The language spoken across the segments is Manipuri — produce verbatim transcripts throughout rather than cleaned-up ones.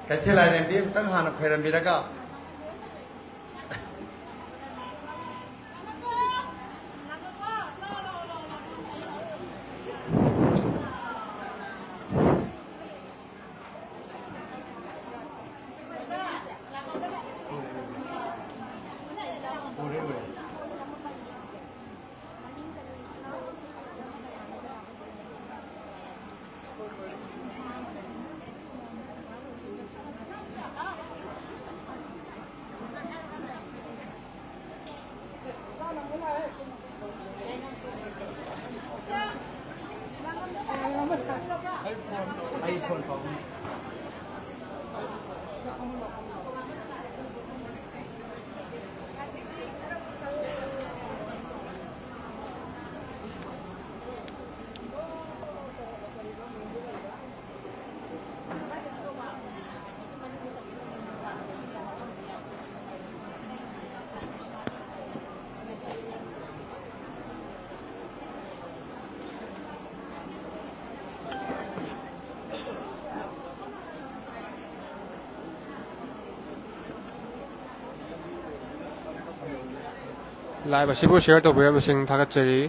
ꯀꯩꯊꯦꯜ ꯂꯥꯏꯔꯦꯝꯕꯤ ꯑꯃꯨꯛꯇꯪ ꯍꯥꯟꯅ ꯈꯣꯏꯔꯝꯕꯤꯔꯒ꯫ Live ꯑꯁꯤꯕꯨ share ꯇꯧꯕꯤꯔꯝꯕꯁꯤꯡ ꯊꯥꯒꯠꯆꯔꯤ꯫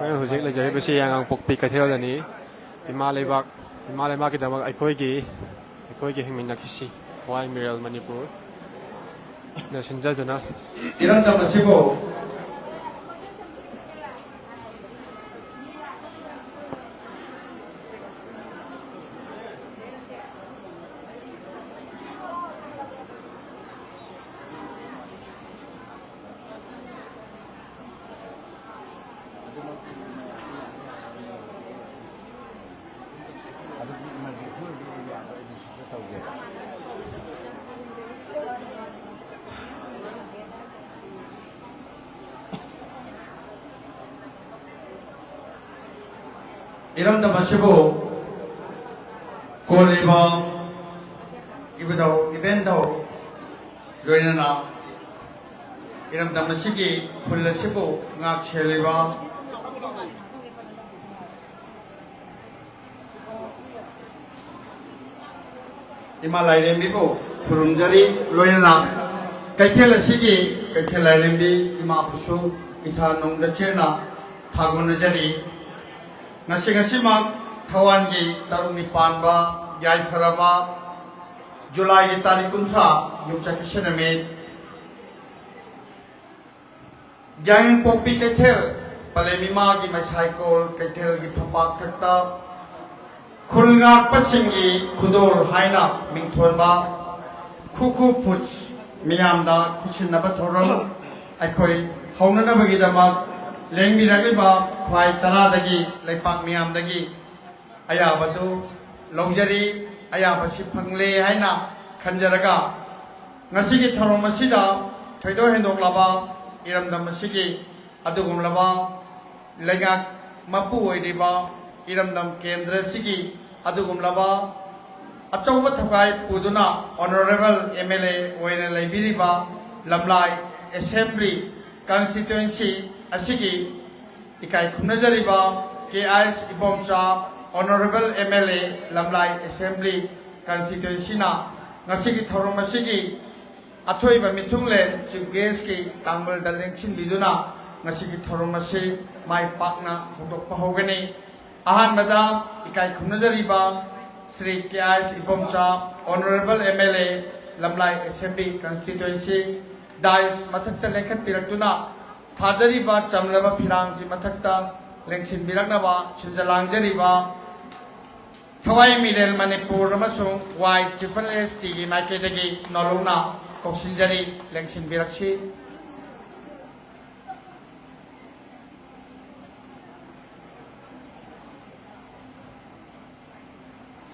ꯑꯩꯈꯣꯏꯅ ꯍꯧꯖꯤꯛ ꯂꯩꯖꯔꯤꯕꯁꯤ ꯌꯥꯉꯥꯡꯄꯣꯛꯄꯤ ꯀꯩꯊꯦꯜꯗꯅꯤ꯫ ꯏꯃꯥ ꯂꯩꯕꯥꯛ, ꯏꯃꯥ ꯂꯩꯕꯥꯛꯀꯤꯗꯃꯛ ꯑꯩꯈꯣꯏꯒꯤ, ꯑꯩꯈꯣꯏꯒꯤ ꯍꯤꯡꯃꯤꯟꯅꯈꯤꯁꯤ꯫ ꯊꯋꯥꯏ ꯃꯤꯔꯦꯜ ꯃꯅꯤꯄꯨꯔꯅ ꯁꯤꯟꯖꯗꯨꯅ꯫ ꯏꯔꯝꯗꯝ ꯑꯁꯤꯕꯨ ꯑꯗꯨꯒꯤ emergency ꯑꯣꯏꯕ area ꯗ ꯑꯩ ꯇꯧꯒꯦ꯫ ꯏꯔꯝꯗꯝ ꯑꯁꯤꯕꯨ ꯀꯣꯜꯂꯤꯕ ꯏꯕꯨꯙꯧ ꯏꯕꯦꯟꯙꯧ, ꯂꯣꯏꯅꯅ ꯏꯔꯝꯗꯝ ꯑꯁꯤꯒꯤ ꯈꯨꯜ ꯑꯁꯤꯕꯨ ꯉꯥꯛ ꯁꯦꯜꯂꯤꯕ ꯏꯃꯥ ꯂꯥꯏꯔꯦꯝꯕꯤꯕꯨ ꯈꯨꯔꯨꯝꯖꯔꯤ, ꯂꯣꯏꯅꯅ ꯀꯩꯊꯦꯜ ꯑꯁꯤꯒꯤ ꯀꯩꯊꯦꯜ ꯂꯥꯏꯔꯦꯝꯕꯤ ꯏꯃꯥꯕꯨꯁꯨ ꯏꯊꯥ ꯅꯨꯡꯗ ꯆꯦꯠꯅ ꯊꯥꯒꯣꯟꯅꯖꯔꯤ꯫ ꯉꯁꯤ, ꯉꯁꯤꯃꯛ ꯊꯧꯋꯥꯟꯒꯤ ꯇꯔꯨꯛꯅꯤ ꯄꯥꯟꯕ ꯌꯥꯏꯐꯔꯕ ꯖꯨꯂꯥꯏꯒꯤ ꯇꯥꯔꯤꯛ ꯀꯨꯟꯊ꯭ꯔꯥ, ꯌꯨꯝꯁꯀꯩꯁ ꯅꯨꯃꯤꯠ, ꯌꯥꯏꯉꯪꯄꯣꯛꯄꯤ ꯀꯩꯊꯦꯜ, ꯄꯂꯦꯝ ꯏꯃꯥꯒꯤ ꯃꯩꯁꯥꯏꯀꯣꯜ ꯀꯩꯊꯦꯜꯒꯤ ꯐꯝꯄꯥꯛ ꯊꯛꯇ ꯈꯨꯜ ꯉꯥꯛꯄꯁꯤꯡꯒꯤ ꯈꯨꯗꯣꯜ ꯍꯥꯏꯅ ꯃꯤꯡꯊꯣꯟꯕ ꯈꯨ ꯈꯨ ꯐꯨꯗꯁ ꯃꯤꯌꯥꯝꯗ ꯈꯨꯠꯁꯤꯟꯅꯕ ꯊꯧꯔꯝ ꯑꯩꯈꯣꯏ ꯍꯧꯅꯅꯕꯒꯤꯗꯃꯛ ꯂꯦꯡꯕꯤꯔꯛꯂꯤꯕ ꯈ꯭ꯋꯥꯏ ꯇꯔꯥꯗꯒꯤ ꯂꯩꯄꯥꯛ ꯃꯤꯌꯥꯝꯗꯒꯤ ꯑꯌꯥꯕꯗꯨ ꯂꯧꯖꯔꯤ꯫ ꯑꯌꯥꯕꯁꯤ ꯐꯪꯂꯦ ꯍꯥꯏꯅ ꯈꯟꯖꯔꯒ, ꯉꯁꯤꯒꯤ ꯊꯧꯔꯝ ꯑꯁꯤꯗ ꯊꯣꯏꯗꯣꯛ ꯍꯦꯟꯗꯣꯛꯂꯕ ꯏꯔꯝꯗꯝ ꯑꯁꯤꯒꯤ ꯑꯗꯨꯒꯨꯝꯂꯕ ꯂꯩꯉꯥꯛ ꯃꯄꯨ ꯑꯣꯏꯔꯤꯕ ꯏꯔꯝꯗꯝ ꯀꯦꯟꯗ꯭ꯔ ꯑꯁꯤꯒꯤ ꯑꯗꯨꯒꯨꯝꯂꯕ ꯑꯆꯧꯕ ꯊꯧꯒꯥꯏ ꯄꯨꯗꯨꯅ ꯑꯣꯅꯔꯦꯕꯜ ꯑꯦꯝ ꯑꯦꯜ ꯑꯦ ꯑꯣꯏꯅ ꯂꯩꯕꯤꯔꯤꯕ ꯂꯝꯂꯥꯏ ꯑꯦꯁꯦꯝꯕ꯭ꯂꯤ ꯀꯟꯁꯇꯤꯇ꯭ꯋꯦꯟꯁꯤ ꯑꯁꯤꯒꯤ ꯏꯀꯥꯏ ꯈꯨꯝꯅꯖꯔꯤꯕ K I S Ibomcha, honourable M L A, Lamlai assembly ꯀꯟꯁꯇꯤꯇ꯭ꯋꯦꯟꯁꯤꯅ ꯉꯁꯤꯒꯤ ꯊꯧꯔꯝ ꯑꯁꯤꯒꯤ ꯑꯊꯣꯏꯕ ꯃꯤꯊꯨꯡꯂꯦꯟ ꯆꯤꯐ ꯒꯦꯁꯀꯤ ꯇꯥꯡꯕꯜꯗ ꯂꯦꯡꯁꯤꯟꯕꯤꯗꯨꯅ ꯉꯁꯤꯒꯤ ꯊꯧꯔꯝ ꯑꯁꯤ ꯃꯥꯏ ꯄꯥꯛꯅ ꯍꯧꯗꯣꯛꯄ ꯍꯧꯒꯅꯤ꯫ ꯑꯍꯥꯟꯕꯗ ꯏꯀꯥꯏ ꯈꯨꯝꯅꯖꯔꯤꯕ Shri K I S Ibomcha, honourable M L A, Lamlai assembly constituency, dais ꯃꯊꯛꯇ ꯂꯦꯡꯈꯠꯄꯤꯔꯛꯇꯨꯅ ꯊꯥꯖꯔꯤꯕ ꯆꯝꯂꯕ ꯐꯤꯔꯥꯡꯁꯤ ꯃꯊꯛꯇ ꯂꯦꯡꯁꯤꯟꯕꯤꯔꯛꯅꯕ ꯁꯤꯟꯖ ꯂꯥꯡꯖꯔꯤꯕ ꯊꯋꯥꯏ ꯃꯤꯔꯦꯜ ꯃꯅꯤꯄꯨꯔ ꯑꯃꯁꯨꯡ ꯋꯥꯏ ꯇ꯭ꯔꯤꯄꯜ ꯑꯦꯁ ꯇꯤꯒꯤ ꯃꯥꯏꯀꯩꯗꯒꯤ ꯅꯣꯂꯨꯛꯅ ꯀꯧꯁꯤꯟꯖꯔꯤ, ꯂꯦꯡꯁꯤꯟꯕꯤꯔꯛꯁꯤ꯫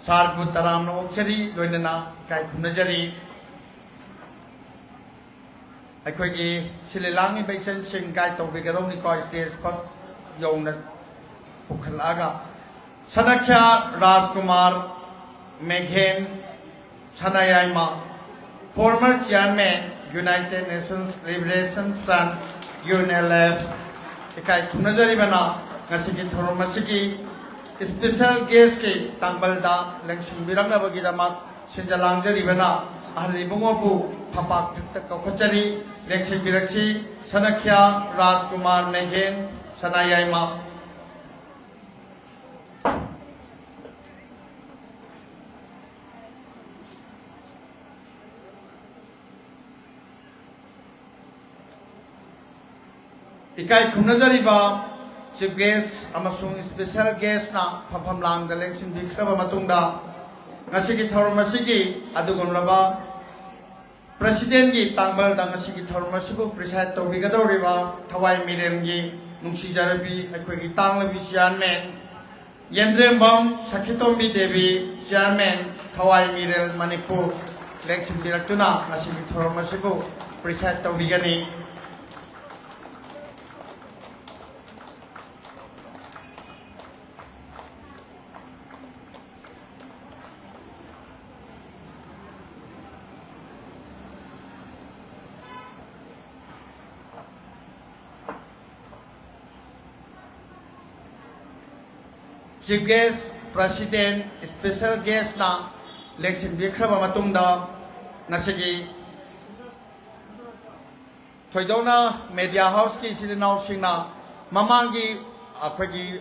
ꯁꯥꯔꯕꯨ ꯇꯔꯥꯝꯅ ꯑꯣꯛꯆꯔꯤ, ꯂꯣꯏꯅꯅ ꯏꯀꯥꯏ ꯈꯨꯝꯅꯖꯔꯤ꯫ ꯑꯩꯈꯣꯏꯒꯤ ꯁꯤꯜꯂꯤ ꯂꯥꯡꯂꯤꯕ ꯏꯆꯟꯁꯤꯡ ꯒꯥꯏꯗ ꯇꯧꯕꯤꯒꯗꯧꯅꯤꯀꯣ, ꯁ꯭ꯇꯦꯖ ꯐꯛ ꯌꯧꯅ ꯄꯨꯈꯠꯂꯛꯑꯒ꯫ ꯁꯅꯈ꯭ꯌꯥ ꯔꯥꯖꯀꯨꯃꯥꯔ ꯃꯦꯘꯦꯟ ꯁꯅꯥꯌꯥꯏꯃ, former chairman, United Nations Liberation Front, U N L F, ꯏꯀꯥꯏ ꯈꯨꯝꯅꯖꯔꯤꯕꯅ ꯉꯁꯤꯒꯤ ꯊꯧꯔꯝ ꯑꯁꯤꯒꯤ special guest ꯀꯤ ꯇꯥꯡꯕꯜꯗ ꯂꯦꯡꯁꯤꯟꯕꯤꯔꯛꯅꯕꯒꯤꯗꯃꯛ ꯁꯤꯟꯖ ꯂꯥꯡꯖꯔꯤꯕꯅ ꯑꯍꯜ ꯏꯕꯨꯡꯉꯣꯕꯨ ꯐꯝꯄꯥꯛ ꯊꯛꯇ ꯀꯧꯈꯠꯆꯔꯤ꯫ ꯂꯦꯡꯁꯤꯟꯕꯤꯔꯛꯁꯤ, ꯁꯅꯈ꯭ꯌꯥ ꯔꯥꯖꯀꯨꯃꯥꯔ ꯃꯦꯘꯦꯟ ꯁꯅꯥꯌꯥꯏꯃ꯫ ꯏꯀꯥꯏ ꯈꯨꯝꯅꯖꯔꯤꯕ chief guest ꯑꯃꯁꯨꯡ special guest ꯅ ꯐꯝꯐꯝ ꯂꯥꯡꯗ ꯂꯦꯡꯁꯤꯟꯕꯤꯈ꯭ꯔꯕ ꯃꯇꯨꯡꯗ, ꯉꯁꯤꯒꯤ ꯊꯧꯔꯝ ꯑꯁꯤꯒꯤ ꯑꯗꯨꯒꯨꯝꯂꯕ president ꯀꯤ ꯇꯥꯡꯕꯜꯗ ꯉꯁꯤꯒꯤ ꯊꯧꯔꯝ ꯑꯁꯤꯕꯨ preside ꯇꯧꯕꯤꯒꯗꯧꯔꯤꯕ ꯊꯋꯥꯏ ꯃꯤꯔꯦꯜꯒꯤ ꯅꯨꯡꯁꯤꯖꯔꯕꯤ ꯑꯩꯈꯣꯏꯒꯤ ꯇꯥꯡꯂꯕꯤ chairman, ꯌꯦꯟꯗ꯭ꯔꯦꯝꯕꯝ ꯁꯈꯤꯇꯣꯝꯕꯤ ꯗꯦꯕꯤ, chairman, ꯊꯋꯥꯏ ꯃꯤꯔꯦꯜ ꯃꯅꯤꯄꯨꯔ, ꯂꯦꯡꯁꯤꯟꯕꯤꯔꯛꯇꯨꯅ ꯉꯁꯤꯒꯤ ꯊꯧꯔꯝ ꯑꯁꯤꯕꯨ preside ꯇꯧꯕꯤꯒꯅꯤ꯫ Chief guest, president, special guest ꯅ ꯂꯦꯡꯁꯤꯟꯕꯤꯈ꯭ꯔꯕ ꯃꯇꯨꯡꯗ, ꯉꯁꯤꯒꯤ ꯊꯣꯏꯗꯣꯛꯅ media house ꯀꯤ ꯏꯆꯤꯜ ꯏꯅꯥꯎꯁꯤꯡꯅ ꯃꯃꯥꯡꯒꯤ ꯑꯩꯈꯣꯏꯒꯤ,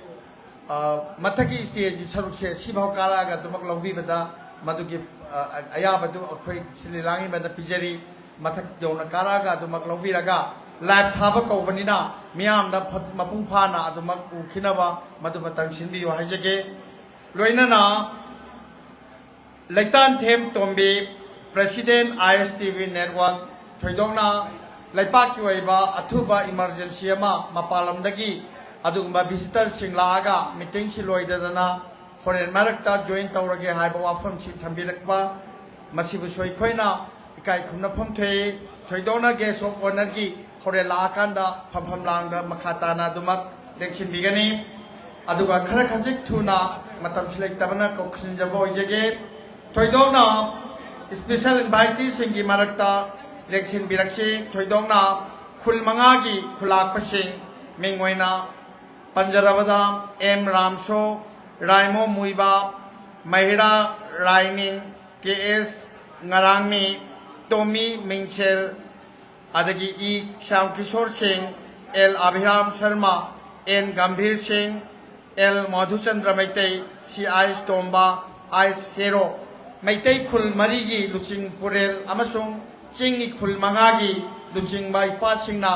ꯑ, ꯃꯊꯛꯀꯤ stage ꯀꯤ ꯁꯔꯨꯛꯁꯦ ꯁꯤꯐꯥꯎ ꯀꯥꯔꯛꯑꯒ ꯑꯗꯨꯃꯛ ꯂꯧꯕꯤꯕꯗ, ꯃꯗꯨꯒꯤ, ꯑ, ꯑꯌꯥꯕꯗꯨ ꯑꯩꯈꯣꯏ ꯁꯤꯜꯂꯤ ꯂꯥꯡꯉꯤꯕꯗ ꯄꯤꯖꯔꯤ꯫ ꯃꯊꯛ ꯌꯧꯅ ꯀꯥꯔꯛꯑꯒ ꯑꯗꯨꯃꯛ ꯂꯧꯕꯤꯔꯒ, live ꯊꯥꯕ ꯀꯧꯕꯅꯤꯅ ꯃꯤꯌꯥꯝꯗ ꯐ-, ꯃꯄꯨꯡ ꯐꯥꯅ ꯑꯗꯨꯃꯛ ꯎꯈꯤꯅꯕ ꯃꯗꯨꯃꯇꯪ ꯁꯤꯟꯕꯤꯌꯨ ꯍꯥꯏꯖꯒꯦ꯫ ꯂꯣꯏꯅꯅ ꯂꯩꯇꯥꯟꯊꯦꯝ ꯇꯣꯝꯕꯤ, president, I S T V network, ꯊꯣꯏꯗꯣꯛꯅ ꯂꯩꯄꯥꯛꯀꯤ ꯑꯣꯏꯕ ꯑꯊꯨꯕ emergency ꯑꯃ ꯃꯄꯥꯟ ꯂꯝꯗꯒꯤ ꯑꯗꯨꯒꯨꯝꯕ visitor ꯁꯤꯡ ꯂꯥꯛꯑꯒ meeting ꯁꯤ ꯂꯣꯏꯗꯗꯅ ꯍꯣꯔꯦꯟ ꯃꯔꯛꯇ join ꯇꯧꯔꯒꯦ ꯍꯥꯏꯕ ꯋꯥꯐꯝꯁꯤ ꯊꯝꯕꯤꯔꯛꯄ, ꯃꯁꯤꯕꯨꯁꯨ ꯑꯩꯈꯣꯏꯅ ꯏꯀꯥꯏ ꯈꯨꯝꯅꯐꯝ ꯊꯣꯛꯏ꯫ ꯊꯣꯏꯗꯣꯛꯅ guest of honour ꯒꯤ ꯍꯣꯔꯦꯟ ꯂꯥꯛꯑꯀꯥꯟꯗ ꯐꯝꯐꯝ ꯂꯥꯡꯗ ꯃꯈꯥ ꯇꯥꯅ ꯑꯗꯨꯃꯛ ꯂꯦꯡꯁꯤꯟꯕꯤꯒꯅꯤ꯫ ꯑꯗꯨꯒ ꯈꯔ ꯈꯖꯤꯛ ꯊꯨꯅ, ꯃꯇꯝꯁꯨ ꯂꯩꯇꯕꯅ ꯀꯧꯁꯤꯟꯖꯕ ꯑꯣꯏꯖꯒꯦ꯫ ꯊꯣꯏꯗꯣꯛꯅ special inviteeꯁꯤꯡꯒꯤ ꯃꯔꯛꯇ ꯂꯦꯡꯁꯤꯟꯕꯤꯔꯛꯁꯤ꯫ ꯊꯣꯏꯗꯣꯛꯅ ꯈꯨꯜ ꯃꯉꯥꯒꯤ ꯈꯨꯂꯥꯛꯄꯁꯤꯡ, ꯃꯤꯡ ꯑꯣꯏꯅ ꯄꯟꯖꯔꯕꯗ, ꯑꯦꯝ ꯔꯥꯝꯁꯣ, ꯔꯥꯏꯃꯣ ꯃꯨꯏꯕ, ꯃꯍꯤꯔꯥ ꯔꯥꯏꯅꯤꯡ, ꯀꯦ ꯑꯦꯁ ꯉꯔꯥꯡꯃꯤ, ꯇꯣꯃꯤ ꯃꯤꯡꯁꯦꯜ, ꯑꯗꯒꯤ ꯏ ꯁ꯭ꯌꯥꯝ ꯀꯤꯁꯣꯔ ꯁꯤꯡ, ꯑꯦꯜ ꯑꯚꯤꯔꯥꯝ ꯁꯔꯃ, ꯑꯦꯟ ꯒꯝꯚꯤꯔ ꯁꯤꯡ, ꯑꯦꯜ ꯃꯙꯨꯆꯟꯗ꯭ꯔ ꯃꯩꯇꯩ, ꯁꯤ ꯑꯥꯏꯁ ꯇꯣꯝꯕ, ꯑꯥꯏꯁ ꯍꯦꯔꯣ, ꯃꯩꯇꯩ ꯈꯨꯜ ꯃꯔꯤꯒꯤ ꯂꯨꯆꯤꯡ ꯄꯨꯔꯦꯜ ꯑꯃꯁꯨꯡ ꯆꯤꯡꯒꯤ ꯈꯨꯜ ꯃꯉꯥꯒꯤ ꯂꯨꯆꯤꯡꯕ ꯏꯄꯥꯁꯤꯡꯅ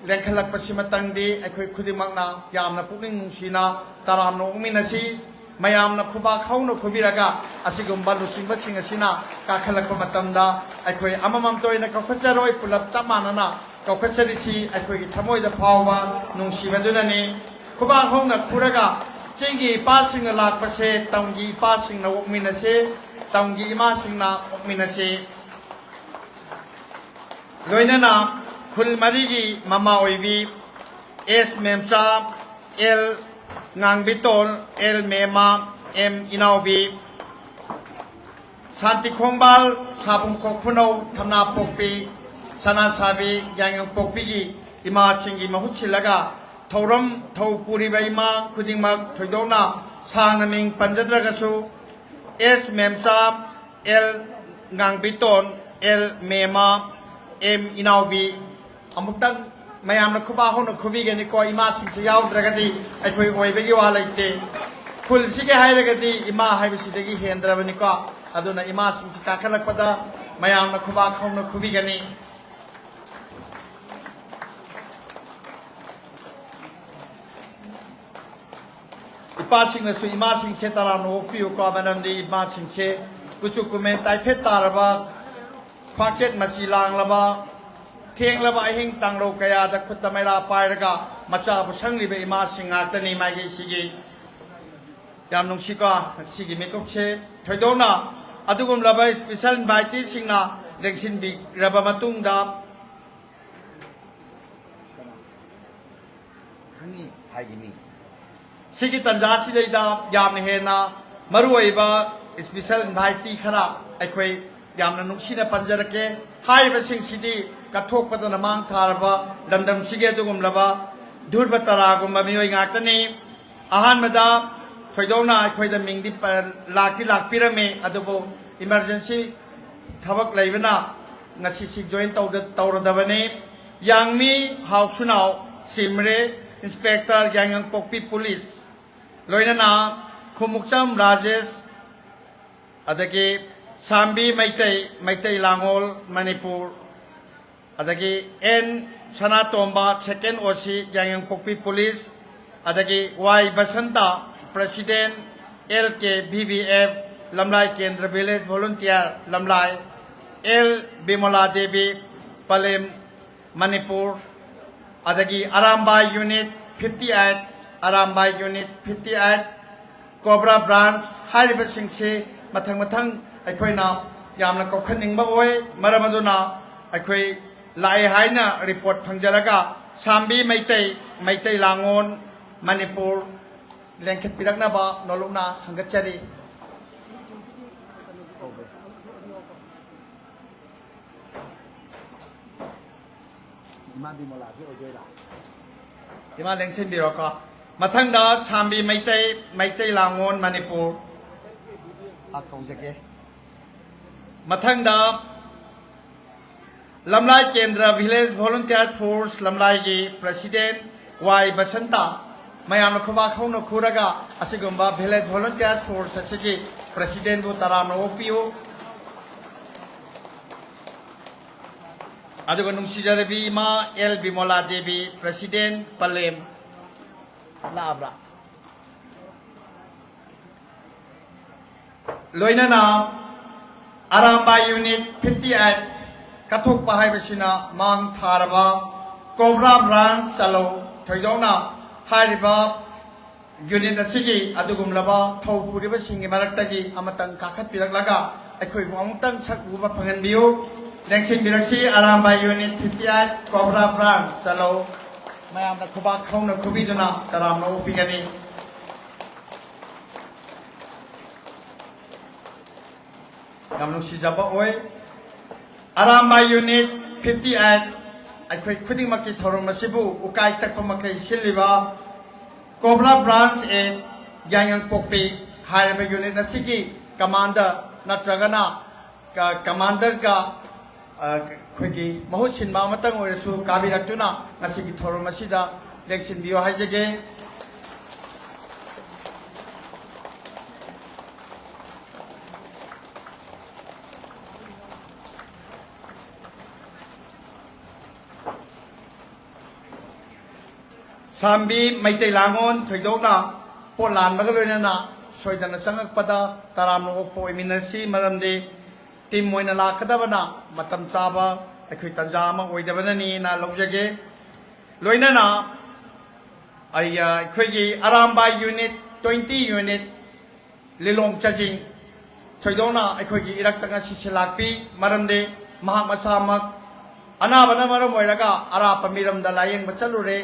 ꯂꯦꯡꯈꯠꯂꯛꯄꯁꯤꯃꯇꯪꯗꯤ ꯑꯩꯈꯣꯏ ꯈꯨꯗꯤꯡꯃꯛꯅ ꯌꯥꯝꯅ ꯄꯨꯛꯅꯤꯡ ꯅꯨꯡꯁꯤꯅ ꯇꯔꯥꯝꯅ ꯑꯣꯛꯃꯤꯟꯅꯁꯤ꯫ ꯃꯌꯥꯝꯅ ꯈꯨꯕꯥꯛ ꯍꯧꯅ ꯈꯨꯕꯤꯔꯒ ꯑꯁꯤꯒꯨꯝꯕ ꯂꯨꯆꯤꯡꯕꯁꯤꯡ ꯑꯁꯤꯅ ꯀꯥꯈꯠꯂꯛꯄ ꯃꯇꯝꯗ ꯑꯩꯈꯣꯏ ꯑꯃꯃꯝꯇ ꯑꯣꯏꯅ ꯀꯧꯈꯠꯆꯔꯣꯏ, ꯄꯨꯂꯞ ꯆꯞ ꯃꯥꯟꯅꯅ ꯀꯧꯈꯠꯆꯔꯤꯁꯤ ꯑꯩꯈꯣꯏꯒꯤ ꯊꯃꯣꯏꯗ ꯐꯥꯎꯕ ꯅꯨꯡꯁꯤꯕꯗꯨꯅꯅꯤ꯫ ꯈꯨꯕꯥꯛ ꯍꯧꯅ ꯈꯨꯔꯒ ꯆꯤꯡꯒꯤ ꯏꯄꯥꯁꯤꯡꯅ ꯂꯥꯛꯄꯁꯦ ꯇꯝꯒꯤ ꯏꯄꯥꯁꯤꯡꯅ ꯑꯣꯛꯃꯤꯟꯅꯁꯦ, ꯇꯝꯒꯤ ꯏꯃꯥꯁꯤꯡꯅ ꯑꯣꯛꯃꯤꯟꯅꯁꯦ꯫ ꯂꯣꯏꯅꯅ ꯈꯨꯜ ꯃꯔꯤꯒꯤ ꯃꯃꯥ ꯑꯣꯏꯕꯤ ꯑꯦꯁ ꯃꯦꯝꯆꯥ, ꯑꯦꯜ ꯉꯥꯡꯕꯤꯇꯣꯟ, ꯑꯦꯜ ꯃꯦꯃꯥ, ꯑꯦꯝ ꯏꯅꯥꯎꯕꯤ, ꯁꯥꯟꯇꯤ ꯈꯣꯡꯕꯥꯜ, ꯁꯥꯕꯨꯡ ꯈꯣꯛꯈꯨꯅꯧ, ꯊꯝꯅꯥꯄꯣꯛꯄꯤ, ꯁꯅꯥꯁꯥꯕꯤ, ꯌꯥꯏꯉꯪꯄꯣꯛꯄꯤꯒꯤ ꯏꯃꯥꯁꯤꯡꯒꯤ ꯃꯍꯨꯠ ꯁꯤꯜꯂꯒ ꯊꯧꯔꯝ ꯊꯧ ꯄꯨꯔꯤꯕ ꯏꯃꯥ ꯈꯨꯗꯤꯡꯃꯛ, ꯊꯣꯏꯗꯣꯛꯅ ꯁꯥꯡꯅ ꯃꯤꯡ ꯄꯟꯖꯗ꯭ꯔꯒꯁꯨ, ꯑꯦꯁ ꯃꯦꯝꯆꯥ, ꯑꯦꯜ ꯉꯥꯡꯕꯤꯇꯣꯟ, ꯑꯦꯜ ꯃꯦꯃꯥ, ꯑꯦꯝ ꯏꯅꯥꯎꯕꯤ, ꯑꯃꯨꯛꯇꯪ ꯃꯌꯥꯝꯅ ꯈꯨꯕꯥꯛ ꯍꯧꯅ ꯈꯨꯕꯤꯒꯅꯤꯀꯣ꯫ ꯏꯃꯥꯁꯤꯡꯁꯦ ꯌꯥꯎꯗ꯭ꯔꯒꯗꯤ ꯑꯩꯈꯣꯏ ꯑꯣꯏꯕꯒꯤ ꯋꯥ ꯂꯩꯇꯦ꯫ ꯈꯨꯜꯁꯤꯒꯤ ꯍꯥꯏꯔꯒꯗꯤ ꯏꯃꯥ ꯍꯥꯏꯕꯁꯤꯗꯒꯤ ꯍꯦꯟꯗ꯭ꯔꯕꯅꯤꯀꯣ꯫ ꯑꯗꯨꯅ ꯏꯃꯥꯁꯤꯡꯁꯤ ꯀꯥꯈꯠꯂꯛꯄꯗ ꯃꯌꯥꯝꯅ ꯈꯨꯕꯥꯛ ꯍꯧꯅ ꯈꯨꯕꯤꯒꯅꯤ꯫ ꯏꯄꯥꯁꯤꯡꯅꯁꯨ ꯏꯃꯥꯁꯤꯡꯁꯦ ꯇꯔꯥꯝꯅ ꯑꯣꯛꯄꯤꯌꯨꯀꯣ꯫ ꯃꯔꯝꯗꯤ ꯏꯃꯥꯁꯤꯡꯁꯦ ꯀꯨꯆꯨ ꯀꯨꯃꯦꯟ ꯇꯥꯏꯐꯦꯠ ꯇꯥꯔꯕ, ꯈ꯭ꯋꯥꯡꯆꯦꯠ ꯃꯆꯤ ꯂꯥꯡꯂꯕ, ꯊꯦꯡꯂꯕ ꯑꯍꯤꯡ ꯇꯥꯡꯂꯧ ꯀꯌꯥꯗ ꯈꯨꯠꯇ ꯃꯩꯔꯥ ꯄꯥꯏꯔꯒ ꯃꯆꯥꯕꯨ ꯁꯪꯂꯤꯕ ꯏꯃꯥꯁꯤꯡ ꯉꯥꯛꯇꯅꯤ ꯃꯥꯏꯀꯩꯁꯤꯒꯤ꯫ ꯌꯥꯝ ꯅꯨꯡꯁꯤꯀꯣ ꯉꯁꯤꯒꯤ ꯃꯤꯀꯨꯞꯁꯦ꯫ ꯊꯣꯏꯗꯣꯛꯅ ꯑꯗꯨꯒꯨꯝꯂꯕ special inviteeꯁꯤꯡꯅ ꯂꯦꯡꯁꯤꯟꯕꯤꯔꯕ ꯃꯇꯨꯡꯗ, ꯈꯪꯉꯤ ꯍꯥꯏꯒꯅꯤ꯫ ꯁꯤꯒꯤ ꯇꯥꯟꯖꯥꯁꯤꯗꯩꯗ ꯌꯥꯝꯅ ꯍꯦꯟꯅ ꯃꯔꯨꯑꯣꯏꯕ special invitee ꯈꯔ ꯑꯩꯈꯣꯏ ꯌꯥꯝꯅ ꯅꯨꯡꯁꯤꯅ ꯄꯟꯖꯔꯛꯀꯦ꯫ ꯍꯥꯏꯔꯤꯕꯁꯤꯡꯁꯤꯗꯤ ꯀꯠꯊꯣꯛꯄꯗꯅ ꯃꯥꯡ ꯊꯥꯔꯕ ꯂꯝꯗꯝꯁꯤꯒꯤ ꯑꯗꯨꯒꯨꯝꯂꯕ ꯙ꯭ꯔꯨꯕ ꯇꯥꯔꯥꯒꯨꯝꯕ ꯃꯤꯑꯣꯏ ꯉꯥꯛꯇꯅꯤ꯫ ꯑꯍꯥꯟꯕꯗ ꯊꯣꯏꯗꯣꯛꯅ ꯑꯩꯈꯣꯏꯗ ꯃꯤꯡꯗꯤ ꯄ-, ꯂꯥꯛꯇꯤ ꯂꯥꯛꯄꯤꯔꯝꯃꯤ, ꯑꯗꯨꯕꯨ emergency ꯊꯕꯛ ꯂꯩꯕꯅ ꯉꯁꯤꯁꯤ join ꯇꯧꯗ-, ꯇꯧꯔꯗꯕꯅꯤ꯫ ꯌꯥꯡꯃꯤ ꯍꯥꯎꯁꯨꯅꯥꯎ ꯁꯤꯝꯔꯦ, Inspector ꯌꯥꯏꯉꯪꯄꯣꯛꯄꯤ Police, ꯂꯣꯏꯅꯅ ꯈꯨꯃꯨꯛꯆꯝ ꯔꯥꯖꯦꯁ, ꯑꯗꯒꯤ ꯁꯥꯝꯕꯤ ꯃꯩꯇꯩ, ꯃꯩꯇꯩ ꯂꯥꯡꯉꯣꯜ, ꯃꯅꯤꯄꯨꯔ, ꯑꯗꯒꯤ N Sanatomba, second O C, ꯌꯥꯏꯉꯪꯄꯣꯛꯄꯤ Police, ꯑꯗꯒꯤ ꯋꯥꯏ Basanta, President, L K V V F, ꯂꯝꯂꯥꯏ Kendra Village Volunteer, Lamlai, L Bimola Devi, ꯄꯂꯦꯝ, ꯃꯅꯤꯄꯨꯔ, ꯑꯗꯒꯤ Arambai Unit fifty eight, Arambai Unit fifty eight, Cobra Branch ꯍꯥꯏꯔꯤꯕꯁꯤꯡꯁꯤ ꯃꯊꯪ ꯃꯊꯪ ꯑꯩꯈꯣꯏꯅ ꯌꯥꯝꯅ ꯀꯧꯈꯠꯅꯤꯡꯕ ꯑꯣꯏ꯫ ꯃꯔꯝ ꯑꯗꯨꯅ ꯑꯩꯈꯣꯏ ꯂꯥꯛꯑꯦ ꯍꯥꯏꯅ report ꯐꯪꯖꯔꯒ ꯁꯥꯝꯕꯤ ꯃꯩꯇꯩ, ꯃꯩꯇꯩ ꯂꯥꯡꯉꯣꯜ, ꯃꯅꯤꯄꯨꯔ, ꯂꯦꯡꯈꯠꯄꯤꯔꯛꯅꯕ ꯅꯣꯂꯨꯛꯅ ꯍꯪꯒꯠꯆꯔꯤ꯫ ꯏꯃꯥ ꯕꯤꯃꯣꯂꯥꯁꯤ ꯑꯣꯏꯗꯣꯏꯔꯥ? ꯏꯃꯥ ꯂꯦꯡꯁꯤꯟꯕꯤꯔꯣꯀꯣ꯫ ꯃꯊꯪꯗ ꯁꯥꯝꯕꯤ ꯃꯩꯇꯩ, ꯃꯩꯇꯩ ꯂꯥꯡꯉꯣꯜ, ꯃꯅꯤꯄꯨꯔ꯫ ꯑ, ꯀꯧꯖꯒꯦ꯫ ꯃꯊꯪꯗ ꯂꯝꯂꯥꯏ Kendra Village Volunteer Force ꯂꯝꯂꯥꯏꯒꯤ President ꯋꯥꯏ ꯕꯁꯟꯇ꯫ ꯃꯌꯥꯝꯅ ꯈꯨꯕꯥꯛ ꯍꯧꯅ ꯈꯨꯔꯒ ꯑꯁꯤꯒꯨꯝꯕ Village Volunteer Force ꯑꯁꯤꯒꯤ Presidentꯕꯨ ꯇꯔꯥꯝꯅ ꯑꯣꯛꯄꯤꯌꯨ꯫ ꯑꯗꯨꯒ ꯅꯨꯡꯁꯤꯖꯔꯕꯤ ꯏꯃꯥ ꯑꯦꯜ ꯕꯤꯃꯣꯂꯥ ꯗꯦꯕꯤ, President ꯄꯂꯦꯝ, ꯂꯥꯛꯑꯕ꯭ꯔꯥ? ꯂꯣꯏꯅꯅ ꯑꯔꯥꯝꯕꯥꯏ Unit fifty eight ꯀꯠꯊꯣꯛꯄ ꯍꯥꯏꯕꯁꯤꯅ ꯃꯥꯡ ꯊꯥꯔꯕ Cobra Branch ꯆꯠꯂꯧ꯫ ꯊꯣꯏꯗꯣꯛꯅ ꯍꯥꯏꯔꯤꯕ unit ꯑꯁꯤꯒꯤ ꯑꯗꯨꯒꯨꯝꯂꯕ ꯊꯧ ꯄꯨꯔꯤꯕꯁꯤꯡꯒꯤ ꯃꯔꯛꯇꯒꯤ ꯑꯃꯇꯪ ꯀꯥꯈꯠꯄꯤꯔꯛꯂꯒ ꯑꯩꯈꯣꯏꯕꯨ ꯑꯃꯨꯛꯇꯪ ꯁꯛ ꯎꯕ ꯐꯪꯍꯟꯕꯤꯌꯨ꯫ ꯂꯦꯡꯁꯤꯟꯕꯤꯔꯛꯁꯤ, Arambai Unit fifty eight Cobra Branch ꯆꯠꯂꯧ꯫ ꯃꯌꯥꯝꯅ ꯈꯨꯕꯥꯛ ꯍꯧꯅ ꯈꯨꯕꯤꯗꯨꯅ ꯇꯔꯥꯝꯅ ꯑꯣꯛꯄꯤꯒꯅꯤ꯫ ꯌꯥꯝ ꯅꯨꯡꯁꯤꯖꯕ ꯑꯣꯏ꯫ ꯑꯔꯥꯝꯕꯥꯏ unit fifty eight, ꯑꯩꯈꯣꯏ ꯈꯨꯗꯤꯡꯃꯛꯀꯤ ꯊꯧꯔꯝ ꯑꯁꯤꯕꯨ ꯎꯀꯥꯏ ꯇꯛꯄ ꯃꯈꯩ ꯁꯤꯜꯂꯤꯕ ꯀꯣꯕ꯭ꯔꯥ branch A ꯌꯥꯏꯉꯪꯄꯣꯛꯄꯤ ꯍꯥꯏꯔꯤꯕ unit ꯑꯁꯤꯒꯤ commander ꯅꯠꯇ꯭ꯔꯒꯅ ꯀ-, commanderꯒ, ꯑ, ꯑꯩꯈꯣꯏꯒꯤ ꯃꯍꯨꯠ ꯁꯤꯟꯕ ꯑꯃꯇꯪ ꯑꯣꯏꯔꯁꯨ ꯀꯥꯕꯤꯔꯛꯇꯨꯅ ꯉꯁꯤꯒꯤ ꯊꯧꯔꯝ ꯑꯁꯤꯗ ꯂꯦꯡꯁꯤꯟꯕꯤꯌꯨ ꯍꯥꯏꯖꯒꯦ꯫ ꯁꯥꯝꯕꯤ ꯃꯩꯇꯩ ꯂꯥꯡꯉꯣꯜ ꯊꯣꯏꯗꯣꯛꯅ ꯄꯣꯠ ꯂꯥꯟꯕꯒ ꯂꯣꯏꯅꯅ ꯁꯣꯏꯗꯅ ꯆꯪꯉꯛꯄꯗ ꯇꯔꯥꯝꯅ ꯑꯣꯛꯄ ꯑꯣꯏꯃꯤꯟꯅꯁꯤ, ꯃꯔꯝꯗꯤ team ꯑꯣꯏꯅ ꯂꯥꯛꯀꯗꯕꯅ ꯃꯇꯝ ꯆꯥꯕ ꯑꯩꯈꯣꯏ ꯇꯥꯟꯖꯥ ꯑꯃ ꯑꯣꯏꯗꯕꯅꯅꯤꯅ ꯂꯧꯖꯒꯦ꯫ ꯂꯣꯏꯅꯅ ꯑꯩ, ꯑ, ꯑꯩꯈꯣꯏꯒꯤ ꯑꯔꯥꯝꯕꯥꯏ unit, twenty unit, ꯂꯤꯂꯣꯡ ꯆꯥꯖꯤꯡ ꯊꯣꯏꯗꯣꯛꯅ ꯑꯩꯈꯣꯏꯒꯤ ꯏꯔꯛꯇ ꯉꯁꯤꯁꯦ ꯂꯥꯛꯄꯤ꯫ ꯃꯔꯝꯗꯤ ꯃꯍꯥꯛ ꯃꯁꯥꯃꯛ ꯑꯅꯥꯕꯅ ꯃꯔꯝ ꯑꯣꯏꯔꯒ ꯑꯔꯥꯞꯄ ꯃꯤꯔꯝꯗ ꯂꯥꯌꯦꯡꯕ ꯆꯠꯂꯨꯔꯦ,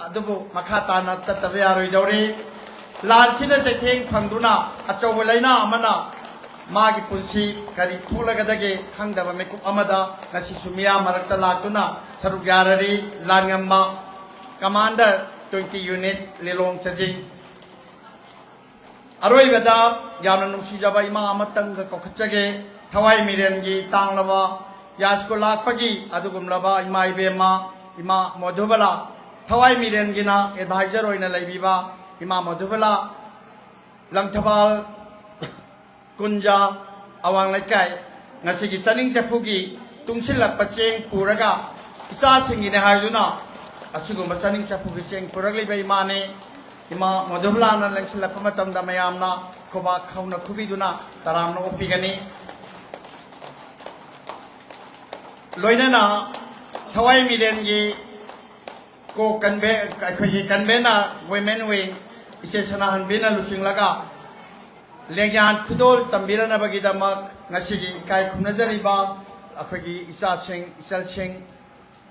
ꯑꯗꯨꯕꯨ ꯃꯈꯥ ꯇꯥꯅ ꯆꯠꯇꯕ ꯌꯥꯔꯣꯏꯗꯧꯔꯤ꯫ ꯂꯥꯟꯁꯤꯅ ꯆꯩꯊꯦꯡ ꯐꯪꯗꯨꯅ ꯑꯆꯧꯕ ꯂꯥꯏꯅꯥ ꯑꯃꯅ ꯃꯥꯒꯤ ꯄꯨꯟꯁꯤ ꯀꯔꯤ ꯊꯣꯛꯂꯒꯗꯒꯦ ꯈꯪꯗꯕ ꯃꯤꯀꯨꯞ ꯑꯃꯗ ꯉꯁꯤꯁꯨ ꯃꯤꯌꯥꯝ ꯃꯔꯛꯇ ꯂꯥꯛꯇꯨꯅ ꯁꯔꯨꯛ ꯌꯥꯔꯔꯤ꯫ ꯂꯥꯟꯉꯝꯕ commander, twenty unit, ꯂꯤꯂꯣꯡ ꯆꯥꯖꯤꯡ꯫ ꯑꯔꯣꯏꯕꯗ ꯌꯥꯝꯅ ꯅꯨꯡꯁꯤꯖꯕ ꯏꯃꯥ ꯑꯃꯇꯪꯒ ꯀꯧꯈꯠꯆꯒꯦ꯫ ꯊꯋꯥꯏ ꯃꯤꯔꯦꯟꯒꯤ ꯇꯥꯡꯂꯕ ꯌꯥꯁꯀꯨ ꯂꯥꯛꯄꯒꯤ ꯑꯗꯨꯒꯨꯝꯂꯕ ꯏꯃꯥ ꯏꯕꯦꯝꯃ, ꯏꯃꯥ ꯃꯣꯙꯨꯕꯂꯥ, ꯊꯋꯥꯏ ꯃꯤꯔꯦꯟꯒꯤꯅ advisor ꯑꯣꯏꯅ ꯂꯩꯕꯤꯕ ꯏꯃꯥ ꯃꯣꯙꯨꯕꯂꯥ, ꯂꯪꯊꯕꯥꯜ ꯀꯨꯟꯖꯥ, ꯑꯋꯥꯡ ꯂꯩꯀꯥꯏ꯫ ꯉꯁꯤꯒꯤ ꯆꯥꯅꯤꯡ ꯆꯐꯨꯒꯤ ꯇꯨꯡꯁꯤꯜꯂꯛꯄ ꯆꯦꯡ ꯄꯨꯔꯒ ꯏꯆꯥꯁꯤꯡꯒꯤꯅꯦ ꯍꯥꯏꯗꯨꯅ ꯑꯁꯤꯒꯨꯝꯕ ꯆꯥꯅꯤꯡ ꯆꯐꯨꯒꯤ ꯆꯦꯡ ꯄꯨꯔꯛꯂꯤꯕ ꯏꯃꯥꯅꯤ꯫ ꯏꯃꯥ ꯃꯣꯙꯨꯕꯂꯥꯅ ꯂꯦꯡꯁꯤꯜꯂꯛꯄ ꯃꯇꯝꯗ ꯃꯌꯥꯝꯅ ꯈꯨꯕꯥꯛ ꯈꯧꯅ ꯈꯨꯕꯤꯗꯨꯅ ꯇꯔꯥꯝꯅ ꯑꯣꯛꯄꯤꯒꯅꯤ꯫ ꯂꯣꯏꯅꯅ ꯊꯋꯥꯏ ꯃꯤꯔꯦꯟꯒꯤ ꯀꯣ ꯀꯟꯚꯦ-, ꯑꯩꯈꯣꯏꯒꯤ convener, women wing, ꯏꯆꯦ ꯁꯅꯥꯍꯟꯕꯤꯅ ꯂꯨꯆꯤꯡꯂꯒ ꯂꯦꯡꯌꯥꯟ ꯈꯨꯗꯣꯜ ꯇꯝꯕꯤꯔꯅꯕꯒꯤꯗꯃꯛ ꯉꯁꯤꯒꯤ ꯏꯀꯥꯏ ꯈꯨꯝꯅꯖꯔꯤꯕ ꯑꯩꯈꯣꯏꯒꯤ ꯏꯆꯥꯁꯤꯡ, ꯏꯆꯜꯁꯤꯡ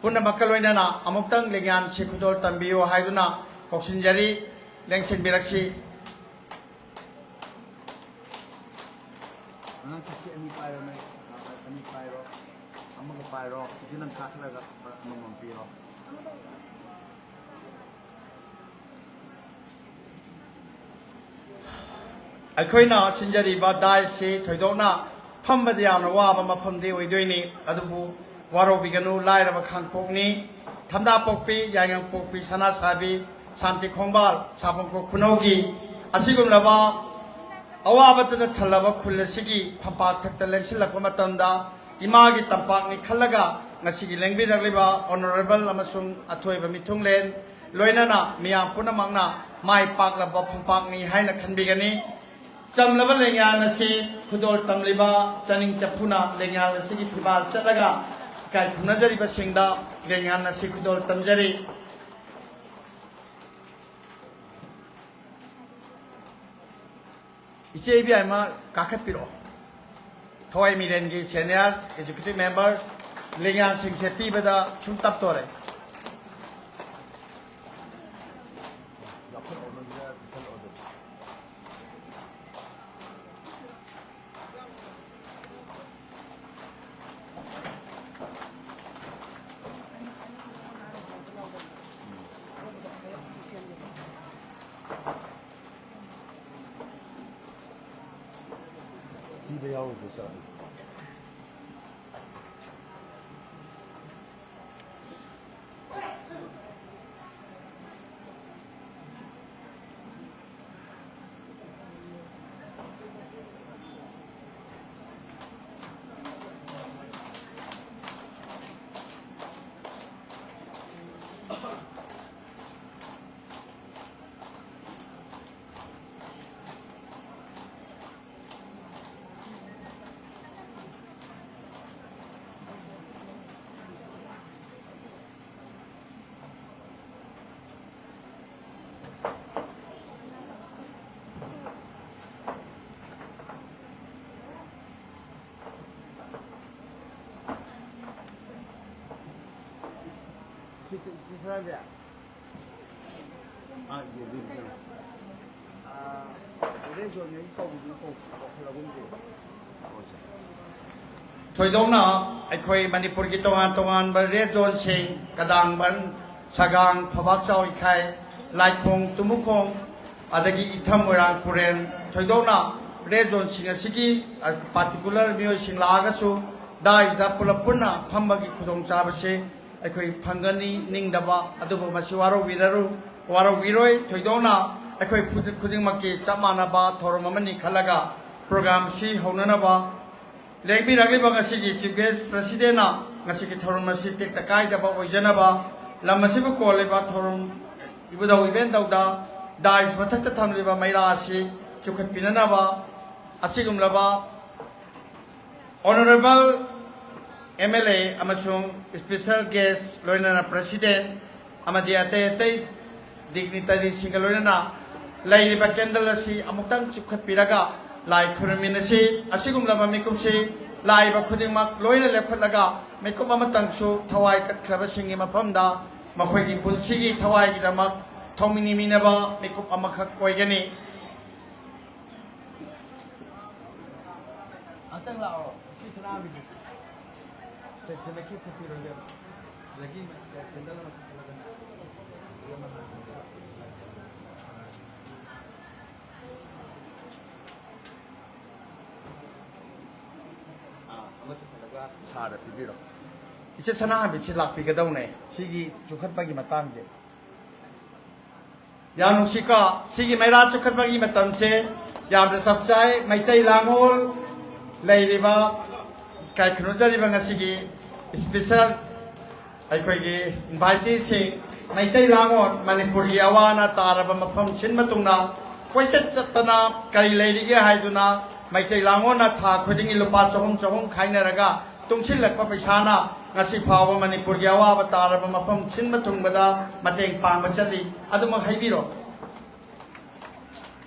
ꯄꯨꯝꯅꯃꯛꯀ ꯂꯣꯏꯅꯅ ꯑꯃꯨꯛꯇꯪ ꯂꯦꯡꯌꯥꯟꯁꯤ ꯈꯨꯗꯣꯜ ꯇꯝꯕꯤꯌꯨ ꯍꯥꯏꯗꯨꯅ ꯀꯧꯁꯤꯟꯖꯔꯤ꯫ ꯂꯦꯡꯁꯤꯟꯕꯤꯔꯛꯁꯤ꯫ ꯑꯉꯥꯡ ꯆꯠꯊꯤ ꯑꯅꯤ ꯄꯥꯏꯔꯣ ꯅꯣꯏ꯫ ꯑ, ꯑꯅꯤ ꯄꯥꯏꯔꯣ꯫ ꯑꯃꯒ ꯄꯥꯏꯔꯣ꯫ ꯏꯆꯦ ꯅꯪ ꯀꯥꯈꯠꯂꯒ ꯑꯃꯃꯝ ꯄꯤꯔꯣ꯫ ꯑꯩꯈꯣꯏꯅ ꯁꯤꯟꯖꯔꯤꯕ ꯗꯥꯏꯁꯁꯤ ꯊꯣꯏꯗꯣꯛꯅ ꯐꯝꯕꯗ ꯌꯥꯝꯅ ꯋꯥꯕ ꯃꯐꯝꯗꯤ ꯑꯣꯏꯗꯣꯏꯅꯤ, ꯑꯗꯨꯕꯨ ꯋꯥꯔꯧꯕꯤꯒꯅꯨ꯫ ꯂꯥꯏꯔꯕ ꯈꯥꯡꯄꯣꯛꯅꯤ, ꯊꯝꯗꯥꯄꯣꯛꯄꯤ, ꯌꯥꯏꯉꯪꯄꯣꯛꯄꯤ, ꯁꯅꯥꯁꯥꯕꯤ, ꯁꯥꯟꯇꯤ ꯈꯣꯡꯕꯥꯜ, ꯁꯥꯕꯝꯈꯣꯛ ꯈꯨꯅꯧꯒꯤ ꯑꯁꯤꯒꯨꯝꯂꯕ ꯑꯋꯥꯕꯇꯅ ꯊꯜꯂꯕ ꯈꯨꯜ ꯑꯁꯤꯒꯤ ꯐꯝꯄꯥꯛ ꯊꯛꯇ ꯂꯦꯡꯁꯤꯜꯂꯛꯄ ꯃꯇꯝꯗ, ꯏꯃꯥꯒꯤ ꯇꯝꯄꯥꯛꯅꯤ ꯈꯜꯂꯒ ꯉꯁꯤꯒꯤ ꯂꯦꯡꯕꯤꯔꯛꯂꯤꯕ ꯑꯣꯅꯔꯦꯕꯜ ꯑꯃꯁꯨꯡ ꯑꯊꯣꯏꯕ ꯃꯤꯊꯨꯡꯂꯦꯟ, ꯂꯣꯏꯅꯅ ꯃꯤꯌꯥꯝ ꯄꯨꯝꯅꯃꯛꯅ ꯃꯥꯏ ꯄꯥꯛꯂꯕ ꯐꯝꯄꯥꯛꯅꯤ ꯍꯥꯏꯅ ꯈꯟꯕꯤꯒꯅꯤ꯫ ꯆꯝꯂꯕ ꯂꯦꯡꯌꯥꯟ ꯑꯁꯤ ꯈꯨꯗꯣꯜ ꯇꯝꯂꯤꯕ ꯆꯥꯅꯤꯡ ꯆꯐꯨꯅ ꯂꯦꯡꯌꯥꯟ ꯑꯁꯤꯒꯤ ꯐꯤꯕꯥꯜ ꯆꯠꯂꯒ ꯏꯀꯥꯏ ꯈꯨꯝꯅꯖꯔꯤꯕꯁꯤꯡꯗ ꯂꯦꯡꯌꯥꯟ ꯑꯁꯤ ꯈꯨꯗꯣꯜ ꯇꯝꯖꯔꯤ꯫ ꯏꯆꯦ ꯏꯕꯦꯝꯃ ꯀꯥꯈꯠꯄꯤꯔꯛꯑꯣ꯫ ꯊꯋꯥꯏ ꯃꯤꯔꯦꯟꯒꯤ ꯁꯦꯅꯤꯌꯔ ꯑꯦꯛꯖꯤꯀ꯭ꯌꯨꯇꯤꯚ ꯃꯦꯝꯕꯔ ꯂꯦꯡꯌꯥꯟꯁꯤꯡꯁꯦ ꯄꯤꯕꯗ ꯁꯨꯝ ꯇꯞꯇꯣꯔꯦ꯫ ꯄꯤꯕ ꯌꯥꯎꯔꯨꯁꯨ ꯆꯠꯂꯨ꯫ ꯁꯤ, ꯁꯤ, ꯁꯤ ꯁꯅꯥꯕꯤ? ꯑꯥ, ꯌꯦꯡꯕꯤꯌꯨ, ꯁꯅꯥꯕꯤ꯫ ꯑꯥ, ꯍꯣꯔꯦꯟ ꯖꯣꯟꯉꯩ ꯀꯧꯕꯤꯗꯨ ꯀꯧ-, ꯀꯧꯈꯠꯂꯒꯨꯝꯁꯦ꯫ ꯊꯣꯏꯗꯣꯛꯅ ꯑꯩꯈꯣꯏ ꯃꯅꯤꯄꯨꯔꯒꯤ ꯇꯣꯉꯥꯟ ꯇꯣꯉꯥꯟꯕ ꯔꯦꯗ ꯖꯣꯟꯁꯤꯡ, ꯀꯗꯥꯡꯕꯟ, ꯁꯒꯥꯡ, ꯐꯕꯥꯛꯆꯥꯎ ꯏꯈꯥꯏ, ꯂꯥꯏꯈꯣꯡ, ꯇꯨꯃꯨꯈꯣꯡ, ꯑꯗꯒꯤ ꯏꯊꯝ, ꯃꯣꯏꯔꯥꯡ, ꯄꯨꯔꯦꯟ, ꯊꯣꯏꯗꯣꯛꯅ ꯔꯦꯗ ꯖꯣꯟꯁꯤꯡ ꯑꯁꯤꯒꯤ, ꯑ, ꯄꯥꯔꯇꯤꯀꯨꯂꯔ ꯃꯤꯑꯣꯏꯁꯤꯡ ꯂꯥꯛꯑꯒꯁꯨ ꯗꯥꯏꯁꯗ ꯄꯨꯂꯞ ꯄꯨꯟꯅ ꯐꯝꯕꯒꯤ ꯈꯨꯗꯣꯡꯆꯥꯕꯁꯤ ꯑꯩꯈꯣꯏ ꯐꯪꯒꯅꯤ ꯅꯤꯡꯗꯕ, ꯑꯗꯨꯕꯨ ꯃꯁꯤ ꯋꯥꯔꯧꯕꯤꯔꯔꯨ-, ꯋꯥꯔꯧꯕꯤꯔꯣꯏ꯫ ꯊꯣꯏꯗꯣꯛꯅ ꯑꯩꯈꯣꯏ ꯈꯨꯗꯤ-, ꯈꯨꯗꯤꯡꯃꯛꯀꯤ ꯆꯞ ꯃꯥꯟꯅꯕ ꯊꯧꯔꯝ ꯑꯃꯅꯤ ꯈꯜꯂꯒ ꯄ꯭ꯔꯣꯒ꯭ꯔꯥꯝꯁꯤ ꯍꯧꯅꯅꯕ ꯂꯦꯡꯕꯤꯔꯛꯂꯤꯕ ꯉꯁꯤꯒꯤ ꯆꯤꯐ ꯒꯦꯁ ꯄ꯭ꯔꯁꯤꯗꯦꯟꯅ ꯉꯁꯤꯒꯤ ꯊꯧꯔꯝ ꯑꯁꯤ ꯇꯦꯛꯇ ꯀꯥꯏꯗꯕ ꯑꯣꯏꯖꯅꯕ, ꯂꯝ ꯑꯁꯤꯕꯨ ꯀꯣꯜꯂꯤꯕ ꯊꯧꯔꯝ ꯏꯕꯨꯙꯧ ꯏꯕꯦꯟꯗꯧꯗ ꯗꯥꯏꯁ ꯃꯊꯛꯇ ꯊꯝꯂꯤꯕ ꯃꯩꯔꯥ ꯑꯁꯤ ꯆꯨꯈꯠꯄꯤꯅꯅꯕ, ꯑꯁꯤꯒꯨꯝꯂꯕ ꯑꯣꯅꯔꯦꯕꯜ ꯑꯦꯝ ꯑꯦꯜ ꯑꯦ ꯑꯃꯁꯨꯡ ꯏꯁꯄꯤꯁꯦꯜ ꯒꯦꯁ, ꯂꯣꯏꯅꯅ ꯄ꯭ꯔꯁꯤꯗꯦꯟ ꯑꯃꯗꯤ ꯑꯇꯩ ꯑꯇꯩ ꯗꯤꯒꯅꯤꯇꯔꯤꯁꯤꯡꯒ ꯂꯣꯏꯅꯅ ꯂꯩꯔꯤꯕ ꯀꯦꯟꯗꯜ ꯑꯁꯤ ꯑꯃꯨꯛꯇꯪ ꯆꯨꯞꯈꯠꯄꯤꯔꯒ ꯂꯥꯏ ꯈꯨꯔꯨꯝꯃꯤꯟꯅꯁꯤ꯫ ꯑꯁꯤꯒꯨꯝꯂꯕ ꯃꯤꯀꯨꯞꯁꯤ ꯂꯥꯛꯏꯕ ꯈꯨꯗꯤꯡꯃꯛ ꯂꯣꯏꯅ ꯂꯦꯞꯈꯠꯂꯒ ꯃꯤꯀꯨꯞ ꯑꯃꯇꯪꯁꯨ ꯊꯋꯥꯏ ꯀꯠꯈ꯭ꯔꯕꯁꯤꯡꯒꯤ ꯃꯐꯝꯗ ꯃꯈꯣꯏꯒꯤ ꯄꯨꯟꯁꯤꯒꯤ ꯊꯋꯥꯏꯒꯤꯗꯃꯛ ꯊꯧꯃꯤꯅꯤꯃꯤꯅꯕ ꯃꯤꯀꯨꯞ ꯑꯃꯈꯛ ꯑꯣꯏꯒꯅꯤ꯫ ꯑꯝꯇꯪ ꯂꯥꯛꯑꯣ꯫ ꯁꯤ ꯁꯅꯥꯍꯟꯕꯤꯗꯨ꯫ ꯁꯦ, ꯁꯦ, ꯃꯩꯈꯦꯠ ꯁꯦ ꯄꯤꯔꯣ, ꯏꯕꯦꯝꯃ꯫ ꯁꯤꯗꯒꯤ ꯀꯦꯟꯗꯜ ꯑꯃ ꯊꯥꯜꯂꯒꯅꯦ꯫ ꯑꯥ, ꯑꯃ ꯆꯨꯈꯠꯂꯒ ꯁꯥꯔꯗ ꯄꯤꯕꯤꯔꯣ꯫ ꯏꯆꯦ ꯁꯅꯥꯍꯟꯕꯤ, ꯁꯤ ꯂꯥꯛꯄꯤꯒꯗꯧꯅꯦ꯫ ꯁꯤꯒꯤ ꯆꯨꯈꯠꯄꯒꯤ ꯃꯇꯥꯡꯁꯦ꯫ ꯌꯥꯝ ꯅꯨꯡꯁꯤꯀꯣ, ꯁꯤꯒꯤ ꯃꯩꯔꯥ ꯆꯨꯈꯠꯄꯒꯤ ꯃꯇꯝꯁꯦ ꯌꯥꯝꯅ ꯆꯞ ꯆꯥꯏ꯫ ꯃꯩꯇꯩ ꯂꯥꯡꯉꯣꯜ ꯂꯩꯔꯤꯕ, ꯏꯀꯥꯏ ꯈꯨꯝꯅꯖꯔꯤꯕ ꯉꯁꯤꯒꯤ ꯏꯁꯄꯤꯁꯦꯜ ꯑꯩꯈꯣꯏꯒꯤ ꯏꯟꯚꯥꯏꯇꯤꯁꯤꯡ, ꯃꯩꯇꯩ ꯂꯥꯡꯉꯣꯜ ꯃꯅꯤꯄꯨꯔꯒꯤ ꯑꯋꯥ ꯑꯅꯥ ꯇꯥꯔꯕ ꯃꯐꯝ ꯁꯤꯟꯕ ꯊꯨꯡꯅ ꯀꯣꯏꯆꯠ ꯆꯠꯇꯅ ꯀꯔꯤ ꯂꯩꯔꯤꯒꯦ ꯍꯥꯏꯗꯨꯅ ꯃꯩꯇꯩ ꯂꯥꯡꯉꯣꯜꯅ ꯊꯥ ꯈꯨꯗꯤꯡꯒꯤ ꯂꯨꯄꯥ ꯆꯍꯨꯝ ꯆꯍꯨꯝ ꯈꯥꯏꯅꯔꯒ ꯇꯨꯡꯁꯤꯜꯂꯛꯄ ꯄꯩꯁꯥꯅ ꯉꯁꯤ ꯐꯥꯎꯕ ꯃꯅꯤꯄꯨꯔꯒꯤ ꯑꯋꯥꯕ ꯇꯥꯔꯕ ꯃꯐꯝ ꯁꯤꯟꯕ ꯊꯨꯡꯕꯗ ꯃꯇꯦꯡ ꯄꯥꯡꯕ ꯆꯠꯂꯤ꯫ ꯑꯗꯨꯃꯛ ꯍꯥꯏꯕꯤꯔꯣ꯫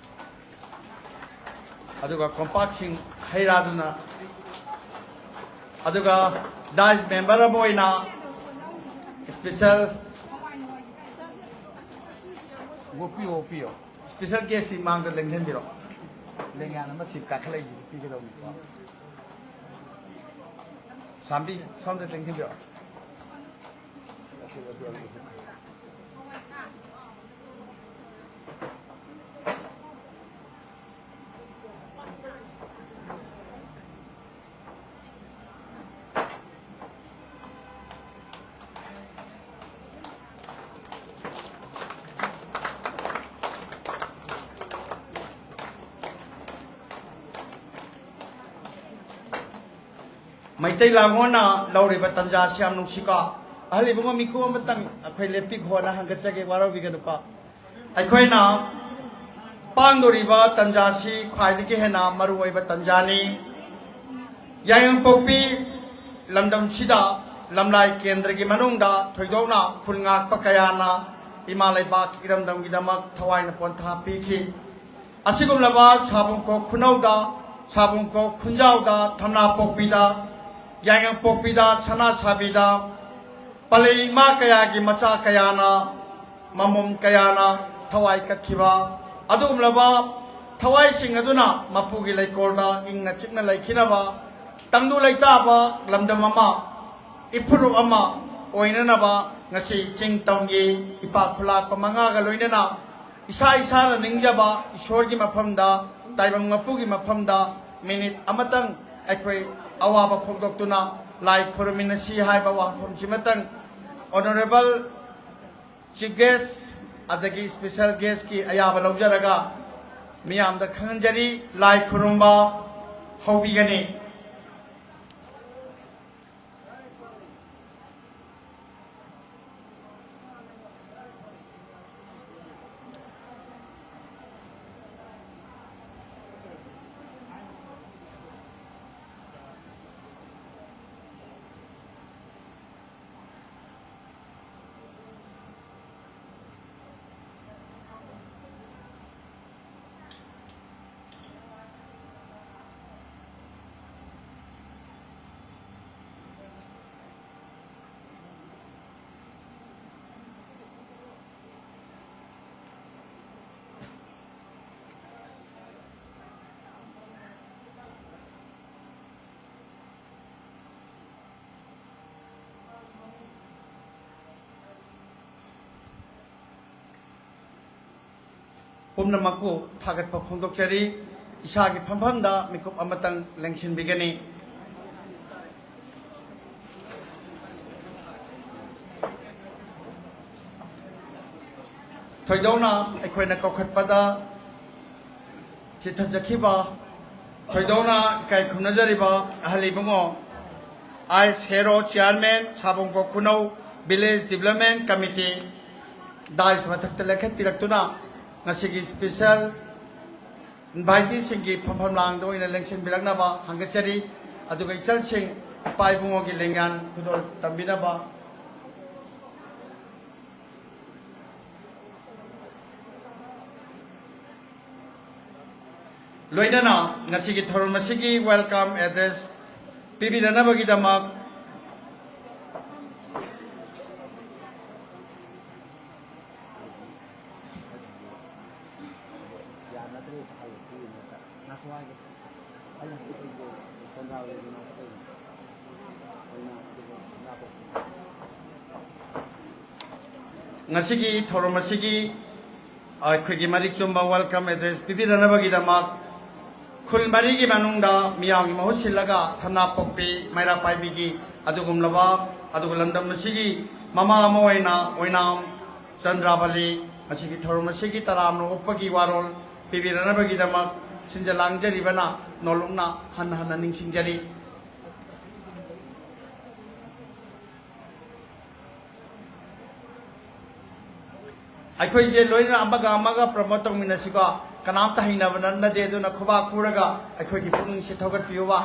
ꯑꯗꯨꯒ ꯀꯣꯝꯄꯥꯛꯁꯤꯡ ꯍꯩ ꯔꯥꯗꯨꯅ, ꯑꯗꯨꯒ ꯗꯥꯏꯁ ꯃꯦꯝꯕꯔ ꯑꯃ ꯑꯣꯏꯅ ꯏꯁꯄꯤꯁꯦꯜ ꯑꯣꯛꯄꯤꯌꯣ, ꯑꯣꯛꯄꯤꯌꯣ꯫ ꯏꯁꯄꯤꯁꯦꯜ ꯒꯦꯁꯁꯤ ꯃꯥꯡꯗ ꯂꯦꯡꯁꯤꯟꯕꯤꯔꯣ꯫ ꯂꯦꯡꯌꯥꯟ ꯑꯃ ꯁꯤ ꯀꯥꯈꯠꯂꯛꯏꯁꯤ ꯄꯤꯒꯗꯧꯅꯤꯀꯣ꯫ ꯁꯥꯝꯕꯤ, ꯁꯣꯝꯗ ꯂꯦꯡꯁꯤꯟꯕꯤꯔꯛꯑꯣ꯫ ꯃꯩꯇꯩ ꯂꯥꯡꯉꯣꯜꯅ ꯂꯧꯔꯤꯕ ꯇꯟꯖꯥꯁꯤ ꯌꯥꯝ ꯅꯨꯡꯁꯤꯀꯣ꯫ ꯑꯍꯜ ꯏꯕꯨꯡꯉꯣ ꯃꯤꯈꯨ ꯑꯃꯇꯪ ꯑꯩꯈꯣꯏ ꯂꯦꯞꯄꯤꯈꯣꯅ ꯍꯪꯒꯠꯆꯒꯦ, ꯋꯥꯔꯧꯕꯤꯒꯅꯨꯀꯣ꯫ ꯑꯩꯈꯣꯏꯅ ꯄꯥꯡꯗꯣꯔꯤꯕ ꯇꯟꯖꯥꯁꯤ ꯈ꯭ꯋꯥꯏꯗꯒꯤ ꯍꯦꯟꯅ ꯃꯔꯨꯑꯣꯏꯕ ꯇꯟꯖꯥꯅꯤ꯫ ꯌꯥꯏꯉꯪꯄꯣꯛꯄꯤ ꯂꯝꯗꯝꯁꯤꯗ ꯂꯝꯂꯥꯏ ꯀꯦꯟꯗ꯭ꯔꯒꯤ ꯃꯅꯨꯡꯗ ꯊꯣꯏꯗꯣꯛꯅ ꯈꯨꯟ ꯉꯥꯛꯄ ꯀꯌꯥꯅ ꯏꯃꯥ ꯂꯩꯕꯥꯛ ꯏꯔꯝꯗꯝꯒꯤꯗꯃꯛ ꯊꯋꯥꯏꯅ ꯄꯣꯟꯊꯥ ꯄꯤꯈꯤ꯫ ꯑꯁꯤꯒꯨꯝꯂꯕ ꯁꯥꯕꯨꯡꯈꯣꯛ ꯈꯨꯅꯧꯗ, ꯁꯥꯕꯨꯡꯈꯣꯛ ꯈꯨꯟꯖꯥꯎꯗ, ꯊꯝꯅꯥꯄꯣꯛꯄꯤꯗ, ꯌꯥꯏꯉꯪꯄꯣꯛꯄꯤꯗ, ꯁꯅꯥꯁꯥꯕꯤꯗ, ꯄꯂꯩ ꯏꯃꯥ ꯀꯌꯥꯒꯤ ꯃꯆꯥ ꯀꯌꯥꯅ, ꯃꯃꯣꯝ ꯀꯌꯥꯅ ꯊꯋꯥꯏ ꯀꯠꯈꯤꯕ ꯑꯗꯨꯒꯨꯝꯂꯕ ꯊꯋꯥꯏꯁꯤꯡ ꯑꯗꯨꯅ ꯃꯄꯨꯒꯤ ꯂꯩꯀꯣꯜꯗ ꯏꯪꯅ ꯆꯤꯛꯅ ꯂꯩꯈꯤꯅꯕ, ꯇꯪꯗꯨ ꯂꯩꯇꯥꯕ ꯂꯝꯗꯝ ꯑꯃ, ꯏꯐꯨꯔꯨꯞ ꯑꯃ ꯑꯣꯏꯅꯅꯕ ꯉꯁꯤ ꯆꯤꯡ ꯇꯝꯒꯤ ꯏꯄꯥ ꯈꯨꯂꯥꯛꯄ ꯃꯉꯥꯒ ꯂꯣꯏꯅꯅ ꯏꯁꯥ ꯏꯁꯥꯅ ꯅꯤꯡꯖꯕ ꯏꯁꯣꯔꯒꯤ ꯃꯐꯝꯗ, ꯇꯥꯏꯕꯪ ꯃꯄꯨꯒꯤ ꯃꯐꯝꯗ ꯃꯤꯅꯤꯠ ꯑꯃꯇꯪ ꯑꯩꯈꯣꯏ ꯑꯋꯥꯕ ꯐꯣꯡꯗꯣꯛꯇꯨꯅ ꯂꯥꯏ ꯈꯨꯔꯨꯝꯃꯤꯟꯅꯁꯤ ꯍꯥꯏꯕ ꯋꯥꯐꯝꯁꯤꯃꯇꯪ Honourable Chief Guest ꯑꯗꯒꯤ Special Guestꯀꯤ ꯑꯌꯥꯕ ꯂꯧꯖꯔꯒ ꯃꯤꯌꯥꯝꯗ ꯈꯪꯍꯟꯖꯔꯤ꯫ ꯂꯥꯏ ꯈꯨꯔꯨꯝꯕ ꯍꯧꯕꯤꯒꯅꯤ꯫ ꯄꯨꯝꯅꯃꯛꯄꯨ ꯊꯥꯒꯠꯄ ꯐꯣꯡꯗꯣꯛꯆꯔꯤ꯫ ꯏꯁꯥꯒꯤ ꯐꯝꯐꯝꯗ ꯃꯤꯀꯨꯞ ꯑꯃꯇꯪ ꯂꯦꯡꯁꯤꯟꯕꯤꯒꯅꯤ꯫ ꯊꯣꯏꯗꯣꯛꯅ ꯑꯩꯈꯣꯏꯅ ꯀꯧꯈꯠꯄꯗ ꯆꯤꯊꯖꯈꯤꯕ, ꯊꯣꯏꯗꯣꯛꯅ ꯏꯀꯥꯏ ꯈꯨꯝꯅꯖꯔꯤꯕ ꯑꯍꯜ ꯏꯕꯨꯡꯉꯣ ꯑꯥꯏꯁ ꯍꯦꯔꯣ ꯆꯤꯌꯥꯔꯃꯦꯟ ꯁꯥꯕꯣꯡꯄꯣꯛ ꯈꯨꯅꯧ ꯚꯤꯂꯦꯖ ꯗꯤꯕ꯭ꯂꯞꯃꯦꯟ ꯀꯃꯤꯇꯤ ꯗꯥꯏꯁ ꯃꯊꯛꯇ ꯂꯦꯡꯈꯠꯄꯤꯔꯛꯇꯨꯅ ꯉꯁꯤꯒꯤ ꯏꯁꯄꯤꯁꯦꯜ ꯏꯟꯚꯥꯏꯇꯤꯁꯤꯡꯒꯤ ꯐꯝꯐꯝ ꯂꯥꯡꯗ ꯑꯣꯏꯅ ꯂꯦꯡꯁꯤꯟꯕꯤꯔꯛꯅꯕ ꯍꯪꯒꯠꯆꯔꯤ꯫ ꯑꯗꯨꯒ ꯏꯆꯜꯁꯤꯡ, ꯏꯄꯥ ꯏꯕꯨꯡꯉꯣꯒꯤ ꯂꯦꯡꯌꯥꯟ ꯈꯨꯗꯣꯜ ꯇꯝꯕꯤꯅꯕ ꯂꯣꯏꯅꯅ ꯉꯁꯤꯒꯤ ꯊꯧꯔꯝ ꯑꯁꯤꯒꯤ welcome address ꯄꯤꯕꯤꯅꯅꯕꯒꯤꯗꯃꯛ ꯉꯁꯤꯒꯤ ꯊꯧꯔꯝ ꯑꯁꯤꯒꯤ ꯑꯩꯈꯣꯏꯒꯤ ꯃꯔꯤꯛ ꯆꯨꯝꯕ welcome address ꯄꯤꯕꯤꯅꯅꯕꯒꯤꯗꯃꯛ ꯈꯨꯜ ꯃꯔꯤꯒꯤ ꯃꯅꯨꯡꯗ ꯃꯤꯌꯥꯝꯒꯤ ꯃꯍꯨꯠ ꯁꯤꯜꯂꯒ ꯊꯝꯅꯥꯄꯣꯛꯄꯤ ꯃꯩꯔꯥ ꯄꯥꯏꯕꯤꯒꯤ ꯑꯗꯨꯒꯨꯝꯂꯕ, ꯑꯗꯨꯒ ꯂꯝꯗꯝ ꯑꯁꯤꯒꯤ ꯃꯃꯥ ꯑꯃ ꯑꯣꯏꯅ ꯑꯣꯏꯅꯥꯝ ꯆꯟꯗ꯭ꯔꯥꯕꯂꯤ ꯉꯁꯤꯒꯤ ꯊꯧꯔꯝ ꯑꯁꯤꯒꯤ ꯇꯔꯥꯝꯅ ꯑꯣꯛꯄꯒꯤ ꯋꯥꯔꯣꯜ ꯄꯤꯕꯤꯔꯅꯕꯒꯤꯗꯃꯛ ꯁꯤꯟꯖ ꯂꯥꯡꯖꯔꯤꯕꯅ ꯅꯣꯂꯨꯛꯅ ꯍꯟꯅ ꯍꯟꯅ ꯅꯤꯡꯁꯤꯡꯖꯔꯤ꯫ ꯑꯩꯈꯣꯏꯁꯦ ꯂꯣꯏꯅ ꯑꯃꯒ ꯑꯃꯒ promote ꯇꯧꯃꯤꯟꯅꯁꯤꯀꯣ꯫ ꯀꯅꯥꯝꯇ ꯍꯩꯅꯕ ꯅꯠꯅꯗꯦ, ꯑꯗꯨꯅ ꯈꯨꯕꯥꯛ ꯈꯨꯔꯒ ꯑꯩꯈꯣꯏꯒꯤ ꯄꯨꯛꯅꯤꯡꯁꯦ ꯊꯧꯒꯠꯄꯤꯌꯨꯕ꯫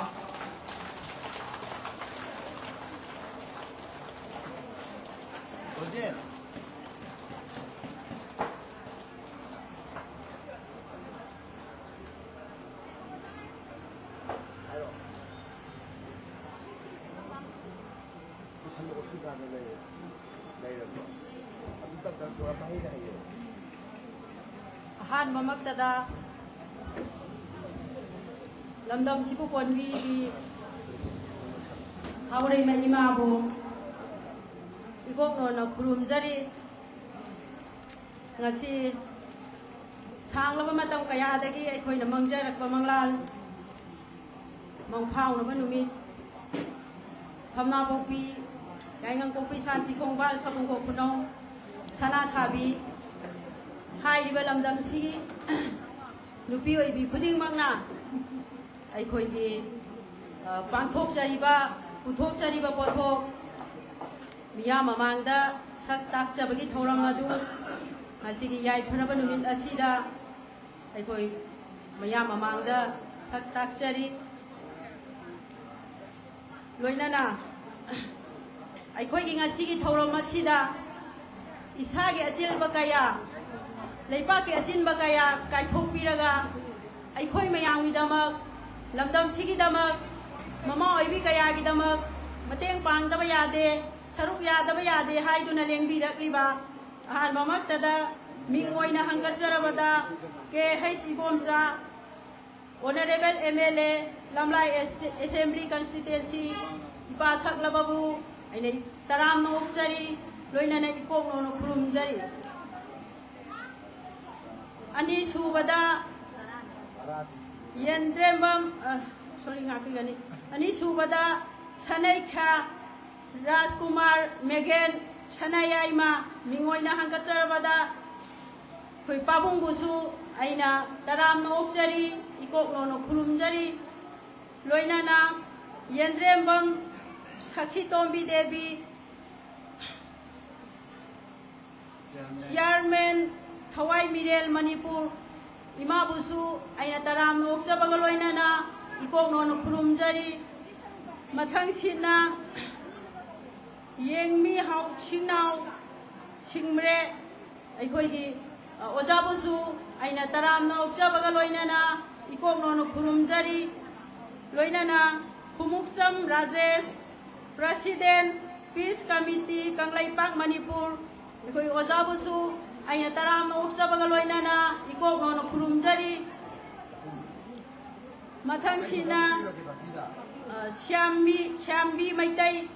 ꯑꯍꯥꯟꯕꯃꯛꯇꯗ ꯂꯝꯗꯝꯁꯤꯕꯨ ꯀꯣꯟꯕꯤꯔꯤꯕꯤ ꯍꯥꯎꯔꯩꯃ ꯏꯃꯥꯕꯨ ꯏꯀꯣꯛꯅꯣꯟꯅ ꯈꯨꯔꯨꯝꯖꯔꯤ꯫ ꯉꯁꯤ ꯁꯥꯡꯂꯕ ꯃꯇꯝ ꯀꯌꯥꯗꯒꯤ ꯑꯩꯈꯣꯏꯅ ꯃꯪꯖꯔꯛꯄ ꯃꯪꯂꯥꯟ ꯃꯪꯐꯥꯎꯅꯕ ꯅꯨꯃꯤꯠ, ꯊꯝꯅꯥꯄꯣꯛꯄꯤ, ꯌꯥꯏꯉꯪꯄꯣꯛꯄꯤ, ꯁꯥꯟꯇꯤ ꯈꯣꯡꯕꯥꯜ, ꯁꯥꯕꯨꯡꯈꯣꯛ ꯈꯨꯅꯧ, ꯁꯅꯥ ꯁꯥꯕꯤ ꯍꯥꯏꯔꯤꯕ ꯂꯝꯗꯝꯁꯤꯒꯤ ꯅꯨꯄꯤ ꯑꯣꯏꯕꯤ ꯈꯨꯗꯤꯡꯃꯛꯅ ꯑꯩꯈꯣꯏꯒꯤ, ꯑ, ꯄꯥꯡꯊꯣꯛꯆꯔꯤꯕ, ꯄꯨꯊꯣꯛꯆꯔꯤꯕ ꯄꯣꯠꯊꯣꯛ ꯃꯤꯌꯥꯝ ꯃꯃꯥꯡꯗ ꯁꯛ ꯇꯥꯛꯆꯕꯒꯤ ꯊꯧꯔꯝ ꯑꯗꯨ ꯉꯁꯤꯒꯤ ꯌꯥꯏꯐꯔꯕ ꯅꯨꯃꯤꯠ ꯑꯁꯤꯗ ꯑꯩꯈꯣꯏ ꯃꯌꯥꯝ ꯃꯃꯥꯡꯗ ꯁꯛ ꯇꯥꯛꯆꯔꯤ꯫ ꯂꯣꯏꯅꯅ ꯑꯩꯈꯣꯏꯒꯤ ꯉꯁꯤꯒꯤ ꯊꯧꯔꯝ ꯑꯁꯤꯗ ꯏꯁꯥꯒꯤ ꯑꯆꯤꯟꯕ ꯀꯌꯥ, ꯂꯩꯄꯥꯛꯀꯤ ꯑꯆꯤꯟꯕ ꯀꯌꯥ ꯀꯥꯏꯊꯣꯛꯄꯤꯔꯒ ꯑꯩꯈꯣꯏ ꯃꯌꯥꯝꯒꯤꯗꯃꯛ, ꯂꯝꯗꯝꯁꯤꯒꯤꯗꯃꯛ, ꯃꯃꯥ ꯑꯣꯏꯕꯤ ꯀꯌꯥꯒꯤꯗꯃꯛ ꯃꯇꯦꯡ ꯄꯥꯡꯗꯕ ꯌꯥꯗꯦ, ꯁꯔꯨꯛ ꯌꯥꯗꯕ ꯌꯥꯗꯦ ꯍꯥꯏꯗꯨꯅ ꯂꯦꯡꯕꯤꯔꯛꯂꯤꯕ ꯑꯍꯥꯟꯕꯃꯛꯇꯗ ꯃꯤꯡ ꯑꯣꯏꯅ ꯍꯪꯒꯠꯆꯔꯕꯗ ꯀꯦ ꯍꯩꯁ Ibomcha, Honourable M L A, ꯂꯝꯂꯥꯏ S-, Assembly Constituency, ꯏꯄꯥ ꯁꯛꯂꯕꯕꯨ ꯑꯩꯅ ꯇꯔꯥꯝꯅ ꯑꯣꯛꯆꯔꯤ, ꯂꯣꯏꯅꯅ ꯏꯀꯣꯛꯅꯧꯅ ꯈꯨꯔꯨꯝꯖꯔꯤ꯫ ꯑꯅꯤꯁꯨꯕꯗ ꯌꯦꯟꯗ꯭ꯔꯦꯝꯕꯝ, ꯑ, sorry, ꯉꯥꯛꯄꯤꯒꯅꯤ꯫ ꯑꯅꯤꯁꯨꯕꯗ ꯁꯅꯩꯈꯥ ꯔꯥꯖꯀꯨꯃꯥꯔ ꯃꯦꯒꯦꯟ ꯁꯅꯥꯌꯥꯏꯃ ꯃꯤꯡ ꯑꯣꯏꯅ ꯍꯪꯒꯠꯆꯔꯕꯗ ꯑꯩꯈꯣꯏ ꯄꯥꯕꯨꯡꯕꯨꯁꯨ ꯑꯩꯅ ꯇꯔꯥꯝꯅ ꯑꯣꯛꯆꯔꯤ, ꯏꯀꯣꯛꯅꯧꯅ ꯈꯨꯔꯨꯝꯖꯔꯤ꯫ ꯂꯣꯏꯅꯅ ꯌꯦꯟꯗ꯭ꯔꯦꯝꯕꯝ ꯁꯈꯤꯇꯣꯝꯕꯤ ꯗꯦꯕꯤ, Chairman, ꯊꯋꯥꯏ ꯃꯤꯔꯦꯜ ꯃꯅꯤꯄꯨꯔ, ꯏꯃꯥꯕꯨꯁꯨ ꯑꯩꯅ ꯇꯔꯥꯝꯅ ꯑꯣꯛꯆꯕꯒ ꯂꯣꯏꯅꯅ ꯏꯀꯣꯛꯅꯧꯅ ꯈꯨꯔꯨꯝꯖꯔꯤ꯫ ꯃꯊꯪꯁꯤꯠꯅ ꯌꯦꯡꯃꯤ ꯍꯥꯎ ꯁꯤꯡꯅꯥꯎ ꯁꯤꯡꯃ꯭ꯔꯦ, ꯑꯩꯈꯣꯏꯒꯤ, ꯑ, ꯑꯣꯖꯥꯕꯨꯁꯨ ꯑꯩꯅ ꯇꯔꯥꯝꯅ ꯑꯣꯛꯆꯕꯒ ꯂꯣꯏꯅꯅ ꯏꯀꯣꯛꯅꯧꯅ ꯈꯨꯔꯨꯝꯖꯔꯤ꯫ ꯂꯣꯏꯅꯅ Khumukcham Rajesh, President, Peace Committee, Kangleipak, Manipur, ꯑꯩꯈꯣꯏ ꯑꯣꯖꯥꯕꯨꯁꯨ ꯑꯩꯅ ꯇꯔꯥꯝꯅ ꯑꯣꯛꯆꯕꯒ ꯂꯣꯏꯅꯅ ꯏꯀꯣꯛꯅꯧꯅ ꯈꯨꯔꯨꯝꯖꯔꯤ꯫ ꯃꯊꯪꯁꯤꯅ, ꯑ, ꯁ꯭ꯌꯥꯝꯕꯤ, ꯁ꯭ꯌꯥꯝꯕꯤ ꯃꯩꯇꯩ,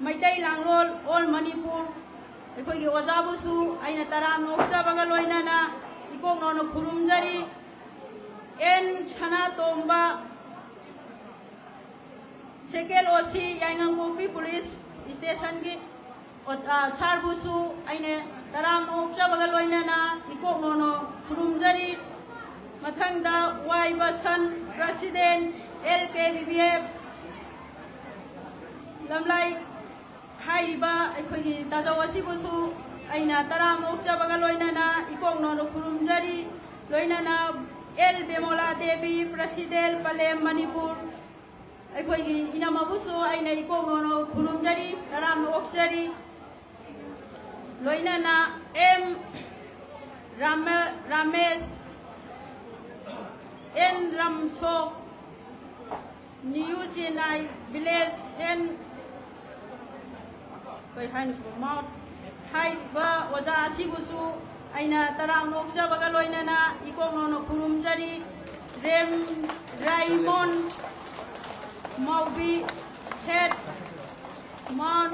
ꯃꯩꯇꯩ ꯂꯥꯡꯂꯣꯜ, All ꯃꯅꯤꯄꯨꯔ, ꯑꯩꯈꯣꯏꯒꯤ ꯑꯣꯖꯥꯕꯨꯁꯨ ꯑꯩꯅ ꯇꯔꯥꯝꯅ ꯑꯣꯛꯆꯕꯒ ꯂꯣꯏꯅꯅ ꯏꯀꯣꯛꯅꯣꯅ ꯈꯨꯔꯨꯝꯖꯔꯤ꯫ ꯑꯦꯟ ꯁꯅꯥꯇꯣꯝꯕ, ꯁꯦꯀꯦꯟ ꯑꯣ ꯁꯤ ꯌꯥꯏꯉꯪꯄꯣꯛꯄꯤ ꯄꯨꯂꯤꯁ ꯁ꯭ꯇꯦꯁꯟꯒꯤ ꯑꯣ-, ꯑ, ꯁꯥꯔꯕꯨꯁꯨ ꯑꯩꯅ ꯇꯔꯥꯝꯅ ꯑꯣꯛꯆꯕꯒ ꯂꯣꯏꯅꯅ ꯏꯀꯣꯛꯅꯣꯅ ꯈꯨꯔꯨꯝꯖꯔꯤ꯫ ꯃꯊꯪꯗ ꯋꯥꯏ ꯕꯁꯟ, ꯄ꯭ꯔꯁꯤꯗꯦꯟ, ꯑꯦꯜ ꯀꯦ ꯕꯤ ꯕꯤ ꯑꯦꯐ, ꯂꯝꯂꯥꯏ ꯍꯥꯏꯔꯤꯕ ꯑꯩꯈꯣꯏꯒꯤ ꯇꯥꯖꯧ ꯑꯁꯤꯕꯨꯁꯨ ꯑꯩꯅ ꯇꯔꯥꯝꯅ ꯑꯣꯛꯆꯕꯒ ꯂꯣꯏꯅꯅ ꯏꯀꯣꯛꯅꯣꯅ ꯈꯨꯔꯨꯝꯖꯔꯤ꯫ ꯂꯣꯏꯅꯅ ꯑꯦꯜ ꯕꯦꯃꯣꯂꯥ ꯗꯦꯕꯤ, ꯄ꯭ꯔꯁꯤꯗꯦꯟ, ꯄꯂꯦꯝ, ꯃꯅꯤꯄꯨꯔ, ꯑꯩꯈꯣꯏꯒꯤ ꯏꯅꯝꯃꯕꯨꯁꯨ ꯑꯩꯅ ꯏꯀꯣꯛꯅꯣꯅ ꯈꯨꯔꯨꯝꯖꯔꯤ, ꯇꯔꯥꯝꯅ ꯑꯣꯛꯆꯔꯤ꯫ ꯂꯣꯏꯅꯅ M Ram-, Ramesh, N Ramsok, new Chennai village ꯑꯦꯟ, ꯀꯩ ꯍꯥꯏꯅꯣ ꯁꯤꯕꯣ? ꯃꯥꯎꯠ ꯍꯥꯏꯔꯤꯕ ꯑꯣꯖꯥ ꯑꯁꯤꯕꯨꯁꯨ ꯑꯩꯅ ꯇꯔꯥꯝꯅ ꯑꯣꯛꯆꯕꯒ ꯂꯣꯏꯅꯅ ꯏꯀꯣꯛꯅꯣꯅ ꯈꯨꯔꯨꯝꯖꯔꯤ꯫ ꯔꯦꯝ ꯔꯥꯏꯃꯣꯟ ꯃꯥꯎꯕꯤ, ꯍꯦꯠ ꯃꯥꯎꯟ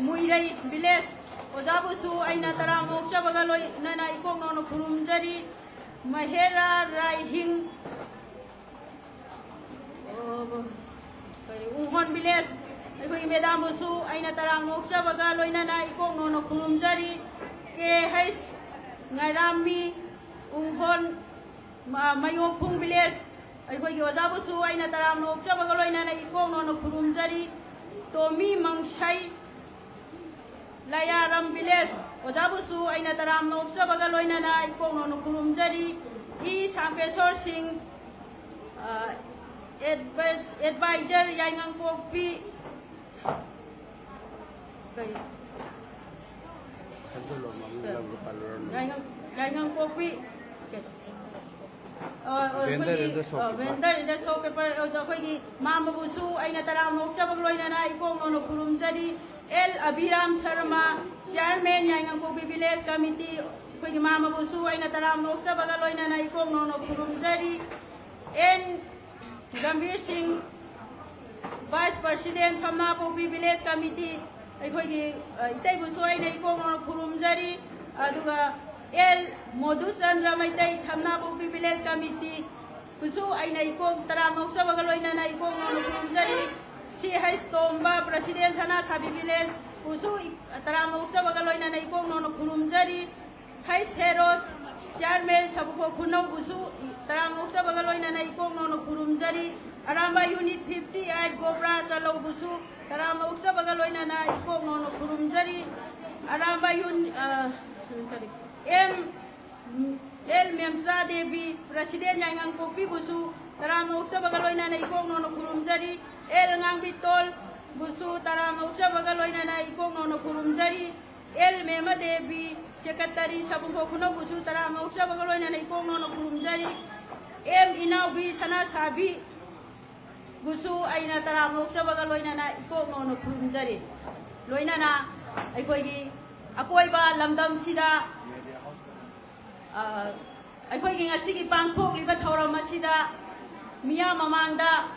ꯃꯨꯏꯔꯩ ꯚꯤꯂꯦꯖ ꯑꯣꯖꯥꯕꯨꯁꯨ ꯑꯩꯅ ꯇꯔꯥꯝꯅ ꯑꯣꯛꯆꯕꯒ ꯂꯣꯏꯅꯅ ꯏꯀꯣꯛꯅꯣꯅ ꯈꯨꯔꯨꯝꯖꯔꯤ꯫ ꯃꯍꯦꯔꯥ ꯔꯥꯏꯍꯤꯡ, ꯑꯣ, ꯀꯔꯤ, ꯎꯪꯍꯣꯟ ꯚꯤꯂꯦꯖ ꯑꯩꯈꯣꯏꯒꯤ ꯃꯦꯗꯥꯝꯕꯨꯁꯨ ꯑꯩꯅ ꯇꯔꯥꯝꯅ ꯑꯣꯛꯆꯕꯒ ꯂꯣꯏꯅꯅ ꯏꯀꯣꯛꯅꯣꯅ ꯈꯨꯔꯨꯝꯖꯔꯤ꯫ ꯀꯦ ꯍꯩꯁ ꯉꯥꯏꯔꯥꯝꯃꯤ, ꯎꯪꯍꯣꯟ ꯃ-, ꯃꯌꯣꯡꯐꯨꯡ ꯚꯤꯂꯦꯖ ꯑꯩꯈꯣꯏꯒꯤ ꯑꯣꯖꯥꯕꯨꯁꯨ ꯑꯩꯅ ꯇꯔꯥꯝꯅ ꯑꯣꯛꯆꯕꯒ ꯂꯣꯏꯅꯅ ꯏꯀꯣꯛꯅꯣꯅ ꯈꯨꯔꯨꯝꯖꯔꯤ꯫ ꯇꯣꯃꯤ ꯃꯪꯁꯩ, ꯂꯌꯥꯔꯝ ꯚꯤꯂꯦꯖ ꯑꯣꯖꯥꯕꯨꯁꯨ ꯑꯩꯅ ꯇꯔꯥꯝꯅ ꯑꯣꯛꯆꯕꯒ ꯂꯣꯏꯅꯅ ꯏꯀꯣꯛꯅꯣꯅ ꯈꯨꯔꯨꯝꯖꯔꯤ꯫ ꯏ ꯁꯥꯡꯀꯦꯁꯣꯔ ꯁꯤꯡ, ꯑ, ꯑꯦꯗꯚꯥꯏꯁ-, ꯑꯦꯗꯚꯥꯏꯖꯔ ꯌꯥꯏꯉꯪꯄꯣꯛꯄꯤ, ꯀꯩ? ꯈꯟꯖꯜꯂꯣ, ꯃꯃꯤꯡ ꯂꯝꯒ ꯄꯜꯂꯨꯔꯅꯨ꯫ ꯌꯥꯏꯉꯪ-, ꯌꯥꯏꯉꯪꯄꯣꯛꯄꯤ, ꯀꯩ? ꯑ, ꯑ, ꯚꯦꯟꯗꯔ ꯑꯩꯈꯣꯏꯒꯤ, ꯑꯦꯟ ꯗ ꯁꯣꯞꯀꯤꯄꯔ꯫ ꯑ, ꯚꯦꯟꯗꯔ ꯑꯦꯟ ꯗ ꯁꯣꯞꯀꯤꯄꯔ, ꯑ, ꯑꯩꯈꯣꯏꯒꯤ ꯃꯥꯃꯕꯨꯁꯨ ꯑꯩꯅ ꯇꯔꯥꯝꯅ ꯑꯣꯛꯆꯕꯒ ꯂꯣꯏꯅꯅ ꯏꯀꯣꯛꯅꯣꯅ ꯈꯨꯔꯨꯝꯖꯔꯤ꯫ ꯑꯦꯜ ꯑꯕꯤꯔꯥꯝ ꯁꯔꯃ, ꯆꯤꯌꯥꯔꯃꯦꯟ ꯌꯥꯏꯉꯪꯄꯣꯛꯄꯤ ꯚꯤꯂꯦꯖ ꯀꯃꯤꯇꯤ, ꯑꯩꯈꯣꯏꯒꯤ ꯃꯥꯃꯕꯨꯁꯨ ꯑꯩꯅ ꯇꯔꯥꯝꯅ ꯑꯣꯛꯆꯕꯒ ꯂꯣꯏꯅꯅ ꯏꯀꯣꯛꯅꯣꯅ ꯈꯨꯔꯨꯝꯖꯔꯤ꯫ ꯑꯦꯟ ꯒꯝꯚꯤꯔ ꯁꯤꯡ, ꯚꯥꯏꯁ ꯄ꯭ꯔꯁꯤꯗꯦꯟ ꯐꯝꯅꯥꯄꯣꯛꯄꯤ ꯚꯤꯂꯦꯖ ꯀꯃꯤꯇꯤ, ꯑꯩꯈꯣꯏꯒꯤ, ꯑ, ꯏꯇꯩꯕꯨꯁꯨ ꯑꯩꯅ ꯏꯀꯣꯛꯅꯣꯅ ꯈꯨꯔꯨꯝꯖꯔꯤ꯫ ꯑꯗꯨꯒ ꯑꯦꯜ ꯃꯣꯗꯨꯆꯟꯗ꯭ꯔ ꯃꯩꯇꯩ, ꯊꯝꯅꯥꯄꯣꯛꯄꯤ ꯚꯤꯂꯦꯖ ꯀꯃꯤꯇꯤ ꯕꯨꯁꯨ ꯑꯩꯅ ꯏꯀꯣꯛ ꯇꯔꯥꯝꯅ ꯑꯣꯛꯆꯕꯒ ꯂꯣꯏꯅꯅ ꯏꯀꯣꯛ ꯅꯧꯅ ꯈꯨꯔꯨꯝꯖꯔꯤ꯫ ꯁꯤ ꯍꯩꯁ ꯇꯣꯝꯕ, ꯄ꯭ꯔꯁꯤꯗꯦꯟ ꯁꯅꯥꯁꯥꯕꯤ ꯚꯤꯂꯦꯖ ꯕꯨꯁꯨ ꯇꯔꯥꯝꯅ ꯑꯣꯛꯆꯕꯒ ꯂꯣꯏꯅꯅ ꯏꯀꯣꯛ ꯅꯧꯅ ꯈꯨꯔꯨꯝꯖꯔꯤ꯫ ꯍꯩꯁ ꯍꯦꯔꯣꯁ, ꯆꯤꯌꯥꯔꯃꯦꯟ ꯁꯕꯨꯈꯣ ꯈꯨꯅꯧꯕꯨꯁꯨ ꯇꯔꯥꯝꯅ ꯑꯣꯛꯆꯕꯒ ꯂꯣꯏꯅꯅ ꯏꯀꯣꯛ ꯅꯧꯅ ꯈꯨꯔꯨꯝꯖꯔꯤ꯫ ꯑꯔꯥꯝꯕ ꯌꯨꯅꯤꯠ ꯐꯤꯐꯇꯤ ꯑꯩꯠ ꯒꯣꯕ꯭ꯔꯥ ꯆꯂꯧꯕꯨꯁꯨ ꯇꯔꯥꯝꯅ ꯑꯣꯛꯆꯕꯒ ꯂꯣꯏꯅꯅ ꯏꯀꯣꯛ ꯅꯧꯅ ꯈꯨꯔꯨꯝꯖꯔꯤ꯫ ꯑꯔꯥꯝꯕ ꯌꯨꯟ-, ꯑ, ꯀꯔꯤ? ꯑꯦꯝ ꯑꯦꯜ ꯃꯦꯝꯆꯥ ꯗꯦꯕꯤ, ꯄ꯭ꯔꯁꯤꯗꯦꯟ ꯌꯥꯏꯉꯪꯄꯣꯛꯄꯤꯕꯨꯁꯨ ꯇꯔꯥꯝꯅ ꯑꯣꯛꯆꯕꯒ ꯂꯣꯏꯅꯅ ꯏꯀꯣꯛ ꯅꯧꯅ ꯈꯨꯔꯨꯝꯖꯔꯤ꯫ ꯑꯦꯜ ꯉꯥꯡꯕꯤꯇꯣꯜꯕꯨꯁꯨ ꯇꯔꯥꯝꯅ ꯑꯣꯛꯆꯕꯒ ꯂꯣꯏꯅꯅ ꯏꯀꯣꯛ ꯅꯧꯅ ꯈꯨꯔꯨꯝꯖꯔꯤ꯫ ꯑꯦꯜ ꯃꯦꯃ ꯗꯦꯕꯤ, ꯁꯦꯀ꯭ꯔꯦꯇꯔꯤ ꯁꯕꯨꯡꯈꯣꯛ ꯈꯨꯅꯧꯕꯨꯁꯨ ꯇꯔꯥꯝꯅ ꯑꯣꯛꯆꯕꯒ ꯂꯣꯏꯅꯅ ꯏꯀꯣꯛ ꯅꯧꯅ ꯈꯨꯔꯨꯝꯖꯔꯤ꯫ ꯑꯦꯝ ꯏꯅꯥꯎꯕꯤ ꯁꯅꯥꯁꯥꯕꯤ ꯕꯨꯁꯨ ꯑꯩꯅ ꯇꯔꯥꯝꯅ ꯑꯣꯛꯆꯕꯒ ꯂꯣꯏꯅꯅ ꯏꯀꯣꯛ ꯅꯧꯅ ꯈꯨꯔꯨꯝꯖꯔꯤ꯫ ꯂꯣꯏꯅꯅ ꯑꯩꯈꯣꯏꯒꯤ ꯑꯀꯣꯏꯕ ꯂꯝꯗꯝꯁꯤꯗ, ꯑ, ꯑꯩꯈꯣꯏꯒꯤ ꯉꯁꯤꯒꯤ ꯄꯥꯡꯊꯣꯛꯂꯤꯕ ꯊꯧꯔꯝ ꯑꯁꯤꯗ ꯃꯤꯌꯥꯝ ꯃꯃꯥꯡꯗ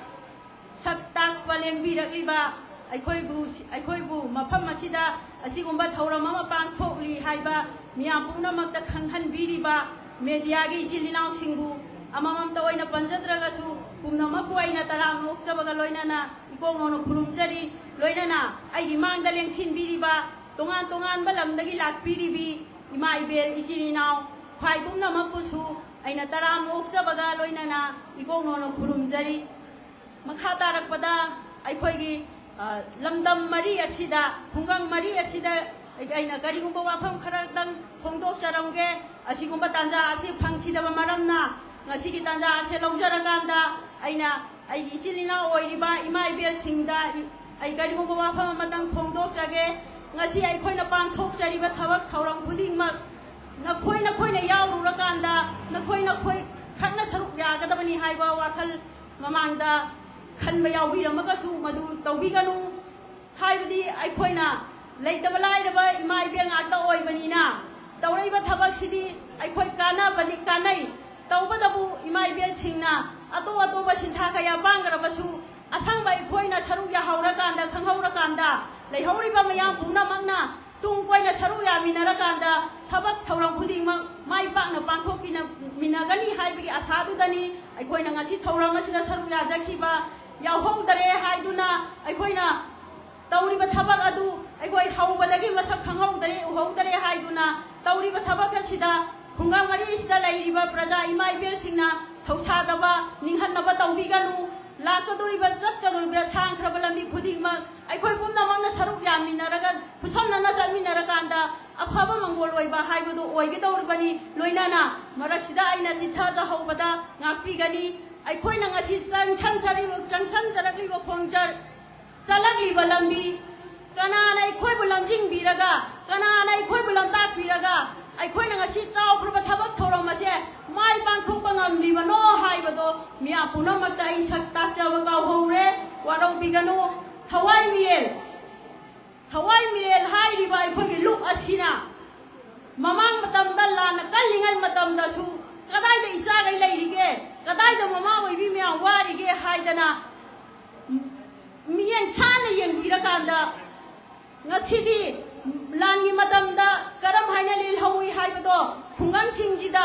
ꯁꯛ ꯇꯥꯛꯄ ꯂꯦꯡꯕꯤꯔꯛꯂꯤꯕ ꯑꯩꯈꯣꯏꯕꯨ, ꯑꯩꯈꯣꯏꯕꯨ ꯃꯐꯝ ꯑꯁꯤꯗ ꯑꯁꯤꯒꯨꯝꯕ ꯊꯧꯔꯝ ꯑꯃ ꯄꯥꯡꯊꯣꯛꯂꯤ ꯍꯥꯏꯕ ꯃꯤꯌꯥꯝ ꯄꯨꯝꯅꯃꯛꯇ ꯈꯪꯍꯟꯕꯤꯔꯤꯕ ꯃꯦꯗꯤꯌꯥꯒꯤ ꯏꯆꯤꯜ ꯏꯅꯥꯎꯁꯤꯡꯕꯨ ꯑꯃꯃꯝꯇ ꯑꯣꯏꯅ ꯄꯟꯖꯗ꯭ꯔꯒꯁꯨ ꯄꯨꯝꯅꯃꯛꯄꯨ ꯑꯩꯅ ꯇꯔꯥꯝꯅ ꯑꯣꯛꯆꯕꯒ ꯂꯣꯏꯅꯅ ꯏꯀꯣꯛ ꯅꯧꯅ ꯈꯨꯔꯨꯝꯖꯔꯤ꯫ ꯂꯣꯏꯅꯅ ꯑꯩꯒꯤ ꯃꯥꯡꯗ ꯂꯦꯡꯁꯤꯟꯕꯤꯔꯤꯕ ꯇꯣꯉꯥꯟ ꯇꯣꯉꯥꯟꯕ ꯂꯝꯗꯒꯤ ꯂꯥꯛꯄꯤꯔꯤꯕꯤ ꯏꯃꯥ ꯏꯕꯦꯜ ꯏꯆꯤꯜ ꯏꯅꯥꯎ ꯈ꯭ꯋꯥꯏ ꯄꯨꯝꯅꯃꯛꯄꯨꯁꯨ ꯑꯩꯅ ꯇꯔꯥꯝꯅ ꯑꯣꯛꯆꯕꯒ ꯂꯣꯏꯅꯅ ꯏꯀꯣꯛ ꯅꯧꯅ ꯈꯨꯔꯨꯝꯖꯔꯤ꯫ ꯃꯈꯥ ꯇꯥꯔꯛꯄꯗ ꯑꯩꯈꯣꯏꯒꯤ, ꯑ, ꯂꯝꯗꯝ ꯃꯔꯤ ꯑꯁꯤꯗ, ꯈꯨꯡꯒꯪ ꯃꯔꯤ ꯑꯁꯤꯗ ꯑꯩꯅ ꯀꯔꯤꯒꯨꯝꯕ ꯋꯥꯐꯝ ꯈꯔꯗꯪ ꯐꯣꯡꯗꯣꯛꯆꯔꯝꯒꯦ꯫ ꯑꯁꯤꯒꯨꯝꯕ ꯇꯥꯟꯖꯥ ꯑꯁꯤ ꯐꯪꯈꯤꯗꯕ ꯃꯔꯝꯅ ꯉꯁꯤꯒꯤ ꯇꯥꯟꯖꯥ ꯑꯁꯤ ꯂꯧꯖꯔꯀꯥꯟꯗ ꯑꯩꯅ ꯑꯩꯒꯤ ꯏꯆꯤꯜ ꯏꯅꯥꯎ ꯑꯣꯏꯔꯤꯕ ꯏꯃꯥ ꯏꯕꯦꯜꯁꯤꯡꯗ ꯑꯩ ꯀꯔꯤꯒꯨꯝꯕ ꯋꯥꯐꯝ ꯑꯃꯇꯪ ꯐꯣꯡꯗꯣꯛꯆꯒꯦ꯫ ꯉꯁꯤ ꯑꯩꯈꯣꯏꯅ ꯄꯥꯡꯊꯣꯛꯆꯔꯤꯕ ꯊꯕꯛ ꯊꯧꯔꯝ ꯈꯨꯗꯤꯡꯃꯛ ꯅꯈꯣꯏ ꯅꯈꯣꯏꯅ ꯌꯥꯎꯔꯨꯔꯀꯥꯟꯗ ꯅꯈꯣꯏ ꯅꯈꯣꯏ ꯈꯛꯅ ꯁꯔꯨꯛ ꯌꯥꯒꯗꯕꯅꯤ ꯍꯥꯏꯕ ꯋꯥꯈꯜ ꯃꯃꯥꯡꯗ ꯈꯟꯕ ꯌꯥꯎꯕꯤꯔꯝꯃꯒꯁꯨ ꯃꯗꯨ ꯇꯧꯕꯤꯒꯅꯨ꯫ ꯍꯥꯏꯕꯗꯤ ꯑꯩꯈꯣꯏꯅ ꯂꯩꯇꯕ ꯂꯥꯏꯔꯕ ꯏꯃꯥ ꯏꯕꯦꯜ ꯉꯥꯛꯇ ꯑꯣꯏꯕꯅꯤꯅ ꯇꯧꯔꯛꯏꯕ ꯊꯕꯛꯁꯤꯗꯤ ꯑꯩꯈꯣꯏ ꯀꯥꯟꯅꯕꯅꯤ, ꯀꯥꯟꯅꯩ꯫ ꯇꯧꯕꯇꯕꯨ ꯏꯃꯥ ꯏꯕꯦꯜꯁꯤꯡꯅ ꯑꯇꯣꯞ ꯑꯇꯣꯞꯄ ꯁꯤꯟꯊꯥ ꯀꯌꯥ ꯄꯥꯡꯈ꯭ꯔꯕꯁꯨ ꯑꯁꯪꯕ ꯑꯩꯈꯣꯏꯅ ꯁꯔꯨꯛ ꯌꯥꯍꯧꯔꯀꯥꯟꯗ, ꯈꯪꯍꯧꯔꯀꯥꯟꯗ ꯂꯩꯍꯧꯔꯤꯕ ꯃꯌꯥꯝ ꯄꯨꯝꯅꯃꯛꯅ ꯇꯨꯡ ꯀꯣꯏꯅ ꯁꯔꯨꯛ ꯌꯥꯃꯤꯟꯅꯔꯀꯥꯟꯗ ꯊꯕꯛ ꯊꯧꯔꯝ ꯈꯨꯗꯤꯡꯃꯛ ꯃꯥꯏ ꯄꯥꯛꯅ ꯄꯥꯡꯊꯣꯛꯃꯤꯟꯅꯒꯅꯤ ꯍꯥꯏꯕꯒꯤ ꯑꯁꯥꯗꯨꯗꯅꯤ ꯑꯩꯈꯣꯏꯅ ꯉꯁꯤ ꯊꯧꯔꯝ ꯑꯁꯤꯗ ꯁꯔꯨꯛ ꯌꯥꯖꯈꯤꯕ꯫ ꯌꯥꯎꯍꯧꯗꯔꯦ ꯍꯥꯏꯗꯨꯅ ꯑꯩꯈꯣꯏꯅ ꯇꯧꯔꯤꯕ ꯊꯕꯛ ꯑꯗꯨ ꯑꯩꯈꯣꯏ ꯍꯧꯕꯗꯒꯤ ꯃꯁꯛ ꯈꯪꯍꯧꯗꯔꯦ, ꯎꯍꯧꯗꯔꯦ ꯍꯥꯏꯗꯨꯅ ꯇꯧꯔꯤꯕ ꯊꯕꯛ ꯑꯁꯤꯗ ꯈꯨꯡꯒꯪ ꯃꯔꯤꯁꯤꯗ ꯂꯩꯔꯤꯕ ꯄ꯭ꯔꯖꯥ ꯏꯃꯥ ꯏꯕꯦꯜꯁꯤꯡꯅ ꯊꯧꯁꯥꯗꯕ, ꯅꯤꯡꯍꯟꯅꯕ ꯇꯧꯕꯤꯒꯅꯨ꯫ ꯂꯥꯛꯀꯗꯧꯔꯤꯕ, ꯆꯠꯀꯗꯧꯔꯤꯕ ꯁꯥꯡꯈ꯭ꯔꯕ ꯂꯝꯕꯤ ꯈꯨꯗꯤꯡꯃꯛ ꯑꯩꯈꯣꯏ ꯄꯨꯝꯅꯃꯛꯅ ꯁꯔꯨꯛ ꯌꯥꯃꯤꯟꯅꯔꯒ ꯈꯨꯠꯁꯝꯅꯅ ꯆꯠꯃꯤꯟꯅꯔꯀꯥꯟꯗ ꯑꯐꯕ ꯃꯪꯒꯣꯜ ꯑꯣꯏꯕ ꯍꯥꯏꯕꯗꯨ ꯑꯣꯏꯒꯗꯧꯔꯤꯕꯅꯤ꯫ ꯂꯣꯏꯅꯅ ꯃꯔꯛꯁꯤꯗ ꯑꯩꯅ ꯆꯤꯊꯖꯍꯧꯕꯗ ꯉꯥꯛꯄꯤꯒꯅꯤ꯫ ꯑꯩꯈꯣꯏꯅ ꯉꯁꯤ ꯆꯪꯁꯟꯖꯔꯤꯕ, ꯆꯪꯁꯟꯖꯔꯛꯂꯤꯕ ꯈꯣꯡꯆꯠ, ꯆꯠꯂꯛꯂꯤꯕ ꯂꯝꯕꯤ, ꯀꯅꯥꯅ ꯑꯩꯈꯣꯏꯕꯨ ꯂꯝꯖꯤꯡꯕꯤꯔꯒ, ꯀꯅꯥꯅ ꯑꯩꯈꯣꯏꯕꯨ ꯂꯝꯇꯥꯛꯄꯤꯔꯒ ꯑꯩꯈꯣꯏꯅ ꯉꯁꯤ ꯆꯥꯎꯈ꯭ꯔꯕ ꯊꯕꯛ ꯊꯧꯔꯝ ꯑꯁꯦ ꯃꯥꯏ ꯄꯥꯡꯊꯣꯛꯄ ꯉꯝꯂꯤꯕꯅꯣ ꯍꯥꯏꯕꯗꯣ ꯃꯤꯌꯥꯝ ꯄꯨꯝꯅꯃꯛꯇ ꯑꯩ ꯁꯛ ꯇꯥꯛꯆꯕ ꯀꯥꯎꯍꯧꯔꯦ꯫ ꯋꯥꯔꯧꯕꯤꯒꯅꯨ꯫ ꯊꯋꯥꯏ ꯃꯤꯔꯦꯜ, ꯊꯋꯥꯏ ꯃꯤꯔꯦꯜ ꯍꯥꯏꯔꯤꯕ ꯑꯩꯈꯣꯏꯒꯤ ꯂꯨꯞ ꯑꯁꯤꯅ ꯃꯃꯥꯡ ꯃꯇꯝꯗ ꯂꯥꯟꯅ ꯀꯜꯂꯤꯉꯩ ꯃꯇꯝꯗꯁꯨ ꯀꯗꯥꯏꯗ ꯏꯆꯥꯈꯩ ꯂꯩꯔꯤꯒꯦ, ꯀꯗꯥꯏꯗ ꯃꯃꯥ ꯑꯣꯏꯕꯤ ꯃꯌꯥꯝ ꯋꯥꯔꯤꯒꯦ ꯍꯥꯏꯗꯅ ꯃꯤꯠꯌꯦꯡ ꯁꯥꯟꯅ ꯌꯦꯡꯕꯤꯔꯀꯥꯟꯗ ꯉꯁꯤꯗꯤ ꯂꯥꯟꯒꯤ ꯃꯇꯝꯗ ꯀꯔꯝ ꯍꯥꯏꯅ ꯂꯦꯜꯍꯧꯏ ꯍꯥꯏꯕꯗꯣ ꯈꯨꯡꯒꯪꯁꯤꯡꯁꯤꯗ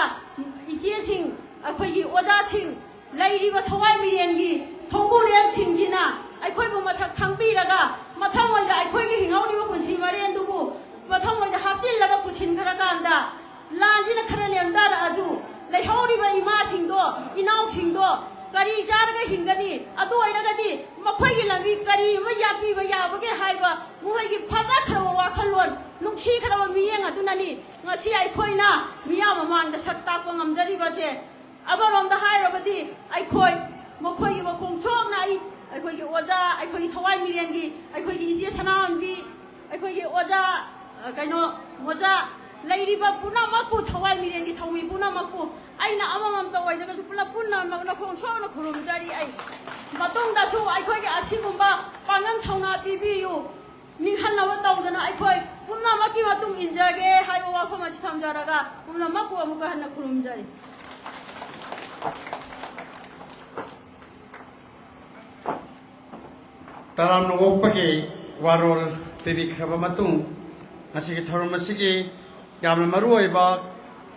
ꯏꯆꯦꯁꯤꯡ, ꯑꯩꯈꯣꯏꯒꯤ ꯑꯣꯖꯥꯁꯤꯡ, ꯂꯩꯔꯤꯕ ꯊꯋꯥꯏ ꯃꯤꯔꯦꯟꯒꯤ ꯊꯧꯕꯨꯔꯦꯜꯁꯤꯡꯁꯤꯅ ꯑꯩꯈꯣꯏꯕꯨ ꯃꯁꯛ ꯈꯪꯕꯤꯔꯒ ꯃꯊꯪ ꯑꯣꯏꯅ ꯑꯩꯈꯣꯏꯒꯤ ꯍꯤꯡꯍꯧꯔꯤꯕ ꯄꯨꯟꯁꯤ ꯃꯔꯦꯟꯗꯨꯕꯨ ꯃꯊꯪ ꯑꯣꯏꯅ ꯍꯥꯞꯆꯤꯜꯂꯒ ꯄꯨꯁꯤꯟꯈ꯭ꯔꯀꯥꯟꯗ ꯂꯥꯟꯁꯤꯅ ꯈꯔ ꯅꯦꯝꯊꯔꯛꯑꯁꯨ ꯂꯩꯍꯧꯔꯤꯕ ꯏꯃꯥꯁꯤꯡꯗꯣ, ꯏꯅꯥꯎꯁꯤꯡꯗꯣ ꯀꯔꯤ ꯆꯥꯔꯒ ꯍꯤꯡꯒꯅꯤ? ꯑꯗꯨ ꯑꯣꯏꯔꯒꯗꯤ ꯃꯈꯣꯏꯒꯤ ꯂꯝꯕꯤ ꯀꯔꯤ ꯑꯃ ꯌꯥꯠꯄꯤꯕ ꯌꯥꯕꯒꯦ ꯍꯥꯏꯕ ꯃꯈꯣꯏꯒꯤ ꯐꯖꯈ꯭ꯔꯕ ꯋꯥꯈꯜꯂꯣꯟ, ꯅꯨꯡꯁꯤꯈ꯭ꯔꯕ ꯃꯤꯠꯌꯦꯡ ꯑꯗꯨꯅꯅꯤ ꯉꯁꯤ ꯑꯩꯈꯣꯏꯅ ꯃꯤꯌꯥꯝ ꯃꯃꯥꯡꯗ ꯁꯛ ꯇꯥꯛꯄ ꯉꯝꯖꯔꯤꯕꯁꯦ꯫ ꯑꯃꯔꯣꯝꯗ ꯍꯥꯏꯔꯕꯗꯤ ꯑꯩꯈꯣꯏ ꯃꯈꯣꯏꯒꯤ ꯃꯈꯣꯡ ꯁꯣꯛꯅ ꯑꯩ, ꯑꯩꯈꯣꯏꯒꯤ ꯑꯣꯖꯥ, ꯑꯩꯈꯣꯏꯒꯤ ꯊꯋꯥꯏ ꯃꯤꯔꯦꯟꯒꯤ, ꯑꯩꯈꯣꯏꯒꯤ ꯏꯆꯦ ꯁꯅꯥꯍꯟꯕꯤ, ꯑꯩꯈꯣꯏꯒꯤ ꯑꯣꯖꯥ, ꯑ, ꯀꯩꯅꯣ, ꯃꯣꯖꯥ, ꯂꯩꯔꯤꯕ ꯄꯨꯝꯅꯃꯛꯄꯨ, ꯊꯋꯥꯏ ꯃꯤꯔꯦꯟꯒꯤ ꯊꯧꯃꯤ ꯄꯨꯝꯅꯃꯛꯄꯨ ꯑꯩꯅ ꯑꯃꯃꯝꯇ ꯑꯣꯏꯗ꯭ꯔꯒꯁꯨ ꯄꯨꯂꯞ ꯄꯨꯟꯅ ꯃꯈꯣꯡ ꯁꯣꯛꯅ ꯈꯨꯔꯨꯝꯖꯔꯤ꯫ ꯑꯩ ꯃꯇꯨꯡꯗꯁꯨ ꯑꯩꯈꯣꯏꯒꯤ ꯑꯁꯤꯒꯨꯝꯕ ꯄꯥꯡꯒꯜ ꯊꯧꯅꯥ ꯄꯤꯕꯤꯌꯨ, ꯅꯤꯡꯍꯟꯅꯕ ꯇꯧꯗꯅ ꯑꯩꯈꯣꯏ ꯄꯨꯝꯅꯃꯛꯀꯤ ꯃꯇꯨꯡ ꯏꯟꯖꯒꯦ ꯍꯥꯏꯕ ꯋꯥꯐꯝ ꯑꯁꯤ ꯊꯝꯖꯔꯒ ꯄꯨꯝꯅꯃꯛꯄꯨ ꯑꯃꯨꯛꯀ ꯍꯟꯅ ꯈꯨꯔꯨꯝꯖꯔꯤ꯫ ꯇꯔꯥꯝꯅ ꯑꯣꯛꯄꯒꯤ ꯋꯥꯔꯣꯜ ꯄꯤꯕꯤꯈ꯭ꯔꯕ ꯃꯇꯨꯡ, ꯉꯁꯤꯒꯤ ꯊꯧꯔꯝ ꯑꯁꯤꯒꯤ ꯌꯥꯝꯅ ꯃꯔꯨꯑꯣꯏꯕ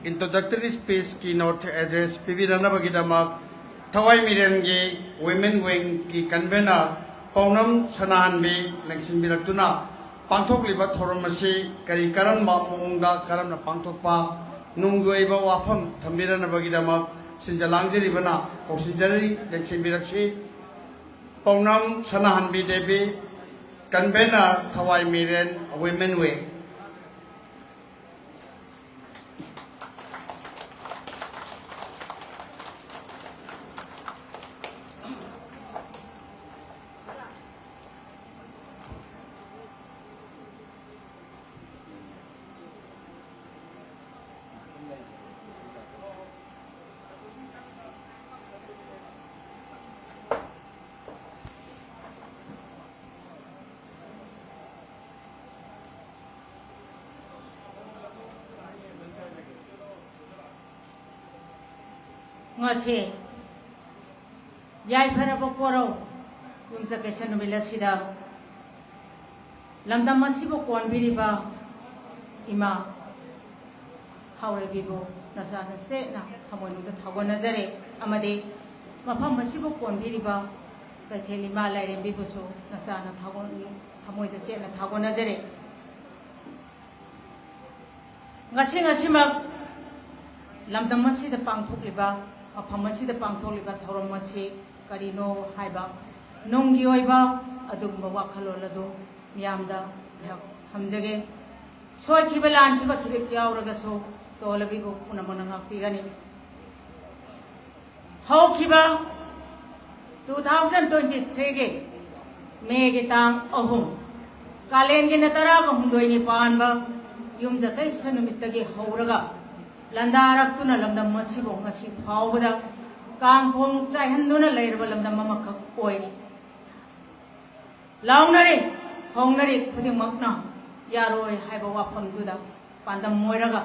introductory speech, keynote address ꯄꯤꯕꯤꯅꯅꯕꯒꯤꯗꯃꯛ ꯊꯋꯥꯏ ꯃꯤꯔꯦꯟꯒꯤ Women Wingꯒꯤ convener ꯄꯥꯎꯅꯝ ꯁꯅꯥꯍꯟꯕꯤ ꯂꯦꯡꯁꯤꯟꯕꯤꯔꯛꯇꯨꯅ ꯄꯥꯡꯊꯣꯛꯂꯤꯕ ꯊꯧꯔꯝ ꯑꯁꯤ ꯀꯔꯤ ꯀꯔꯝꯕ ꯃꯑꯣꯡꯗ ꯀꯔꯝꯅ ꯄꯥꯡꯊꯣꯛꯄ ꯅꯨꯡꯒꯤ ꯑꯣꯏꯕ ꯋꯥꯐꯝ ꯊꯝꯕꯤꯔꯅꯕꯒꯤꯗꯃꯛ ꯁꯤꯟꯖ ꯂꯥꯡꯖꯔꯤꯕꯅ ꯀꯧꯁꯤꯟꯖꯔꯤ, ꯂꯦꯡꯁꯤꯟꯕꯤꯔꯛꯁꯤ꯫ ꯄꯥꯎꯅꯝ ꯁꯅꯥꯍꯟꯕꯤ ꯗꯦꯕꯤ, convener ꯊꯋꯥꯏ ꯃꯤꯔꯦꯟ Women Wing꯫ ꯉꯁꯤ ꯌꯥꯏꯐꯔꯕ ꯀꯣꯔꯧ ꯌꯨꯝꯁꯀꯩꯁ ꯅꯨꯃꯤꯠ ꯑꯁꯤꯗ ꯂꯝꯗꯝ ꯑꯁꯤꯕꯨ ꯀꯣꯟꯕꯤꯔꯤꯕ ꯏꯃꯥ ꯍꯥꯎꯔꯩꯕꯤꯕꯨ ꯅꯆꯥꯅ ꯆꯦꯠꯅ ꯊꯃꯣꯏꯅꯨꯡꯗ ꯊꯧꯒꯠꯅꯖꯔꯤ, ꯑꯃꯗꯤ ꯃꯐꯝ ꯑꯁꯤꯕꯨ ꯀꯣꯟꯕꯤꯔꯤꯕ ꯀꯩꯊꯦꯜ ꯏꯃꯥ ꯂꯥꯏꯔꯦꯝꯕꯤꯕꯨꯁꯨ ꯅꯆꯥꯅ ꯊꯧꯒꯠ-, ꯊꯃꯣꯏꯗ ꯆꯦꯠꯅ ꯊꯧꯒꯠꯅꯖꯔꯤ꯫ ꯉꯁꯤ ꯉꯁꯤꯃꯛ ꯂꯝꯗꯝ ꯑꯁꯤꯗ ꯄꯥꯡꯊꯣꯛꯂꯤꯕ, ꯃꯐꯝ ꯑꯁꯤꯗ ꯄꯥꯡꯊꯣꯛꯂꯤꯕ ꯊꯧꯔꯝ ꯑꯁꯤ ꯀꯔꯤꯅꯣ ꯍꯥꯏꯕ ꯅꯨꯡꯒꯤ ꯑꯣꯏꯕ ꯑꯗꯨꯒꯨꯝꯕ ꯋꯥꯈꯜꯂꯣꯟ ꯑꯗꯨ ꯃꯤꯌꯥꯝꯗ ꯑꯩꯍꯥꯛ ꯊꯝꯖꯒꯦ꯫ ꯁꯣꯏꯈꯤꯕ ꯂꯥꯟꯈꯤꯕ ꯈꯤꯕꯦꯛ ꯌꯥꯎꯔꯒꯁꯨ ꯇꯣꯜꯂꯕꯤꯕꯨ ꯄꯨꯝꯅꯃꯛꯅ ꯉꯥꯛꯄꯤꯒꯅꯤ꯫ ꯍꯧꯈꯤꯕ two thousand twenty threeꯒꯤ ꯃꯦꯒꯤ ꯇꯥꯡ ꯑꯍꯨꯝ, ꯀꯥꯂꯦꯟꯒꯤꯅ ꯇꯔꯥꯒ ꯍꯨꯝꯗꯣꯏꯅꯤ ꯄꯥꯟꯕ ꯌꯨꯝꯖꯀꯩꯁ ꯅꯨꯃꯤꯠꯇꯒꯤ ꯍꯧꯔꯒ ꯂꯥꯟꯗꯥꯔꯛꯇꯨꯅ ꯂꯝꯗꯝ ꯑꯁꯤꯕꯨ ꯉꯁꯤ ꯐꯥꯎꯕꯗ ꯀꯥꯡꯈꯣꯡ ꯆꯥꯏꯍꯟꯗꯨꯅ ꯂꯩꯔꯕ ꯂꯝꯗꯝ ꯑꯃꯈꯛ ꯑꯣꯏꯔꯤ꯫ ꯂꯥꯎꯅꯔꯤ, ꯍꯧꯅꯔꯤ ꯈꯨꯗꯤꯡꯃꯛꯅ ꯌꯥꯔꯣꯏ ꯍꯥꯏꯕ ꯋꯥꯐꯝꯗꯨꯗ ꯄꯥꯟꯗꯝ ꯑꯣꯏꯔꯒ,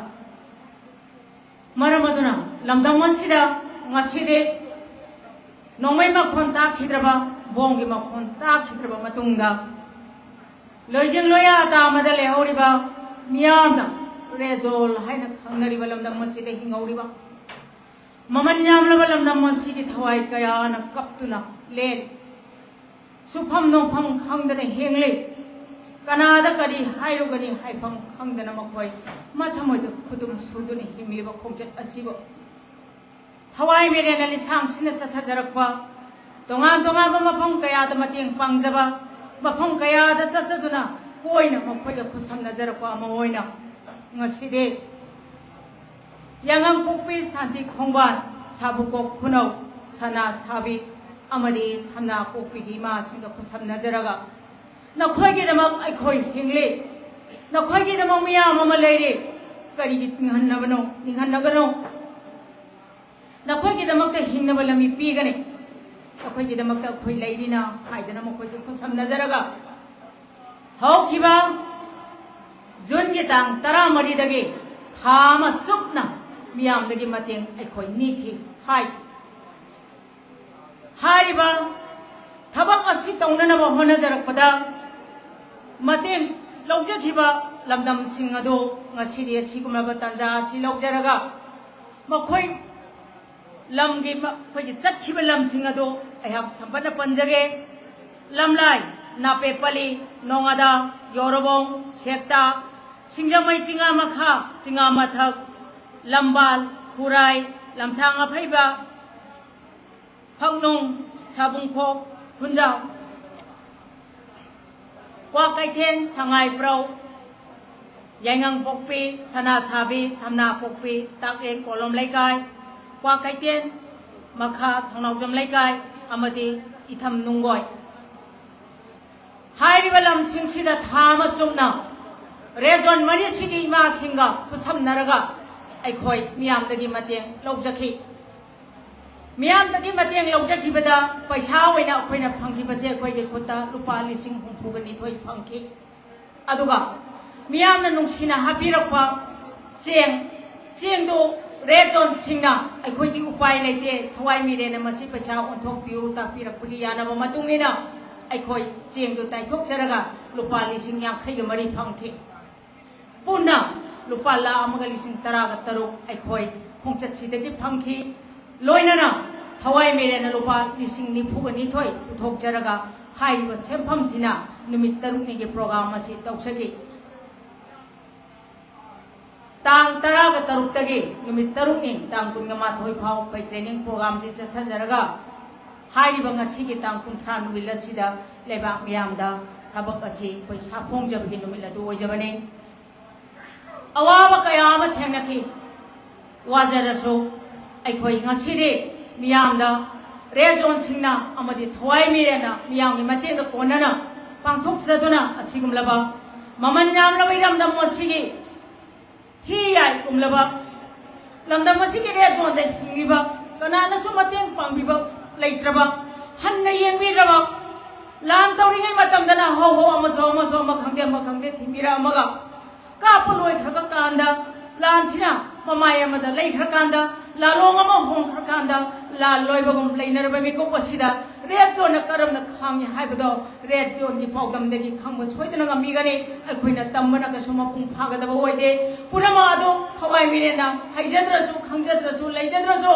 ꯃꯔꯝ ꯑꯗꯨꯅ ꯂꯝꯗꯝ ꯑꯁꯤꯗ ꯉꯁꯤꯗꯤ ꯅꯣꯡꯃꯩ ꯃꯈꯣꯟ ꯇꯥꯈꯤꯗ꯭ꯔꯕ, ꯕꯣꯝꯒꯤ ꯃꯈꯣꯟ ꯇꯥꯈꯤꯗ꯭ꯔꯕ ꯃꯇꯨꯡꯗ, ꯂꯣꯏꯖꯤꯡ ꯂꯣꯌꯥ ꯇꯥꯃꯗ ꯂꯩꯍꯧꯔꯤꯕ ꯃꯤꯌꯥꯝꯅ ꯔꯦꯖꯣꯜ ꯍꯥꯏꯅ ꯈꯪꯅꯔꯤꯕ ꯂꯝꯗꯝ ꯑꯁꯤꯗ ꯍꯤꯡꯍꯧꯔꯤꯕ ꯃꯃꯜ ꯌꯥꯝꯂꯕ ꯂꯝꯗꯝ ꯑꯁꯤꯒꯤ ꯊꯋꯥꯏ ꯀꯌꯥꯅ ꯀꯞꯇꯨꯅ ꯂꯦꯜꯂꯤ꯫ ꯁꯨꯐꯝ ꯅꯣꯝꯐꯝ ꯈꯪꯗꯅ ꯍꯤꯡꯂꯤ꯫ ꯀꯅꯥꯗ ꯀꯔꯤ ꯍꯥꯏꯔꯨꯒꯅꯤ ꯍꯥꯏꯐꯝ ꯈꯪꯗꯅ ꯃꯈꯣꯏ ꯃꯊꯃꯣꯏꯗ ꯈꯨꯗꯨꯝ ꯁꯨꯗꯨꯅ ꯍꯤꯡꯂꯤꯕ ꯈꯣꯡꯆꯠ ꯑꯁꯤꯕꯨ ꯊꯋꯥꯏ ꯃꯤꯔꯦꯟꯅ ꯂꯤꯁꯥꯡꯁꯤꯟꯅ ꯆꯠꯊꯖꯔꯛꯄ, ꯇꯣꯉꯥꯟ ꯇꯣꯉꯥꯟꯕ ꯃꯐꯝ ꯀꯌꯥꯗ ꯃꯇꯦꯡ ꯄꯥꯡꯖꯕ, ꯃꯐꯝ ꯀꯌꯥꯗ ꯆꯠꯆꯗꯨꯅ ꯀꯣꯏꯅ ꯃꯈꯣꯏꯒ ꯈꯨꯠꯁꯝꯅꯖꯔꯛꯄ ꯑꯃ ꯑꯣꯏꯅ ꯉꯁꯤꯗꯤ ꯌꯥꯉꯥꯡꯄꯣꯛꯄꯤ ꯁꯥꯟꯇꯤ ꯈꯣꯡꯕꯥꯟ, ꯁꯥꯕꯨꯀꯣꯛ ꯈꯨꯅꯧ, ꯁꯅꯥ ꯁꯥꯕꯤ ꯑꯃꯗꯤ ꯊꯝꯅꯥ ꯄꯣꯛꯄꯤꯒꯤ ꯏꯃꯥꯁꯤꯡꯒ ꯈꯨꯠꯁꯝꯅꯖꯔꯒ ꯅꯈꯣꯏꯒꯤꯗꯃꯛ ꯑꯩꯈꯣꯏ ꯍꯤꯡꯂꯤ, ꯅꯈꯣꯏꯒꯤꯗꯃꯛ ꯃꯤꯌꯥꯝ ꯑꯃ ꯂꯩꯔꯤ꯫ ꯀꯔꯤꯒꯤ ꯅꯤꯡꯍꯟꯅꯕꯅꯣ? ꯅꯤꯡꯍꯟꯅꯒꯅꯣ꯫ ꯅꯈꯣꯏꯒꯤꯗꯃꯛꯇ ꯍꯤꯡꯅꯕ ꯂꯝꯕꯤ ꯄꯤꯒꯅꯤ꯫ ꯅꯈꯣꯏꯒꯤꯗꯃꯛꯇ ꯑꯩꯈꯣꯏ ꯂꯩꯔꯤꯅ ꯍꯥꯏꯗꯅ ꯃꯈꯣꯏꯒꯤ ꯈꯨꯠꯁꯝꯅꯖꯔꯒ ꯍꯧꯈꯤꯕ ꯖꯨꯟꯒꯤ ꯇꯥꯡ ꯇꯔꯥꯃꯔꯤꯗꯒꯤ ꯊꯥ ꯑꯃ ꯆꯨꯞꯅ ꯃꯤꯌꯥꯝꯗꯒꯤ ꯃꯇꯦꯡ ꯑꯩꯈꯣꯏ ꯅꯤꯈꯤ ꯍꯥꯏꯈꯤ꯫ ꯍꯥꯏꯔꯤꯕ ꯊꯕꯛ ꯑꯁꯤ ꯇꯧꯅꯅꯕ ꯍꯣꯠꯅꯖꯔꯛꯄꯗ ꯃꯇꯦꯡ ꯂꯧꯖꯈꯤꯕ ꯂꯝꯗꯝꯁꯤꯡ ꯑꯗꯨ ꯉꯁꯤꯗꯤ ꯑꯁꯤꯒꯨꯝꯂꯕ ꯇꯥꯟꯖꯥ ꯑꯁꯤ ꯂꯧꯖꯔꯒ ꯃꯈꯣꯏ ꯂꯝꯒꯤ ꯃ-, ꯑꯩꯈꯣꯏꯒꯤ ꯆꯠꯈꯤꯕ ꯂꯝꯁꯤꯡ ꯑꯗꯨ ꯑꯩꯍꯥꯛ ꯁꯝꯄꯠꯅ ꯄꯟꯖꯒꯦ꯫ ꯂꯝꯂꯥꯏ, ꯅꯥꯄꯦꯠꯄꯂꯤ, ꯅꯣꯉꯥꯗꯥ, ꯌꯣꯔꯣꯕꯣꯡ, ꯁꯦꯛꯇꯥ, ꯁꯤꯡꯖꯃꯩ ꯆꯤꯉꯥ ꯃꯈꯥ, ꯆꯤꯉꯥ ꯃꯊꯛ, ꯂꯝꯕꯥꯜ, ꯈꯨꯔꯥꯏ, ꯂꯝꯁꯥꯡ ꯑꯐꯩꯕ, ꯐꯛꯅꯨꯡ, ꯁꯥꯕꯨꯡꯈꯣꯛ, ꯈꯨꯟꯖꯥꯎ, ꯀ꯭ꯋꯥꯀꯩꯊꯦꯜ, ꯁꯉꯥꯏꯄ꯭ꯔꯧ, ꯌꯥꯏꯉꯪꯄꯣꯛꯄꯤ, ꯁꯅꯥꯁꯥꯕꯤ, ꯊꯝꯅꯥꯄꯣꯛꯄꯤ, ꯇꯥꯛꯌꯦꯟ ꯀꯣꯂꯣꯝ ꯂꯩꯀꯥꯏ, ꯀ꯭ꯋꯥꯀꯩꯊꯦꯜ, ꯃꯈꯥ ꯊꯣꯡꯅꯥꯎꯖꯝ ꯂꯩꯀꯥꯏ ꯑꯃꯗꯤ ꯏꯊꯝ ꯅꯨꯡꯒꯣꯏ꯫ ꯍꯥꯏꯔꯤꯕ ꯂꯝꯁꯤꯡꯁꯤꯗ ꯊꯥ ꯑꯃ ꯆꯨꯞꯅ ꯔꯦꯖꯣꯟ ꯃꯔꯤꯁꯤꯒꯤ ꯏꯃꯥꯁꯤꯡꯒ ꯈꯨꯠꯁꯝꯅꯔꯒ ꯑꯩꯈꯣꯏ ꯃꯤꯌꯥꯝꯗꯒꯤ ꯃꯇꯦꯡ ꯂꯧꯖꯈꯤ꯫ ꯃꯤꯌꯥꯝꯗꯒꯤ ꯃꯇꯦꯡ ꯂꯧꯖꯈꯤꯕꯗ ꯄꯩꯁꯥ ꯑꯣꯏꯅ ꯑꯩꯈꯣꯏꯅ ꯐꯪꯈꯤꯕꯁꯦ ꯑꯩꯈꯣꯏꯒꯤ ꯈꯨꯠꯇ ꯂꯨꯄꯥ ꯂꯤꯁꯤꯡ ꯍꯨꯝꯐꯨꯒ ꯅꯤꯊꯣꯏ ꯐꯪꯈꯤ꯫ ꯑꯗꯨꯒ ꯃꯤꯌꯥꯝꯅ ꯅꯨꯡꯁꯤꯅ ꯍꯥꯞꯄꯤꯔꯛꯄ ꯆꯦꯡ, ꯆꯦꯡꯗꯨ ꯔꯦꯗ ꯖꯣꯟꯁꯤꯡꯅ ꯑꯩꯈꯣꯏꯒꯤ ꯎꯄꯥꯏ ꯂꯩꯇꯦ, ꯊꯋꯥꯏ ꯃꯤꯔꯦꯟꯅ ꯃꯁꯤ ꯄꯩꯁꯥ ꯑꯣꯟꯊꯣꯛꯄꯤꯌꯨ ꯇꯥꯛꯄꯤꯔꯛꯄꯒꯤ ꯌꯥꯅꯕ ꯃꯇꯨꯡ ꯏꯟꯅ ꯑꯩꯈꯣꯏ ꯆꯦꯡꯗꯨ ꯇꯥꯏꯊꯣꯛꯆꯔꯒ ꯂꯨꯄꯥ ꯂꯤꯁꯤꯡ ꯌꯥꯡꯈꯩꯒ ꯃꯔꯤ ꯐꯪꯈꯤ꯫ ꯄꯨꯟꯅ ꯂꯨꯄꯥ ꯂꯥꯈ ꯑꯃꯒ ꯂꯤꯁꯤꯡ ꯇꯔꯥꯒ ꯇꯔꯨꯛ ꯑꯩꯈꯣꯏ ꯈꯣꯡꯆꯠꯁꯤꯗꯒꯤ ꯐꯪꯈꯤ꯫ ꯂꯣꯏꯅꯅ ꯊꯋꯥꯏ ꯃꯤꯔꯦꯟꯅ ꯂꯨꯄꯥ ꯂꯤꯁꯤꯡ ꯅꯤꯐꯨꯒ ꯅꯤꯊꯣꯏ ꯄꯨꯊꯣꯛꯆꯔꯒ ꯍꯥꯏꯔꯤꯕ ꯁꯦꯟꯐꯝꯁꯤꯅ ꯅꯨꯃꯤꯠ ꯇꯔꯨꯛꯅꯤꯒꯤ program ꯑꯁꯤ ꯇꯧꯖꯈꯤ꯫ ꯇꯥꯡ ꯇꯔꯥꯒ ꯇꯔꯨꯛꯇꯒꯤ ꯅꯨꯃꯤꯠ ꯇꯔꯨꯛꯅꯤ, ꯇꯥꯡ ꯀꯨꯟꯒ ꯃꯥꯊꯣꯏ ꯐꯥꯎ ꯑꯩꯈꯣꯏ training programꯁꯤ ꯆꯠꯊꯖꯔꯒ ꯍꯥꯏꯔꯤꯕ ꯉꯁꯤꯒꯤ ꯇꯥꯡ ꯀꯨꯟꯊ꯭ꯔꯥ ꯅꯨꯃꯤꯠ ꯑꯁꯤꯗ ꯂꯩꯕꯥꯛ ꯃꯤꯌꯥꯝꯗ ꯊꯕꯛ ꯑꯁꯤ ꯑꯩꯈꯣꯏ ꯁꯥꯐꯣꯡꯖꯕꯒꯤ ꯅꯨꯃꯤꯠ ꯑꯗꯨ ꯑꯣꯏꯖꯕꯅꯤ꯫ ꯑꯋꯥꯕ ꯀꯌꯥ ꯑꯃ ꯊꯦꯡꯅꯈꯤ꯫ ꯋꯥꯖꯔꯁꯨ ꯑꯩꯈꯣꯏ ꯉꯁꯤꯗꯤ ꯃꯤꯌꯥꯝꯗ red zoneꯁꯤꯡꯅ ꯑꯃꯗꯤ ꯊꯋꯥꯏ ꯃꯤꯔꯦꯟꯅ ꯃꯤꯌꯥꯝꯒꯤ ꯃꯇꯦꯡꯒ ꯀꯣꯟꯅꯅ ꯄꯥꯡꯊꯣꯛꯆꯗꯨꯅ ꯑꯁꯤꯒꯨꯝꯂꯕ ꯃꯃꯜ ꯌꯥꯝꯂꯕ ꯏꯔꯝꯗꯝ ꯑꯁꯤꯒꯤ ꯍꯤ ꯌꯥꯏ ꯀꯨꯝꯂꯕ ꯂꯝꯗꯝ ꯑꯁꯤꯒꯤ red zoneꯗ ꯍꯤꯡꯂꯤꯕ ꯀꯅꯥꯅꯁꯨ ꯃꯇꯦꯡ ꯄꯥꯡꯕꯤꯕ ꯂꯩꯇ꯭ꯔꯕ, ꯍꯟꯅ ꯌꯦꯡꯕꯤꯗ꯭ꯔꯕ, ꯂꯥꯟ ꯇꯧꯔꯤꯉꯩ ꯃꯇꯝꯗꯅ ꯍꯧ ꯍꯧ ꯑꯃꯁꯨ ꯑꯃꯁꯨ ꯑꯃ ꯈꯪꯗꯦ ꯑꯃ ꯈꯪꯗꯦ ꯊꯤꯟꯕꯤꯔꯛꯑꯝꯃꯒ ꯀꯥꯞꯄ ꯂꯣꯏꯈ꯭ꯔꯕ ꯀꯥꯟꯗ, ꯂꯥꯟꯁꯤꯅ ꯃꯃꯥꯏ ꯑꯃꯗ ꯂꯩꯈ꯭ꯔꯀꯥꯟꯗ, ꯂꯥꯂꯣꯡ ꯑꯃ ꯍꯣꯡꯈ꯭ꯔꯀꯥꯟꯗ, ꯂꯥꯟ ꯂꯣꯏꯕꯒꯨꯝ ꯂꯩꯅꯔꯕ ꯃꯤꯀꯨꯞ ꯑꯁꯤꯗ red zoneꯅ ꯀꯔꯝꯅ ꯈꯥꯡꯉꯤ ꯍꯥꯏꯕꯗꯣ red zoneꯒꯤ ꯄꯥꯎꯗꯝꯗꯒꯤ ꯈꯪꯕ ꯁꯣꯏꯗꯅ ꯉꯝꯕꯤꯒꯅꯤ꯫ ꯑꯩꯈꯣꯏꯅ ꯇꯝꯕꯅ ꯀꯩꯁꯨ ꯃꯄꯨꯡ ꯐꯥꯒꯗꯕ ꯑꯣꯏꯗꯦ꯫ ꯄꯨꯝꯅꯃꯛ ꯑꯗꯨ ꯊꯋꯥꯏ ꯃꯤꯔꯦꯟꯅ ꯍꯩꯖꯗ꯭ꯔꯁꯨ, ꯈꯪꯖꯗ꯭ꯔꯁꯨ, ꯂꯩꯖꯗ꯭ꯔꯁꯨ,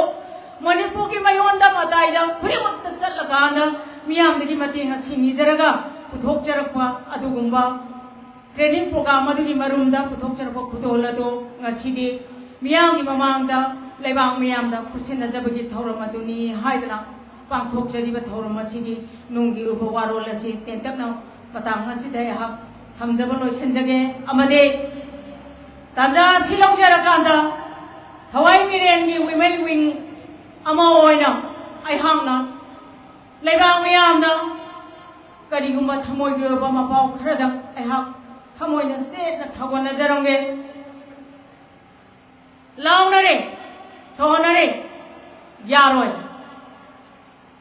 ꯃꯅꯤꯄꯨꯔꯒꯤ ꯃꯌꯣꯟꯗ ꯃꯇꯥꯏꯗ ꯈꯨꯗꯤꯡꯃꯛꯇ ꯆꯠꯂꯀꯥꯟꯗ ꯃꯤꯌꯥꯝꯗꯒꯤ ꯃꯇꯦꯡ ꯑꯁꯤ ꯅꯤꯖꯔꯒ ꯄꯨꯊꯣꯛꯆꯔꯛꯄ ꯑꯗꯨꯒꯨꯝꯕ training program ꯑꯗꯨꯒꯤ ꯃꯔꯨꯝꯗ ꯄꯨꯊꯣꯛꯆꯔꯛꯄ ꯈꯨꯗꯣꯜ ꯑꯗꯨ ꯉꯁꯤꯗꯤ ꯃꯤꯌꯥꯝꯒꯤ ꯃꯃꯥꯡꯗ, ꯂꯩꯕꯥꯛ ꯃꯤꯌꯥꯝꯗ ꯈꯨꯠꯁꯤꯟꯅꯖꯕꯒꯤ ꯊꯧꯔꯝ ꯑꯗꯨꯅꯤ ꯍꯥꯏꯗꯨꯅ ꯄꯥꯡꯊꯣꯛꯆꯔꯤꯕ ꯊꯧꯔꯝ ꯑꯁꯤꯒꯤ ꯅꯨꯡꯒꯤ ꯑꯣꯏꯕ ꯋꯥꯔꯣꯜ ꯑꯁꯤ ꯇꯦꯟꯇꯛꯅ ꯃꯇꯥꯡ ꯑꯁꯤꯗ ꯑꯩꯍꯥꯛ ꯊꯝꯖꯕ ꯂꯣꯏꯁꯤꯟꯖꯒꯦ꯫ ꯑꯃꯗꯤ ꯇꯥꯟꯖꯥ ꯑꯁꯤ ꯂꯧꯖꯔꯀꯥꯟꯗ ꯊꯋꯥꯏ ꯃꯤꯔꯦꯟꯒꯤ women wing ꯑꯃ ꯑꯣꯏꯅ ꯑꯩꯍꯥꯛꯅ ꯂꯩꯕꯥꯛ ꯃꯤꯌꯥꯝꯗ ꯀꯔꯤꯒꯨꯝꯕ ꯊꯃꯣꯏꯒꯤ ꯑꯣꯏꯕ ꯃꯄꯥꯎ ꯈꯔꯗꯪ ꯑꯩꯍꯥꯛ ꯊꯃꯣꯏꯅ ꯁꯦꯠꯅ ꯊꯧꯒꯠꯅꯖꯔꯝꯒꯦ꯫ ꯂꯥꯎꯅꯔꯦ, ꯁꯣꯟꯅꯔꯦ, ꯌꯥꯔꯣꯏ꯫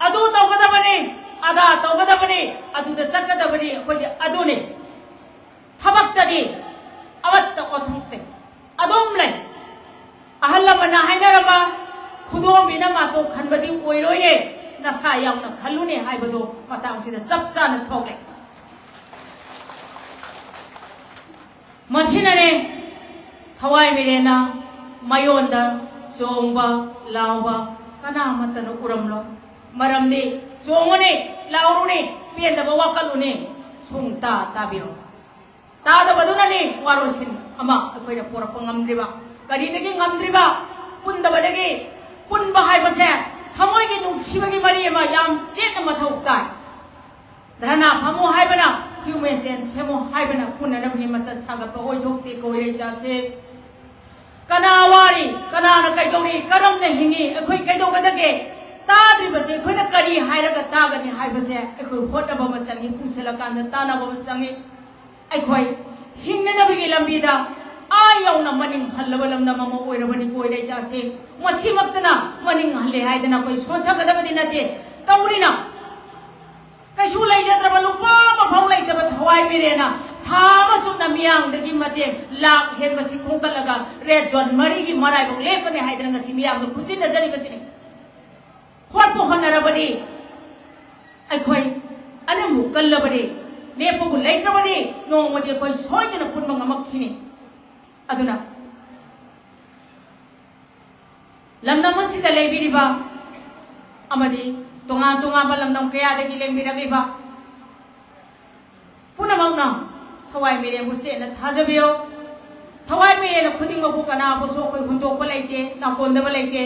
ꯑꯗꯨ ꯇꯧꯒꯗꯕꯅꯤ, ꯑꯗꯥ ꯇꯧꯒꯗꯕꯅꯤ, ꯑꯗꯨꯗ ꯆꯠꯀꯗꯕꯅꯤ, ꯑꯩꯈꯣꯏꯗꯤ ꯑꯗꯨꯅꯤ꯫ ꯊꯕꯛꯇꯗꯤ ꯑꯃꯠꯇ ꯑꯣꯟꯊꯣꯛꯇꯦ, ꯑꯗꯨꯝ ꯂꯩ꯫ ꯑꯍꯜ ꯂꯃꯟꯅ ꯍꯥꯏꯅꯔꯝꯕ, "ꯈꯨꯗꯣꯝꯕꯤꯅ ꯃꯇꯣꯛ ꯈꯟꯕꯗꯤ ꯑꯣꯏꯔꯣꯏꯅꯦ, ꯅꯁꯥ ꯌꯥꯎꯅ ꯈꯜꯂꯨꯅꯦ" ꯍꯥꯏꯕꯗꯣ ꯃꯇꯥꯡꯁꯤꯗ ꯆꯞ ꯆꯥꯅ ꯊꯣꯛꯂꯦ꯫ ꯃꯁꯤꯅꯅꯦ ꯊꯋꯥꯏ ꯃꯤꯔꯦꯟꯅ ꯃꯌꯣꯟꯗ ꯆꯣꯡꯕ, ꯂꯥꯎꯕ ꯀꯅꯥ ꯑꯃꯠꯇꯅ ꯎꯔꯝꯂꯣꯏ꯫ ꯃꯔꯝꯗꯤ ꯆꯣꯡꯉꯨꯅꯦ, ꯂꯥꯎꯔꯨꯅꯦ, ꯄꯦꯟꯗꯕ ꯋꯥꯀꯠꯂꯨꯅꯦ, ꯁꯨꯡꯇꯥ ꯇꯥꯕꯤꯔꯣꯏ꯫ ꯇꯥꯗꯕꯗꯨꯅꯅꯤ ꯋꯥꯔꯣꯏꯁꯤꯟ ꯑꯃ ꯑꯩꯈꯣꯏꯅ ꯄꯣꯔꯛꯄ ꯉꯝꯗ꯭ꯔꯤꯕ꯫ ꯀꯔꯤꯗꯒꯤ ꯉꯝꯗ꯭ꯔꯤꯕ? ꯄꯨꯟꯗꯕꯗꯒꯤ꯫ ꯄꯨꯟꯕ ꯍꯥꯏꯕꯁꯦ ꯊꯃꯣꯏꯒꯤ ꯅꯨꯡꯁꯤꯕꯒꯤ ꯃꯔꯤ ꯑꯃ ꯌꯥꯝ ꯆꯦꯠꯅ ꯃꯊꯧ ꯇꯥꯏ꯫ ꯙꯔꯅꯥ ꯐꯝꯃꯣ ꯍꯥꯏꯕꯅ, ꯍ꯭ꯌꯨꯃꯦꯟ ꯆꯦꯟ ꯁꯦꯝꯃꯣ ꯍꯥꯏꯕꯅ ꯄꯨꯟꯅꯅꯕꯒꯤ ꯃꯆꯠ ꯁꯥꯒꯠꯄ ꯑꯣꯏꯊꯣꯛꯇꯦ꯫ ꯀꯣꯏꯔꯩ ꯆꯥꯁꯦ꯫ ꯀꯅꯥ ꯋꯥꯔꯤ, ꯀꯅꯥꯅ ꯀꯩꯗꯧꯔꯤ, ꯀꯔꯝꯅ ꯍꯤꯡꯉꯤ, ꯑꯩꯈꯣꯏ ꯀꯩꯗꯧꯒꯗꯒꯦ? ꯇꯥꯗ꯭ꯔꯤꯕꯁꯦ ꯑꯩꯈꯣꯏꯅ ꯀꯔꯤ ꯍꯥꯏꯔꯒ ꯇꯥꯒꯅꯤ ꯍꯥꯏꯕꯁꯦ ꯑꯩꯈꯣꯏ ꯍꯣꯠꯅꯕ ꯑꯃ ꯆꯪꯉꯤ, ꯄꯨꯟꯁꯤꯜꯂꯀꯥꯟꯗ ꯇꯥꯟꯅꯕ ꯑꯃ ꯆꯪꯉꯤ꯫ ꯑꯩꯈꯣꯏ ꯍꯤꯡꯅꯅꯕꯒꯤ ꯂꯝꯕꯤꯗ ꯑꯥ ꯌꯧꯅ ꯃꯅꯤꯡ ꯍꯜꯂꯕ ꯂꯝꯗꯝ ꯑꯃ ꯑꯣꯏꯔꯕꯅꯤ ꯀꯣꯏꯔꯩ ꯆꯥꯁꯦ꯫ ꯃꯁꯤꯃꯛꯇꯅ ꯃꯅꯤꯡ ꯍꯜꯂꯦ ꯍꯥꯏꯗꯅ ꯑꯩꯈꯣꯏ ꯁꯣꯟꯊꯒꯗꯕꯗꯤ ꯅꯠꯇꯦ꯫ ꯇꯧꯔꯤꯅ ꯀꯩꯁꯨ ꯂꯩꯖꯗ꯭ꯔꯕ ꯂꯨꯄꯥ ꯑꯃꯐꯥꯎ ꯂꯩꯇꯕ ꯊꯋꯥꯏ ꯃꯤꯔꯦꯅ ꯊꯥ ꯑꯃ ꯆꯨꯞꯅ ꯃꯤꯌꯥꯝꯗꯒꯤ ꯃꯇꯦꯡ ꯂꯥꯛ ꯍꯦꯟꯕꯁꯤ ꯈꯣꯝꯒꯠꯂꯒ ꯔꯦꯗ ꯖꯣꯟ ꯃꯔꯤꯒꯤ ꯃꯔꯥꯏꯕꯛ ꯂꯦꯞꯀꯅꯤ ꯍꯥꯏꯗꯅ ꯉꯁꯤ ꯃꯤꯌꯥꯝꯗ ꯈꯨꯠꯁꯤꯟꯅꯖꯔꯤꯕꯁꯤꯅꯤ꯫ ꯍꯣꯠꯄꯨ ꯍꯣꯠꯅꯔꯕꯗꯤ ꯑꯩꯈꯣꯏ ꯑꯅꯝꯕꯨ ꯀꯜꯂꯕꯗꯤ, ꯂꯦꯞꯄꯕꯨ ꯂꯩꯇ꯭ꯔꯕꯗꯤ ꯅꯣꯡꯃꯗꯤ ꯑꯩꯈꯣꯏ ꯁꯣꯏꯗꯅ ꯄꯨꯟꯕ ꯉꯝꯃꯛꯈꯤꯅꯤ꯫ ꯑꯗꯨꯅ ꯂꯝꯗꯝ ꯑꯁꯤꯗ ꯂꯩꯕꯤꯔꯤꯕ ꯑꯃꯗꯤ ꯇꯣꯉꯥꯟ ꯇꯣꯉꯥꯟꯕ ꯂꯝꯗꯝ ꯀꯌꯥꯗꯒꯤ ꯂꯦꯡꯕꯤꯔꯛꯂꯤꯕ ꯄꯨꯝꯅꯃꯛꯅ ꯊꯋꯥꯏ ꯃꯤꯔꯦꯟꯕꯨ ꯆꯦꯠꯅ ꯊꯥꯖꯕꯤꯌꯨ꯫ ꯊꯋꯥꯏ ꯃꯤꯔꯦꯟ ꯈꯨꯗꯤꯡꯃꯛꯄꯨ ꯀꯅꯥꯕꯨꯁꯨ ꯑꯩꯈꯣꯏ ꯍꯨꯟꯗꯣꯛꯄ ꯂꯩꯇꯦ, ꯅꯥꯀꯣꯟꯗꯕ ꯂꯩꯇꯦ꯫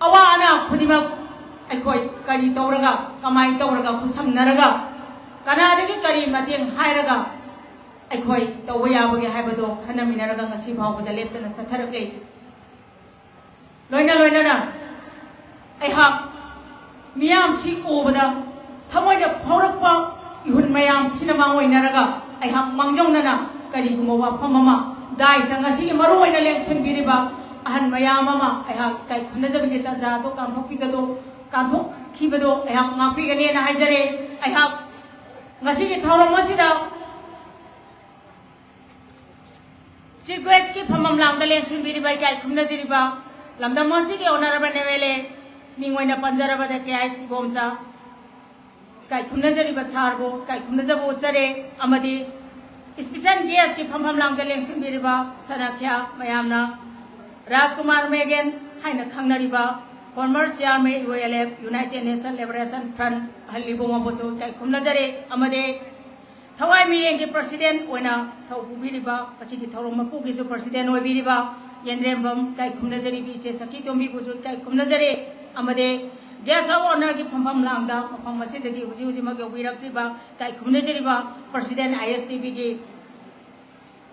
ꯑꯋꯥ ꯑꯅꯥ ꯈꯨꯗꯤꯡꯃꯛ ꯑꯩꯈꯣꯏ ꯀꯔꯤ ꯇꯧꯔꯒ, ꯀꯃꯥꯏꯅ ꯇꯧꯔꯒ, ꯈꯨꯠꯁꯝꯅꯔꯒ, ꯀꯅꯥꯗꯒꯤ ꯀꯔꯤ ꯃꯇꯦꯡ ꯍꯥꯏꯔꯒ ꯑꯩꯈꯣꯏ ꯇꯧꯕ ꯌꯥꯕꯒꯦ ꯍꯥꯏꯕꯗꯣ ꯈꯟꯅꯃꯤꯟꯅꯔꯒ ꯉꯁꯤ ꯐꯥꯎꯕꯗ ꯂꯦꯞꯇꯅ ꯆꯠꯊꯔꯛꯂꯤ꯫ ꯂꯣꯏꯅ ꯂꯣꯏꯅꯅ ꯑꯩꯍꯥꯛ ꯃꯤꯌꯥꯝꯁꯤ ꯎꯕꯗ ꯊꯃꯣꯏꯗ ꯐꯥꯎꯔꯛꯄ ꯏꯍꯨꯟ ꯃꯌꯥꯝꯁꯤꯅ ꯃꯥꯡꯑꯣꯏꯅꯔꯒ ꯑꯩꯍꯥꯛ ꯃꯥꯡꯖꯧꯅꯅ ꯀꯔꯤꯒꯨꯝꯕ ꯋꯥꯐꯝ ꯑꯃ ꯗꯥꯏꯁꯇ ꯉꯁꯤꯒꯤ ꯃꯔꯨꯑꯣꯏꯅ ꯂꯦꯡꯁꯤꯟꯕꯤꯔꯤꯕ ꯑꯍꯟ ꯃꯌꯥꯝ ꯑꯃ ꯑꯩꯍꯥꯛ ꯏꯀꯥꯏ ꯈꯨꯝꯅꯖꯕꯒꯤ ꯇꯥꯟꯖꯥ ꯑꯗꯨ ꯀꯥꯟꯊꯣꯛꯄꯤꯒꯗꯣ, ꯀꯥꯟꯊꯣꯛꯈꯤꯕꯗꯣ ꯑꯩꯍꯥꯛ ꯉꯥꯛꯄꯤꯒꯅꯦꯅ ꯍꯥꯏꯖꯔꯦ꯫ ꯑꯩꯍꯥꯛ ꯉꯁꯤꯒꯤ ꯊꯧꯔꯝ ꯑꯁꯤꯗ ꯆꯤꯐ ꯒꯦꯁꯀꯤ ꯐꯝꯐꯝ ꯂꯥꯡꯗ ꯂꯦꯡꯁꯤꯟꯕꯤꯔꯤꯕ, ꯏꯀꯥꯏ ꯈꯨꯝꯅꯖꯔꯤꯕ ꯂꯝꯗꯝ ꯑꯁꯤꯒꯤ ꯑꯣꯅꯔꯦꯕꯜ ꯑꯦꯝ ꯑꯦꯜ ꯑꯦ, ꯃꯤꯡ ꯑꯣꯏꯅ ꯄꯟꯖꯔꯕꯗ ꯀꯦ ꯑꯥꯏ ꯁꯤꯕꯣꯝꯆꯥ, ꯏꯀꯥꯏ ꯈꯨꯝꯅꯖꯔꯤꯕ ꯁꯥꯔꯕꯨ ꯏꯀꯥꯏ ꯈꯨꯝꯅꯖꯕ ꯎꯠꯆꯔꯦ꯫ ꯑꯃꯗꯤ Special guest ꯀꯤ ꯐꯝꯐꯝ ꯂꯥꯡꯗ ꯂꯦꯡꯁꯤꯟꯕꯤꯔꯤꯕ ꯁꯅꯥꯈ꯭ꯌꯥ ꯃꯌꯥꯝꯅ ꯔꯥꯖꯀꯨꯃꯥꯔ ꯃꯦꯒꯦꯟ ꯍꯥꯏꯅ ꯈꯪꯅꯔꯤꯕ former chairman ULF, United Nation Liberation Front ꯑꯍꯜ ꯏꯕꯨꯡꯉꯣꯕꯨꯁꯨ ꯏꯀꯥꯏ ꯈꯨꯝꯅꯖꯔꯤ꯫ ꯑꯃꯗꯤ ꯊꯋꯥꯏ ꯃꯤꯔꯦꯟꯒꯤ president ꯑꯣꯏꯅ ꯊꯧ ꯄꯨꯕꯤꯔꯤꯕ, ꯃꯁꯤꯒꯤ ꯊꯧꯔꯝ ꯃꯄꯨꯒꯤꯁꯨ president ꯑꯣꯏꯕꯤꯔꯤꯕ ꯌꯦꯟꯗ꯭ꯔꯦꯝꯕꯝ ꯏꯀꯥꯏ ꯈꯨꯝꯅꯖꯔꯤ, ꯏꯆꯦ ꯁꯈꯤ ꯇꯣꯝꯕꯤꯕꯨꯁꯨ ꯏꯀꯥꯏ ꯈꯨꯝꯅꯖꯔꯤ꯫ ꯑꯃꯗꯤ guest of honour ꯒꯤ ꯐꯝꯐꯝ ꯂꯥꯡꯗ ꯃꯐꯝ ꯑꯁꯤꯗꯗꯤ ꯍꯧꯖꯤꯛ ꯍꯧꯖꯤꯛꯃꯛ ꯌꯧꯕꯤꯔꯛꯇ꯭ꯔꯤꯕ ꯏꯀꯥꯏ ꯈꯨꯝꯅꯖꯔꯤꯕ president ISTV ꯒꯤ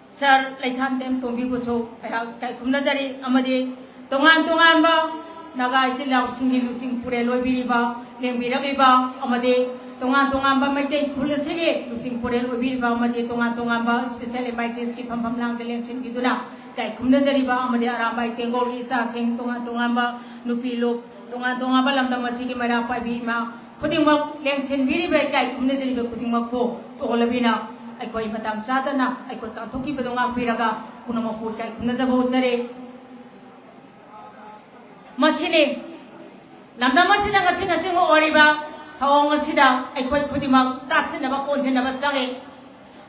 sir ꯂꯩꯊꯥꯟꯇꯦꯝ ꯇꯣꯝꯕꯤꯕꯨꯁꯨ ꯑꯩꯍꯥꯛ ꯏꯀꯥꯏ ꯈꯨꯝꯅꯖꯔꯤ꯫ ꯑꯃꯗꯤ ꯇꯣꯉꯥꯟ ꯇꯣꯉꯥꯟꯕ ꯅꯥꯒꯥ ꯏꯆꯤꯜ ꯏꯅꯥꯎꯁꯤꯡꯒꯤ ꯂꯨꯆꯤꯡ ꯄꯨꯔꯦꯜ ꯑꯣꯏꯕꯤꯔꯤꯕ, ꯂꯦꯡꯕꯤꯔꯛꯂꯤꯕ, ꯑꯃꯗꯤ ꯇꯣꯉꯥꯟ ꯇꯣꯉꯥꯟꯕ ꯃꯩꯇꯩ ꯈꯨꯜ ꯑꯁꯤꯒꯤ ꯂꯨꯆꯤꯡ ꯄꯨꯔꯦꯜ ꯑꯣꯏꯕꯤꯔꯤꯕ, ꯑꯃꯗꯤ ꯇꯣꯉꯥꯟ ꯇꯣꯉꯥꯟꯕ special invitees ꯀꯤ ꯐꯝꯐꯝ ꯂꯥꯡꯗ ꯂꯦꯡꯁꯤꯟꯕꯤꯗꯨꯅ ꯏꯀꯥꯏ ꯈꯨꯝꯅꯖꯔꯤꯕ, ꯑꯃꯗꯤ ꯑꯔꯥꯝꯕꯥꯏ ꯇꯦꯡꯒꯣꯜꯒꯤ ꯏꯆꯥꯁꯤꯡ, ꯇꯣꯉꯥꯟ ꯇꯣꯉꯥꯟꯕ ꯅꯨꯄꯤ ꯂꯨꯞ, ꯇꯣꯉꯥꯟ ꯇꯣꯉꯥꯟꯕ ꯂꯝꯗꯝ ꯑꯁꯤꯒꯤ ꯃꯩꯔꯥ ꯄꯥꯏꯕꯤ ꯏꯃꯥ ꯈꯨꯗꯤꯡꯃꯛ, ꯂꯦꯡꯁꯤꯟꯕꯤꯔꯤꯕ ꯏꯀꯥꯏ ꯈꯨꯝꯅꯖꯔꯤꯕ ꯈꯨꯗꯤꯡꯃꯛꯄꯨ ꯇꯣꯜꯂꯕꯤꯅ ꯑꯩꯈꯣꯏ ꯃꯇꯥꯡ ꯆꯥꯗꯅ ꯑꯩꯈꯣꯏ ꯀꯥꯡꯊꯣꯛꯈꯤꯕꯗꯨ ꯉꯥꯛꯄꯤꯔꯒ ꯄꯨꯝꯅꯃꯛꯄꯨ ꯏꯀꯥꯏ ꯈꯨꯝꯅꯖꯕ ꯎꯠꯆꯔꯤ꯫ ꯃꯁꯤꯅꯤ ꯂꯝꯗꯝ ꯑꯁꯤꯗ ꯉꯁꯤ ꯉꯁꯤꯃꯛ ꯑꯣꯏꯔꯤꯕ ꯊꯧꯑꯣꯡ ꯑꯁꯤꯗ ꯑꯩꯈꯣꯏ ꯈꯨꯗꯤꯡꯃꯛ ꯇꯥꯁꯤꯟꯅꯕ ꯀꯣꯟꯁꯤꯟꯅꯕ ꯆꯪꯏ꯫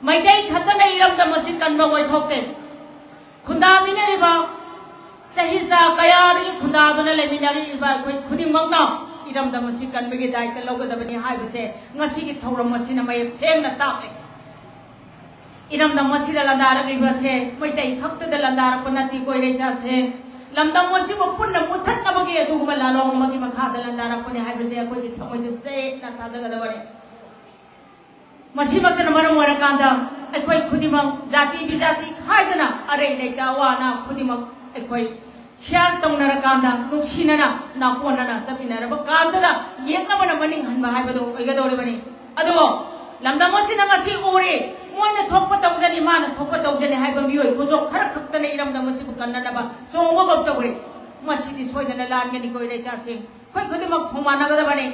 ꯃꯩꯇꯩ ꯈꯛꯇꯅ ꯏꯔꯝꯗꯝ ꯑꯁꯤ ꯀꯟꯕ ꯑꯣꯏꯊꯣꯛꯇꯦ꯫ ꯈꯨꯟꯗꯥꯃꯤꯟꯅꯔꯤꯕ ꯆꯍꯤꯆꯥ ꯀꯌꯥꯗꯒꯤ ꯈꯨꯟꯗꯥꯗꯨꯅ ꯂꯩꯃꯤꯟꯅꯔꯤꯕ ꯑꯩꯈꯣꯏ ꯈꯨꯗꯤꯡꯃꯛꯅ ꯏꯔꯝꯗꯝ ꯑꯁꯤ ꯀꯟꯕꯒꯤ ꯗꯥꯏꯇ ꯂꯧꯒꯗꯕꯅꯤ ꯍꯥꯏꯕꯁꯦ ꯉꯁꯤꯒꯤ ꯊꯧꯔꯝ ꯑꯁꯤꯅ ꯃꯌꯦꯛ ꯁꯦꯡꯅ ꯇꯥꯛꯂꯦ꯫ ꯏꯔꯝꯗꯝ ꯑꯁꯤꯗ ꯂꯥꯟꯗꯥꯔꯛꯂꯤꯕꯁꯦ ꯃꯩꯇꯩ ꯈꯛꯇꯗ ꯂꯥꯟꯗꯥꯔꯛꯄ ꯅꯠꯇꯦ, ꯀꯣꯏꯔꯩꯆꯥꯁꯦ꯫ ꯂꯝꯗꯝ ꯑꯁꯤꯕꯨ ꯄꯨꯟꯅ ꯃꯨꯠꯊꯠꯅꯕꯒꯤ ꯑꯗꯨꯒꯨꯝꯕ ꯂꯥꯂꯣꯡ ꯑꯃꯒꯤ ꯃꯈꯥꯗ ꯂꯥꯟꯗꯥꯔꯛꯄꯅꯤ ꯍꯥꯏꯕꯁꯦ ꯑꯩꯈꯣꯏꯒꯤ ꯊꯃꯣꯏꯗ ꯁꯦꯡꯅ ꯊꯥꯖꯒꯗꯕꯅꯤ꯫ ꯃꯁꯤꯃꯛꯇꯅ ꯃꯔꯝ ꯑꯣꯏꯔꯀꯥꯟꯗ ꯑꯩꯈꯣꯏ ꯈꯨꯗꯤꯡꯃꯛ ꯖꯥꯇꯤ ꯕꯤꯖꯥꯇꯤ ꯈꯥꯏꯗꯅ ꯑꯔꯩ ꯂꯩꯇ ꯑꯋꯥ ꯑꯅꯥ ꯈꯨꯗꯤꯡꯃꯛ ꯑꯩꯈꯣꯏ share ꯇꯧꯅꯔꯀꯥꯟꯗ, ꯅꯨꯡꯁꯤꯅꯅ ꯅꯥꯀꯣꯟꯅꯅ ꯆꯠꯃꯤꯟꯅꯔꯕ ꯀꯥꯟꯗꯗ ꯌꯦꯛꯅꯕꯅ ꯃꯅꯤꯡ ꯍꯟꯕ ꯍꯥꯏꯕꯗꯨ ꯑꯣꯏꯒꯗꯧꯔꯤꯕꯅꯤ꯫ ꯑꯗꯨꯕꯨ ꯂꯝꯗꯝ ꯑꯁꯤꯅ ꯉꯁꯤ ꯎꯔꯤ, ꯃꯣꯏꯅ ꯊꯣꯛꯄ ꯇꯧꯖꯅꯤ, ꯃꯥꯅ ꯊꯣꯛꯄ ꯇꯧꯖꯅꯤ ꯍꯥꯏꯕ ꯃꯤꯑꯣꯏ ꯈꯨꯖꯣꯞ ꯈꯔ ꯈꯛꯇꯅ ꯏꯔꯝꯗꯝ ꯑꯁꯤꯕꯨ ꯀꯟꯅꯅꯕ ꯆꯣꯡꯕꯒꯨꯝ ꯇꯧꯔꯤ꯫ ꯃꯁꯤꯗꯤ ꯁꯣꯏꯗꯅ ꯂꯥꯟꯒꯅꯤ, ꯀꯣꯏꯔꯩꯆꯥꯁꯤꯡ꯫ ꯑꯩꯈꯣꯏ ꯈꯨꯗꯤꯡꯃꯛ ꯊꯣꯡ ꯃꯥꯟꯅꯒꯗꯕꯅꯤ꯫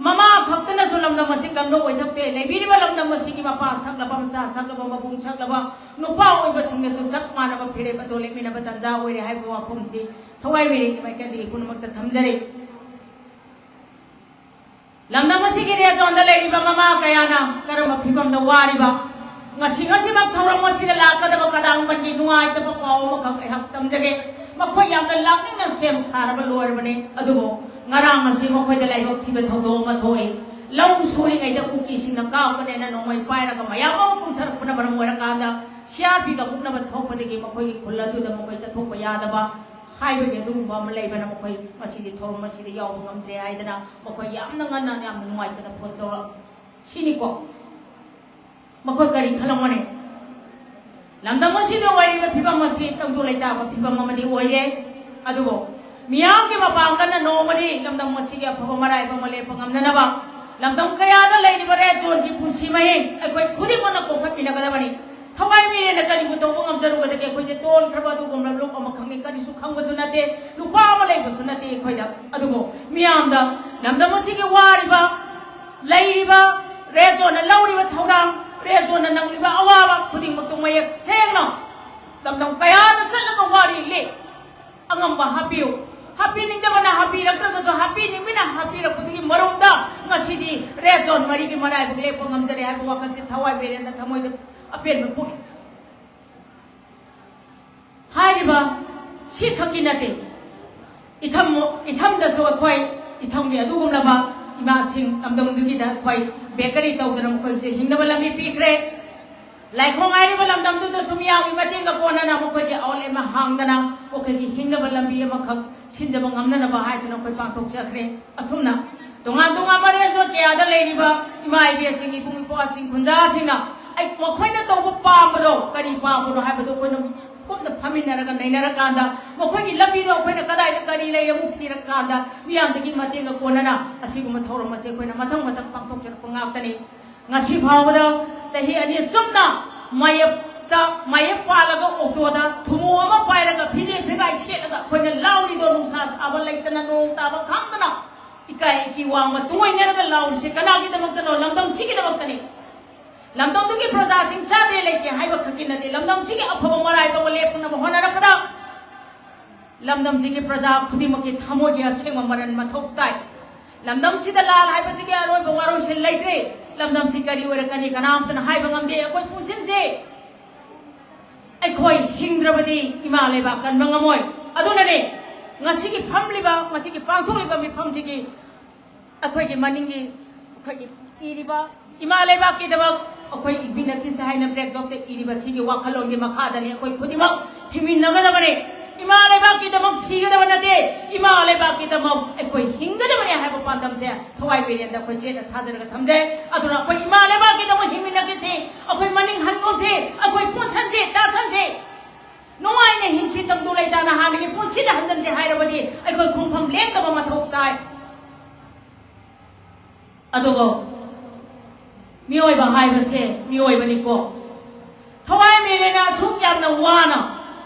ꯃꯃꯥ ꯈꯛꯇꯅꯁꯨ ꯂꯝꯗꯝ ꯑꯁꯤ ꯀꯟꯕ ꯑꯣꯏꯊꯣꯛꯇꯦ꯫ ꯂꯩꯕꯤꯔꯤꯕ ꯂꯝꯗꯝ ꯑꯁꯤꯒꯤ ꯃꯄꯥ ꯁꯛꯂꯕ, ꯃꯆꯥ ꯁꯛꯂꯕ, ꯃꯕꯨꯡ ꯁꯛꯂꯕ ꯅꯨꯄꯥ ꯑꯣꯏꯕꯁꯤꯡꯅꯁꯨ ꯆꯞ ꯃꯥꯟꯅꯕ ꯐꯤꯔꯦꯞ ꯑꯗꯨ ꯂꯦꯞꯃꯤꯟꯅꯕ ꯇꯥꯟꯖꯥ ꯑꯣꯏꯔꯦ ꯍꯥꯏꯕ ꯋꯥꯐꯝꯁꯤ ꯊꯋꯥꯏ ꯃꯤꯔꯦꯟꯒꯤ ꯃꯥꯏꯀꯩꯗꯒꯤ ꯄꯨꯝꯅꯃꯛꯇ ꯊꯝꯖꯔꯤ꯫ ꯂꯝꯗꯝ ꯑꯁꯤꯒꯤ ꯔꯦꯖꯣꯟꯗ ꯂꯩꯔꯤꯕ ꯃꯃꯥ ꯀꯌꯥꯅ ꯀꯔꯝꯕ ꯐꯤꯕꯝꯗ ꯋꯥꯔꯤꯕ, ꯉꯁꯤ, ꯉꯁꯤꯃꯛ ꯊꯧꯔꯝ ꯑꯁꯤꯗ ꯂꯥꯛꯀꯗꯕ ꯀꯗꯥꯡꯕꯟꯒꯤ ꯅꯨꯡꯉꯥꯏꯇꯕ ꯄꯥꯎ ꯑꯃꯈꯛ ꯑꯩꯍꯥꯛ ꯇꯝꯖꯒꯦ꯫ ꯃꯈꯣꯏ ꯌꯥꯝꯅ ꯂꯥꯛꯅꯤꯡꯅ ꯁꯦꯝ ꯁꯥꯔꯕ ꯂꯣꯏꯔꯕꯅꯤ, ꯑꯗꯨꯕꯨ ꯉꯔꯥꯡ ꯑꯁꯤ ꯃꯈꯣꯏꯗ ꯂꯥꯏꯕꯛ ꯊꯤꯕ ꯊꯧꯗꯣꯛ ꯑꯃ ꯊꯣꯛꯏ꯫ ꯂꯧ ꯁꯨꯔꯤꯉꯩꯗ ꯀꯨꯀꯤꯁꯤꯡꯅ ꯀꯥꯞꯄꯅꯦꯅ ꯅꯣꯡꯃꯩ ꯄꯥꯏꯔꯒ ꯃꯌꯥꯝ ꯑꯃ ꯀꯨꯝꯊꯔꯛꯄꯅ ꯃꯔꯝ ꯑꯣꯏꯔꯀꯥꯟꯗ ꯁꯤ ꯑꯥꯔ ꯄꯤꯒ ꯃꯨꯛꯅꯕ ꯊꯣꯛꯄꯗꯒꯤ ꯃꯈꯣꯏꯒꯤ ꯈꯨꯜ ꯑꯗꯨꯗ ꯃꯈꯣꯏ ꯆꯠꯊꯣꯛꯄ ꯌꯥꯗꯕ ꯍꯥꯏꯕꯒꯤ ꯑꯗꯨꯒꯨꯝꯕ ꯑꯃ ꯂꯩꯕꯅ ꯃꯈꯣꯏ ꯉꯁꯤꯗꯤ ꯊꯧꯔꯝ ꯑꯁꯤꯗ ꯌꯥꯎꯕ ꯉꯝꯗ꯭ꯔꯦ ꯍꯥꯏꯗꯅ ꯃꯈꯣꯏ ꯌꯥꯝꯅ ꯉꯟꯅ ꯌꯥꯝꯅ ꯅꯨꯡꯉꯥꯏꯇꯅ ꯐꯣꯟ ꯇꯧꯔꯛ ꯁꯤꯅꯤꯀꯣ꯫ ꯃꯈꯣꯏ ꯀꯔꯤ ꯈꯜꯂꯝꯒꯅꯤ? ꯂꯝꯗꯝ ꯑꯁꯤꯗ ꯑꯣꯏꯔꯤꯕ ꯐꯤꯕꯝ ꯑꯁꯤ ꯇꯪꯗꯨ ꯂꯩꯇꯥꯕ ꯐꯤꯕꯝ ꯑꯃꯗꯤ ꯑꯣꯏꯔꯦ꯫ ꯑꯗꯨꯕꯨ ꯃꯤꯌꯥꯝꯒꯤ ꯃꯄꯥꯡꯒꯜꯅ ꯅꯣꯡꯃꯗꯤ ꯂꯝꯗꯝ ꯑꯁꯤꯒꯤ ꯑꯐꯕ ꯃꯔꯥꯏꯕꯛ ꯑꯃ ꯂꯦꯞꯄ ꯉꯝꯅꯅꯕ ꯂꯝꯗꯝ ꯀꯌꯥꯗ ꯂꯩꯔꯤꯕ ꯔꯦꯠ ꯖꯣꯟꯒꯤ ꯄꯨꯟꯁꯤ ꯃꯍꯤꯡ ꯑꯩꯈꯣꯏ ꯈꯨꯗꯤꯡꯃꯛꯅ ꯀꯣꯛꯈꯠꯃꯤꯟꯅꯒꯗꯕꯅꯤ꯫ ꯊꯋꯥꯏ ꯃꯤꯔꯦꯟꯅ ꯀꯔꯤꯕꯨ ꯇꯧꯕ ꯉꯝꯖꯔꯨꯕꯗꯒꯤ ꯑꯩꯈꯣꯏꯗꯤ ꯇꯣꯟꯈ꯭ꯔꯕ ꯑꯗꯨꯒꯨꯝꯂꯕ ꯂꯨꯞ ꯑꯃꯈꯛꯅꯤ꯫ ꯀꯔꯤꯁꯨ ꯈꯪꯕꯁꯨ ꯅꯠꯇꯦ, ꯂꯨꯄꯥ ꯑꯃ ꯂꯩꯕꯁꯨ ꯅꯠꯇꯦ ꯑꯩꯈꯣꯏꯗ꯫ ꯑꯗꯨꯕꯨ ꯃꯤꯌꯥꯝꯗ ꯂꯝꯗꯝ ꯑꯁꯤꯒꯤ ꯋꯥꯔꯤꯕ, ꯂꯩꯔꯤꯕ, ꯔꯦꯠ ꯖꯣꯟꯅ ꯂꯧꯔꯤꯕ ꯊꯧꯗꯥꯡ, ꯔꯦꯠ ꯖꯣꯟꯅ ꯅꯪꯂꯤꯕ ꯑꯋꯥꯕ ꯈꯨꯗꯤꯡꯃꯛꯇꯨ ꯃꯌꯦꯛ ꯁꯦꯡꯅ ꯂꯝꯗꯝ ꯀꯌꯥꯗ ꯆꯠꯂꯒ ꯋꯥꯔꯤ ꯂꯤ꯫ ꯑꯉꯝꯕ ꯍꯥꯞꯄꯤꯌꯨ꯫ ꯍꯥꯞꯄꯤꯅꯤꯡꯗꯕꯅ ꯍꯥꯞꯄꯤꯔꯛꯇ꯭ꯔꯒꯁꯨ ꯍꯥꯞꯄꯤꯅꯤꯡꯕꯅ ꯍꯥꯞꯄꯤꯔꯛꯄꯗꯨꯒꯤ ꯃꯔꯨꯝꯗ ꯉꯁꯤꯗꯤ ꯔꯦꯠ ꯖꯣꯟ ꯃꯔꯤꯒꯤ ꯃꯔꯥꯏꯕꯛ ꯂꯦꯞꯄ ꯉꯝꯖꯔꯦ ꯍꯥꯏꯕ ꯋꯥꯈꯜꯁꯦ ꯊꯋꯥꯏ ꯃꯤꯔꯦꯟꯅ ꯊꯃꯣꯏꯗ ꯑꯄꯦꯟꯕ ꯄꯣꯛꯏ꯫ ꯍꯥꯏꯔꯤꯕ ꯁꯤ ꯈꯛꯀꯤ ꯅꯠꯇꯦ, ꯏꯊꯝ, ꯏꯊꯝꯗꯁꯨ ꯑꯩꯈꯣꯏ ꯏꯊꯝꯒꯤ ꯑꯗꯨꯒꯨꯝꯂꯕ ꯏꯃꯥꯁꯤꯡ ꯂꯝꯗꯝꯗꯨꯒꯤꯗ ꯑꯩꯈꯣꯏ ꯕꯦꯀꯔꯤ ꯇꯧꯗꯅ ꯃꯈꯣꯏꯁꯦ ꯍꯤꯡꯅꯕ ꯂꯝꯕꯤ ꯄꯤꯈ꯭ꯔꯦ꯫ ꯂꯥꯏꯈꯣꯡ ꯍꯥꯏꯔꯤꯕ ꯂꯝꯗꯝꯗꯨꯗꯁꯨ ꯃꯤꯌꯥꯝꯒꯤ ꯃꯇꯦꯡꯒ ꯀꯣꯟꯅꯅ ꯃꯈꯣꯏꯒꯤ ꯑꯥꯎꯠꯂꯦꯠ ꯑꯃ ꯍꯥꯡꯗꯅ ꯃꯈꯣꯏꯒꯤ ꯍꯤꯡꯅꯕ ꯂꯝꯕꯤ ꯑꯃꯈꯛ ꯁꯤꯟꯖꯕ ꯉꯝꯅꯅꯕ ꯍꯥꯏꯗꯨꯅ ꯑꯩꯈꯣꯏ ꯄꯥꯡꯊꯣꯛꯆꯈ꯭ꯔꯦ꯫ ꯑꯁꯨꯝꯅ ꯇꯣꯉꯥꯟ ꯇꯣꯉꯥꯟꯕ ꯔꯦꯟꯖ ꯀꯌꯥꯗ ꯂꯩꯔꯤꯕ ꯏꯃꯥ ꯏꯕꯦꯟꯁꯤꯡ, ꯏꯕꯨꯡ ꯏꯄ꯭ꯋꯥꯁꯤꯡ, ꯈꯨꯟꯖꯥꯁꯤꯡꯅ ꯑꯩ, ꯃꯈꯣꯏꯅ ꯇꯧꯕ ꯄꯥꯝꯕꯗꯣ, ꯀꯔꯤ ꯄꯥꯝꯕꯅꯣ ꯍꯥꯏꯕꯗꯣ ꯑꯩꯈꯣꯏꯅ ꯀꯨꯞꯅ ꯐꯝꯃꯤꯟꯅꯔꯒ ꯅꯩꯅꯔꯀꯥꯟꯗ ꯃꯈꯣꯏꯒꯤ ꯂꯝꯕꯤꯗꯣ ꯑꯩꯈꯣꯏꯅ ꯀꯗꯥꯏꯗ ꯀꯔꯤ ꯂꯩ ꯑꯃꯨꯛ ꯊꯤꯔꯀꯥꯟꯗ ꯃꯤꯌꯥꯝꯗꯒꯤ ꯃꯇꯦꯡꯒ ꯀꯣꯟꯅꯅ ꯑꯁꯤꯒꯨꯝꯕ ꯊꯧꯔꯝ ꯑꯁꯦ ꯑꯩꯈꯣꯏꯅ ꯃꯊꯪ ꯃꯊꯪ ꯄꯥꯡꯊꯣꯛꯆꯔꯛꯄ ꯉꯥꯛꯇꯅꯤ꯫ ꯉꯁꯤ ꯐꯥꯎꯕꯗ ꯆꯍꯤ ꯑꯅꯤ ꯆꯨꯝꯅ ꯃꯥꯌꯦꯞꯇ, ꯃꯥꯌꯦꯞ ꯄꯥꯜꯂꯒ ꯑꯣꯛꯇꯣꯗ ꯊꯨꯝꯃꯣꯛ ꯑꯃ ꯄꯥꯏꯔꯒ ꯐꯤꯖꯦ ꯐꯤꯒꯥꯏ ꯁꯦꯠꯂꯒ ꯑꯩꯈꯣꯏꯅ ꯂꯥꯎꯔꯤꯗꯣ, ꯅꯨꯡꯁꯥ ꯁꯥꯕ ꯂꯩꯇꯅ ꯅꯣꯡ ꯇꯥꯕ ꯈꯪꯗꯅ ꯏꯀꯥꯏ ꯏꯀꯤ ꯋꯥꯡꯃ ꯇꯨꯡꯑꯣꯏꯅꯔꯒ ꯂꯥꯎꯔꯤꯁꯦ ꯀꯅꯥꯒꯤꯗꯃꯛꯇꯅꯣ? ꯂꯝꯗꯝꯁꯤꯒꯤꯗꯃꯛꯇꯅꯤ꯫ ꯂꯝꯗꯝꯗꯨꯒꯤ ꯄ꯭ꯔꯖꯥꯁꯤꯡ ꯆꯥꯗꯦ ꯂꯩꯇꯦ ꯍꯥꯏꯕ ꯈꯛꯀꯤ ꯅꯠꯇꯦ, ꯂꯝꯗꯝꯁꯤꯒꯤ ꯑꯐꯕ ꯃꯔꯥꯏ ꯇꯧꯕ ꯂꯦꯞꯅꯕ ꯍꯣꯠꯅꯔꯛꯄꯗ ꯂꯝꯗꯝꯁꯤꯒꯤ ꯄ꯭ꯔꯖꯥ ꯈꯨꯗꯤꯡꯃꯛꯀꯤ ꯊꯃꯣꯏꯒꯤ ꯑꯁꯦꯡꯕ ꯃꯔꯜ ꯃꯊꯧ ꯇꯥꯏ꯫ ꯂꯝꯗꯝꯁꯤꯗ ꯂꯥꯜ ꯍꯥꯏꯕꯁꯤꯒꯤ ꯑꯔꯣꯏꯕ ꯋꯥꯔꯣꯏꯁꯤꯟ ꯂꯩꯇ꯭ꯔꯦ꯫ ꯂꯝꯗꯝꯁꯤ ꯀꯔꯤ ꯑꯣꯏꯔꯛꯀꯅꯤ ꯀꯅꯥꯝꯇꯅ ꯍꯥꯏꯕ ꯉꯝꯗꯦ꯫ ꯑꯩꯈꯣꯏ ꯄꯨꯟꯁꯤꯟꯁꯦ, ꯑꯩꯈꯣꯏ ꯍꯤꯡꯗ꯭ꯔꯕꯗꯤ ꯏꯃꯥ ꯂꯩꯕꯥꯛ ꯀꯟꯕ ꯉꯝꯃꯣꯏ꯫ ꯑꯗꯨꯅꯅꯦ ꯉꯁꯤꯒꯤ ꯐꯝꯂꯤꯕ, ꯉꯁꯤꯒꯤ ꯄꯥꯡꯊꯣꯛꯂꯤꯕ ꯃꯤꯐꯝꯁꯤꯒꯤ ꯑꯩꯈꯣꯏꯒꯤ ꯃꯅꯤꯡꯒꯤ ꯑꯩꯈꯣꯏꯒꯤ ꯏꯔꯤꯕ ꯏꯃꯥ ꯂꯩꯕꯥꯛꯀꯤꯗꯃꯛ ꯑꯩꯈꯣꯏ ꯏꯕꯤꯅꯈꯤꯁꯦ ꯍꯥꯏꯅ black dot ꯇ ꯏꯔꯤꯕ ꯁꯤꯒꯤ ꯋꯥꯈꯜꯂꯣꯟꯒꯤ ꯃꯈꯥꯗꯅꯤ ꯑꯩꯈꯣꯏ ꯈꯨꯗꯤꯡꯃꯛ ꯍꯤꯡꯃꯤꯟꯅꯒꯗꯕꯅꯤ꯫ ꯏꯃꯥ ꯂꯩꯕꯥꯛꯀꯤꯗꯃꯛ ꯁꯤꯒꯗꯕ ꯅꯠꯇꯦ, ꯏꯃꯥ ꯂꯩꯕꯥꯛꯀꯤꯗꯃꯛ ꯑꯩꯈꯣꯏ ꯍꯤꯡꯒꯗꯕꯅꯤ ꯍꯥꯏꯕ ꯄꯥꯟꯗꯝꯁꯦ ꯊꯋꯥꯏ ꯃꯤꯔꯦꯟꯗ ꯑꯩꯈꯣꯏ ꯆꯦꯠꯅ ꯊꯥꯖꯔꯒ ꯊꯝꯖꯩ꯫ ꯑꯗꯨꯅ ꯑꯩꯈꯣꯏ ꯏꯃꯥ ꯂꯩꯕꯥꯛꯀꯤꯗꯃꯛ ꯍꯤꯡꯃꯤꯟꯅꯈꯤꯁꯤ, ꯑꯩꯈꯣꯏ ꯃꯅꯤꯡ ꯍꯟꯒꯨꯝꯁꯤ, ꯑꯩꯈꯣꯏ ꯄꯨꯟꯁꯟꯁꯤ, ꯇꯥꯁꯟꯁꯤ꯫ ꯅꯨꯡꯉꯥꯏꯅ ꯍꯤꯡꯁꯤ, ꯇꯪꯗꯨ ꯂꯩꯇꯥꯅ ꯍꯥꯟꯅꯒꯤ ꯄꯨꯟꯁꯤꯗ ꯍꯟꯖꯟꯁꯤ ꯍꯥꯏꯔꯕꯗꯤ ꯑꯩꯈꯣꯏ ꯈꯣꯡꯐꯝ ꯂꯦꯡꯗꯕ ꯃꯊꯧ ꯇꯥꯏ꯫ ꯑꯗꯨꯕꯨ ꯃꯤꯑꯣꯏꯕ ꯍꯥꯏꯕꯁꯦ ꯃꯤꯑꯣꯏꯕꯅꯤꯀꯣ꯫ ꯊꯋꯥꯏ ꯃꯤꯔꯦꯟꯅ ꯑꯁꯨꯛ ꯌꯥꯝꯅ ꯋꯥꯅ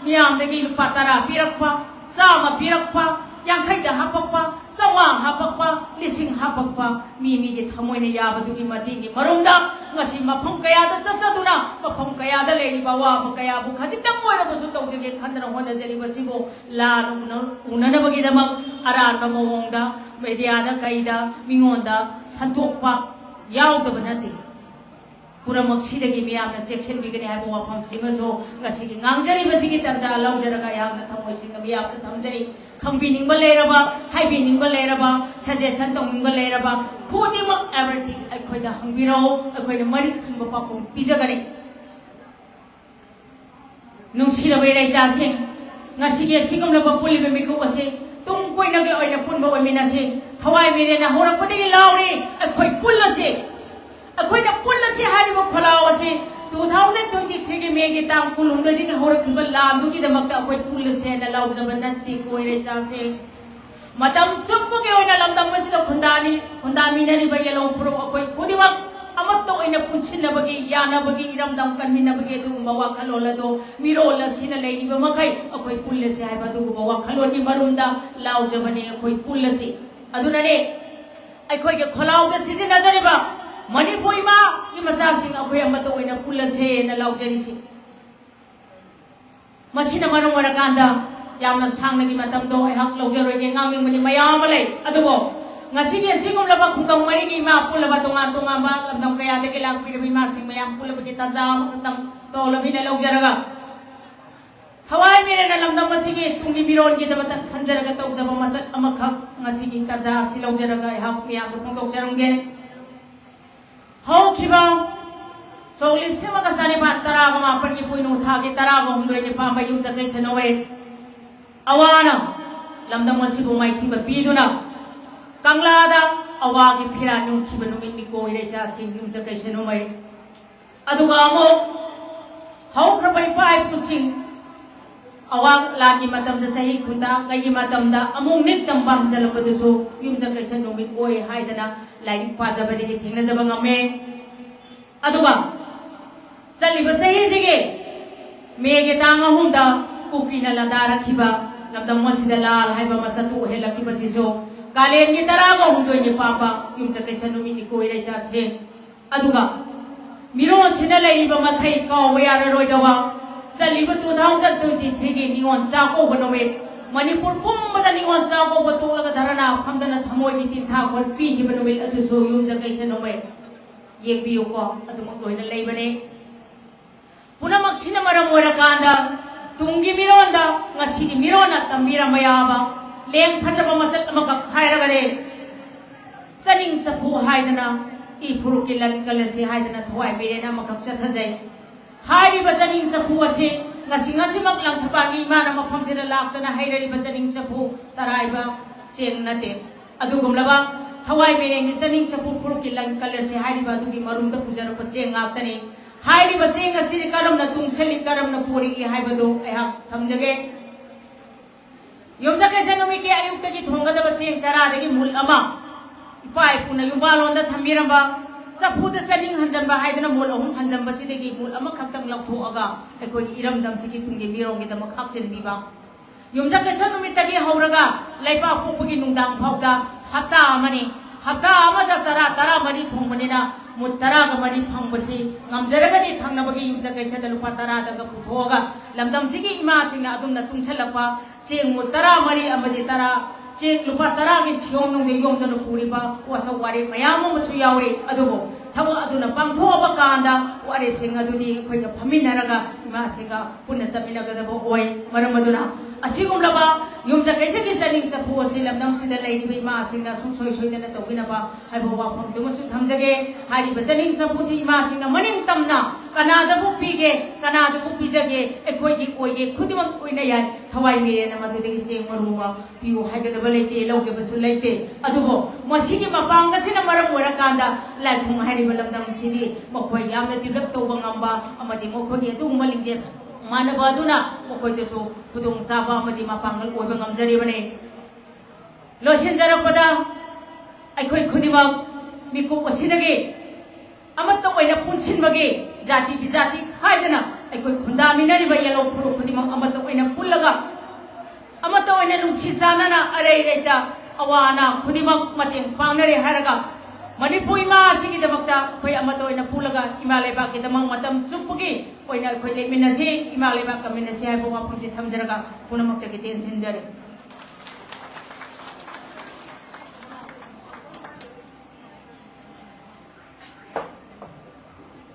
ꯃꯤꯌꯥꯝꯗꯒꯤ ꯂꯨꯄꯥ ꯇꯔꯥ ꯄꯤꯔꯛꯄ, ꯆꯥꯝꯃ ꯄꯤꯔꯛꯄ, ꯌꯥꯡꯈꯩꯗ ꯍꯥꯄꯛꯄ, ꯆꯥꯝꯃꯉꯥ ꯍꯥꯄꯛꯄ, ꯂꯤꯁꯤꯡ ꯍꯥꯄꯛꯄ, ꯃꯤ ꯃꯤꯒꯤ ꯊꯃꯣꯏꯅ ꯌꯥꯕꯗꯨꯒꯤ ꯃꯇꯦꯡꯒꯤ ꯃꯔꯨꯝꯗ ꯉꯁꯤ ꯃꯐꯝ ꯀꯌꯥꯗ ꯆꯠꯆꯗꯨꯅ ꯃꯐꯝ ꯀꯌꯥꯗ ꯂꯩꯔꯤꯕ ꯑꯋꯥꯕ ꯀꯌꯥꯕꯨ ꯈꯖꯤꯛꯇꯪ ꯑꯣꯏꯔꯕꯁꯨ ꯇꯧꯖꯒꯦ ꯈꯟꯗꯅ ꯍꯣꯠꯅꯖꯔꯤꯕꯁꯤꯕꯨ ꯂꯥꯟ ꯎꯅ-, ꯎꯅꯅꯕꯒꯤꯗꯃꯛ ꯑꯔꯥꯟꯕ ꯃꯑꯣꯡꯗ ꯃꯦꯗꯤꯌꯥꯗ ꯀꯩꯗ ꯃꯤꯉꯣꯟꯗ ꯁꯟꯗꯣꯛꯄ ꯌꯥꯎꯗꯕ ꯅꯠꯇꯦ꯫ ꯄꯨꯝꯅꯃꯛꯁꯤꯗꯒꯤ ꯃꯤꯌꯥꯝꯅ ꯆꯦꯛꯁꯤꯟꯕꯤꯒꯅꯤ ꯍꯥꯏꯕ ꯋꯥꯐꯝꯁꯤꯃꯁꯨ ꯉꯁꯤꯒꯤ ꯉꯥꯡꯖꯔꯤꯕꯁꯤꯒꯤ ꯇꯥꯟꯖꯥ ꯂꯧꯖꯔꯒ ꯑꯩꯍꯥꯛꯅ ꯊꯃꯣꯏ ꯁꯦꯡꯅ ꯃꯤꯌꯥꯝꯗ ꯊꯝꯖꯔꯤ꯫ ꯈꯪꯕꯤꯅꯤꯡꯕ ꯂꯩꯔꯕ, ꯍꯥꯏꯕꯤꯅꯤꯡꯕ ꯂꯩꯔꯕ, suggestion ꯇꯧꯅꯤꯡꯕ ꯂꯩꯔꯕ ꯈꯨꯗꯤꯡꯃꯛ everything ꯑꯩꯈꯣꯏꯗ ꯍꯪꯕꯤꯔꯛꯎ, ꯑꯩꯈꯣꯏꯅ ꯃꯔꯤꯛ ꯆꯨꯝꯕ ꯄꯥꯎꯈꯨꯝ ꯄꯤꯖꯒꯅꯤ꯫ ꯅꯨꯡꯁꯤꯔꯕ ꯏꯔꯩꯆꯥꯁꯤꯡ, ꯉꯁꯤꯒꯤ ꯑꯁꯤꯒꯨꯝꯂꯕ ꯄꯨꯜꯂꯤꯕ ꯃꯤꯀꯨꯞ ꯑꯁꯤ ꯇꯨꯡ ꯀꯣꯏꯅꯒꯤ ꯑꯣꯏꯅ ꯄꯨꯟꯕ ꯑꯣꯏꯃꯤꯟꯅꯁꯤ꯫ ꯊꯋꯥꯏ ꯃꯤꯔꯦꯟꯅ ꯍꯧꯔꯛꯄꯗꯒꯤ ꯂꯥꯎꯔꯤ, ꯑꯩꯈꯣꯏ ꯄꯨꯜꯂꯁꯤ꯫ ꯑꯩꯈꯣꯏꯅ ꯄꯨꯜꯂꯁꯤ ꯍꯥꯏꯔꯤꯕ ꯈꯣꯜꯂꯥꯎ ꯑꯁꯤ two thousand twenty three ꯒꯤ ꯃꯦꯒꯤ ꯇꯥꯡ ꯀꯨꯟꯍꯨꯝꯗꯣꯏꯗꯒꯤ ꯍꯧꯔꯛꯈꯤꯕ ꯂꯥꯟꯗꯨꯒꯤꯗꯃꯛꯇ ꯑꯩꯈꯣꯏ ꯄꯨꯜꯂꯁꯤ ꯍꯥꯏꯅ ꯂꯥꯎꯖꯕ ꯅꯠꯇꯦꯀꯣ ꯏꯔꯩꯆꯥꯁꯤꯡ꯫ ꯃꯇꯝ ꯆꯨꯞꯄꯒꯤ ꯑꯣꯏꯅ ꯂꯝꯗꯝ ꯑꯁꯤꯗ ꯈꯨꯟꯗꯥꯅꯤ-, ꯈꯨꯟꯗꯥꯃꯤꯟꯅꯔꯤꯕ ꯌꯦꯜꯍꯧ ꯐꯨꯔꯨꯞ ꯑꯩꯈꯣꯏ ꯈꯨꯗꯤꯡꯃꯛ ꯑꯃꯠꯇ ꯑꯣꯏꯅ ꯄꯨꯟꯁꯤꯟꯅꯕꯒꯤ, ꯌꯥꯅꯕꯒꯤ, ꯏꯔꯝꯗꯝ ꯀꯟꯃꯤꯟꯅꯕꯒꯤ ꯑꯗꯨꯒꯨꯝꯕ ꯋꯥꯈꯜꯂꯣꯟ ꯑꯗꯨ ꯃꯤꯔꯣꯜ ꯑꯁꯤꯅ ꯂꯩꯔꯤꯕ ꯃꯈꯩ ꯑꯩꯈꯣꯏ ꯄꯨꯜꯂꯁꯤ ꯍꯥꯏꯕ ꯑꯗꯨꯒꯨꯝꯕ ꯋꯥꯈꯜꯂꯣꯟꯒꯤ ꯃꯔꯨꯝꯗ ꯂꯥꯎꯖꯕꯅꯦ꯫ ꯑꯩꯈꯣꯏ ꯄꯨꯜꯂꯁꯤ꯫ ꯑꯗꯨꯅꯅꯦ ꯑꯩꯈꯣꯏꯒꯤ ꯈꯣꯜꯂꯥꯎꯗ ꯁꯤꯖꯤꯟꯅꯖꯔꯤꯕ ꯃꯅꯤꯄꯨꯔ ꯏꯃꯥꯒꯤ ꯃꯆꯥꯁꯤꯡ ꯑꯩꯈꯣꯏ ꯑꯃꯠꯇ ꯑꯣꯏꯅ ꯄꯨꯜꯂꯁꯦꯅ ꯂꯥꯎꯖꯔꯤꯁꯤ꯫ ꯃꯁꯤꯅ ꯃꯔꯝ ꯑꯣꯏꯔꯀꯥꯟꯗ ꯌꯥꯝꯅ ꯁꯥꯡꯅꯒꯤ ꯃꯇꯝꯗꯣ ꯑꯩꯍꯥꯛ ꯂꯧꯖꯔꯣꯏꯒꯦ, ꯉꯥꯡꯅꯤꯡꯕꯗꯤ ꯃꯌꯥꯝ ꯑꯃ ꯂꯩ, ꯑꯗꯨꯕꯨ ꯉꯁꯤꯒꯤ ꯑꯁꯤꯒꯨꯝꯂꯕ ꯈꯨꯡꯒꯪ ꯃꯔꯤꯒꯤ ꯏꯃꯥ ꯄꯨꯜꯂꯕ ꯇꯣꯉꯥꯟ ꯇꯣꯉꯥꯟꯕ ꯂꯝꯗꯝ ꯀꯌꯥꯗꯒꯤ ꯂꯥꯛꯄꯤꯔꯕ ꯏꯃꯥꯁꯤꯡ ꯃꯌꯥꯝ ꯄꯨꯜꯂꯕꯒꯤ ꯇꯥꯟꯖꯥ ꯑꯃꯈꯛꯇꯪ ꯇꯣꯂꯝ ꯍꯤꯅ ꯂꯧꯖꯔꯒ, ꯊꯋꯥꯏ ꯃꯤꯔꯦꯅ ꯂꯝꯗꯝ ꯑꯁꯤꯒꯤ ꯇꯨꯡꯒꯤ ꯃꯤꯔꯣꯟꯒꯤꯗꯃꯛꯇ ꯈꯟꯖꯔꯒ ꯇꯧꯖꯕ ꯃꯆꯠ ꯑꯃꯈꯛ ꯉꯁꯤꯒꯤ ꯇꯥꯟꯖꯥ ꯑꯁꯤ ꯂꯧꯖꯔꯒ ꯑꯩꯍꯥꯛ ꯃꯤꯌꯥꯝꯗ ꯐꯣꯡꯗꯣꯛꯆꯔꯝꯒꯦ꯫ ꯍꯧꯈꯤꯕ ꯁꯣꯛ ꯂꯤꯁꯤꯡ ꯑꯃꯒ ꯆꯅꯤꯄꯥꯟ ꯇꯔꯥꯒ ꯃꯥꯄꯟꯒꯤ ꯄꯣꯏꯅꯨ ꯊꯥꯒꯤ ꯇꯔꯥꯒ ꯍꯨꯝꯗꯣꯏ ꯅꯤꯄꯥꯟꯕ ꯌꯨꯝꯁꯀꯩꯁ ꯅꯣꯡꯃꯩ ꯑꯋꯥꯅ ꯂꯝꯗꯝ ꯑꯁꯤꯕꯨ ꯃꯥꯏꯊꯤꯕ ꯄꯤꯗꯨꯅ ꯀꯪꯂꯥꯗ ꯑꯋꯥꯒꯤ ꯐꯤꯔꯥꯜ ꯌꯨꯝꯈꯤꯕ ꯅꯨꯃꯤꯠꯅꯤꯀꯣ ꯏꯔꯩꯆꯥꯁꯤꯡ ꯌꯨꯝꯁꯀꯩꯁ ꯅꯣꯡꯃꯩ꯫ ꯑꯗꯨꯒ ꯑꯃꯨꯛ ꯍꯧꯈ꯭ꯔꯕ ꯏꯄꯥ ꯏꯄꯨꯁꯤꯡ ꯑꯋꯥ ꯂꯥꯟꯒꯤ ꯃꯇꯝꯗ ꯆꯍꯤ ꯈꯨꯟꯇꯥ ꯀꯩꯒꯤ ꯃꯇꯝꯗ ꯑꯃꯨꯛ ꯅꯤꯛ ꯇꯝꯕ ꯍꯟꯖꯜꯂꯛꯄꯗꯨꯁꯨ ꯌꯨꯝꯁꯀꯩꯁ ꯅꯨꯃꯤꯠ ꯑꯣꯏ ꯍꯥꯏꯗꯅ ꯂꯥꯏꯔꯤꯛ ꯄꯥꯖꯕꯗꯒꯤ ꯊꯦꯡꯅꯖꯕ ꯉꯝꯃꯦ꯫ ꯑꯗꯨꯒ ꯆꯠꯂꯤꯕ ꯆꯍꯤꯁꯤꯒꯤ ꯃꯦꯒꯤ ꯇꯥꯡ ꯑꯍꯨꯝꯗ ꯀꯨꯀꯤꯅ ꯂꯥꯟꯗꯥꯔꯛꯈꯤꯕ ꯂꯝꯗꯝ ꯑꯁꯤꯗ ꯂꯥꯜ ꯍꯥꯏꯕ ꯃꯆꯠꯇꯨ ꯑꯣꯏꯍꯜꯂꯛꯈꯤꯕꯁꯤꯁꯨ ꯀꯥꯂꯦꯟꯒꯤ ꯇꯔꯥꯒ ꯍꯨꯝꯗꯣꯏꯅꯤ ꯄꯥꯝꯕ ꯌꯨꯝꯁꯀꯩꯁ ꯅꯨꯃꯤꯠꯅꯤꯀꯣ ꯏꯔꯩꯆꯥꯁꯦ꯫ ꯑꯗꯨꯒ ꯃꯤꯔꯣꯜꯁꯤꯅ ꯂꯩꯔꯤꯕ ꯃꯈꯩ ꯀꯥꯎꯕ ꯌꯥꯔꯔꯣꯏꯗꯕ ꯆꯠꯂꯤꯕ two thousand twenty three ꯒꯤ ꯅꯤꯉꯣꯜ ꯆꯥꯛꯀꯧꯕ ꯅꯨꯃꯤꯠ, ꯃꯅꯤꯄꯨꯔ ꯄꯨꯝꯕꯗ ꯅꯤꯉꯣꯜ ꯆꯥꯛꯀꯧꯕ ꯊꯣꯛꯂꯒ ꯙꯔꯅꯥ ꯐꯝꯗꯅ ꯊꯃꯣꯏꯒꯤ ꯇꯤꯟꯊꯥ ꯈꯣꯠ ꯄꯤꯈꯤꯕ ꯅꯨꯃꯤꯠ ꯑꯗꯨꯁꯨ ꯌꯨꯝꯁꯀꯩꯁ ꯅꯣꯡꯃꯩ꯫ ꯌꯦꯡꯕꯤꯌꯨꯀꯣ, ꯑꯗꯨꯃꯛ ꯂꯣꯏꯅ ꯂꯩꯕꯅꯦ꯫ ꯄꯨꯝꯅꯃꯛꯁꯤꯅ ꯃꯔꯝ ꯑꯣꯏꯔꯀꯥꯟꯗ ꯇꯨꯡꯒꯤ ꯃꯤꯔꯣꯟꯗ ꯉꯁꯤꯒꯤ ꯃꯤꯔꯣꯟꯅ ꯇꯝꯕꯤꯔꯝꯕ ꯌꯥꯕ ꯂꯦꯡ ꯐꯠꯇ꯭ꯔꯕ ꯃꯆꯠ ꯑꯃꯈꯛ ꯍꯥꯏꯔꯒꯗꯤ, ꯆꯥꯅꯤꯡ ꯆꯐꯨ ꯍꯥꯏꯗꯅ, ꯏ ꯐꯨꯔꯨꯞꯀꯤ ꯂꯟ ꯀꯜꯂꯁꯤ ꯍꯥꯏꯗꯅ ꯊꯋꯥꯏ ꯃꯤꯔꯦꯟ ꯑꯃꯈꯛ ꯆꯠꯊꯖꯩ꯫ ꯍꯥꯏꯔꯤꯕ ꯆꯥꯅꯤꯡ ꯆꯐꯨ ꯑꯁꯤ ꯉꯁꯤ ꯉꯁꯤꯃꯛ ꯂꯪꯊꯕꯥꯜꯒꯤ ꯏꯃꯥꯅ ꯃꯐꯝꯁꯤꯗ ꯂꯥꯛꯇꯅ ꯍꯩꯔꯔꯤꯕ ꯆꯥꯅꯤꯡ ꯆꯐꯨ ꯇꯔꯥꯏꯕ ꯆꯦꯡ ꯅꯠꯇꯦ꯫ ꯑꯗꯨꯒꯨꯝꯂꯕ ꯊꯋꯥꯏ ꯃꯤꯔꯦꯟꯒꯤ ꯆꯥꯅꯤꯡ ꯆꯐꯨ ꯐꯨꯔꯨꯞꯀꯤ ꯂꯟ ꯀꯜꯂꯁꯤ ꯍꯥꯏꯔꯤꯕ ꯑꯗꯨꯒꯤ ꯃꯔꯨꯝꯗ ꯄꯨꯖꯔꯛꯄ ꯆꯦꯡ ꯉꯥꯛꯇꯅꯤ꯫ ꯍꯥꯏꯔꯤꯕ ꯆꯦꯡ ꯑꯁꯤ ꯀꯔꯝꯅ ꯇꯨꯡꯁꯤꯜꯂꯤ, ꯀꯔꯝꯅ ꯄꯨꯔꯛꯏ ꯍꯥꯏꯕꯗꯨ ꯑꯩꯍꯥꯛ ꯊꯝꯖꯒꯦ꯫ ꯌꯨꯝꯁꯀꯩꯁ ꯅꯨꯃꯤꯠꯀꯤ ꯑꯌꯨꯛꯇꯒꯤ ꯊꯣꯡꯒꯗꯕ ꯆꯦꯡ ꯆꯔꯥꯗꯒꯤ ꯃꯨꯜ ꯑꯃ, ꯏꯄꯥ ꯏꯄꯨꯅ ꯌꯨꯝꯕꯥꯜꯂꯣꯟꯗ ꯊꯝꯕꯤꯔꯝꯕ ꯆꯐꯨꯗ ꯆꯥꯅꯤꯡ ꯍꯟꯖꯟꯕ ꯍꯥꯏꯗꯅ ꯃꯨꯜ ꯑꯍꯨꯝ ꯍꯟꯖꯟꯕꯁꯤꯗꯒꯤ ꯃꯨꯜ ꯑꯃꯈꯛꯇꯪ ꯂꯧꯊꯣꯛꯑꯒ ꯑꯩꯈꯣꯏꯒꯤ ꯏꯔꯝꯗꯝꯁꯤꯒꯤ ꯇꯨꯡꯒꯤ ꯃꯤꯔꯣꯜꯒꯤꯗꯃꯛ ꯈꯥꯛꯆꯤꯟꯕꯤꯕ꯫ ꯌꯨꯝꯁꯀꯩꯁ ꯅꯨꯃꯤꯠꯇꯒꯤ ꯍꯧꯔꯒ ꯂꯩꯕꯥꯛ ꯄꯣꯛꯄꯒꯤ ꯅꯨꯡꯗꯥꯡ ꯐꯥꯎꯗ ꯍꯞꯇꯥ ꯑꯃꯅꯤ꯫ ꯍꯞꯇꯥ ꯑꯃꯗ ꯆꯔꯥ ꯇꯔꯥꯃꯔꯤ ꯊꯣꯡꯕꯅꯤꯅ ꯃꯨꯠ ꯇꯔꯥꯒ ꯃꯔꯤ ꯐꯪꯕꯁꯤ ꯉꯝꯖꯔꯒꯗꯤ ꯊꯪꯅꯕꯒꯤ ꯌꯨꯝꯁꯀꯩꯁꯗ ꯂꯨꯄꯥ ꯇꯔꯥꯗꯒ ꯄꯨꯊꯣꯛꯑꯒ ꯂꯝꯗꯝꯁꯤꯒꯤ ꯏꯃꯥꯁꯤꯡꯅ ꯑꯗꯨꯝꯅ ꯇꯨꯡꯁꯜꯂꯛꯄ ꯆꯦꯡ ꯃꯨꯠ ꯇꯔꯥꯃꯔꯤ ꯑꯃꯗꯤ ꯇꯔꯥ ꯆꯦꯡ ꯂꯨꯄꯥ ꯇꯔꯥꯒꯤ ꯁꯤꯌꯣꯝ ꯅꯨꯡꯗ ꯌꯣꯝꯗꯨꯅ ꯄꯨꯔꯤꯕ ꯋꯥꯁꯛ ꯋꯥꯔꯦꯞ ꯃꯌꯥꯝ ꯑꯃꯁꯨ ꯌꯥꯎꯔꯤ꯫ ꯑꯗꯨꯕꯨ ꯊꯕꯛ ꯑꯗꯨꯅ ꯄꯥꯡꯊꯣꯛꯑꯕ ꯀꯥꯟꯗ ꯋꯥꯔꯦꯞꯁꯤꯡ ꯑꯗꯨꯗꯤ ꯑꯩꯈꯣꯏꯒ ꯐꯝꯃꯤꯟꯅꯔꯒ ꯏꯃꯥꯁꯤꯡꯒ ꯄꯨꯟꯅ ꯆꯠꯃꯤꯟꯅꯒꯗꯕ ꯑꯣꯏ꯫ ꯃꯔꯝ ꯑꯗꯨꯅ ꯑꯁꯤꯒꯨꯝꯂꯕ ꯌꯨꯝꯁꯀꯩꯁꯒꯤ ꯆꯥꯅꯤꯡ ꯆꯐꯨ ꯑꯁꯤ ꯂꯝꯗꯝꯁꯤꯗ ꯂꯩꯔꯤꯕ ꯏꯃꯥꯁꯤꯡꯅ ꯁꯨꯡꯁꯣꯏ ꯁꯣꯏꯗꯅ ꯇꯧꯕꯤꯅꯕ ꯍꯥꯏꯕ ꯋꯥꯐꯝꯗꯨꯃꯁꯨ ꯊꯝꯖꯒꯦ꯫ ꯍꯥꯏꯔꯤꯕ ꯆꯥꯅꯤꯡ ꯆꯐꯨꯁꯤ ꯏꯃꯥꯁꯤꯡꯅ ꯃꯅꯤꯡ ꯇꯝꯅ ꯀꯅꯥꯗꯕꯨ ꯄꯤꯒꯦ, ꯀꯅꯥꯗꯕꯨ ꯄꯤꯖꯒꯦ, ꯑꯩꯈꯣꯏꯒꯤ ꯑꯣꯏꯒꯦ ꯈꯨꯗꯤꯡꯃꯛ ꯑꯣꯏꯅ ꯌꯥꯏ꯫ ꯊꯋꯥꯏ ꯃꯤꯔꯦꯟꯅ ꯃꯗꯨꯗꯒꯤ ꯆꯦꯡ ꯃꯔꯨ ꯑꯃ ꯄꯤꯌꯨ ꯍꯥꯏꯒꯗꯕ ꯂꯩꯇꯦ, ꯂꯧꯖꯕꯁꯨ ꯂꯩꯇꯦ꯫ ꯑꯗꯨꯕꯨ ꯃꯁꯤꯒꯤ ꯃꯄꯥꯡꯒꯜꯁꯤꯅ ꯃꯔꯝ ꯑꯣꯏꯔꯀꯥꯟꯗ ꯂꯥꯏꯈꯨꯝ ꯍꯥꯏꯔꯤꯕ ꯂꯝꯗꯝ ꯑꯁꯤꯗꯤ ꯃꯈꯣꯏ ꯌꯥꯝꯅ develop ꯇꯧꯕ ꯉꯝꯕ ꯑꯃꯗꯤ ꯃꯈꯣꯏꯒꯤ ꯑꯗꯨꯒꯨꯝꯕ ꯂꯤꯡꯖꯦꯜ ꯃꯥꯟꯅꯕ ꯑꯗꯨꯅ ꯃꯈꯣꯏꯗꯁꯨ ꯈꯨꯗꯣꯡꯆꯥꯕ ꯑꯃꯗꯤ ꯃꯄꯥꯡꯒꯜ ꯑꯣꯏꯕ ꯉꯝꯖꯔꯤꯕꯅꯤ꯫ ꯂꯣꯏꯁꯤꯟꯖꯔꯛꯄꯗ ꯑꯩꯈꯣꯏ ꯈꯨꯗꯤꯡꯃꯛ ꯃꯤꯀꯨꯞ ꯑꯁꯤꯗꯒꯤ ꯑꯃꯠꯇ ꯑꯣꯏꯅ ꯄꯨꯟꯁꯤꯟꯕꯒꯤ ꯖꯥꯇꯤ ꯕꯤꯖꯥꯇꯤ ꯈꯥꯏꯗꯅ ꯑꯩꯈꯣꯏ ꯈꯨꯟꯗꯥꯃꯤꯟꯅꯔꯤꯕ ꯌꯦꯜꯍꯧ ꯐꯨꯔꯨꯞ ꯈꯨꯗꯤꯡꯃꯛ ꯑꯃꯠꯇ ꯑꯣꯏꯅ ꯄꯨꯜꯂꯒ ꯑꯃꯠꯇ ꯑꯣꯏꯅ ꯅꯨꯡꯁꯤ ꯆꯥꯟꯅꯅ ꯑꯔꯩ ꯂꯩꯇ ꯑꯋꯥ ꯑꯅꯥ ꯈꯨꯗꯤꯡꯃꯛ ꯃꯇꯦꯡ ꯄꯥꯡꯅꯔꯦ ꯍꯥꯏꯔꯒ ꯃꯅꯤꯄꯨꯔ ꯏꯃꯥ ꯑꯁꯤꯒꯤꯗꯃꯛꯇ ꯑꯩꯈꯣꯏ ꯑꯃꯠꯇ ꯑꯣꯏꯅ ꯄꯨꯜꯂꯒ ꯏꯃꯥ ꯂꯩꯕꯥꯛꯀꯤꯗꯃꯛ ꯃꯇꯝ ꯆꯨꯞꯄꯒꯤ ꯑꯣꯏꯅ ꯑꯩꯈꯣꯏ ꯂꯦꯞꯃꯤꯟꯅꯁꯤ, ꯏꯃꯥ ꯂꯩꯕꯥꯛ ꯀꯟꯃꯤꯟꯅꯁꯤ ꯍꯥꯏꯕ ꯋꯥꯐꯝꯁꯤ ꯊꯝꯖꯔꯒ ꯄꯨꯝꯅꯃꯛꯇꯒꯤ ꯇꯦꯟꯁꯤꯟꯖꯔꯤ꯫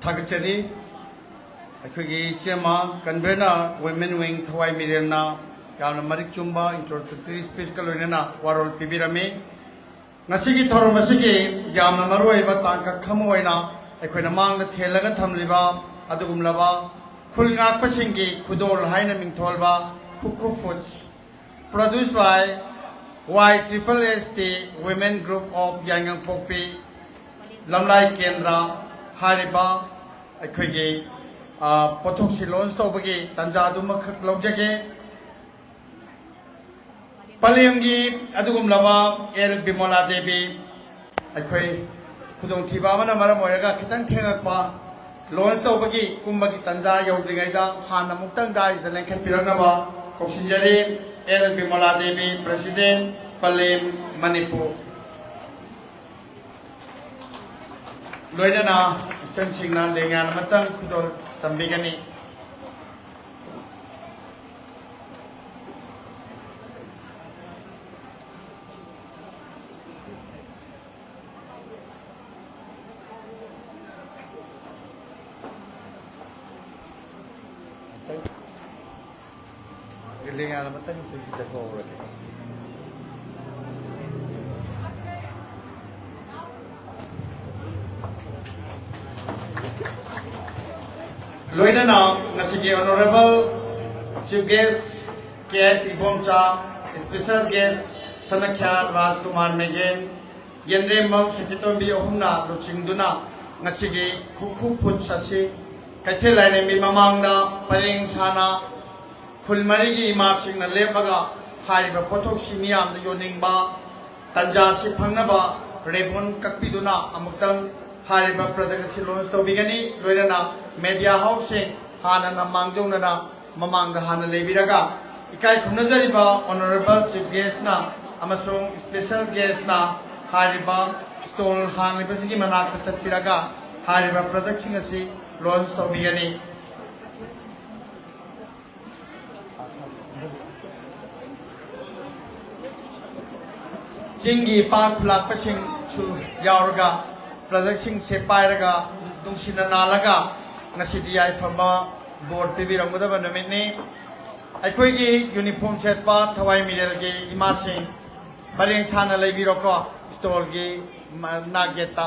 ꯊꯥꯒꯠꯆꯔꯤ꯫ ꯑꯩꯈꯣꯏꯒꯤ ꯏꯆꯦꯃ ꯀꯟꯚꯦꯅꯔ ꯋꯨꯃꯦꯟ ꯋꯤꯡ ꯊꯋꯥꯏ ꯃꯤꯔꯦꯜꯅ ꯌꯥꯝꯅ ꯃꯔꯤꯛ ꯆꯨꯝꯕ introductory speechꯀ ꯂꯣꯏꯅꯅ ꯋꯥꯔꯣꯜ ꯄꯤꯕꯤꯔꯝꯃꯤ꯫ ꯉꯁꯤꯒꯤ ꯊꯧꯔꯝ ꯑꯁꯤꯒꯤ ꯌꯥꯝꯅ ꯃꯔꯨꯑꯣꯏꯕ ꯇꯥꯡꯀꯛ ꯑꯃ ꯑꯣꯏꯅ ꯑꯩꯈꯣꯏꯅ ꯃꯥꯡꯗ ꯊꯦꯜꯂꯒ ꯊꯝꯂꯤꯕ ꯑꯗꯨꯒꯨꯝꯂꯕ ꯈꯨꯜ ꯉꯥꯛꯄꯁꯤꯡꯒꯤ ꯈꯨꯗꯣꯜ ꯍꯥꯏꯅ ꯃꯤꯡꯊꯣꯜꯕ ꯈꯨꯈꯨ Foods, produce by Y triple S T Women Group of ꯌꯥꯏꯉꯪꯄꯣꯛꯄꯤ ꯂꯝꯂꯥꯏ ꯀꯦꯟꯗ꯭ꯔ ꯍꯥꯏꯔꯤꯕ ꯑꯩꯈꯣꯏꯒꯤ ꯄꯣꯠꯊꯣꯛꯁꯤ launch ꯇꯧꯕꯒꯤ ꯇꯥꯟꯖꯥ ꯑꯗꯨꯃꯈꯛ ꯂꯧꯖꯒꯦ꯫ ꯄꯂꯦꯝꯒꯤ ꯑꯗꯨꯒꯨꯝꯂꯕ ꯑꯦꯜ ꯕꯤꯃꯣꯂꯥ ꯗꯦꯕꯤ, ꯑꯩꯈꯣꯏ ꯈꯨꯗꯣꯡꯊꯤꯕ ꯑꯃꯅ ꯃꯔꯝ ꯑꯣꯏꯔꯒ ꯈꯤꯇꯪ ꯊꯦꯡꯉꯛꯄ, launch ꯇꯧꯕꯒꯤ ꯀꯨꯝꯕꯒꯤ ꯇꯥꯟꯖꯥ ꯌꯧꯗ꯭ꯔꯤꯉꯩꯗ ꯍꯥꯟꯅ ꯑꯃꯨꯛꯇꯪ ꯗꯥꯏꯁꯇ ꯂꯦꯡꯈꯠꯄꯤꯔꯛꯅꯕ ꯀꯧꯁꯤꯟꯖꯔꯤ꯫ ꯑꯦꯜ ꯕꯤꯃꯣꯂꯥ ꯗꯦꯕꯤ, President, ꯄꯂꯦꯝ, ꯃꯅꯤꯄꯨꯔ꯫ ꯂꯣꯏꯅꯅ ꯏꯆꯟꯁꯤꯡꯅ ꯂꯦꯡꯌꯥꯟ ꯑꯃꯇꯪ ꯈꯨꯗꯣꯜ ꯇꯝꯕꯤꯒꯅꯤ꯫ ꯉꯥꯏꯅ ꯃꯊꯪ ꯃꯊꯪꯁꯤꯗ ꯀꯧꯔꯒꯦ꯫ ꯂꯣꯏꯅꯅ ꯉꯁꯤꯒꯤ Honourable Chief Guest ꯀꯦ ꯑꯦꯁ ꯏꯕꯣꯝꯆꯥ, Special Guest ꯁꯅꯈ꯭ꯌꯥ ꯔꯥꯖꯀꯨꯃꯥꯔ ꯃꯦꯒꯦꯟ, ꯌꯦꯟꯗ꯭ꯔꯦꯝꯕꯝ ꯁꯈꯤꯇꯣꯝꯕꯤ ꯑꯍꯨꯝꯅ ꯂꯨꯆꯤꯡꯗꯨꯅ ꯉꯁꯤꯒꯤ ꯈꯨꯈꯨ ꯐꯨꯠꯁ ꯑꯁꯤ ꯀꯩꯊꯦꯜ ꯂꯥꯏꯔꯦꯝꯕꯤ ꯃꯃꯥꯡꯗ ꯄꯔꯦꯡ ꯁꯥꯅ ꯈꯨꯜ ꯃꯔꯤꯒꯤ ꯏꯃꯥꯁꯤꯡꯅ ꯂꯦꯞꯂꯒ ꯍꯥꯏꯔꯤꯕ ꯄꯣꯠꯊꯣꯛꯁꯤ ꯃꯤꯌꯥꯝꯗ ꯌꯣꯟꯅꯤꯡꯕ ꯇꯟꯖꯥꯁꯤ ꯐꯪꯅꯕ ꯔꯦꯕꯣꯟ ꯀꯛꯄꯤꯗꯨꯅ ꯑꯃꯨꯛꯇꯪ ꯍꯥꯏꯔꯤꯕ product ꯑꯁꯤ launch ꯇꯧꯕꯤꯒꯅꯤ꯫ ꯂꯣꯏꯅꯅ media house ꯁꯤꯡ ꯍꯥꯟꯅꯅ ꯃꯥꯡꯖꯧꯅꯅ ꯃꯃꯥꯡꯗ ꯍꯥꯟꯅ ꯂꯩꯕꯤꯔꯒ ꯏꯀꯥꯏ ꯈꯨꯝꯅꯖꯔꯤꯕ Honourable Chief Guest ꯅ ꯑꯃꯁꯨꯡ Special Guest ꯅ ꯍꯥꯏꯔꯤꯕ stall ꯍꯥꯡꯂꯤꯕꯁꯤꯒꯤ ꯃꯅꯥꯛꯇ ꯆꯠꯄꯤꯔꯒ ꯍꯥꯏꯔꯤꯕ product ꯁꯤꯡ ꯑꯁꯤ launch ꯇꯧꯕꯤꯒꯅꯤ꯫ ꯆꯤꯡꯒꯤ ꯏꯄꯥ ꯈꯨꯂꯥꯛꯄꯁꯤꯡꯁꯨ ꯌꯥꯎꯔꯒ product ꯁꯤꯡꯁꯦ ꯄꯥꯏꯔꯒ ꯅꯨꯡꯁꯤꯅ ꯅꯥꯜꯂꯒ ꯉꯁꯤꯗꯤ ꯌꯥꯏꯐꯕ ꯕꯣꯔ ꯄꯤꯕꯤꯔꯝꯒꯗꯕ ꯅꯨꯃꯤꯠꯅꯤ꯫ ꯑꯩꯈꯣꯏꯒꯤ uniform ꯁꯦꯠꯄ ꯊꯋꯥꯏ ꯃꯤꯔꯦꯜꯒꯤ ꯏꯃꯥꯁꯤꯡ ꯄꯔꯦꯡ ꯁꯥꯅ ꯂꯩꯕꯤꯔꯣꯀꯣ, stall ꯒꯤ ꯃ-, ꯅꯥꯛ gate ꯇ꯫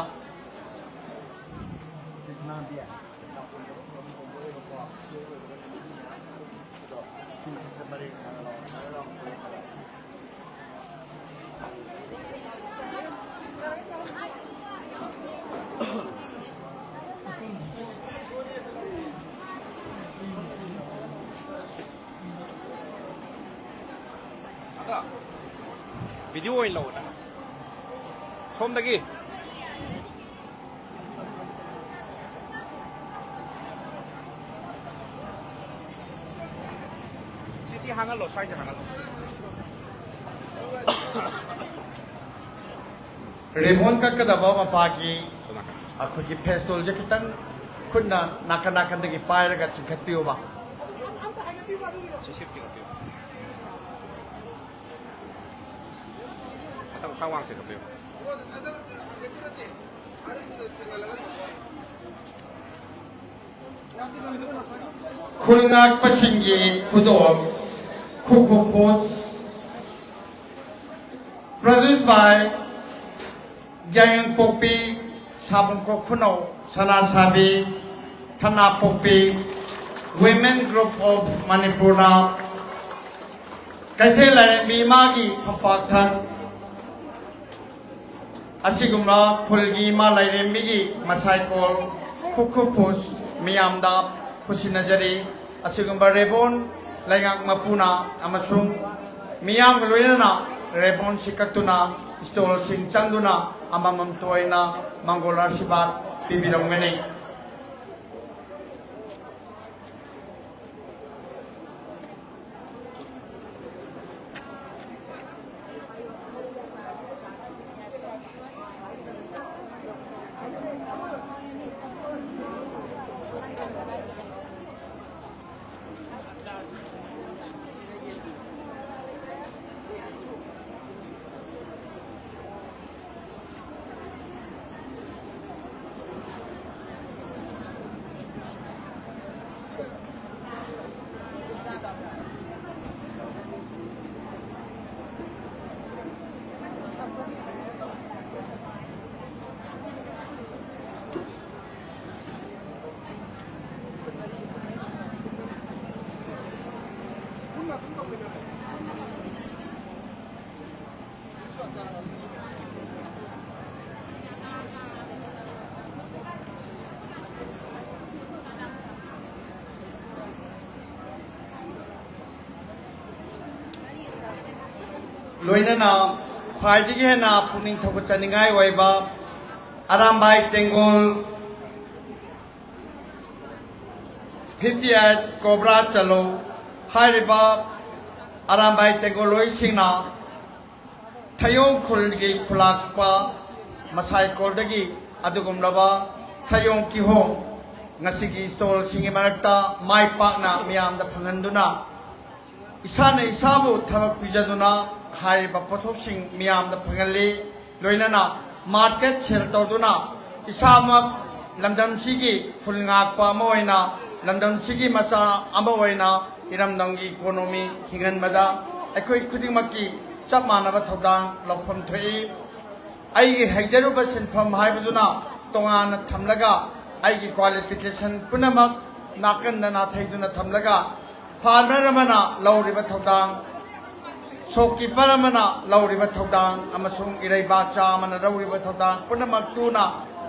ꯑꯗꯣ video ꯑꯣꯏꯅ ꯂꯧꯑꯣꯅ꯫ ꯁꯣꯝꯗꯒꯤ꯫ ꯁꯤ, ꯁꯤ ꯍꯥꯡꯍꯜꯂꯣ, ꯁ꯭ꯋꯥꯏꯁꯦ ꯍꯥꯡꯍꯜꯂꯣ꯫ Ribbon ꯀꯛꯀꯗꯕ ꯃꯄꯥꯒꯤ ꯑꯩꯈꯣꯏꯒꯤ ꯐꯦꯁꯇꯣꯜꯁꯦ ꯈꯤꯇꯪ ꯈꯨꯠꯅ ꯅꯥꯀꯟ ꯅꯥꯀꯟꯗꯒꯤ ꯄꯥꯏꯔꯒ ꯆꯤꯡꯈꯠꯄꯤꯌꯨꯕ꯫ ꯁꯤ ꯁꯤꯞ ꯆꯤꯡꯈꯠꯄꯤꯌꯨ꯫ ꯃꯊꯪ ꯈꯔ ꯋꯥꯡ ꯆꯤꯡꯈꯠꯄꯤꯌꯨ꯫ ꯈꯨꯜ ꯉꯥꯛꯄꯁꯤꯡꯒꯤ ꯈꯨꯗꯣꯜ Khukhu Foods, produced by ꯒ꯭ꯌꯥꯡꯌꯪꯄꯣꯛꯄꯤ, ꯁꯥꯕꯨꯡꯈꯣꯛ ꯈꯨꯅꯧ, ꯁꯅꯥꯁꯥꯕꯤ, ꯊꯅꯥꯄꯣꯛꯄꯤ, Women Group of ꯃꯅꯤꯄꯨꯔꯅ ꯀꯩꯊꯦꯜ ꯂꯥꯏꯔꯦꯝꯕꯤ ꯏꯃꯥꯒꯤ ꯐꯝꯄꯥꯛꯊꯛ, ꯑꯁꯤꯒꯨꯝꯕ ꯈꯨꯜꯒꯤ ꯏꯃꯥ ꯂꯥꯏꯔꯦꯝꯕꯤꯒꯤ ꯃꯁꯥꯏꯀꯣꯜ ꯈꯨꯈꯨ ꯐꯨꯁ ꯃꯤꯌꯥꯝꯗ ꯈꯨꯠꯁꯤꯟꯅꯖꯔꯤ꯫ ꯑꯁꯤꯒꯨꯝꯕ ꯔꯦꯕꯣꯟ ꯂꯩꯉꯥꯛ ꯃꯄꯨꯅ ꯑꯃꯁꯨꯡ ꯃꯤꯌꯥꯝꯒ ꯂꯣꯏꯅꯅ ꯔꯦꯕꯣꯟꯁꯤ ꯀꯛꯇꯨꯅ ꯁ꯭ꯇꯣꯜꯁꯤꯡ ꯆꯪꯗꯨꯅ ꯑꯃꯃꯝꯇ ꯑꯣꯏꯅ ꯃꯪꯒꯣꯜ ꯑꯥꯁꯤꯔꯕꯥꯗ ꯄꯤꯕꯤꯔꯝꯒꯅꯤ꯫ ꯂꯣꯏꯅꯅ ꯈ꯭ꯋꯥꯏꯗꯒꯤ ꯍꯦꯟꯅ ꯄꯨꯛꯅꯤꯡ ꯊꯧꯒꯠꯆꯅꯤꯡꯉꯥꯏ ꯑꯣꯏꯕ Arambai ꯇꯦꯡꯒꯣꯜ fifty eight cobra Chalou ꯍꯥꯏꯔꯤꯕ ꯑꯔꯥꯝꯕꯥꯏ ꯇꯦꯡꯒꯣꯜꯂꯣꯏꯁꯤꯡꯅ ꯊꯌꯣꯡ ꯈꯨꯜꯒꯤ ꯈꯨꯂꯥꯛꯄ ꯃꯁꯥꯏꯀꯣꯜꯗꯒꯤ ꯑꯗꯨꯒꯨꯝꯂꯕ ꯊꯌꯣꯡ ꯀꯤꯍꯣꯝ ꯉꯁꯤꯒꯤ ꯁ꯭ꯇꯣꯜꯁꯤꯡꯒꯤ ꯃꯔꯛꯇ ꯃꯥꯏ ꯄꯥꯛꯅ ꯃꯤꯌꯥꯝꯗ ꯐꯪꯍꯟꯗꯨꯅ ꯏꯁꯥꯅ ꯏꯁꯥꯕꯨ ꯊꯕꯛ ꯄꯤꯖꯗꯨꯅ ꯍꯥꯏꯔꯤꯕ ꯄꯣꯠꯊꯣꯛꯁꯤꯡ ꯃꯤꯌꯥꯝꯗ ꯐꯪꯍꯜꯂꯤ꯫ ꯂꯣꯏꯅꯅ ꯃꯥꯔꯀꯦꯠ ꯁꯦꯜ ꯇꯧꯗꯨꯅ ꯏꯁꯥꯃꯛ ꯂꯝꯗꯝꯁꯤꯒꯤ ꯈꯨꯜ ꯉꯥꯛꯄ ꯑꯃ ꯑꯣꯏꯅ, ꯂꯝꯗꯝꯁꯤꯒꯤ ꯃꯆꯥ ꯑꯃ ꯑꯣꯏꯅ ꯏꯔꯝꯗꯝꯒꯤ ꯏꯀꯣꯅꯣꯃꯤ ꯍꯤꯡꯍꯟꯕꯗ ꯑꯩꯈꯣꯏ ꯈꯨꯗꯤꯡꯃꯛꯀꯤ ꯆꯞ ꯃꯥꯟꯅꯕ ꯊꯧꯗꯥꯡ ꯂꯧꯐꯝ ꯊꯣꯛꯏ꯫ ꯑꯩꯒꯤ ꯍꯩꯖꯔꯨꯕ ꯁꯤꯟꯐꯝ ꯍꯥꯏꯕꯗꯨꯅ ꯇꯣꯉꯥꯟꯅ ꯊꯝꯂꯒ, ꯑꯩꯒꯤ ꯀ꯭ꯋꯥꯂꯤꯐꯤꯀꯦꯁꯟ ꯄꯨꯝꯅꯃꯛ ꯅꯥꯀꯟꯗ ꯅꯥꯊꯩꯗꯨꯅ ꯊꯝꯂꯒ, ꯐꯥꯔꯃꯔ ꯑꯃꯅ ꯂꯧꯔꯤꯕ ꯊꯧꯗꯥꯡ, ꯁꯣꯞꯀꯤꯄꯔ ꯑꯃꯅ ꯂꯧꯔꯤꯕ ꯊꯧꯗꯥꯡ ꯑꯃꯁꯨꯡ ꯏꯔꯩꯕꯥꯛꯆꯥ ꯑꯃꯅ ꯂꯧꯔꯤꯕ ꯊꯧꯗꯥꯡ ꯄꯨꯝꯅꯃꯛꯇꯨꯅ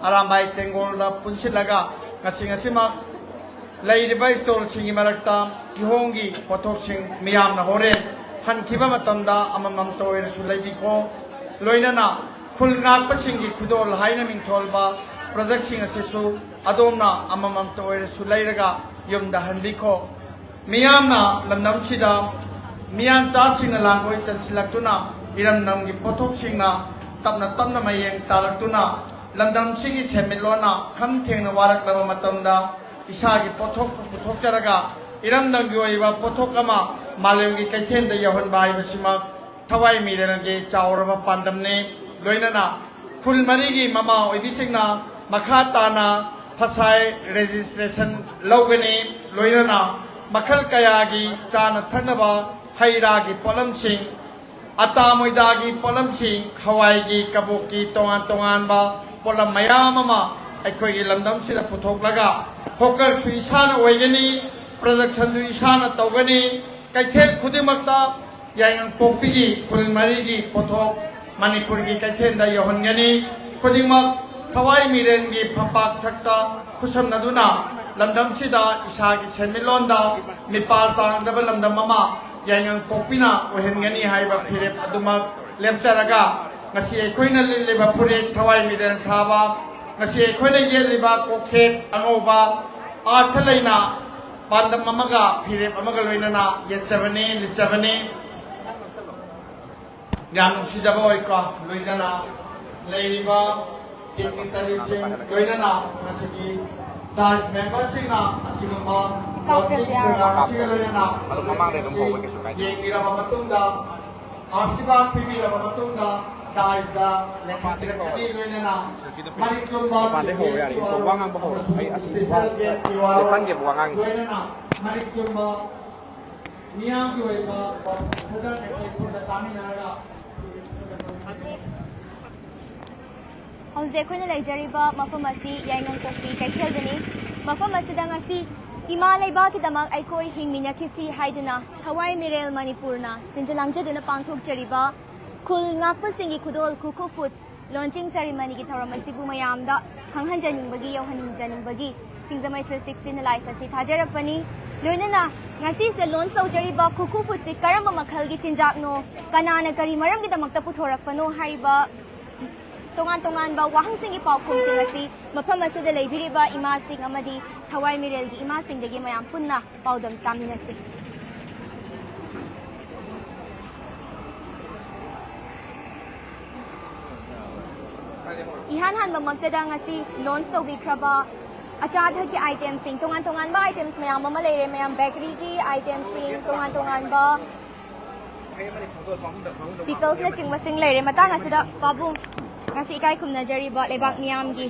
ꯑꯔꯥꯝꯕꯥꯏ ꯇꯦꯡꯒꯣꯜꯗ ꯄꯨꯟꯁꯤꯜꯂꯒ ꯉꯁꯤ ꯉꯁꯤꯃꯛ ꯂꯩꯔꯤꯕ ꯁ꯭ꯇꯣꯜꯁꯤꯡꯒꯤ ꯃꯔꯛꯇ ꯀꯤꯍꯣꯝꯒꯤ ꯄꯣꯠꯊꯣꯛꯁꯤꯡ ꯃꯤꯌꯥꯝꯅ ꯍꯣꯔꯦꯟ ꯍꯟꯈꯤꯕ ꯃꯇꯝꯗ ꯑꯃꯃꯝꯇ ꯑꯣꯏꯔꯁꯨ ꯂꯩꯕꯤꯈꯣ꯫ ꯂꯣꯏꯅꯅ ꯈꯨꯜ ꯉꯥꯛꯄꯁꯤꯡꯒꯤ ꯈꯨꯗꯣꯜ ꯍꯥꯏꯅ ꯃꯤꯡꯊꯣꯜꯕ ꯄ꯭ꯔꯗꯛꯁꯤꯡ ꯑꯁꯤꯁꯨ ꯑꯗꯣꯝꯅ ꯑꯃꯃꯝꯇ ꯑꯣꯏꯔꯁꯨ ꯂꯩꯔꯒ ꯌꯨꯝꯗ ꯍꯟꯕꯤꯈꯣ꯫ ꯃꯤꯌꯥꯝꯅ ꯂꯝꯗꯝꯁꯤꯗ ꯃꯤꯌꯥꯟꯆꯥꯁꯤꯡꯅ ꯂꯥꯡꯒꯣꯏ ꯆꯟꯁꯤꯜꯂꯛꯇꯨꯅ ꯏꯔꯝꯗꯝꯒꯤ ꯄꯣꯠꯊꯣꯛꯁꯤꯡꯅ ꯇꯞꯅ ꯇꯞꯅ ꯃꯌꯦꯡ ꯇꯥꯔꯛꯇꯨꯅ ꯂꯝꯗꯝꯁꯤꯒꯤ ꯁꯦꯟꯃꯤꯠꯂꯣꯟꯅ ꯈꯝ ꯊꯦꯡꯅ ꯋꯥꯔꯛꯂꯕ ꯃꯇꯝꯗ ꯏꯁꯥꯒꯤ ꯄꯣꯠꯊꯣꯛꯄꯨ ꯄꯨꯊꯣꯛꯆꯔꯒ ꯏꯔꯝꯗꯝꯒꯤ ꯑꯣꯏꯕ ꯄꯣꯠꯊꯣꯛ ꯑꯃ ꯃꯥꯂꯦꯝꯒꯤ ꯀꯩꯊꯦꯜꯗ ꯌꯧꯍꯟꯕ ꯍꯥꯏꯕꯁꯤꯃꯛ ꯊꯋꯥꯏ ꯃꯤꯔꯦꯜꯒꯤ ꯆꯥꯎꯔꯕ ꯄꯥꯟꯗꯝꯅꯤ꯫ ꯂꯣꯏꯅꯅ ꯈꯨꯜ ꯃꯔꯤꯒꯤ ꯃꯃꯥ ꯑꯣꯏꯕꯤꯁꯤꯡꯅ ꯃꯈꯥ ꯇꯥꯅ ꯐꯁꯥꯏ ꯔꯦꯖꯤꯁꯇ꯭ꯔꯦꯁꯟ ꯂꯧꯒꯅꯤ꯫ ꯂꯣꯏꯅꯅ ꯃꯈꯜ ꯀꯌꯥꯒꯤ ꯆꯥꯅ ꯊꯛꯅꯕ ꯍꯩ ꯔꯥꯒꯤ ꯄꯣꯠꯂꯝꯁꯤꯡ, ꯑꯇꯥ ꯃꯣꯏꯗꯥꯒꯤ ꯄꯣꯠꯂꯝꯁꯤꯡ, ꯍꯋꯥꯏꯒꯤ, ꯀꯕꯣꯛꯀꯤ ꯇꯣꯉꯥꯟ ꯇꯣꯉꯥꯟꯕ ꯄꯣꯠꯂꯝ ꯃꯌꯥꯝ ꯑꯃ ꯑꯩꯈꯣꯏꯒꯤ ꯂꯝꯗꯝꯁꯤꯗ ꯄꯨꯊꯣꯛꯂꯒ ꯍꯣꯀꯔꯁꯨ ꯏꯁꯥꯅ ꯑꯣꯏꯒꯅꯤ, ꯄ꯭ꯔꯗꯛꯁꯟꯁꯨ ꯏꯁꯥꯅ ꯇꯧꯒꯅꯤ꯫ ꯀꯩꯊꯦꯜ ꯈꯨꯗꯤꯡꯃꯛꯇ ꯌꯥꯏꯉꯪꯄꯣꯛꯄꯤꯒꯤ ꯈꯨꯜ ꯃꯔꯤꯒꯤ ꯄꯣꯠꯊꯣꯛ ꯃꯅꯤꯄꯨꯔꯒꯤ ꯀꯩꯊꯦꯜꯗ ꯌꯧꯍꯟꯒꯅꯤ꯫ ꯈꯨꯗꯤꯡꯃꯛ ꯊꯋꯥꯏ ꯃꯤꯔꯦꯟꯒꯤ ꯐꯝꯄꯥꯛ ꯊꯛꯇ ꯈꯨꯠꯁꯝꯅꯗꯨꯅ ꯂꯝꯗꯝꯁꯤꯗ ꯏꯁꯥꯒꯤ ꯁꯦꯟꯃꯤꯠꯂꯣꯟꯗ ꯃꯤꯄꯥꯜ ꯇꯥꯡꯗꯕ ꯂꯝꯗꯝ ꯑꯃ ꯌꯥꯏꯉꯪꯄꯣꯛꯄꯤꯅ ꯑꯣꯏꯍꯟꯒꯅꯤ ꯍꯥꯏꯕ ꯐꯤꯔꯦꯞ ꯑꯗꯨꯃꯛ ꯂꯦꯞꯆꯔꯒ, ꯉꯁꯤ ꯑꯩꯈꯣꯏꯅ ꯂꯤꯠꯂꯤꯕ ꯐꯨꯔꯤꯠ ꯊꯋꯥꯏ ꯃꯤꯔꯦꯟ ꯊꯥꯕ, ꯉꯁꯤ ꯑꯩꯈꯣꯏꯅ ꯌꯦꯠꯂꯤꯕ ꯀꯣꯛꯁꯦꯠ ꯑꯉꯧꯕ, ꯑꯥꯔꯊ ꯂꯩꯅ ꯄꯥꯟꯗꯝ ꯑꯃꯒ ꯐꯤꯔꯦꯞ ꯑꯃꯒ ꯂꯣꯏꯅꯅ ꯌꯦꯠꯆꯕꯅꯤ, ꯂꯤꯠꯆꯕꯅꯤ꯫ ꯌꯥꯝ ꯅꯨꯡꯁꯤꯖꯕ ꯑꯣꯏꯀꯣ, ꯂꯣꯏꯅꯅ ꯂꯩꯔꯤꯕ ꯗꯤꯒꯅꯤꯇꯔꯤꯁꯤꯡ, ꯂꯣꯏꯅꯅ ꯉꯁꯤꯒꯤ ꯗꯥꯏꯁ ꯃꯦꯝꯕꯔꯁꯤꯡꯅ ꯑꯁꯤꯒꯨꯝꯕ ꯂꯧꯁꯤꯡ ꯄ꯭ꯔꯣꯒ꯭ꯔꯥꯝꯁꯤꯒ ꯂꯣꯏꯅꯅ ꯌꯦꯡꯕꯤꯔꯕ ꯃꯇꯨꯡꯗ, ꯑꯥꯁꯤꯔꯕꯥꯗ ꯄꯤꯕꯤꯔꯕ ꯃꯇꯨꯡꯗ, ꯗꯥꯏꯁꯇ ꯂꯦꯞꯍꯟꯕꯤꯔꯛꯀꯅꯤ꯫ ꯂꯣꯏꯅꯅ ꯃꯔꯤꯛ ꯆꯨꯝꯕ ꯃꯄꯥꯟꯗꯩ ꯍꯧꯕ ꯌꯥꯔꯦ, ꯏꯟꯊꯣꯛ ꯋꯥ ꯉꯥꯡꯕ ꯍꯧꯔꯣ꯫ ꯑꯩ ꯑꯁꯤ ꯏꯝꯐꯥꯜ ꯂꯦꯞꯍꯟꯒꯦꯕ ꯋꯥ ꯉꯥꯡꯉꯤꯁꯦ꯫ ꯂꯣꯏꯅꯅ ꯃꯔꯤꯛ ꯆꯨꯝꯕ ꯃꯤꯌꯥꯝꯒꯤ ꯑꯣꯏꯕ ꯋꯥꯐꯝ ꯈꯔ ꯑꯩꯈꯣꯏ ꯄꯨꯟꯅ ꯇꯥꯃꯤꯟꯅꯔꯒ ꯍꯧꯖꯤꯛ ꯑꯩꯈꯣꯏꯅ ꯂꯩꯖꯔꯤꯕ ꯃꯐꯝ ꯑꯁꯤ ꯌꯥꯏꯉꯪꯄꯣꯛꯄꯤ ꯀꯩꯊꯦꯜꯗꯅꯤ꯫ ꯃꯐꯝ ꯑꯁꯤꯗ ꯉꯁꯤ ꯏꯃꯥ ꯂꯩꯕꯥꯛꯀꯤꯗꯃꯛ ꯑꯩꯈꯣꯏ ꯍꯤꯡꯃꯤꯟꯅꯈꯤꯁꯤ ꯍꯥꯏꯗꯨꯅ ꯊꯋꯥꯏ ꯃꯤꯔꯦꯜ ꯃꯅꯤꯄꯨꯔꯅ ꯁꯤꯟꯖ ꯂꯥꯡꯖꯗꯨꯅ ꯄꯥꯡꯊꯣꯛꯆꯔꯤꯕ ꯈꯨꯜ ꯉꯥꯛꯄꯁꯤꯡꯒꯤ ꯈꯨꯗꯣꯜ ꯈꯨꯔꯈꯨꯜ ꯐꯨꯗꯁ ꯂꯣꯟꯆꯤꯡ ꯁꯦꯔꯤꯃꯅꯤꯒꯤ ꯊꯧꯔꯝ ꯑꯁꯤꯕꯨ ꯃꯌꯥꯝꯗ ꯈꯪꯍꯟꯖꯅꯤꯡꯕꯒꯤ, ꯌꯧꯍꯟꯅꯤꯡꯖꯅꯤꯡꯕꯒꯤ ꯁꯤꯡꯖꯃꯩ ꯊ꯭ꯔꯤ ꯁꯤꯛꯁꯇꯤꯅ ꯂꯥꯏꯐ ꯑꯁꯤ ꯊꯥꯖꯔꯛꯄꯅꯤ꯫ ꯂꯣꯏꯅꯅ ꯉꯁꯤꯁꯤꯗ ꯂꯣꯟꯆ ꯇꯧꯖꯔꯤꯕ ꯈꯨꯔꯈꯨꯜ ꯐꯨꯗꯁꯤ ꯀꯔꯝꯕ ꯃꯈꯜꯒꯤ ꯆꯤꯟꯖꯥꯛꯅꯣ, ꯀꯅꯥꯅ ꯀꯔꯤ ꯃꯔꯝꯒꯤꯗꯃꯛꯇ ꯄꯨꯊꯣꯔꯛꯄꯅꯣ ꯍꯥꯏꯔꯤꯕ ꯇꯣꯉꯥꯟ ꯇꯣꯉꯥꯟꯕ ꯋꯥꯍꯪꯁꯤꯡꯒꯤ ꯄꯥꯎꯈꯨꯝꯁꯤꯡ ꯑꯁꯤ ꯃꯐꯝ ꯑꯁꯤꯗ ꯂꯩꯕꯤꯔꯤꯕ ꯏꯃꯥꯁꯤꯡ ꯑꯃꯗꯤ ꯊꯋꯥꯏ ꯃꯤꯔꯦꯜꯒꯤ ꯏꯃꯥꯁꯤꯡꯗꯒꯤ ꯃꯌꯥꯝ ꯄꯨꯟꯅ ꯄꯥꯎꯗꯝ ꯇꯥꯃꯤꯟꯅꯁꯤ꯫ ꯏꯍꯥꯟ ꯍꯥꯟꯕꯃꯛꯇꯗ ꯉꯁꯤ ꯂꯣꯟꯆ ꯇꯧꯕꯤꯈ꯭ꯔꯕ ꯑꯆꯥ ꯑꯊꯛꯀꯤ ꯑꯥꯏꯇꯦꯝꯁꯤꯡ, ꯇꯣꯉꯥꯟ ꯇꯣꯉꯥꯟꯕ ꯑꯥꯏꯇꯦꯝꯁ ꯃꯌꯥꯝ ꯑꯃ ꯂꯩꯔꯦ꯫ ꯃꯌꯥꯝ ꯕꯦꯀꯔꯤꯒꯤ ꯑꯥꯏꯇꯦꯝꯁꯤꯡ, ꯇꯣꯉꯥꯟ ꯇꯣꯉꯥꯟꯕ ꯄꯤꯀꯜꯁꯅꯆꯤꯡꯕꯁꯤꯡ ꯂꯩꯔꯦ꯫ ꯃꯇꯥꯡ ꯑꯁꯤꯗ ꯄꯥꯕꯨꯡ, ꯉꯁꯤ ꯏꯀꯥꯏ ꯈꯨꯝꯅꯖꯔꯤꯕ ꯂꯩꯕꯥꯛ ꯃꯤꯌꯥꯝꯒꯤ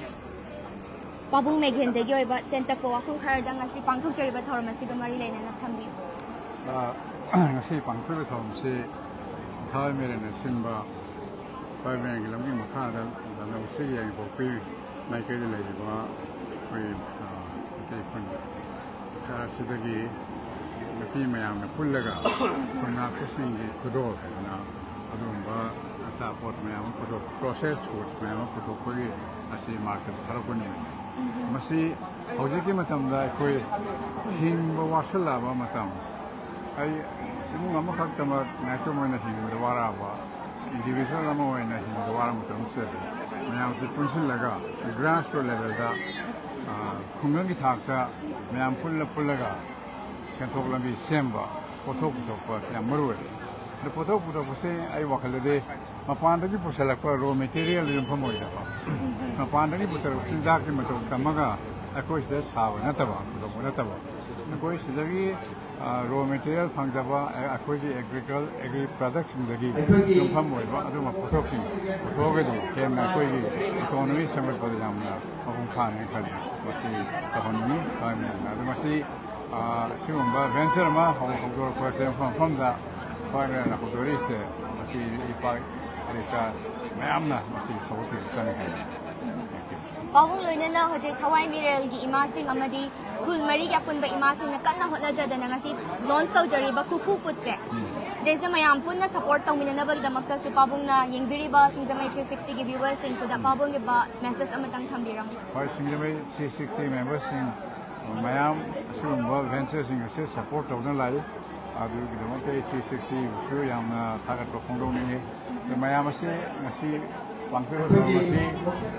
ꯄꯥꯕꯨꯡ ꯃꯦꯒꯦꯟꯗꯒꯤ ꯑꯣꯏꯕ ꯇꯦꯟꯇꯛꯄ ꯋꯥꯐꯝ ꯈꯔꯗꯪ ꯉꯁꯤ ꯄꯥꯡꯊꯣꯛꯆꯔꯤꯕ ꯊꯧꯔꯝ ꯑꯁꯤꯒ ꯃꯔꯤ ꯂꯩꯅꯅ ꯊꯝꯕꯤꯌꯨ꯫ ꯑ, ꯉꯁꯤ ꯄꯥꯡꯊꯣꯛꯂꯤꯕ ꯊꯧꯔꯝꯁꯤ ꯊꯋꯥꯏ ꯃꯤꯔꯦꯟꯅ ꯁꯤꯟꯕ ꯊꯋꯥꯏ ꯃꯤꯔꯦꯟꯒꯤ ꯂꯝꯖꯤꯡ ꯃꯈꯥꯗ ꯂꯝꯗꯝ ꯑꯁꯤꯒꯤ ꯌꯥꯏꯉꯪꯄꯣꯛꯄꯤ ꯃꯥꯏꯀꯩꯗ ꯂꯩꯔꯤꯕ ꯑꯩꯈꯣꯏ, ꯑ, ꯃꯩꯇꯩ ꯈꯨꯟ ꯈꯔ ꯑꯁꯤꯗꯒꯤ ꯅꯨꯄꯤ ꯃꯌꯥꯝꯅ ꯄꯨꯜꯂꯒ ꯈꯨꯟ ꯉꯥꯛꯄꯁꯤꯡꯒꯤ ꯈꯨꯗꯣꯜ ꯍꯥꯏꯗꯅ ꯑꯗꯨꯒꯨꯝꯕ ꯑꯆꯥꯄꯣꯠ ꯃꯌꯥꯝ ꯑꯃ ꯄꯨꯊꯣꯛ, ꯄ꯭ꯔꯣꯁꯦꯁ ꯐꯨꯗ ꯃꯌꯥꯝ ꯑꯃ ꯄꯨꯊꯣꯛꯄꯒꯤ ꯑꯁꯤ ꯃꯥꯔꯀꯦꯠꯇ ꯊꯥꯔꯛꯄ ꯅꯨꯃꯤꯠꯅꯤ꯫ ꯃꯁꯤ ꯍꯧꯖꯤꯛꯀꯤ ꯃꯇꯝꯗ ꯑꯩꯈꯣꯏ ꯍꯤꯡꯕ ꯋꯥꯁꯤꯜꯂꯛꯑꯕ ꯃꯇꯝ, ꯑꯩ ꯏꯃꯨꯡ ꯑꯃꯈꯛꯇꯃꯛ ꯉꯥꯏꯇꯣꯝ ꯑꯣꯏꯅ ꯍꯤꯡꯕꯗ ꯋꯥꯔꯛꯑꯕ, ꯏꯟꯗꯤꯕꯤꯖꯨꯋꯦꯜ ꯑꯃ ꯑꯣꯏꯅ ꯍꯤꯡꯕꯗ ꯋꯥꯔꯕ ꯃꯇꯝꯁꯤꯗꯗꯤ ꯃꯌꯥꯝꯁꯤ ꯄꯨꯟꯁꯤꯜꯂꯒ ꯒ꯭ꯔꯥꯁꯔꯨꯠ ꯂꯦꯚꯦꯜꯗ, ꯑ, ꯈꯨꯡꯒꯪꯒꯤ ꯊꯥꯛꯇ ꯃꯌꯥꯝ ꯄꯨꯜꯂ ꯄꯨꯜꯂꯒ ꯁꯦꯟꯊꯣꯛ ꯂꯝꯕꯤ ꯁꯦꯝꯕ, ꯄꯣꯠꯊꯣꯛ ꯄꯨꯊꯣꯛꯄ ꯌꯥꯝ ꯃꯔꯨ ꯑꯣꯏ꯫ ꯑꯗꯣ ꯄꯣꯠꯊꯣꯛ ꯄꯨꯊꯣꯛꯄꯁꯦ ꯑꯩ ꯋꯥꯈꯜꯗꯗꯤ ꯃꯄꯥꯟꯗꯒꯤ ꯄꯨꯁꯤꯜꯂꯛꯄ ꯔꯣ ꯃꯦꯇꯤꯔꯤꯌꯦꯜꯗ ꯌꯨꯝꯐꯝ ꯑꯣꯏꯗꯕ, ꯃꯄꯥꯟꯗꯒꯤ ꯄꯨꯁꯤꯜꯂꯛꯄ ꯆꯤꯟꯖꯥꯛꯀꯤ ꯃꯇꯧ ꯇꯝꯃꯒ ꯑꯩꯈꯣꯏ ꯁꯤꯗ ꯁꯥꯕ ꯅꯠꯇꯕ, ꯄꯨꯊꯣꯛꯄ ꯅꯠꯇꯕ, ꯑꯩꯈꯣꯏ ꯁꯤꯗꯒꯤ, ꯑ, ꯔꯣ ꯃꯦꯇꯤꯔꯤꯌꯦꯜ ꯐꯪꯖꯕ, ꯑ, ꯑꯩꯈꯣꯏꯒꯤ ꯑꯦꯒ꯭ꯔꯤꯀꯜ, ꯑꯦꯒ꯭ꯔꯤ ꯄ꯭ꯔꯗꯛꯁꯤꯡꯗꯒꯤ ꯌꯨꯝꯐꯝ ꯑꯣꯏꯕ ꯑꯗꯨꯒꯨꯝꯕ ꯄꯣꯠꯊꯣꯛꯁꯤꯡ ꯄꯨꯊꯣꯛꯑꯒꯗꯤ ꯍꯦꯟꯅ ꯑꯩꯈꯣꯏꯒꯤ ꯏꯀꯣꯅꯣꯃꯤ ꯁꯦꯝꯒꯠꯄꯗ ꯌꯥꯝꯅ ꯃꯄꯨꯡ ꯐꯥꯅꯤ ꯈꯜꯂꯤ꯫ ꯃꯁꯤ ꯇꯧꯍꯟꯅꯤꯡꯉꯤ ꯈ꯭ꯋꯥꯏ ꯃꯌꯥꯝꯅ꯫ ꯑꯗꯣ ꯃꯁꯤ ꯑꯁꯤꯒꯨꯝꯕ ꯚꯦꯟꯆꯔ ꯑꯃ ꯍꯧ- ꯍꯧꯗꯣꯔꯛꯄꯁꯦ ꯃꯐꯝ ꯃꯐꯝꯗ ꯈ꯭ꯋꯥꯏ ꯃꯔꯨ ꯑꯣꯏꯅ ꯍꯧꯗꯣꯔꯛꯏꯁꯦ ꯃꯁꯤ ꯏꯄꯥ ꯏꯆꯥ ꯃꯌꯥꯝꯅ ꯃꯁꯤ ꯁꯄꯣꯔꯠ ꯇꯧꯕ ꯆꯪꯉꯤ ꯍꯥꯏꯅ ꯈꯜꯂꯤ꯫ ꯄꯥꯕꯨꯡ ꯂꯣꯏꯅꯅ ꯍꯧꯖꯤꯛ ꯊꯋꯥꯏ ꯃꯤꯔꯦꯜꯒꯤ ꯏꯃꯥꯁꯤꯡ ꯑꯃꯗꯤ ꯈꯨꯜ ꯃꯔꯤꯒꯤ ꯑꯄꯨꯟꯕ ꯏꯃꯥꯁꯤꯡꯅ ꯀꯟꯅ ꯍꯣꯠꯅꯖꯗꯅ ꯉꯁꯤ ꯂꯣꯟꯆ ꯇꯧꯖꯔꯤꯕ ꯈꯨꯈꯨ ꯐꯨꯗꯁꯦ, ꯗꯦꯁꯤꯗ ꯃꯌꯥꯝ ꯄꯨꯟꯅ ꯁꯄꯣꯔꯠ ꯇꯧꯃꯤꯟꯅꯅꯕꯒꯤꯗꯃꯛꯇꯁꯨ ꯄꯥꯕꯨꯡꯅ ꯌꯦꯡꯕꯤꯔꯤꯕ ꯁꯤꯡꯖꯃꯩ ꯊ꯭ꯔꯤ ꯁꯤꯛꯁꯇꯤꯒꯤ ꯚ꯭ꯌꯨꯋꯔꯁꯤꯡꯁꯤꯗ ꯄꯥꯕꯨꯡꯒꯤ ꯃꯦꯁꯦꯖ ꯑꯃꯇꯪ ꯊꯝꯕꯤꯔꯝꯃꯨ꯫ ꯍꯣꯏ, ꯁꯤꯡꯖꯃꯩ ꯊ꯭ꯔꯤ ꯁꯤꯛꯁꯇꯤ ꯃꯦꯝꯕꯔꯁꯤꯡ ꯃꯌꯥꯝ, ꯑꯁꯤꯒꯨꯝꯕ ꯚꯦꯟꯆꯔꯁꯤꯡ ꯑꯁꯤ ꯁꯄꯣꯔꯠ ꯇꯧꯗꯨꯅ ꯂꯥꯛꯏ꯫ ꯑꯗꯨꯒꯤꯗꯃꯛꯇ ꯑꯩ ꯊ꯭ꯔꯤ ꯁꯤꯛꯁꯇꯤꯕꯨꯁꯨ ꯌꯥꯝꯅ ꯊꯥꯒꯠꯄ ꯐꯣꯡꯗꯣꯛꯅꯤꯡꯉꯤ꯫ ꯑꯗ ꯃꯌꯥꯝ ꯑꯁꯤ ꯉꯁꯤ ꯄꯥꯡꯊꯣꯛꯏꯕ ꯊꯧꯔꯝ ꯑꯁꯤ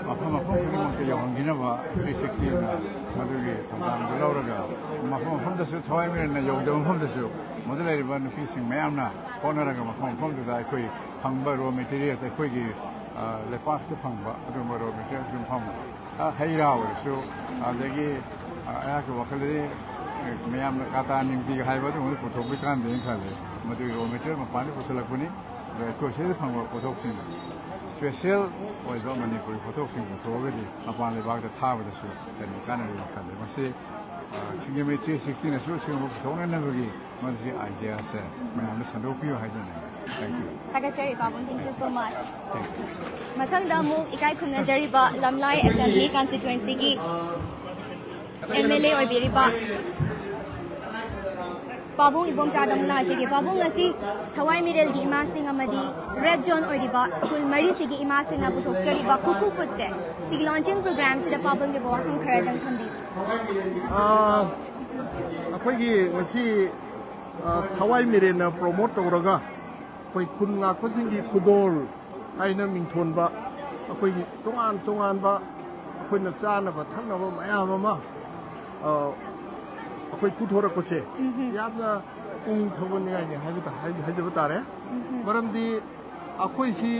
ꯃꯐꯝ ꯃꯐꯝ ꯈꯨꯗꯤꯡꯃꯛꯇ ꯌꯧꯍꯟꯈꯤꯅꯕ ꯊ꯭ꯔꯤ ꯁꯤꯛꯁꯇꯤꯅ ꯃꯗꯨꯒꯤ ꯊꯧꯗꯥꯡꯗꯨ ꯂꯧꯔꯒ ꯃꯐꯝ ꯃꯐꯝꯗꯁꯨ ꯊꯋꯥꯏ ꯃꯤꯔꯦꯟꯅ ꯌꯧꯗꯕ ꯃꯐꯝꯗꯁꯨ ꯃꯗꯨ ꯂꯩꯔꯤꯕ ꯅꯨꯄꯤꯁꯤꯡ ꯃꯌꯥꯝꯅ ꯍꯣꯠꯅꯔꯒ ꯃꯐꯝ ꯃꯐꯝꯗꯨꯗ ꯑꯩꯈꯣꯏ ꯐꯪꯕ ꯔꯣ ꯃꯦꯇꯤꯔꯤꯌꯦꯜꯁ, ꯑꯩꯈꯣꯏꯒꯤ ꯂꯩꯄꯥꯛꯁꯤꯗ ꯐꯪꯕ ꯑꯗꯨꯒꯨꯝꯕ ꯔꯣ ꯃꯦꯇꯤꯔꯤꯌꯦꯜꯁ ꯑꯗꯨꯝ ꯐꯪꯕ ꯍꯩ ꯔꯥ ꯑꯣꯏꯔꯁꯨ, ꯑꯗꯒꯤ ꯑꯩꯍꯥꯛꯀꯤ ꯋꯥꯈꯜꯗꯗꯤ ꯃꯌꯥꯝꯅ ꯀꯥꯇꯥ ꯅꯤꯡꯇꯤꯒ ꯍꯥꯏꯕ ꯑꯗꯨꯒꯨꯝꯕꯗꯨ ꯄꯨꯊꯣꯛꯄꯒꯤ ꯀꯥꯟꯗꯦꯅ ꯈꯜꯂꯦ꯫ ꯃꯗꯨꯒꯤ ꯔꯣ ꯃꯦꯇꯤꯔꯤꯌꯦꯜ ꯃꯄꯥꯟꯗꯒꯤ ꯄꯨꯁꯤꯜꯂꯛꯄꯅꯤ꯫ ꯑꯗꯣ ꯑꯩꯈꯣꯏ ꯁꯤꯗ ꯐꯪꯕ ꯄꯣꯠꯊꯣꯛꯁꯤꯡ, ꯏꯁꯄꯦꯁꯦꯜ ꯑꯣꯏꯕ ꯃꯅꯤꯄꯨꯔꯤ ꯄꯣꯠꯊꯣꯛꯁꯤꯡ ꯄꯨꯊꯣꯛꯑꯒꯗꯤ ꯃꯄꯥꯟ ꯂꯩꯕꯥꯛꯇ ꯊꯥꯕꯗꯁꯨ ꯀꯩꯅꯣ ꯀꯥꯟꯅꯔꯤꯅ ꯈꯜꯂꯦ꯫ ꯃꯁꯤ ꯁꯤꯡꯖꯃꯩ ꯊ꯭ꯔꯤ ꯁꯤꯛꯁꯇꯤꯅꯁꯨ ꯁꯤꯒꯨꯝꯕ ꯄꯨꯊꯣꯛꯅꯅꯕꯒꯤ ꯃꯁꯤ ꯑꯥꯏꯗꯤꯌꯥꯁꯦ ꯃꯌꯥꯝꯗ ꯁꯟꯗꯣꯛꯄꯤꯌꯨ ꯍꯥꯏꯖꯅꯤꯡꯉꯤ꯫ Thank you. ꯊꯥꯒꯠꯆꯔꯤ ꯄꯥꯕꯨꯡ, thank you so much꯫ ꯃꯊꯪꯗ ꯑꯃꯨꯛ ꯏꯀꯥꯏ ꯈꯨꯝꯅꯖꯔꯤꯕ ꯂꯝꯂꯥꯏ ꯑꯦꯁꯦꯝꯕ꯭ꯂꯤ ꯀꯟꯁꯇꯤꯇ꯭ꯋꯦꯟꯁꯤꯒꯤ ꯑꯦꯝ ꯑꯦꯜ ꯑꯦ ꯑꯣꯏꯕꯤꯔꯤꯕ ꯄꯥꯕꯨꯡ ꯏꯕꯣꯝꯆꯥꯗ ꯑꯃꯨꯛ ꯂꯥꯛꯆꯒꯦ꯫ ꯄꯥꯕꯨꯡ, ꯉꯁꯤ ꯊꯋꯥꯏ ꯃꯤꯔꯦꯜꯒꯤ ꯏꯃꯥꯁꯤꯡ ꯑꯃꯗꯤ ꯔꯦꯗ ꯖꯣꯟ ꯑꯣꯏꯔꯤꯕ ꯈꯨꯜ ꯃꯔꯤꯁꯤꯒꯤ ꯏꯃꯥꯁꯤꯡꯅ ꯄꯨꯊꯣꯛꯆꯔꯤꯕ ꯈꯨꯈꯨ ꯐꯨꯗꯁꯦ, ꯁꯤꯒꯤ ꯂꯣꯟꯆꯤꯡ ꯄ꯭ꯔꯣꯒ꯭ꯔꯥꯝꯁꯤꯗ ꯄꯥꯕꯨꯡꯒꯤ ꯋꯥꯐꯝ ꯈꯔꯗꯪ ꯊꯝꯕꯤꯌꯨ꯫ ꯑꯩꯈꯣꯏꯒꯤ ꯉꯁꯤ ꯊꯋꯥꯏ ꯃꯤꯔꯦꯟꯅ ꯄ꯭ꯔꯣꯃꯣꯠ ꯇꯧꯔꯒ ꯑꯩꯈꯣꯏ ꯈꯨꯟ ꯉꯥꯛꯄꯁꯤꯡꯒꯤ ꯈꯨꯗꯣꯜ ꯍꯥꯏꯅ ꯃꯤꯡꯊꯣꯟꯕ ꯑꯩꯈꯣꯏꯒꯤ ꯇꯣꯉꯥꯟ ꯇꯣꯉꯥꯟꯕ ꯑꯩꯈꯣꯏꯅ ꯆꯥꯅꯕ ꯊꯛꯅꯕ ꯃꯌꯥꯝ ꯑꯃ ꯑꯩꯈꯣꯏ ꯄꯨꯊꯣꯔꯛꯄꯁꯦ ꯌꯥꯝꯅ ꯄꯨꯛꯅꯤꯡ ꯊꯧꯒꯠꯅꯤꯡꯉꯥꯏꯅꯤ ꯍꯥꯏꯕ ꯍꯥꯏꯖꯕ ꯇꯥꯔꯦ꯫ ꯃꯔꯝꯗꯤ ꯑꯩꯈꯣꯏꯁꯤ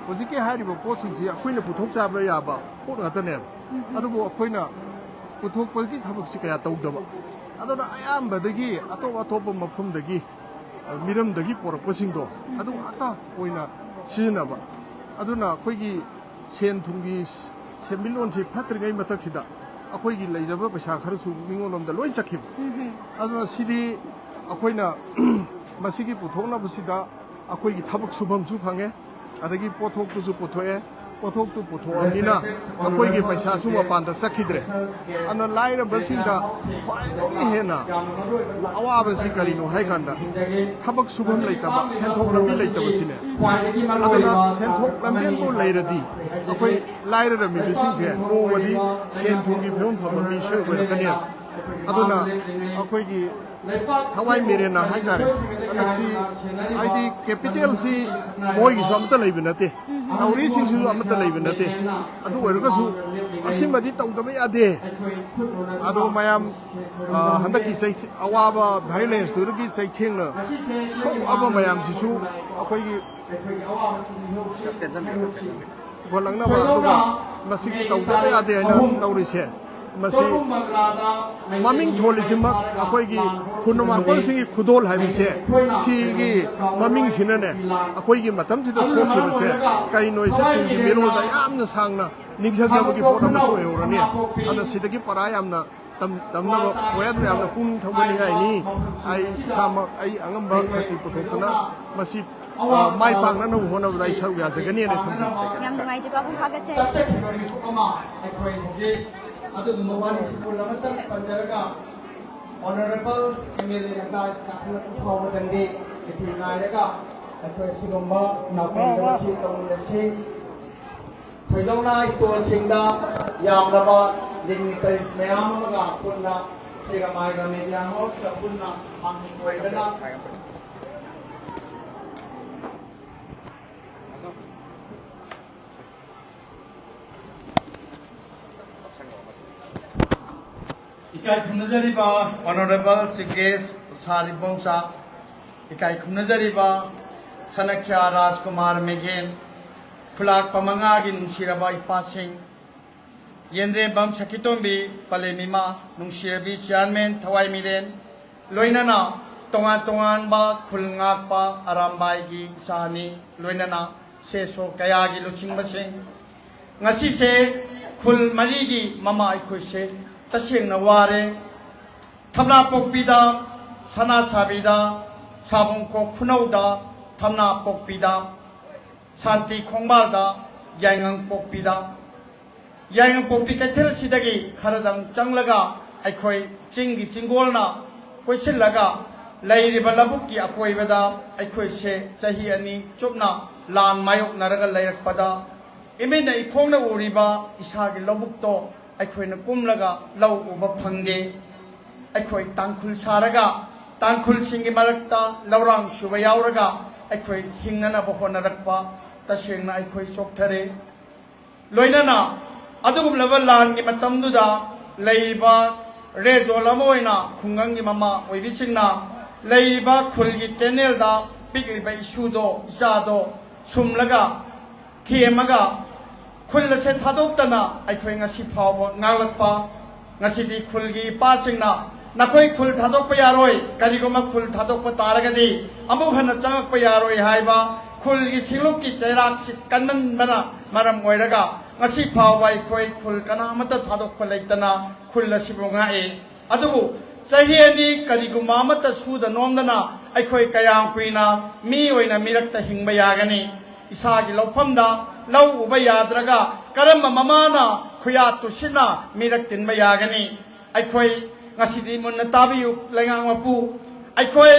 ꯍꯧꯖꯤꯛꯀꯤ ꯍꯥꯏꯔꯤꯕ ꯄꯣꯠꯁꯤꯡꯁꯤ ꯑꯩꯈꯣꯏꯅ ꯄꯨꯊꯣꯛꯆꯕ ꯌꯥꯕ ꯄꯣꯠ ꯉꯥꯛꯇꯅꯦꯕ꯫ ꯑꯗꯨꯕꯨ ꯑꯩꯈꯣꯏꯅ ꯄꯨꯊꯣꯛꯄꯒꯤ ꯊꯕꯛꯁꯤ ꯀꯌꯥ ꯇꯧꯗꯕ, ꯑꯗꯨꯅ ꯑꯌꯥꯝꯕꯗꯒꯤ ꯑꯇꯣꯞ ꯑꯇꯣꯞꯄ ꯃꯐꯝꯗꯒꯤ ꯃꯤꯔꯝꯗꯒꯤ ꯄꯣꯔꯛꯄꯁꯤꯡꯗꯣ ꯑꯗꯨ ꯉꯥꯛꯇ ꯑꯣꯏꯅ ꯁꯤꯖꯤꯟꯅꯕ꯫ ꯑꯗꯨꯅ ꯑꯩꯈꯣꯏꯒꯤ ꯁꯦꯟ ꯊꯨꯝꯒꯤ ꯁꯦꯟꯃꯤꯠꯂꯣꯟꯁꯤ ꯐꯠꯇ꯭ꯔꯤꯉꯩ ꯃꯊꯛꯁꯤꯗ ꯑꯩꯈꯣꯏꯒꯤ ꯂꯩꯖꯕ ꯄꯩꯁꯥ ꯈꯔꯁꯨ ꯃꯤꯉꯣꯟꯂꯣꯝꯗ ꯂꯣꯏ ꯆꯠꯈꯤꯕ꯫ ꯑꯗꯨꯅ ꯁꯤꯗꯤ ꯑꯩꯈꯣꯏꯅ ꯃꯁꯤꯒꯤ ꯄꯨꯊꯣꯛꯅꯕꯁꯤꯗ ꯑꯩꯈꯣꯏꯒꯤ ꯊꯕꯛ ꯁꯨꯐꯝꯁꯨ ꯐꯪꯉꯦ, ꯑꯗꯒꯤ ꯄꯣꯠꯊꯣꯛꯇꯨꯁꯨ ꯄꯨꯊꯣꯛꯑꯦ꯫ ꯄꯣꯠꯊꯣꯛꯇꯨ ꯄꯨꯊꯣꯛꯑꯕꯅꯤꯅ ꯑꯩꯈꯣꯏꯒꯤ ꯄꯩꯁꯥꯁꯨ ꯃꯄꯥꯟꯗ ꯆꯠꯈꯤꯗ꯭ꯔꯦ꯫ ꯑꯗꯨꯅ ꯂꯥꯏꯔꯕꯁꯤꯡꯗ ꯈ꯭ꯋꯥꯏꯗꯒꯤ ꯍꯦꯟꯅ ꯑꯋꯥꯕꯁꯤ ꯀꯔꯤꯅꯣ ꯍꯥꯏ ꯀꯥꯟꯗ, ꯊꯕꯛ ꯁꯨꯐꯝ ꯂꯩꯇꯕ, ꯁꯦꯟꯊꯣꯛ ꯂꯝꯕꯤ ꯂꯩꯇꯕꯁꯤꯅꯦ꯫ ꯑꯗꯨꯅ ꯁꯦꯟꯊꯣꯛ ꯂꯝꯕꯤꯕꯨ ꯂꯩꯔꯗꯤ ꯑꯩꯈꯣꯏ ꯂꯥꯏꯔꯔꯝꯃꯤꯕꯁꯤꯡꯁꯦ ꯅꯣꯡꯃꯗꯤ ꯁꯦꯟ ꯊꯨꯝꯒꯤ ꯐꯤꯕꯝ ꯐꯕ ꯃꯤ ꯁꯣꯏ ꯑꯣꯏꯔꯛꯀꯅꯦꯕ꯫ ꯑꯗꯨꯅ ꯑꯩꯈꯣꯏꯒꯤ ꯊꯋꯥꯏ ꯃꯤꯔꯦꯟꯅ ꯍꯥꯏꯇꯥꯔꯦ, ꯍꯟꯗꯛꯁꯤ ꯍꯥꯏꯗꯤ ꯀꯦꯄꯤꯇꯦꯜꯁꯤ ꯃꯣꯏꯒꯤꯁꯨ ꯑꯃꯠꯇ ꯂꯩꯕ ꯅꯠꯇꯦ, ꯇꯧꯔꯤꯁꯤꯡꯁꯤꯁꯨ ꯑꯃꯠꯇ ꯂꯩꯕ ꯅꯠꯇꯦ꯫ ꯑꯗꯨ ꯑꯣꯏꯔꯒꯁꯨ ꯑꯁꯤꯃꯗꯤ ꯇꯧꯗꯕ ꯌꯥꯗꯦ꯫ ꯑꯗꯣ ꯃꯌꯥꯝ, ꯑ, ꯍꯟꯗꯛꯀꯤ ꯆꯩ-, ꯑꯋꯥꯕ ꯚꯥꯏꯑꯣꯂꯦꯟꯁꯇꯨꯗꯒꯤ ꯆꯩꯊꯦꯡꯅ ꯁꯣꯛꯑꯕ ꯃꯌꯥꯝꯁꯤꯁꯨ ꯑꯩꯈꯣꯏꯒꯤ ꯄꯨꯈꯠꯂꯛꯅꯕ, ꯑꯗꯨꯒ ꯃꯁꯤꯒꯤ ꯇꯧꯗꯕ ꯌꯥꯗꯦ ꯍꯥꯏꯅ ꯇꯧꯔꯤꯁꯦ, ꯃꯁꯤ ꯃꯃꯤꯡ ꯊꯣꯜꯂꯤꯁꯤꯃꯛ ꯑꯩꯈꯣꯏꯒꯤ ꯈꯨꯟꯅꯃꯥꯡꯀꯣꯜꯁꯤꯡꯒꯤ ꯈꯨꯗꯣꯜ ꯍꯥꯏꯕꯁꯦ, ꯁꯤꯒꯤ ꯃꯃꯤꯡꯁꯤꯅꯅꯦ ꯑꯩꯈꯣꯏꯒꯤ ꯃꯇꯝꯁꯤꯗ ꯊꯣꯛꯈꯤꯕꯁꯦ ꯀꯩꯅꯣ ꯍꯥꯏꯁꯦ ꯇꯨꯡꯒꯤ ꯃꯤꯔꯣꯜꯗ ꯌꯥꯝꯅ ꯁꯥꯡꯅ ꯅꯤꯡꯁꯤꯡꯅꯕꯒꯤ ꯄꯣꯠ ꯑꯃꯁꯨ ꯑꯣꯏꯍꯧꯔꯅꯤ꯫ ꯑꯗ ꯁꯤꯗꯒꯤ ꯄꯔꯥ ꯌꯥꯝꯅ ꯇꯝ-, ꯇꯝꯅꯕ ꯄꯣꯌꯥꯠ ꯃꯌꯥꯝꯅ ꯄꯨꯛꯅꯤꯡ ꯊꯧꯒꯠꯅꯤꯡꯉꯥꯏꯅꯤ꯫ ꯑꯩ ꯏꯁꯥꯃꯛ ꯑꯩ ꯑꯉꯝꯕ ꯁꯛꯇꯤ ꯄꯨꯊꯣꯛꯇꯨꯅ ꯃꯁꯤ, ꯑ, ꯃꯥꯏ ꯄꯥꯛꯅꯅꯕ ꯍꯣꯠꯅꯕꯗ ꯑꯩ ꯁꯔꯨꯛ ꯌꯥꯖꯒꯅꯤ ꯍꯥꯏꯅ ꯊꯝꯖꯒꯦ꯫ ꯌꯥꯝ ꯅꯨꯡꯉꯥꯏꯖꯩ ꯄꯥꯕꯨꯡ, ꯊꯥꯒꯠꯆꯔꯤ꯫ ꯆꯠꯆꯈꯤꯕ ꯃꯤꯀꯨꯞ ꯑꯃ ꯑꯩꯈꯣꯏ ꯍꯧꯖꯤꯛ ꯑꯗꯨꯒꯨꯝꯕ ꯋꯥꯔꯤꯁꯤ ꯄꯨꯝꯅꯃꯛꯇ ꯄꯟꯖꯔꯒ Honourable M L A ꯅ ꯀꯥꯏ ꯀꯥꯈꯠꯂꯛꯄ ꯐꯥꯎꯕꯗꯪꯗꯤ ꯃꯤꯠꯌꯦꯡ ꯅꯥꯏꯔꯒ ꯑꯩꯈꯣꯏ ꯑꯁꯤꯒꯨꯝꯕ ꯅꯥꯀꯣꯡꯗ ꯃꯁꯤ ꯇꯧꯃꯤꯟꯅꯁꯤ꯫ ꯊꯣꯏꯗꯣꯛꯅ stall ꯁꯤꯡꯗ ꯌꯥꯝꯂꯕ dignitaries ꯃꯌꯥꯝ ꯑꯃꯒ ꯄꯨꯟꯅ ꯁꯤꯒ ꯃꯥꯏꯒ media house ꯀ ꯄꯨꯟꯅ ꯍꯥꯟꯅ ꯑꯣꯏꯕꯅ ꯏꯀꯥꯏ ꯈꯨꯝꯅꯖꯔꯤꯕ Honourable Chief Guest Sir Ibomcha, ꯏꯀꯥꯏ ꯈꯨꯝꯅꯖꯔꯤꯕ ꯁꯅꯈ꯭ꯌꯥ ꯔꯥꯖꯀꯨꯃꯥꯔ ꯃꯦꯒꯦꯟ, ꯈꯨꯂꯥꯛꯄ ꯃꯉꯥꯒꯤ ꯅꯨꯡꯁꯤꯔꯕ ꯏꯄꯥꯁꯤꯡ, ꯌꯦꯟꯗ꯭ꯔꯦꯝꯕꯝ ꯁꯈꯤꯇꯣꯝꯕꯤ, ꯄꯂꯦꯝ ꯏꯃꯥ, ꯅꯨꯡꯁꯤꯔꯕꯤ chairman ꯊꯋꯥꯏ ꯃꯤꯔꯦꯟ, ꯂꯣꯏꯅꯅ ꯇꯣꯉꯥꯟ ꯇꯣꯉꯥꯟꯕ ꯈꯨꯜ ꯉꯥꯛꯄ ꯑꯔꯥꯝꯕꯥꯏꯒꯤ ꯏꯆꯥꯅꯤ, ꯂꯣꯏꯅꯅ ꯁꯦꯁꯣ ꯀꯌꯥꯒꯤ ꯂꯨꯆꯤꯡꯕꯁꯤꯡ, ꯉꯁꯤꯁꯦ ꯈꯨꯜ ꯃꯔꯤꯒꯤ ꯃꯃꯥ ꯑꯩꯈꯣꯏꯁꯦ ꯇꯁꯦꯡꯅ ꯋꯥꯔꯦ꯫ ꯊꯝꯅꯥꯄꯣꯛꯄꯤꯗ, ꯁꯅꯥꯁꯥꯕꯤꯗ, ꯁꯥꯕꯨꯡꯈꯣꯛ ꯈꯨꯅꯧꯗ, ꯊꯝꯅꯥꯄꯣꯛꯄꯤꯗ, ꯁꯥꯟꯇꯤ ꯈꯣꯡꯕꯥꯜꯗ, ꯌꯥꯏꯉꯪꯄꯣꯛꯄꯤꯗ, ꯌꯥꯏꯉꯪꯄꯣꯛꯄꯤ ꯀꯩꯊꯦꯜꯁꯤꯗꯒꯤ ꯈꯔꯗꯪ ꯆꯪꯂꯒ ꯑꯩꯈꯣꯏ ꯆꯤꯡꯒꯤ ꯆꯤꯡꯒꯣꯜꯅ ꯀꯣꯏꯁꯤꯜꯂꯒ ꯂꯩꯔꯤꯕ ꯂꯧꯕꯨꯛꯀꯤ ꯑꯀꯣꯏꯕꯗ ꯑꯩꯈꯣꯏꯁꯦ ꯆꯍꯤ ꯑꯅꯤ ꯆꯨꯞꯅ ꯂꯥꯟ ꯃꯥꯌꯣꯛꯅꯔꯒ ꯂꯩꯔꯛꯄꯗ, ꯏꯃꯤꯠꯅ ꯏꯈꯣꯡꯅ ꯎꯔꯤꯕ ꯏꯁꯥꯒꯤ ꯂꯧꯕꯨꯛꯇꯣ ꯑꯩꯈꯣꯏꯅ ꯀꯨꯝꯂꯒ ꯂꯧ ꯎꯕ ꯐꯪꯗꯦ꯫ ꯑꯩꯈꯣꯏ ꯇꯥꯡꯈꯨꯜ ꯁꯥꯔꯒ, ꯇꯥꯡꯈꯨꯜꯁꯤꯡꯒꯤ ꯃꯔꯛꯇ ꯂꯧꯔꯥꯡ ꯁꯨꯕ ꯌꯥꯎꯔꯒ ꯑꯩꯈꯣꯏ ꯍꯤꯡꯅꯅꯕ ꯍꯣꯠꯅꯔꯛꯄ, ꯇꯁꯦꯡꯅ ꯑꯩꯈꯣꯏ ꯆꯣꯛꯊꯔꯦ꯫ ꯂꯣꯏꯅꯅ ꯑꯗꯨꯒꯨꯝꯂꯕ ꯂꯥꯟꯒꯤ ꯃꯇꯝꯗꯨꯗ ꯂꯩꯔꯤꯕ ꯔꯦꯗ ꯖꯣꯟ ꯑꯃ ꯑꯣꯏꯅ ꯈꯨꯡꯒꯪꯒꯤ ꯃꯃꯥ ꯑꯣꯏꯕꯤꯁꯤꯡꯅ ꯂꯩꯔꯤꯕ ꯈꯨꯜꯒꯤ ꯀꯦꯅꯦꯜꯗ ꯄꯤꯛꯂꯤꯕ ꯏꯁꯨꯗꯣ, ꯏꯆꯥꯗꯣ ꯁꯨꯝꯂꯒ, ꯊꯦꯝꯃꯒ, ꯈꯨꯜ ꯑꯁꯦ ꯊꯥꯗꯣꯛꯇꯅ ꯑꯩꯈꯣꯏ ꯉꯁꯤ ꯐꯥꯎꯕ ꯉꯥꯡꯂꯛꯄ꯫ ꯉꯁꯤꯗꯤ ꯈꯨꯜꯒꯤ ꯏꯄꯥꯁꯤꯡꯅ ꯅꯈꯣꯏ ꯈꯨꯜ ꯊꯥꯗꯣꯛꯄ ꯌꯥꯔꯣꯏ, ꯀꯔꯤꯒꯨꯝꯕ ꯈꯨꯜ ꯊꯥꯗꯣꯛꯄ ꯇꯥꯔꯒꯗꯤ ꯑꯃꯨꯛ ꯍꯟꯅ ꯆꯪꯉꯛꯄ ꯌꯥꯔꯣꯏ ꯍꯥꯏꯕ ꯈꯨꯜꯒꯤ ꯁꯤꯡꯂꯨꯞꯀꯤ ꯆꯩꯔꯥꯛꯁꯤ ꯀꯟꯃꯟꯕꯅ ꯃꯔꯝ ꯑꯣꯏꯔꯒ ꯉꯁꯤ ꯐꯥꯎꯕ ꯑꯩꯈꯣꯏ ꯈꯨꯜ ꯀꯅꯥ ꯑꯃꯠꯇ ꯊꯥꯗꯣꯛꯄ ꯂꯩꯇꯅ ꯈꯨꯜ ꯑꯁꯤꯕꯨ ꯉꯥꯛꯏ꯫ ꯑꯗꯨꯕꯨ ꯆꯍꯤ ꯑꯅꯤ ꯀꯔꯤꯒꯨꯝꯕ ꯑꯃꯠꯇ ꯁꯨꯗ ꯅꯣꯝꯗꯅ ꯑꯩꯈꯣꯏ ꯀꯌꯥꯝ ꯀꯨꯏꯅ ꯃꯤ ꯑꯣꯏꯅ ꯃꯤꯔꯛꯇ ꯍꯤꯡꯕ ꯌꯥꯒꯅꯤ? ꯏꯁꯥꯒꯤ ꯂꯧꯐꯝꯗ ꯂꯧ ꯎꯕ ꯌꯥꯗ꯭ꯔꯒ ꯀꯔꯝꯕ ꯃꯃꯥꯅ ꯈꯨꯌꯥꯠ ꯇꯨꯁꯤꯠꯅ ꯃꯤꯔꯛ ꯇꯤꯟꯕ ꯌꯥꯒꯅꯤ? ꯑꯩꯈꯣꯏ ꯉꯁꯤꯗꯤ ꯃꯨꯟꯅ ꯇꯥꯕꯤꯌꯨ, ꯂꯩꯉꯥꯛ ꯃꯄꯨ꯫ ꯑꯩꯈꯣꯏ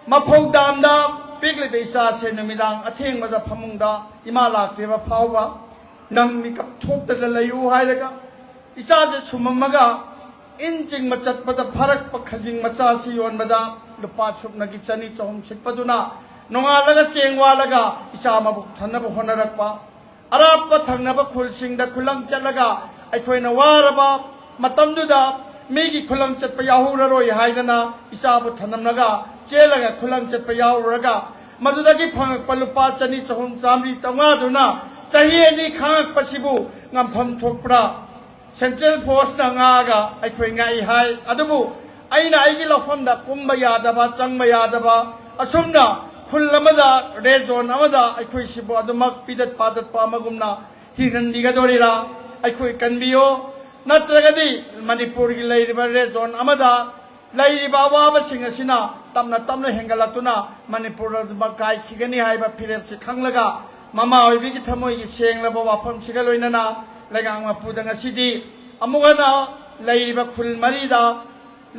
ꯃꯐꯧ ꯗꯥꯝꯗ ꯄꯤꯛꯂꯤꯕ ꯏꯆꯥꯁꯦ ꯅꯨꯃꯤꯗꯥꯡ ꯑꯊꯦꯡꯕꯗ ꯐꯃꯨꯡꯗ ꯏꯃꯥ ꯂꯥꯛꯇ꯭ꯔꯤꯕ ꯐꯥꯎꯕ ꯅꯪ ꯃꯤꯀꯞ ꯊꯣꯛꯇꯅ ꯂꯩꯌꯨ ꯍꯥꯏꯔꯒ ꯏꯆꯥꯁꯦ ꯁꯨꯝꯃꯝꯃꯒ ꯏꯟ ꯆꯤꯡꯕ ꯆꯠꯄꯗ ꯐꯥꯔꯛꯄ ꯈꯖꯤꯡ ꯃꯆꯥꯁꯤ ꯌꯣꯟꯕꯗ ꯂꯨꯄꯥ ꯁꯨꯞꯅꯒꯤ ꯆꯅꯤ ꯆꯍꯨꯝ ꯁꯤꯠꯄꯗꯨꯅ ꯅꯣꯡꯉꯥꯜꯂꯒ ꯆꯦꯡ ꯋꯥꯜꯂꯒ ꯏꯆꯥ ꯃꯕꯨꯛ ꯊꯟꯅꯕ ꯍꯣꯠꯅꯔꯛꯄ꯫ ꯑꯔꯥꯞꯄ ꯊꯪꯅꯕ ꯈꯨꯜꯁꯤꯡꯗ ꯈꯨꯂꯪ ꯆꯠꯂꯒ ꯑꯩꯈꯣꯏꯅ ꯋꯥꯔꯕ ꯃꯇꯝꯗꯨꯗ ꯃꯤꯒꯤ ꯈꯨꯂꯪ ꯆꯠꯄ ꯌꯥꯎꯍꯧꯔꯔꯣꯏ ꯍꯥꯏꯗꯅ ꯏꯆꯥꯕꯨ ꯊꯅꯝꯂꯒ ꯆꯦꯜꯂꯒ ꯈꯨꯂꯪ ꯆꯠꯄ ꯌꯥꯎꯔꯨꯔꯒ ꯃꯗꯨꯗꯒꯤ ꯐꯪꯉꯛꯄ ꯂꯨꯄꯥ ꯆꯅꯤ, ꯆꯍꯨꯝ, ꯆꯥꯃꯔꯤ, ꯆꯥꯝꯃꯉꯥꯗꯨꯅ ꯆꯍꯤ ꯑꯅꯤ ꯈꯥꯡꯉꯛꯄꯁꯤꯕꯨ ꯉꯝꯐꯝ ꯊꯣꯛꯄ꯭ꯔꯥ? ꯁꯦꯟꯇ꯭ꯔꯦꯜ ꯐꯣꯔꯁꯅ ꯉꯥꯛꯑꯒ ꯑꯩꯈꯣꯏ ꯉꯥꯛꯏ ꯍꯥꯏ꯫ ꯑꯗꯨꯕꯨ ꯑꯩꯅ ꯑꯩꯒꯤ ꯂꯧꯐꯝꯗ ꯀꯨꯝꯕ ꯌꯥꯗꯕ, ꯆꯪꯕ ꯌꯥꯗꯕ, ꯑꯁꯨꯝꯅ ꯈꯨꯜ ꯑꯃꯗ, ꯔꯦꯗ ꯖꯣꯟ ꯑꯃꯗ ꯑꯩꯈꯣꯏꯁꯤꯕꯨ ꯑꯗꯨꯃꯛ ꯄꯤꯗꯠ ꯄꯥꯗꯠꯄ ꯑꯃꯒꯨꯝꯅ ꯍꯤꯡꯍꯟꯕꯤꯒꯗꯧꯔꯤꯔꯥ? ꯑꯩꯈꯣꯏ ꯀꯟꯕꯤꯌꯣ꯫ ꯅꯠꯇ꯭ꯔꯒꯗꯤ ꯃꯅꯤꯄꯨꯔꯒꯤ ꯂꯩꯔꯤꯕ ꯔꯦꯗ ꯖꯣꯟ ꯑꯃꯗ ꯂꯩꯔꯤꯕ ꯑꯋꯥꯕꯁꯤꯡ ꯑꯁꯤꯅ ꯇꯞꯅ ꯇꯞꯅ ꯍꯦꯟꯒꯠꯂꯛꯇꯨꯅ ꯃꯅꯤꯄꯨꯔ ꯑꯗꯨꯃꯛ ꯀꯥꯏꯈꯤꯒꯅꯤ ꯍꯥꯏꯕ ꯐꯤꯔꯦꯞꯁꯤ ꯈꯪꯂꯒ, ꯃꯃꯥ ꯑꯣꯏꯕꯤꯒꯤ ꯊꯃꯣꯏꯒꯤ ꯁꯦꯡꯂꯕ ꯋꯥꯐꯝꯁꯤꯒ ꯂꯣꯏꯅꯅ ꯂꯩꯉꯥꯛ ꯃꯄꯨꯗ ꯉꯁꯤꯗꯤ ꯑꯃꯨꯛ ꯍꯟꯅ ꯂꯩꯔꯤꯕ ꯈꯨꯜ ꯃꯔꯤꯗ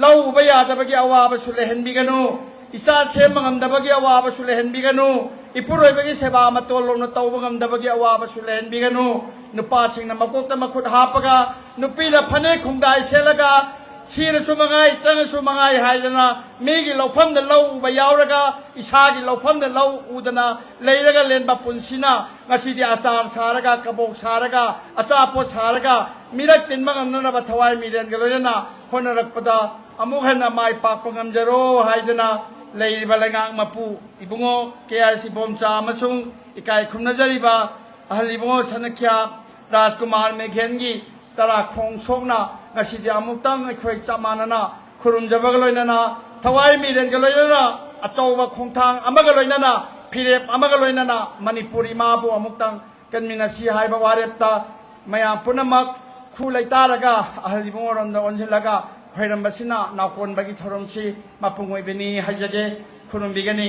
ꯂꯧ ꯎꯕ ꯌꯥꯗꯕꯒꯤ ꯑꯋꯥꯕꯁꯨ ꯂꯩꯍꯟꯕꯤꯒꯅꯨ, ꯏꯆꯥ ꯁꯦꯝꯕ ꯉꯝꯗꯕꯒꯤ ꯑꯋꯥꯕꯁꯨ ꯂꯩꯍꯟꯕꯤꯒꯅꯨ, ꯏꯄꯨꯔꯣꯏꯕꯒꯤ ꯁꯦꯕꯥ ꯃꯇꯣꯜ ꯂꯧꯅ ꯇꯧꯕ ꯉꯝꯗꯕꯒꯤ ꯑꯋꯥꯕꯁꯨ ꯂꯩꯍꯟꯕꯤꯒꯅꯨ, ꯅꯨꯄꯥꯁꯤꯡꯅ ꯃꯀꯣꯛꯇ ꯃꯈꯨꯠ ꯍꯥꯞꯄꯒ, ꯅꯨꯄꯤꯅ ꯐꯅꯦꯛ ꯈꯣꯡꯗꯥꯏ ꯁꯦꯠꯂꯒ, ꯁꯤꯔꯁꯨ ꯃꯉꯥꯏ, ꯆꯪꯉꯁꯨ ꯃꯉꯥꯏ ꯍꯥꯏꯗꯅ, ꯃꯤꯒꯤ ꯂꯧꯐꯝꯗ ꯂꯧ ꯎꯕ ꯌꯥꯎꯔꯒ, ꯏꯁꯥꯒꯤ ꯂꯧꯐꯝꯗ ꯂꯧ ꯎꯗꯅ ꯂꯩꯔꯒ ꯂꯦꯟꯕ ꯄꯨꯟꯁꯤꯅ ꯉꯁꯤꯗꯤ ꯑꯆꯥꯔ ꯁꯥꯔꯒ, ꯀꯕꯣꯛ ꯁꯥꯔꯒ, ꯑꯆꯥꯄꯣꯠ ꯁꯥꯔꯒ, ꯃꯤꯔꯛ ꯇꯤꯟꯕ ꯉꯝꯅꯅꯕ ꯊꯋꯥꯏ ꯃꯤꯔꯦꯟꯒ ꯂꯣꯏꯅꯅ ꯍꯣꯠꯅꯔꯛꯄꯗ, ꯑꯃꯨꯛ ꯍꯟꯅ ꯃꯥꯏ ꯄꯥꯛꯄ ꯉꯝꯖꯔꯣ ꯍꯥꯏꯗꯅ, ꯂꯩꯔꯤꯕ ꯂꯩꯉꯥꯛ ꯃꯄꯨ ꯏꯕꯨꯡꯉꯣ ꯀꯦ ꯑꯥꯏ ꯁꯤ ꯕꯣꯝꯆꯥ ꯑꯃꯁꯨꯡ ꯏꯀꯥꯏ ꯈꯨꯝꯅꯖꯔꯤꯕ ꯑꯍꯜ ꯏꯕꯨꯡꯉꯣ ꯁꯅꯈ꯭ꯌꯥ ꯔꯥꯖꯀꯨꯃꯥꯔ ꯃꯦꯘꯦꯟꯒꯤ ꯇꯔꯥ ꯈꯣꯡ ꯁꯣꯛꯅ ꯉꯁꯤꯗꯤ ꯑꯃꯨꯛꯇꯪ ꯑꯩꯈꯣꯏ ꯆꯞ ꯃꯥꯟꯅꯅ ꯈꯨꯔꯨꯝꯖꯕꯒ ꯂꯣꯏꯅꯅ, ꯊꯋꯥꯏ ꯃꯤꯔꯦꯟꯒ ꯂꯣꯏꯅꯅ, ꯑꯆꯧꯕ ꯈꯣꯡꯊꯥꯡ ꯑꯃꯒ ꯂꯣꯏꯅꯅ, ꯐꯤꯔꯦꯞ ꯑꯃꯒ ꯂꯣꯏꯅꯅ ꯃꯅꯤꯄꯨꯔ ꯏꯃꯥꯕꯨ ꯑꯃꯨꯛꯇꯪ ꯀꯟꯃꯤꯟꯅꯁꯤ ꯍꯥꯏꯕ ꯋꯥꯔꯦꯞꯇ ꯃꯌꯥꯝ ꯄꯨꯝꯅꯃꯛ ꯈꯨ ꯂꯩꯇꯥꯔꯒ ꯑꯍꯜ ꯏꯕꯨꯡꯉꯣꯔꯣꯝꯗ ꯑꯣꯟꯁꯤꯜꯂꯒ ꯈꯣꯏꯔꯝꯕꯁꯤꯅ ꯅꯥꯎꯀꯣꯟꯕꯒꯤ ꯊꯧꯔꯝꯁꯤ ꯃꯄꯨꯡ ꯑꯣꯏꯕꯅꯤ ꯍꯥꯏꯖꯒꯦ꯫ ꯈꯨꯔꯨꯝꯕꯤꯒꯅꯤ꯫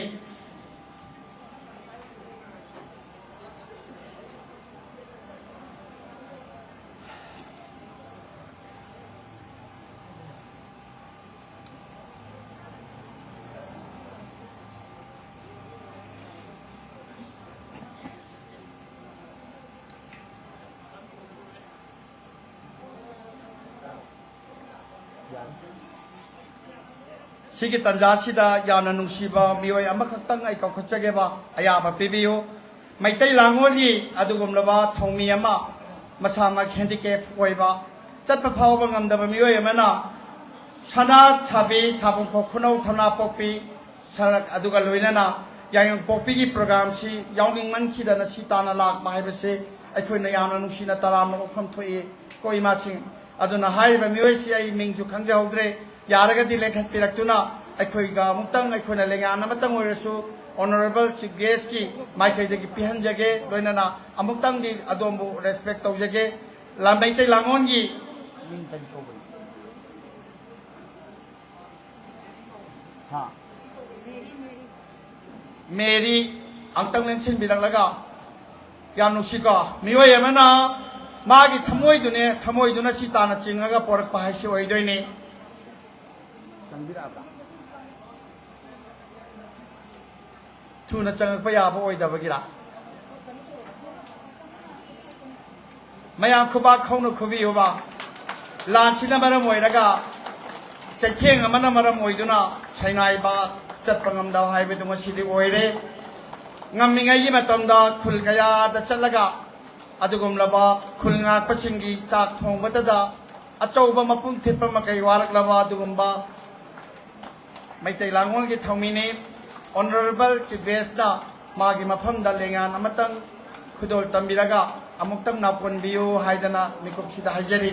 ꯁꯤꯒꯤ ꯇꯥꯟꯖꯥꯁꯤꯗ ꯌꯥꯝꯅ ꯅꯨꯡꯁꯤꯕ ꯃꯤꯑꯣꯏ ꯑꯃꯈꯛꯇꯪ ꯑꯩ ꯀꯧꯈꯠꯆꯒꯦꯕ, ꯑꯌꯥꯕ ꯄꯤꯕꯤꯌꯨ꯫ ꯃꯩꯇꯩ ꯂꯥꯡꯉꯣꯜꯒꯤ ꯑꯗꯨꯒꯨꯝꯂꯕ ꯊꯧꯃꯤ ꯑꯃ, ꯃꯁꯥꯃꯛ ꯍꯦꯟꯗꯤꯀꯦꯞ ꯑꯣꯏꯕ, ꯆꯠꯄ ꯐꯥꯎꯕ ꯉꯝꯗꯕ ꯃꯤꯑꯣꯏ ꯑꯃꯅ ꯁꯅꯥ ꯁꯥꯕꯤ, ꯁꯥꯕꯨꯡꯈꯣꯛ ꯈꯨꯅꯧ ꯊꯝꯅꯥꯄꯣꯛꯄꯤ ꯁꯔꯛ ꯑꯗꯨꯒ ꯂꯣꯏꯅꯅ ꯌꯥꯏꯉꯪꯄꯣꯛꯄꯤꯒꯤ ꯄ꯭ꯔꯣꯒ꯭ꯔꯥꯝꯁꯤ ꯌꯥꯎꯅꯤꯡꯃꯟꯈꯤꯗꯅ ꯁꯤ ꯇꯥꯟꯅ ꯂꯥꯛꯄ ꯍꯥꯏꯕꯁꯦ ꯑꯩꯈꯣꯏꯅ ꯌꯥꯝꯅ ꯅꯨꯡꯁꯤꯅ ꯇꯔꯥꯝꯅ ꯑꯣꯛꯐꯝ ꯊꯣꯛꯏ ꯀꯣ ꯏꯃꯥꯁꯤꯡ꯫ ꯑꯗꯨꯅ ꯍꯥꯏꯔꯤꯕ ꯃꯤꯑꯣꯏꯁꯤ ꯑꯩ ꯃꯤꯡꯁꯨ ꯈꯪꯖꯍꯧꯗ꯭ꯔꯦ, ꯌꯥꯔꯒꯗꯤ ꯂꯦꯡꯈꯠꯄꯤꯔꯛꯇꯨꯅ ꯑꯩꯈꯣꯏꯒ ꯑꯃꯨꯛꯇꯪ ꯑꯩꯈꯣꯏꯅ ꯂꯦꯡꯌꯥꯟ ꯑꯃꯇꯪ ꯑꯣꯏꯔꯁꯨ Honourable Chief Guestꯀꯤ ꯃꯥꯏꯀꯩꯗꯒꯤ ꯄꯤꯍꯟꯖꯒꯦ, ꯂꯣꯏꯅꯅ ꯑꯃꯨꯛꯇꯪꯗꯤ ꯑꯗꯣꯝꯕꯨ respect ꯇꯧꯖꯒꯦ꯫ ꯂꯥ-, ꯃꯩꯇꯩ ꯂꯥꯡꯒꯣꯜꯒꯤ ꯃꯤꯡ ꯀꯔꯤ ꯀꯧꯕꯅꯣ? ꯍꯥ? ꯃꯦꯔꯤ, ꯑꯝꯇꯪ ꯂꯦꯡꯁꯤꯟꯕꯤꯔꯛꯂꯒ, ꯌꯥꯝ ꯅꯨꯡꯁꯤꯀꯣ, ꯃꯤꯑꯣꯏ ꯑꯃꯅ ꯃꯥꯒꯤ ꯊꯃꯣꯏꯗꯨꯅꯦ, ꯊꯃꯣꯏꯗꯨꯅ ꯁꯤ ꯇꯥꯅ ꯆꯤꯡꯉꯒ ꯄꯣꯔꯛꯄ ꯍꯥꯏꯁꯤ ꯑꯣꯏꯗꯣꯏꯅꯤ꯫ ꯆꯪꯕꯤꯔꯛꯑꯕ꯭ꯔꯥ? ꯊꯨꯅ ꯆꯪꯉꯛꯄ ꯌꯥꯕ ꯑꯣꯏꯗꯕꯒꯤꯔ? ꯃꯌꯥꯝ ꯈꯨꯕꯥꯛ ꯈꯧꯅ ꯈꯨꯕꯤꯌꯨꯕ꯫ ꯂꯥꯟꯁꯤꯅ ꯃꯔꯝ ꯑꯣꯏꯔꯒ, ꯆꯩꯊꯦꯡ ꯑꯃꯅ ꯃꯔꯝ ꯑꯣꯏꯗꯨꯅ ꯁꯩꯅꯥꯏꯕ ꯆꯠꯄ ꯉꯝꯗꯕ ꯍꯥꯏꯕꯗꯨ ꯉꯁꯤꯗꯤ ꯑꯣꯏꯔꯦ꯫ ꯉꯝꯃꯤꯉꯩꯒꯤ ꯃꯇꯝꯗ ꯈꯨꯜ ꯀꯌꯥꯗ ꯆꯠꯂꯒ ꯑꯗꯨꯒꯨꯝꯂꯕ ꯈꯨꯜ ꯉꯥꯛꯄꯁꯤꯡꯒꯤ ꯆꯥꯛ ꯊꯣꯡꯕꯗꯗ ꯑꯆꯧꯕ ꯃꯄꯨꯝ ꯊꯤꯠꯄ ꯃꯈꯩ ꯋꯥꯔꯛꯂꯕ ꯑꯗꯨꯒꯨꯝꯕ ꯃꯩꯇꯩ ꯂꯥꯡꯒꯣꯜꯒꯤ ꯊꯧꯃꯤꯅꯤ꯫ Honourable Chief Guest ꯅ ꯃꯥꯒꯤ ꯃꯐꯝꯗ ꯂꯦꯡꯌꯥꯟ ꯑꯃꯇꯪ ꯈꯨꯗꯣꯜ ꯇꯝꯕꯤꯔꯒ ꯑꯃꯨꯛꯇꯪ ꯅꯥꯄꯣꯟꯕꯤꯌꯨ ꯍꯥꯏꯗꯅ ꯃꯤꯀꯨꯞꯁꯤꯗ ꯍꯥꯏꯖꯔꯤ꯫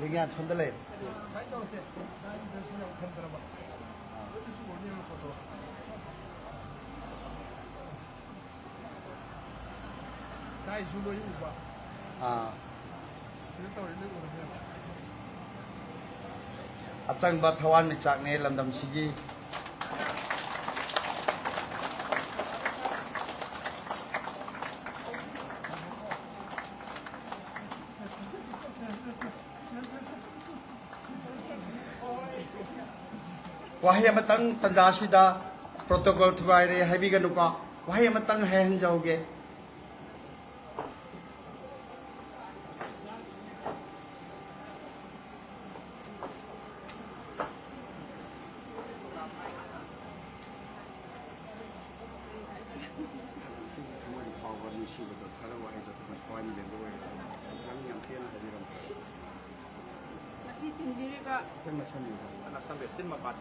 ꯂꯤꯡꯌꯥꯟ ꯁꯣꯝꯗ ꯂꯩꯔꯦ꯫ ꯗꯥꯏꯁꯨ ꯂꯣꯏ ꯎꯕ꯫ ꯑꯥ꯫ ꯁꯤꯗ ꯇꯧꯔꯤ ꯂꯣꯏ ꯎꯔꯕꯅꯦꯕ꯫ ꯑꯆꯪꯕ ꯊꯋꯥꯟꯃꯤꯆꯥꯛꯅꯦ ꯂꯝꯗꯝꯁꯤꯒꯤ꯫ ꯋꯥꯍꯩ ꯑꯃꯇꯪ ꯇꯟꯖꯥ ꯑꯁꯤꯗ protocol ꯊꯨꯒꯥꯏꯔꯦ ꯍꯥꯏꯕꯤꯒꯅꯨꯀꯣ꯫ ꯋꯥꯍꯩ ꯑꯃꯇꯪ ꯍꯥꯏꯍꯟꯖꯍꯧꯒꯦ꯫ ꯁꯤꯒꯤ ꯊꯃꯣꯏꯗ ꯐꯥꯎꯕ ꯅꯨꯡꯁꯤꯕꯗꯣ, ꯊꯥꯒꯠ ꯋꯥꯍꯩꯗꯣ ꯊꯃꯣꯏ ꯊꯋꯥꯏꯅ ꯂꯦꯡꯕ ꯑꯣꯏꯔꯁꯨ, ꯌꯥꯝ ꯌꯥꯝ ꯇꯤꯟꯕꯤꯔꯤꯕ, ꯈꯤꯇꯪ ꯅꯛꯁꯟꯕꯤꯌꯨ꯫ ꯅꯛꯁꯟꯕꯤꯌꯨ, ꯆꯤꯟ ꯃꯄꯥꯟ꯫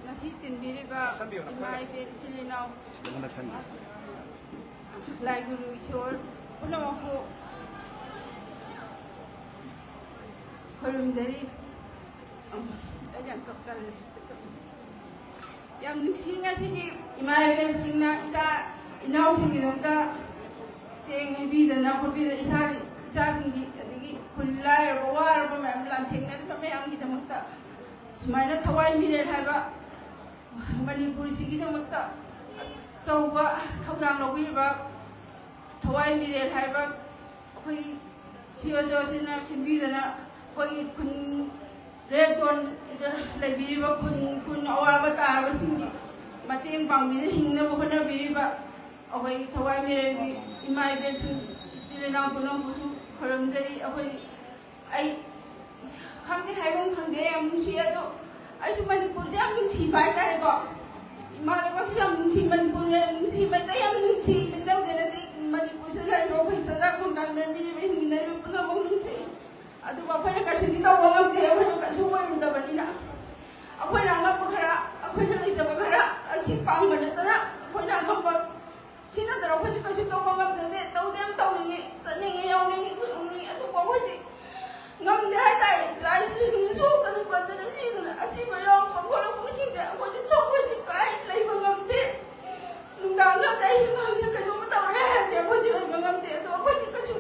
ꯉꯁꯤ ꯇꯤꯟꯕꯤꯔꯤꯕ ꯅꯛꯁꯟꯕꯤꯌꯨ, ꯏꯃꯥ ꯅꯛꯁꯟꯕꯤꯌꯨ꯫ ꯏꯕꯦꯜ ꯏꯆꯤꯜ ꯏꯅꯥꯎ, ꯈꯤꯇꯪ ꯅꯛꯁꯟꯕꯤꯌꯨ꯫ ꯂꯥꯏ ꯒꯨꯔꯨ ꯏꯁꯣꯔ ꯄꯨꯝꯅꯃꯛꯄꯨ ꯈꯨꯔꯨꯝꯖꯔꯤ꯫ ꯑꯩ ꯌꯥꯝ ꯀꯞꯀꯜꯂꯦ꯫ ꯌꯥꯝ ꯅꯨꯡꯁꯤ ꯉꯁꯤꯒꯤ ꯏꯃꯥ ꯏꯕꯦꯜꯁꯤꯡꯅ ꯏꯆꯥ ꯏꯅꯥꯎꯁꯤꯡꯒꯤꯗꯃꯛꯇ ꯆꯦꯡ ꯍꯩꯕꯤꯗꯅ ꯈꯣꯠꯄꯤꯗꯅ ꯏꯁꯥꯒꯤ ꯏꯆꯥꯁꯤꯡꯒꯤ, ꯑꯗꯒꯤ ꯈꯨꯜ ꯂꯥꯏꯔꯕ ꯋꯥꯔꯕ ꯃꯌꯥꯝ ꯂꯥꯟꯊꯦꯡꯅꯔꯤꯕ ꯃꯌꯥꯝꯒꯤꯗꯃꯛꯇ ꯁꯨꯃꯥꯏꯅ ꯊꯋꯥꯏ ꯃꯤꯔꯦꯜ ꯍꯥꯏꯕ ꯃꯅꯤꯄꯨꯔꯁꯤꯒꯤꯗꯃꯛꯇ ꯑꯆꯧꯕ ꯊꯧꯗꯥꯡ ꯂꯧꯕꯤꯔꯤꯕ ꯊꯋꯥꯏ ꯃꯤꯔꯦꯜ ꯍꯥꯏꯕ ꯑꯩꯈꯣꯏ ꯁꯤ ꯑꯣ ꯁꯤ ꯑꯣ ꯁꯤꯅ ꯁꯤꯟꯕꯤꯗꯅ ꯑꯩꯈꯣꯏꯒꯤ ꯈꯨꯟ ꯔꯦꯠ ꯖꯣꯟꯗ ꯂꯩꯕꯤꯔꯤꯕ ꯈꯨꯟ, ꯈꯨꯟ ꯑꯋꯥꯕ ꯇꯥꯔꯕꯁꯤꯡꯒꯤ ꯃꯇꯦꯡ ꯄꯥꯡꯕꯤꯗꯨꯅ ꯍꯤꯡꯅꯕ ꯍꯣꯠꯅꯕꯤꯔꯤꯕ ꯑꯩꯈꯣꯏ ꯊꯋꯥꯏ ꯃꯤꯔꯦꯜꯒꯤ ꯏꯃꯥ ꯏꯕꯦꯜꯁꯤꯡ, ꯏꯆꯤꯜ ꯏꯅꯥꯎ ꯄꯨꯝꯅꯃꯛꯄꯨꯁꯨ ꯈꯨꯔꯨꯝꯖꯔꯤ꯫ ꯑꯩꯈꯣꯏ, ꯑꯩ ꯈꯪꯗꯦ, ꯍꯥꯏꯐꯝ ꯈꯪꯗꯦ, ꯌꯥꯝ ꯅꯨꯡꯁꯤ꯫ ꯑꯗꯣ ꯑꯩꯁꯨ ꯃꯅꯤꯄꯨꯔꯁꯦ ꯌꯥꯝ ꯅꯨꯡꯁꯤꯕ ꯍꯥꯏꯇꯥꯔꯦꯀꯣ꯫ ꯏꯃꯥ ꯂꯩꯕꯥꯛꯁꯨ ꯌꯥꯝ ꯅꯨꯡꯁꯤ, ꯃꯅꯤꯄꯨꯔꯅ ꯌꯥꯝ ꯅꯨꯡꯁꯤ, ꯃꯩꯇꯩ ꯌꯥꯝ ꯅꯨꯡꯁꯤ꯫ ꯃꯩꯇꯩꯗ ꯅꯠꯇꯦ, ꯃꯅꯤꯄꯨꯔꯁꯤꯗ ꯂꯩꯔꯤꯕ ꯑꯩꯈꯣꯏ ꯁꯗꯥ ꯈꯣꯡꯊꯥꯡ ꯂꯩꯔꯤꯕ ꯍꯤꯡꯃꯤꯟꯅꯔꯤꯕ ꯄꯨꯝꯅꯃꯛ ꯅꯨꯡꯁꯤ꯫ ꯑꯗꯨꯕꯨ ꯑꯩꯈꯣꯏꯅ ꯀꯩꯁꯨꯗꯤ ꯇꯧꯕ ꯉꯝꯗꯦ, ꯑꯩꯈꯣꯏꯅ ꯀꯩꯁꯨ ꯑꯣꯏꯔꯨꯗꯕꯅꯤꯅ꯫ ꯑꯩꯈꯣꯏꯅ ꯑꯉꯝꯕ ꯈꯔ, ꯑꯩꯈꯣꯏꯅ ꯂꯩꯖꯕ ꯈꯔ ꯑꯁꯤ ꯄꯥꯡꯕ ꯅꯠꯇꯅ ꯑꯩꯈꯣꯏꯅ ꯑꯉꯝꯕ ꯁꯤ ꯅꯠꯇꯅ ꯑꯩꯈꯣꯏꯁꯨ ꯀꯩꯁꯨ ꯇꯧꯕ ꯉꯝꯖꯗꯦ꯫ ꯇꯧꯗꯤ ꯌꯥꯝ ꯇꯧꯅꯤꯡꯉꯤ, ꯆꯠꯅꯤꯡꯉꯤ, ꯌꯥꯎꯅꯤꯡꯉꯤ, ꯈꯣꯠꯅꯤꯡꯉꯤ꯫ ꯑꯗꯨꯕꯨ ꯑꯩꯈꯣꯏꯗꯤ ꯉꯝꯗꯦ ꯍꯥꯏꯇꯥꯔꯦ꯫ ꯏꯆꯥ ꯏꯁꯨꯁꯤꯡꯁꯤ ꯁꯣꯛꯇꯅ ꯄꯟꯗꯅ ꯁꯤꯗꯅ ꯑꯁꯤꯕ ꯌꯥꯎꯔꯛꯄ ꯈꯣꯠꯂꯛꯄꯁꯤꯡꯁꯦ ꯑꯩꯈꯣꯏꯗꯤ ꯇꯧꯕꯗꯤ ꯀꯥꯏ ꯂꯩꯕ ꯉꯝꯗꯦ꯫ ꯅꯨꯡꯗꯥꯡ ꯉꯝꯗ ꯑꯍꯤꯡ ꯉꯝꯗ ꯀꯩꯅꯣꯝꯃ ꯇꯧꯔꯦ ꯍꯥꯏꯔꯗꯤ ꯑꯩꯈꯣꯏꯗꯤ ꯂꯩꯕ ꯉꯝꯗꯦ꯫ ꯑꯗꯣ ꯑꯩꯈꯣꯏꯗꯤ ꯀꯩꯁꯨ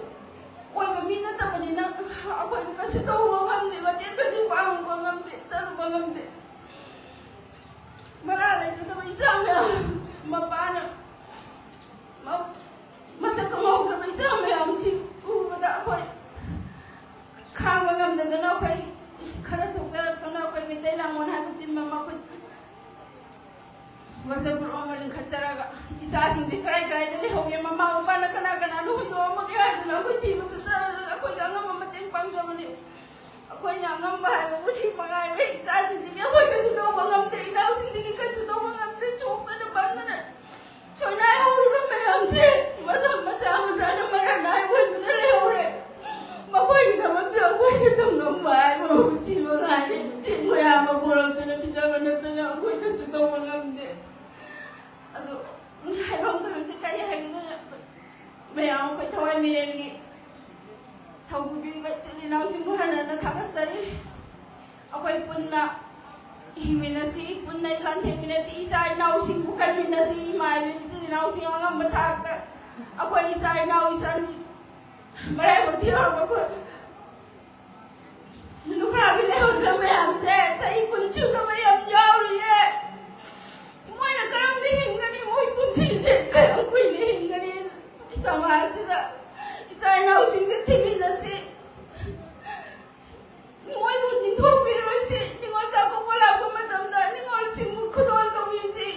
ꯑꯣꯏꯕ ꯃꯤ ꯅꯠꯇꯕꯅꯤꯅ ꯑꯩꯈꯣꯏꯗꯤ ꯀꯩꯁꯨ ꯇꯧꯕ ꯉꯝꯗꯦ, ꯃꯇꯦꯡ ꯀꯩꯁꯨ ꯄꯥꯡꯕ ꯉꯝꯗꯦ, ꯆꯠꯂꯨꯕ ꯉꯝꯗꯦ꯫ ꯃꯔꯥ ꯂꯩꯖꯗꯕ ꯏꯆꯥ ꯃꯌꯥꯝ, ꯃꯄꯥꯅ ꯃ-, ꯃꯁꯛ ꯈꯪꯍꯧꯗ꯭ꯔꯕ ꯏꯆꯥ ꯃꯌꯥꯝꯁꯤ ꯎꯕꯗ ꯑꯩꯈꯣꯏ ꯈꯥꯡꯕ ꯉꯝꯗꯗꯅ ꯑꯩꯈꯣꯏ ꯈꯔ ꯊꯣꯛꯆꯔꯛꯇꯅ ꯑꯩꯈꯣꯏ ꯃꯩꯇꯩ ꯂꯥꯡꯒꯣꯜ ꯍꯥꯏꯕ ꯇꯤꯝ ꯑꯃ ꯑꯩꯈꯣꯏ ꯋꯥꯆꯞ ꯒ꯭ꯔꯨꯞ ꯑꯃ ꯂꯤꯡꯈꯠꯆꯔꯒ ꯏꯆꯥꯁꯤꯡꯁꯤ ꯀꯔꯥꯏ ꯀꯔꯥꯏꯗ ꯂꯩꯍꯧꯒꯦ, ꯃꯃꯥ ꯃꯄꯥꯅ ꯀꯅꯥ ꯀꯅꯥꯅꯣ ꯍꯨꯟꯗꯣꯛꯑꯝꯃꯒꯦ ꯍꯥꯏꯗꯅ ꯑꯩꯈꯣꯏ ꯊꯤꯕ ꯆꯠꯆꯔꯒ ꯑꯩꯈꯣꯏꯒꯤ ꯑꯉꯝꯕ ꯃꯇꯦꯡ ꯄꯥꯡꯖꯕꯅꯤ꯫ ꯑꯩꯈꯣꯏꯅ ꯑꯉꯝꯕ ꯍꯥꯏꯕꯕꯨ ꯁꯤ ꯃꯉꯥꯏꯔꯦ꯫ ꯏꯆꯥꯁꯤꯡꯁꯤꯒꯤ ꯑꯩꯈꯣꯏ ꯀꯩꯁꯨ ꯇꯧꯕ ꯉꯝꯗꯦ, ꯏꯅꯥꯎꯁꯤꯡꯁꯤꯒꯤ ꯀꯩꯁꯨ ꯇꯧꯕ ꯉꯝꯗꯦ꯫ ꯁꯣꯛꯇꯅ ꯄꯟꯗꯅ ꯁꯣꯏꯅꯥꯏ ꯍꯧꯔꯤꯕ ꯃꯌꯥꯝꯁꯦ ꯃꯁꯥ ꯃꯆꯥ ꯃꯆꯥꯅ ꯃꯔꯥ ꯅꯥꯏ ꯑꯣꯏꯗꯨꯅ ꯂꯩꯍꯧꯔꯦ꯫ ꯃꯈꯣꯏꯒꯤꯗꯃꯛꯇ ꯑꯩꯈꯣꯏꯅ ꯇꯧꯉꯝꯕ ꯍꯥꯏꯕꯕꯨ ꯅꯠꯇꯅ ꯑꯩꯈꯣꯏ ꯀꯩꯁꯨ ꯇꯧꯕ ꯉꯝꯗꯦ꯫ ꯑꯗꯨ ꯍꯥꯏꯐꯝ ꯈꯪꯗꯦ, ꯀꯔꯤ ꯍꯥꯏꯒꯗꯣꯏꯅꯣ꯫ ꯃꯌꯥꯝ ꯑꯩꯈꯣꯏ ꯊꯋꯥꯏ ꯃꯤꯔꯦꯟꯒꯤ ꯊꯧꯄꯨꯕꯤꯕ ꯏꯆꯤꯜ ꯏꯅꯥꯎꯁꯤꯡꯕꯨ ꯍꯟꯅ ꯍꯟꯅ ꯊꯥꯒꯠꯆꯔꯤ꯫ ꯑꯩꯈꯣꯏ ꯄꯨꯟꯅ ꯍꯤꯡꯃꯤꯟꯅꯁꯤ, ꯄꯨꯟꯅ ꯂꯥꯟꯊꯦꯡꯃꯤꯟꯅꯁꯤ, ꯏꯆꯥ ꯏꯅꯥꯎꯁꯤꯡꯕꯨ ꯀꯟꯃꯤꯟꯅꯁꯤ, ꯏꯃꯥ ꯏꯕꯦꯟ ꯏꯆꯤꯜ ꯏꯅꯥꯎꯁꯤꯡ ꯑꯉꯝꯕ ꯊꯥꯛꯇ ꯑꯩꯈꯣꯏ ꯏꯆꯥ ꯏꯅꯥꯎ ꯏꯆꯟ ꯃꯔꯥꯏꯕꯛ ꯊꯤꯍꯧꯔꯕ ꯑꯩꯈꯣꯏ ꯂꯨꯈ꯭ꯔꯥꯕꯤ ꯂꯩꯍꯧꯔꯤꯕ ꯃꯌꯥꯝꯁꯦ ꯆꯍꯤ ꯀꯨꯟ ꯁꯨꯗꯕ ꯌꯥꯝ ꯌꯥꯎꯔꯤꯌꯦ꯫ ꯃꯣꯏꯅ ꯀꯔꯝꯅ ꯍꯤꯡꯒꯅꯤ? ꯃꯣꯏ ꯄꯨꯟꯁꯤꯁꯦ ꯀꯌꯥꯝ ꯀꯨꯏꯅ ꯍꯤꯡꯒꯅꯤ? ꯁꯃꯥꯖꯁꯤꯗ ꯏꯆꯥ ꯏꯅꯥꯎꯁꯤꯡꯁꯦ ꯊꯤꯃꯤꯟꯅꯁꯤ꯫ ꯃꯣꯏꯕꯨ ꯅꯤꯡꯊꯧ ꯄꯤꯔꯣꯏꯁꯤ꯫ ꯅꯤꯉꯣꯜ ꯆꯥꯛꯀꯧꯕ ꯂꯥꯛꯄ ꯃꯇꯝꯗ ꯅꯤꯉꯣꯜꯁꯤꯡꯕꯨ ꯈꯨꯗꯣꯜ ꯇꯧꯕꯤꯁꯤ꯫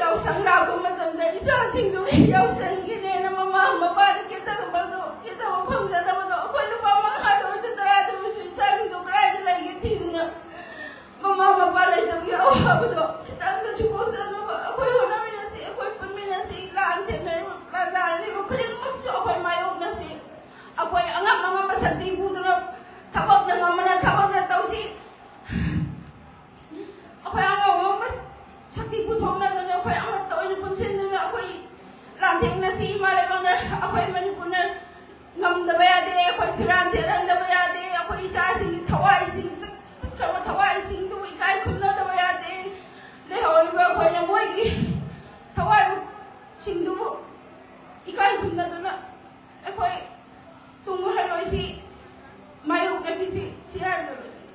ꯌꯥꯎꯁꯪ ꯂꯥꯛꯄ ꯃꯇꯝꯗ ꯏꯆꯥꯁꯤꯡꯗꯨ ꯌꯥꯎꯁꯪꯒꯤꯅꯦꯅ ꯃꯃꯥ ꯃꯄꯥꯗ ꯀꯦꯖꯕꯗꯣ, ꯀꯦꯖꯕ ꯐꯪꯖꯗꯕꯗꯣ, ꯑꯩꯈꯣꯏ ꯂꯨꯄꯥ ꯃꯉꯥꯗ ꯑꯣꯏꯔꯁꯨ ꯇꯔꯥꯗ ꯑꯣꯏꯔꯁꯨ ꯏꯆꯥꯁꯤꯡꯗꯣ ꯀꯗꯥꯏꯗ ꯂꯩꯒꯦ ꯊꯤꯗꯨꯅ ꯃꯃꯥ ꯃꯄꯥ ꯂꯩꯇꯕꯒꯤ ꯑꯋꯥꯕꯗꯣ ꯈꯤꯇꯪꯗꯁꯨ ꯀꯣꯛꯆꯅꯕ ꯑꯩꯈꯣꯏ ꯍꯣꯠꯅꯃꯤꯟꯅꯁꯤ, ꯑꯩꯈꯣꯏ ꯄꯨꯟꯃꯤꯟꯅꯁꯤ, ꯂꯥꯟ ꯊꯦꯡꯅꯔꯤꯕ, ꯂꯥꯟꯗꯥꯅꯔꯤꯕ ꯈꯨꯗꯤꯡꯃꯛꯁꯨ ꯑꯩꯈꯣꯏ ꯃꯥꯌꯣꯛꯅꯁꯤ꯫ ꯑꯩꯈꯣꯏ ꯑꯉꯝ ꯑꯉꯝꯕ ꯁꯛꯇꯤ ꯄꯨꯗꯨꯅ ꯊꯕꯛꯅ ꯉꯝꯕꯅ ꯊꯕꯛꯅ ꯇꯧꯁꯤ꯫ ꯑꯩꯈꯣꯏ ꯑꯉꯝ ꯑꯉꯝꯕ ꯁꯛꯇꯤ ꯄꯨꯊꯣꯛꯅꯗꯨꯅ ꯑꯩꯈꯣꯏ ꯑꯃꯠꯇ ꯑꯣꯏꯅ ꯄꯨꯟꯁꯤꯟꯗꯨꯅ ꯑꯩꯈꯣꯏ ꯂꯥꯟꯊꯦꯡꯅꯁꯤ꯫ ꯏꯃꯥ ꯂꯩꯕꯥꯛꯅ, ꯑꯩꯈꯣꯏ ꯃꯅꯤꯄꯨꯔꯅ ꯉꯝꯗꯕ ꯌꯥꯗꯦ꯫ ꯑꯩꯈꯣꯏ ꯐꯤꯔꯥꯟ ꯊꯦꯠꯍꯟꯗꯕ ꯌꯥꯗꯦ꯫ ꯑꯩꯈꯣꯏ ꯏꯆꯥꯁꯤꯡꯒꯤ ꯊꯋꯥꯏꯁꯤꯡ ꯆꯠ-, ꯆꯠꯈ꯭ꯔꯕ ꯊꯋꯥꯏꯁꯤꯡꯗꯨꯕꯨ ꯏꯀꯥꯏ ꯈꯨꯝꯅꯗꯕ ꯌꯥꯗꯦ꯫ ꯂꯩꯍꯧꯔꯤꯕ ꯑꯩꯈꯣꯏꯅ ꯃꯣꯏꯒꯤ ꯊꯋꯥꯏꯕꯨ ꯁꯤꯡꯗꯨꯕꯨ ꯏꯀꯥꯏ ꯈꯨꯝꯅꯗꯨꯅ ꯑꯩꯈꯣꯏ ꯇꯨꯡ ꯍꯜꯂꯣꯏꯁꯤ, ꯃꯥꯌꯣꯛꯅꯈꯤꯁꯤ, ꯁꯤ ꯍꯥꯏꯔꯒ ꯂꯣꯏꯁꯤꯟ-,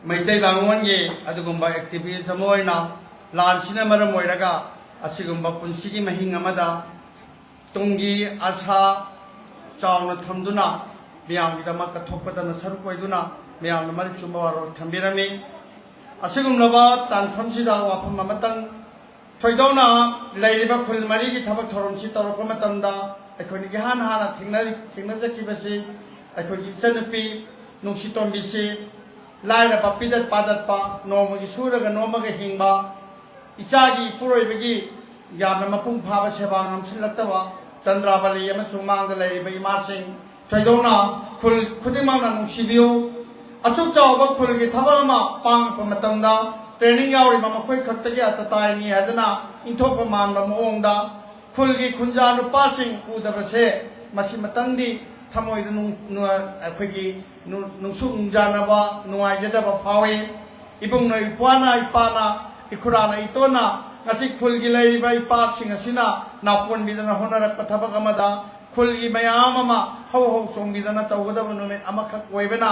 ꯃꯩꯇꯩ ꯂꯥꯡꯂꯣꯟꯒꯤ ꯑꯗꯨꯒꯨꯝꯕ ꯑꯦꯛꯇꯤꯚꯤꯁ ꯑꯃ ꯑꯣꯏꯅ ꯂꯥꯟꯁꯤꯅ ꯃꯔꯝ ꯑꯣꯏꯔꯒ ꯑꯁꯤꯒꯨꯝꯕ ꯄꯨꯟꯁꯤꯒꯤ ꯃꯍꯤꯡ ꯑꯃꯗ ꯇꯨꯡꯒꯤ ꯑꯁꯥ ꯆꯥꯎꯅ ꯊꯝꯗꯨꯅ ꯃꯤꯌꯥꯝꯒꯤꯗꯃꯛ ꯀꯠꯊꯣꯛꯄꯗꯅ ꯁꯔꯨꯛ ꯑꯣꯏꯗꯨꯅ ꯃꯤꯌꯥꯝꯅ ꯃꯔꯤꯛ ꯆꯨꯝꯕ ꯋꯥꯔꯣꯜ ꯊꯝꯕꯤꯔꯝꯃꯤ꯫ ꯑꯁꯤꯒꯨꯝꯂꯕ ꯇꯥꯟꯐꯝꯁꯤꯗ ꯋꯥꯐꯝ ꯑꯃꯇꯪ ꯊꯣꯏꯗꯣꯛꯅ ꯂꯩꯔꯤꯕ ꯈꯨꯜ ꯃꯔꯤꯒꯤ ꯊꯕꯛ ꯊꯧꯔꯝꯁꯤ ꯇꯧꯔꯛꯄ ꯃꯇꯝꯗ ꯑꯩꯈꯣꯏꯅ ꯏꯍꯥꯟ ꯍꯥꯟꯅ ꯊꯦꯡꯅꯔꯤ-, ꯊꯦꯡꯅꯖꯈꯤꯕꯁꯤ ꯑꯩꯈꯣꯏꯒꯤ ꯏꯆꯟꯅꯨꯄꯤ ꯅꯨꯡꯁꯤꯇꯣꯝꯕꯤꯁꯤ ꯂꯥꯏꯔꯕ ꯄꯤꯗꯠ ꯄꯥꯗꯠꯄ, ꯅꯣꯡꯃꯒꯤ ꯁꯨꯔꯒ ꯅꯣꯝꯃꯒ ꯍꯤꯡꯕ, ꯏꯆꯥꯒꯤ ꯏꯄꯨꯔꯣꯏꯕꯒꯤ ꯌꯥꯝꯅ ꯃꯄꯨꯡ ꯐꯥꯕ ꯁꯦꯕꯥ ꯉꯝꯁꯤꯜꯂꯛꯇꯕ, ꯆꯟꯗ꯭ꯔꯥꯕꯂꯤ ꯑꯃꯁꯨꯡ ꯃꯥꯡꯗ ꯂꯩꯔꯤꯕ ꯏꯃꯥꯁꯤꯡ, ꯊꯣꯏꯗꯣꯛꯅ ꯈꯨꯜ ꯈꯨꯗꯤꯡꯃꯛꯅ ꯅꯨꯡꯁꯤꯕꯤꯌꯨ꯫ ꯑꯁꯨꯛ ꯆꯥꯎꯕ ꯈꯨꯜꯒꯤ ꯊꯕꯛ ꯑꯃ ꯄꯥꯡꯉꯛꯄ ꯃꯇꯝꯗ training ꯌꯥꯎꯔꯤꯕ ꯃꯈꯣꯏ ꯈꯛꯇꯒꯤ ꯑꯇꯇꯥꯏꯅꯤ ꯍꯥꯏꯗꯅ ꯏꯟꯊꯣꯛꯄ ꯃꯥꯟꯕ ꯃꯑꯣꯡꯗ ꯈꯨꯜꯒꯤ ꯈꯨꯟꯖꯥ ꯅꯨꯄꯥꯁꯤꯡ ꯎꯗꯕꯁꯦ ꯃꯁꯤꯃꯇꯪꯗꯤ ꯊꯃꯣꯏꯗ ꯅꯨꯡ-, ꯅꯨꯡ-, ꯑꯩꯈꯣꯏꯒꯤ ꯅꯨ-, ꯅꯨꯡꯁꯨꯛ ꯅꯨꯡꯖꯥꯅꯕ, ꯅꯨꯡꯉꯥꯏꯖꯗꯕ ꯐꯥꯎꯏ꯫ ꯏꯕꯨꯡꯅ, ꯏꯄ꯭ꯋꯥꯅ, ꯏꯄꯥꯅ, ꯏꯈꯨꯔꯥꯅ, ꯏꯇꯣꯟꯅ ꯉꯁꯤ ꯈꯨꯜꯒꯤ ꯂꯩꯔꯤꯕ ꯏꯄꯥꯁꯤꯡ ꯑꯁꯤꯅ ꯅꯥꯄꯣꯟꯕꯤꯗꯅ ꯍꯣꯠꯅꯔꯛꯄ ꯊꯕꯛ ꯑꯃꯗ ꯈꯨꯜꯒꯤ ꯃꯌꯥꯝ ꯑꯃ ꯍꯧ ꯍꯧ ꯆꯣꯡꯕꯤꯗꯅ ꯇꯧꯒꯗꯕ ꯅꯨꯃꯤꯠ ꯑꯃꯈꯛ ꯑꯣꯏꯕꯅ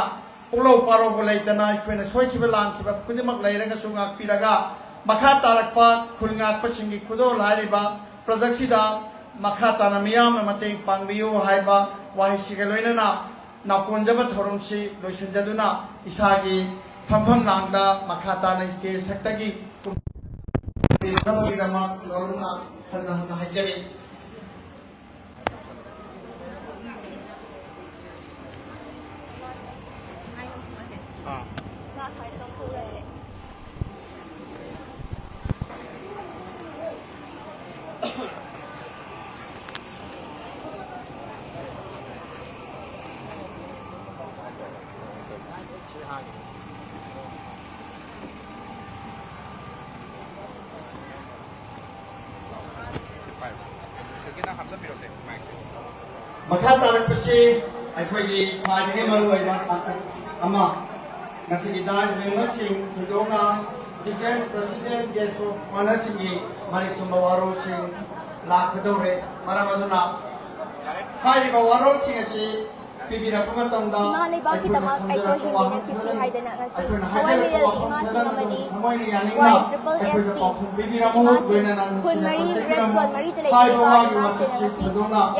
ꯄꯨꯛꯂꯧ ꯄꯥꯔꯧꯕ ꯂꯩꯇꯅ ꯑꯩꯈꯣꯏꯅ ꯁꯣꯏꯈꯤꯕ ꯂꯥꯟꯈꯤꯕ ꯈꯨꯗꯤꯡꯃꯛ ꯂꯩꯔꯒꯁꯨ ꯉꯥꯛꯄꯤꯔꯒ ꯃꯈꯥ ꯇꯥꯔꯛꯄ ꯈꯨꯜ ꯉꯥꯛꯄꯁꯤꯡꯒꯤ ꯈꯨꯗꯣꯜ ꯍꯥꯏꯔꯤꯕ projectꯁꯤꯗ ꯃꯈꯥ ꯇꯥꯅ ꯃꯤꯌꯥꯝꯅ ꯃꯇꯦꯡ ꯄꯥꯡꯕꯤꯌꯨ ꯍꯥꯏꯕ ꯋꯥꯍꯩꯁꯤꯒ ꯂꯣꯏꯅꯅ ꯅꯥꯀꯣꯟꯖꯕ ꯊꯧꯔꯝꯁꯤ ꯂꯣꯏꯁꯤꯟꯖꯗꯨꯅ ꯏꯁꯥꯒꯤ ꯐꯝꯐꯝ ꯂꯥꯡꯗ ꯃꯈꯥ ꯇꯥꯅ stage ꯁꯛꯇꯒꯤ ꯀꯨꯝꯕꯤꯅꯕꯒꯤꯗꯃꯛ ꯂꯧꯔꯨꯅ ꯍꯟꯅ ꯍꯟꯅ ꯍꯥꯏꯖꯔꯤ꯫ ꯃꯈꯥ ꯇꯥꯔꯛꯄꯁꯤ ꯑꯩꯈꯣꯏꯒꯤ ꯈ꯭ꯋꯥꯏꯗꯒꯤ ꯃꯔꯨꯑꯣꯏꯕ ꯇꯥꯡꯀꯛ ꯑꯃ, ꯉꯁꯤꯒꯤ dais memberꯁꯤꯡ, ꯊꯣꯏꯗꯣꯛꯅ Defence President, Guest of Honourꯁꯤꯡꯒꯤ ꯃꯔꯤꯛ ꯆꯨꯝꯕ ꯋꯥꯔꯣꯜꯁꯤꯡ ꯂꯥꯛꯀꯗꯧꯔꯦ꯫ ꯃꯔꯝ ꯑꯗꯨꯅ ꯍꯥꯏꯔꯤꯕ ꯋꯥꯔꯣꯜꯁꯤꯡ ꯑꯁꯤ ꯄꯤꯕꯤꯔꯛꯄ ꯃꯇꯝꯗ ꯏꯃꯥ ꯂꯩꯕꯥꯛꯀꯤꯗꯃꯛ ꯑꯩꯈꯣꯏ ꯍꯤꯡꯃꯤꯟꯅꯈꯤꯁꯤ ꯍꯥꯏꯗꯅ ꯉꯁꯤ ꯊꯋꯥꯏ ꯃꯤꯔꯦꯜꯒꯤ ꯏꯃꯥꯁꯤꯡ ꯑꯃꯗꯤ ꯋꯥꯏ ꯇ꯭ꯔꯤꯄꯜ ꯑꯦꯁ ꯇꯤ ꯏꯃꯥꯁꯤꯡ ꯈꯨꯟ ꯃꯔꯤ, red zone ꯃꯔꯤꯗ ꯂꯩꯕꯤꯔꯤꯕ ꯏꯃꯥꯁꯤꯡ ꯑꯁꯤ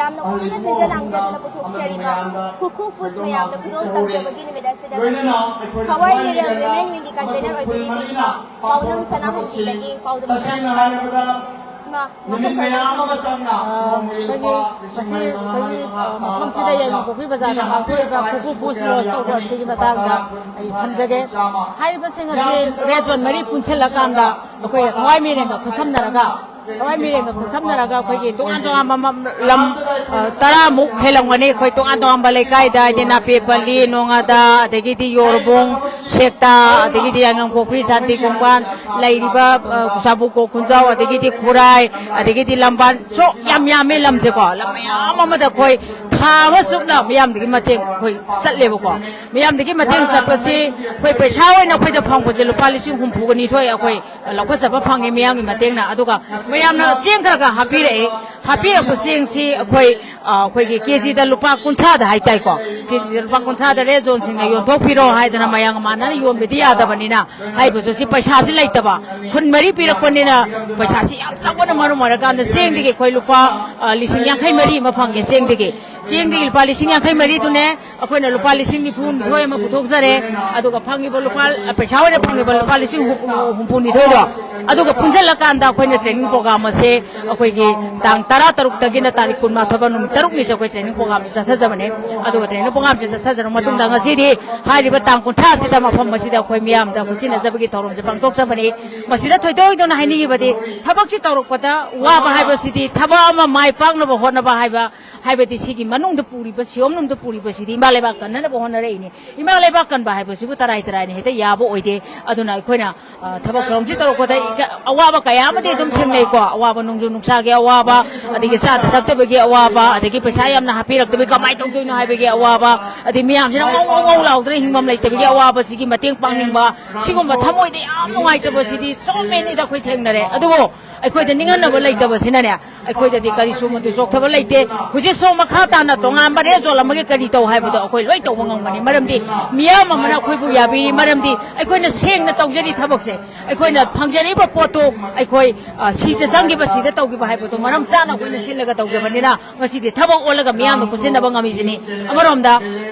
ꯌꯥꯝꯅ ꯋꯥꯅ ꯁꯤꯟꯖ ꯂꯥꯡꯖꯗꯨꯅ ꯄꯨꯊꯣꯛꯆꯔꯤꯕ ꯈꯨꯈꯨ Foods ꯃꯌꯥꯝꯗ ꯈꯨꯗꯣꯜ ꯇꯝꯖꯕꯒꯤ ꯅꯨꯃꯤꯠ ꯑꯁꯤꯗ ꯉꯁꯤ ꯊꯋꯥꯏ ꯃꯤꯔꯦꯜ Women Wing ꯒꯤ convener ꯑꯣꯏꯕꯤꯔꯤꯕꯤ ꯄꯥꯎꯅꯝ ꯁꯅꯥꯍꯟꯕꯤꯗꯒꯤ ꯄꯥꯎꯗꯝ ꯈꯔ ꯇꯥꯃꯤꯟꯅꯁꯤ꯫ ꯏꯃꯥ, ꯅꯨꯃꯤꯠ ꯃꯌꯥꯝ ꯑꯃ ꯆꯪꯅ ꯑ, ꯑꯩꯈꯣꯏꯒꯤ ꯃꯁꯤ ꯑꯩꯈꯣꯏꯒꯤ, ꯑ, ꯃꯐꯝꯁꯤꯗ ꯌꯥꯏꯔꯤꯄꯣꯛꯄꯤ ꯕꯖꯥꯔꯗ ꯍꯥꯡꯗꯣꯛꯏꯕ ꯈꯨꯈꯨ Foods Lodge ꯇꯧꯕ ꯑꯁꯤꯒꯤ ꯃꯇꯥꯡꯗ ꯑꯩ ꯊꯝꯖꯒꯦ꯫ ꯍꯥꯏꯔꯤꯕꯁꯤꯡ ꯑꯁꯤ red zone ꯃꯔꯤ ꯄꯨꯟꯁꯤꯜꯂꯀꯥꯟꯗ ꯑꯩꯈꯣꯏꯒ ꯊꯋꯥꯏ ꯃꯤꯔꯦꯟꯒ ꯈꯨꯠꯁꯝꯅꯔꯒ ꯊꯋꯥꯏ ꯃꯤꯔꯦꯟꯒ ꯈꯨꯠꯁꯝꯅꯔꯒ ꯑꯩꯈꯣꯏꯒꯤ ꯇꯣꯉꯥꯟ ꯇꯣꯉꯥꯟꯕ ꯃ-, ꯂꯝ, ꯑ, ꯇꯔꯥꯃꯨꯛ ꯍꯦꯜꯂꯝꯒꯅꯤ꯫ ꯑꯩꯈꯣꯏ ꯇꯣꯉꯥꯟ ꯇꯣꯉꯥꯟꯕ ꯂꯩꯀꯥꯏꯗ, ꯍꯥꯏꯗꯤ ꯅꯥꯄꯦꯠꯄꯜꯂꯤ, ꯅꯣꯡꯉꯥꯗ, ꯑꯗꯒꯤꯗꯤ ꯌꯣꯔꯕꯣꯡ, ꯁꯦꯛꯇꯥ, ꯑꯗꯒꯤꯗꯤ ꯌꯥꯏꯉꯪꯄꯣꯛꯄꯤ, ꯁꯥꯟꯇꯤ ꯈꯣꯡꯕꯥꯟ, ꯂꯩꯔꯤꯕ, ꯑ, ꯁꯥꯕꯨꯀꯣꯛ ꯈꯨꯟꯖꯥꯎ, ꯑꯗꯒꯤꯗꯤ ꯈꯨꯔꯥꯏ, ꯑꯗꯒꯤꯗꯤ ꯂꯝꯕꯥꯟ, ꯁꯣ ꯌꯥꯝ ꯌꯥꯝꯃꯦ ꯂꯝꯁꯦꯀꯣ꯫ ꯂꯝ ꯃꯌꯥꯝ ꯑꯃꯗ ꯑꯩꯈꯣꯏ ꯊꯥ ꯑꯃ ꯆꯨꯞꯅ ꯃꯤꯌꯥꯝꯗꯒꯤ ꯃꯇꯦꯡ ꯑꯩꯈꯣꯏ ꯆꯠꯂꯦꯕꯀꯣ꯫ ꯃꯤꯌꯥꯝꯗꯒꯤ ꯃꯇꯦꯡ ꯆꯠꯄꯁꯤ ꯑꯩꯈꯣꯏ ꯄꯩꯁꯥ ꯑꯣꯏꯅ ꯑꯩꯈꯣꯏꯗ ꯐꯪꯕꯁꯦ ꯂꯨꯄꯥ ꯂꯤꯁꯤꯡ ꯍꯨꯝꯐꯨꯒ ꯅꯤꯊꯣꯏ ꯑꯩꯈꯣꯏ ꯂꯧꯈꯠꯆꯕ ꯐꯪꯉꯦ ꯃꯤꯌꯥꯝꯒꯤ ꯃꯇꯦꯡꯅ꯫ ꯑꯗꯨꯒ ꯃꯌꯥꯝꯅ ꯆꯦꯡ ꯈꯔ ꯈꯔ ꯍꯥꯞꯄꯤꯔꯛꯑꯦ꯫ ꯍꯥꯞꯄꯤꯔꯛꯄ ꯆꯦꯡꯁꯤ ꯑꯩꯈꯣꯏ, ꯑ, ꯑꯩꯈꯣꯏꯒꯤ ꯀꯦꯖꯤꯗ ꯂꯨꯄꯥ ꯀꯨꯟꯊ꯭ꯔꯥꯗ ꯍꯥꯏꯇꯥꯏꯀꯣ, ꯀꯦꯖꯤꯗ ꯂꯨꯄꯥ ꯀꯨꯟꯊ꯭ꯔꯥꯗ ꯔꯦꯠ ꯖꯣꯟꯁꯤꯡꯅ ꯌꯣꯟꯊꯣꯛꯄꯤꯔꯣ ꯍꯥꯏꯗꯅ ꯃꯌꯥꯝꯒ ꯃꯥꯟꯅꯅ ꯌꯣꯟꯕꯗꯤ ꯌꯥꯗꯕꯅꯤꯅ, ꯍꯥꯏꯕꯁꯨ ꯁꯤ ꯄꯩꯁꯥꯁꯤ ꯂꯩꯇꯕ, ꯈꯨꯟ ꯃꯔꯤ ꯄꯤꯔꯛꯄꯅꯤꯅ ꯄꯩꯁꯥꯁꯤ ꯌꯥꯝ ꯆꯥꯎꯕꯅ ꯃꯔꯝ ꯑꯣꯏꯔꯀꯥꯟꯗ ꯆꯦꯡꯗꯒꯤ ꯑꯩꯈꯣꯏ ꯂꯨꯄꯥ, ꯑ, ꯂꯤꯁꯤꯡ ꯌꯥꯡꯈꯩ ꯃꯔꯤ ꯑꯃ ꯐꯪꯉꯦ꯫ ꯆꯦꯡꯗꯒꯤ, ꯆꯦꯡꯗꯒꯤ ꯂꯨꯄꯥ ꯂꯤꯁꯤꯡ ꯌꯥꯡꯈꯩ ꯃꯔꯤꯗꯨꯅꯦ ꯑꯩꯈꯣꯏꯅ ꯂꯨꯄꯥ ꯂꯤꯁꯤꯡ ꯅꯤꯐꯨ ꯅꯤꯊꯣꯏ ꯑꯃ ꯄꯨꯊꯣꯛꯆꯔꯦ꯫ ꯑꯗꯨꯒ ꯐꯪꯉꯤꯕ ꯂꯨꯄꯥ, ꯄꯩꯁꯥ ꯑꯣꯏꯅ ꯐꯪꯉꯤꯕ ꯂꯨꯄꯥ ꯂꯤꯁꯤꯡ ꯍꯨꯝꯐꯨ ꯅꯤꯊꯣꯏꯗꯣ, ꯑꯗꯨꯒ ꯄꯨꯟꯁꯤꯜꯂꯀꯥꯟꯗ ꯑꯩꯈꯣꯏꯅ ꯇ꯭ꯔꯦꯅꯤꯡ ꯄ꯭ꯔꯣꯒ꯭ꯔꯥꯝ ꯑꯁꯦ ꯑꯩꯈꯣꯏꯒꯤ ꯇꯥꯡ ꯇꯔꯥ ꯇꯔꯨꯛꯇꯒꯤꯅ ꯇꯥꯔꯤꯛ ꯀꯨꯟꯃꯥꯊꯣꯏ ꯐꯥꯎ ꯅꯨꯃꯤꯠ ꯇꯔꯨꯛꯅꯤꯁꯦ ꯑꯩꯈꯣꯏ ꯇ꯭ꯔꯦꯅꯤꯡ ꯄ꯭ꯔꯣꯒ꯭ꯔꯥꯝꯁꯦ ꯆꯠꯊꯖꯕꯅꯦ꯫ ꯑꯗꯨꯒ ꯇ꯭ꯔꯦꯅꯤꯡ ꯄ꯭ꯔꯣꯒ꯭ꯔꯥꯝꯁꯦ ꯆꯠꯊꯖꯔꯕ ꯃꯇꯨꯡꯗ ꯉꯁꯤꯗꯤ ꯍꯥꯏꯔꯤꯕ ꯇꯥꯡ ꯀꯨꯟꯊ꯭ꯔꯥꯁꯤꯗ ꯃꯐꯝ ꯑꯁꯤꯗ ꯑꯩꯈꯣꯏ ꯃꯤꯌꯥꯝꯗ ꯈꯨꯠꯁꯤꯟꯅꯖꯕꯒꯤ ꯊꯧꯔꯝꯁꯦ ꯄꯥꯡꯊꯣꯛꯆꯕꯅꯤ꯫ ꯃꯁꯤꯗ ꯊꯣꯏꯗꯣꯛ ꯍꯦꯟꯗꯣꯛꯅ ꯍꯥꯏꯅꯤꯡꯉꯤꯕꯗꯤ ꯊꯕꯛꯁꯤ ꯇꯧꯔꯛꯄꯗ ꯋꯥꯕ ꯍꯥꯏꯕꯁꯤꯗꯤ, ꯊꯕꯛ ꯑꯃ ꯃꯥꯏ ꯄꯥꯛꯅꯕ ꯍꯣꯠꯅꯕ ꯍꯥꯏꯕ, ꯍꯥꯏꯕꯗꯤ ꯁꯤꯒꯤ ꯃꯅꯨꯡꯗ ꯄꯨꯔꯤꯕ, ꯁꯤꯌꯣꯝꯂꯣꯝꯗ ꯄꯨꯔꯤꯕꯁꯤꯗꯤ ꯏꯃꯥ ꯂꯩꯕꯥꯛ ꯀꯟꯅꯅꯕ ꯍꯣꯠꯅꯔꯛꯏꯅꯤ꯫ ꯏꯃꯥ ꯂꯩꯕꯥꯛ ꯀꯟꯕ ꯍꯥꯏꯕꯁꯤꯕꯨ ꯇꯔꯥꯏ ꯇꯔꯥꯏꯅ ꯍꯦꯛꯇ ꯌꯥꯕ ꯑꯣꯏꯗꯦ꯫ ꯑꯗꯨꯅ ꯑꯩꯈꯣꯏꯅ, ꯑ, ꯊꯕꯛ ꯊꯧꯔꯝꯁꯤ ꯇꯧꯔꯛꯄꯗ ꯏꯀ-, ꯑꯋꯥꯕ ꯀꯌꯥ ꯑꯃꯗꯤ ꯑꯗꯨꯝ ꯊꯦꯡꯅꯩꯀꯣ꯫ ꯑꯋꯥꯕ, ꯅꯣꯡꯖꯨ ꯅꯨꯡꯁꯥꯒꯤ ꯑꯋꯥꯕ, ꯑꯗꯒꯤ ꯆꯥꯗ ꯊꯛꯇꯕꯒꯤ ꯑꯋꯥꯕ, ꯑꯗꯒꯤ ꯄꯩꯁꯥ ꯌꯥꯝꯅ ꯍꯥꯞꯄꯤꯔꯛꯇꯕꯒꯤ ꯀꯃꯥꯏꯅ ꯇꯧꯗꯣꯏꯅꯣ ꯍꯥꯏꯕꯒꯤ ꯑꯋꯥꯕ, ꯑꯗꯩ ꯃꯤꯌꯥꯝꯁꯤꯅ ꯉꯧ ꯉꯧ ꯉꯧ ꯂꯥꯎꯗꯅ ꯍꯤꯡꯐꯝ ꯂꯩꯇꯕꯒꯤ ꯑꯋꯥꯕꯁꯤꯒꯤ ꯃꯇꯦꯡ ꯄꯥꯡꯅꯤꯡꯕ, ꯁꯤꯒꯨꯝꯕ ꯊꯃꯣꯏꯗ ꯌꯥꯝ ꯅꯨꯡꯉꯥꯏꯇꯕꯁꯤꯗꯤ so manyꯗ ꯑꯩꯈꯣꯏ ꯊꯦꯡꯅꯔꯦ꯫ ꯑꯗꯨꯕꯨ ꯑꯩꯈꯣꯏꯗ ꯅꯤꯡꯍꯟꯅꯕ ꯂꯩꯇꯕꯁꯤꯅꯅꯦ, ꯑꯩꯈꯣꯏꯗꯗꯤ ꯀꯔꯤꯁꯨ ꯃꯗꯨ ꯆꯣꯛꯊꯕ ꯂꯩꯇꯦ꯫ ꯍꯧꯖꯤꯛꯁꯨ ꯃꯈꯥ ꯇꯥꯅ ꯇꯣꯉꯥꯟꯕ ꯔꯦꯠ ꯖꯣꯟ ꯑꯃꯒꯤ ꯀꯔꯤ ꯇꯧ ꯍꯥꯏꯕꯗꯣ ꯑꯩꯈꯣꯏ ꯂꯣꯏ ꯇꯧꯕ ꯉꯝꯒꯅꯤ꯫ ꯃꯔꯝꯗꯤ ꯃꯤꯌꯥꯝ ꯑꯃꯅ ꯑꯩꯈꯣꯏꯕꯨ ꯌꯥꯕꯤꯔꯤ꯫ ꯃꯔꯝꯗꯤ ꯑꯩꯈꯣꯏꯅ ꯁꯦꯡꯅ ꯇꯧꯖꯔꯤ ꯊꯕꯛꯁꯦ꯫ ꯑꯩꯈꯣꯏꯅ ꯐꯪꯖꯔꯤꯕ ꯄꯣꯠꯇꯨ ꯑꯩꯈꯣꯏ, ꯑ, ꯁꯤꯗ ꯆꯪꯈꯤꯕ, ꯁꯤꯗ ꯇꯧꯈꯤꯕ ꯍꯥꯏꯕꯗꯣ ꯃꯔꯝ ꯆꯥꯅ ꯑꯩꯈꯣꯏꯅ ꯁꯤꯜꯂꯒ ꯇꯧꯖꯕꯅꯤꯅ ꯉꯁꯤꯗꯤ ꯊꯕꯛ ꯑꯣꯜꯂꯒ ꯃꯤꯌꯥꯝꯅ ꯈꯨꯠꯁꯤꯟꯅꯕ ꯉꯝꯃꯤꯁꯤꯅꯤ꯫ ꯑꯃꯔꯣꯝꯗ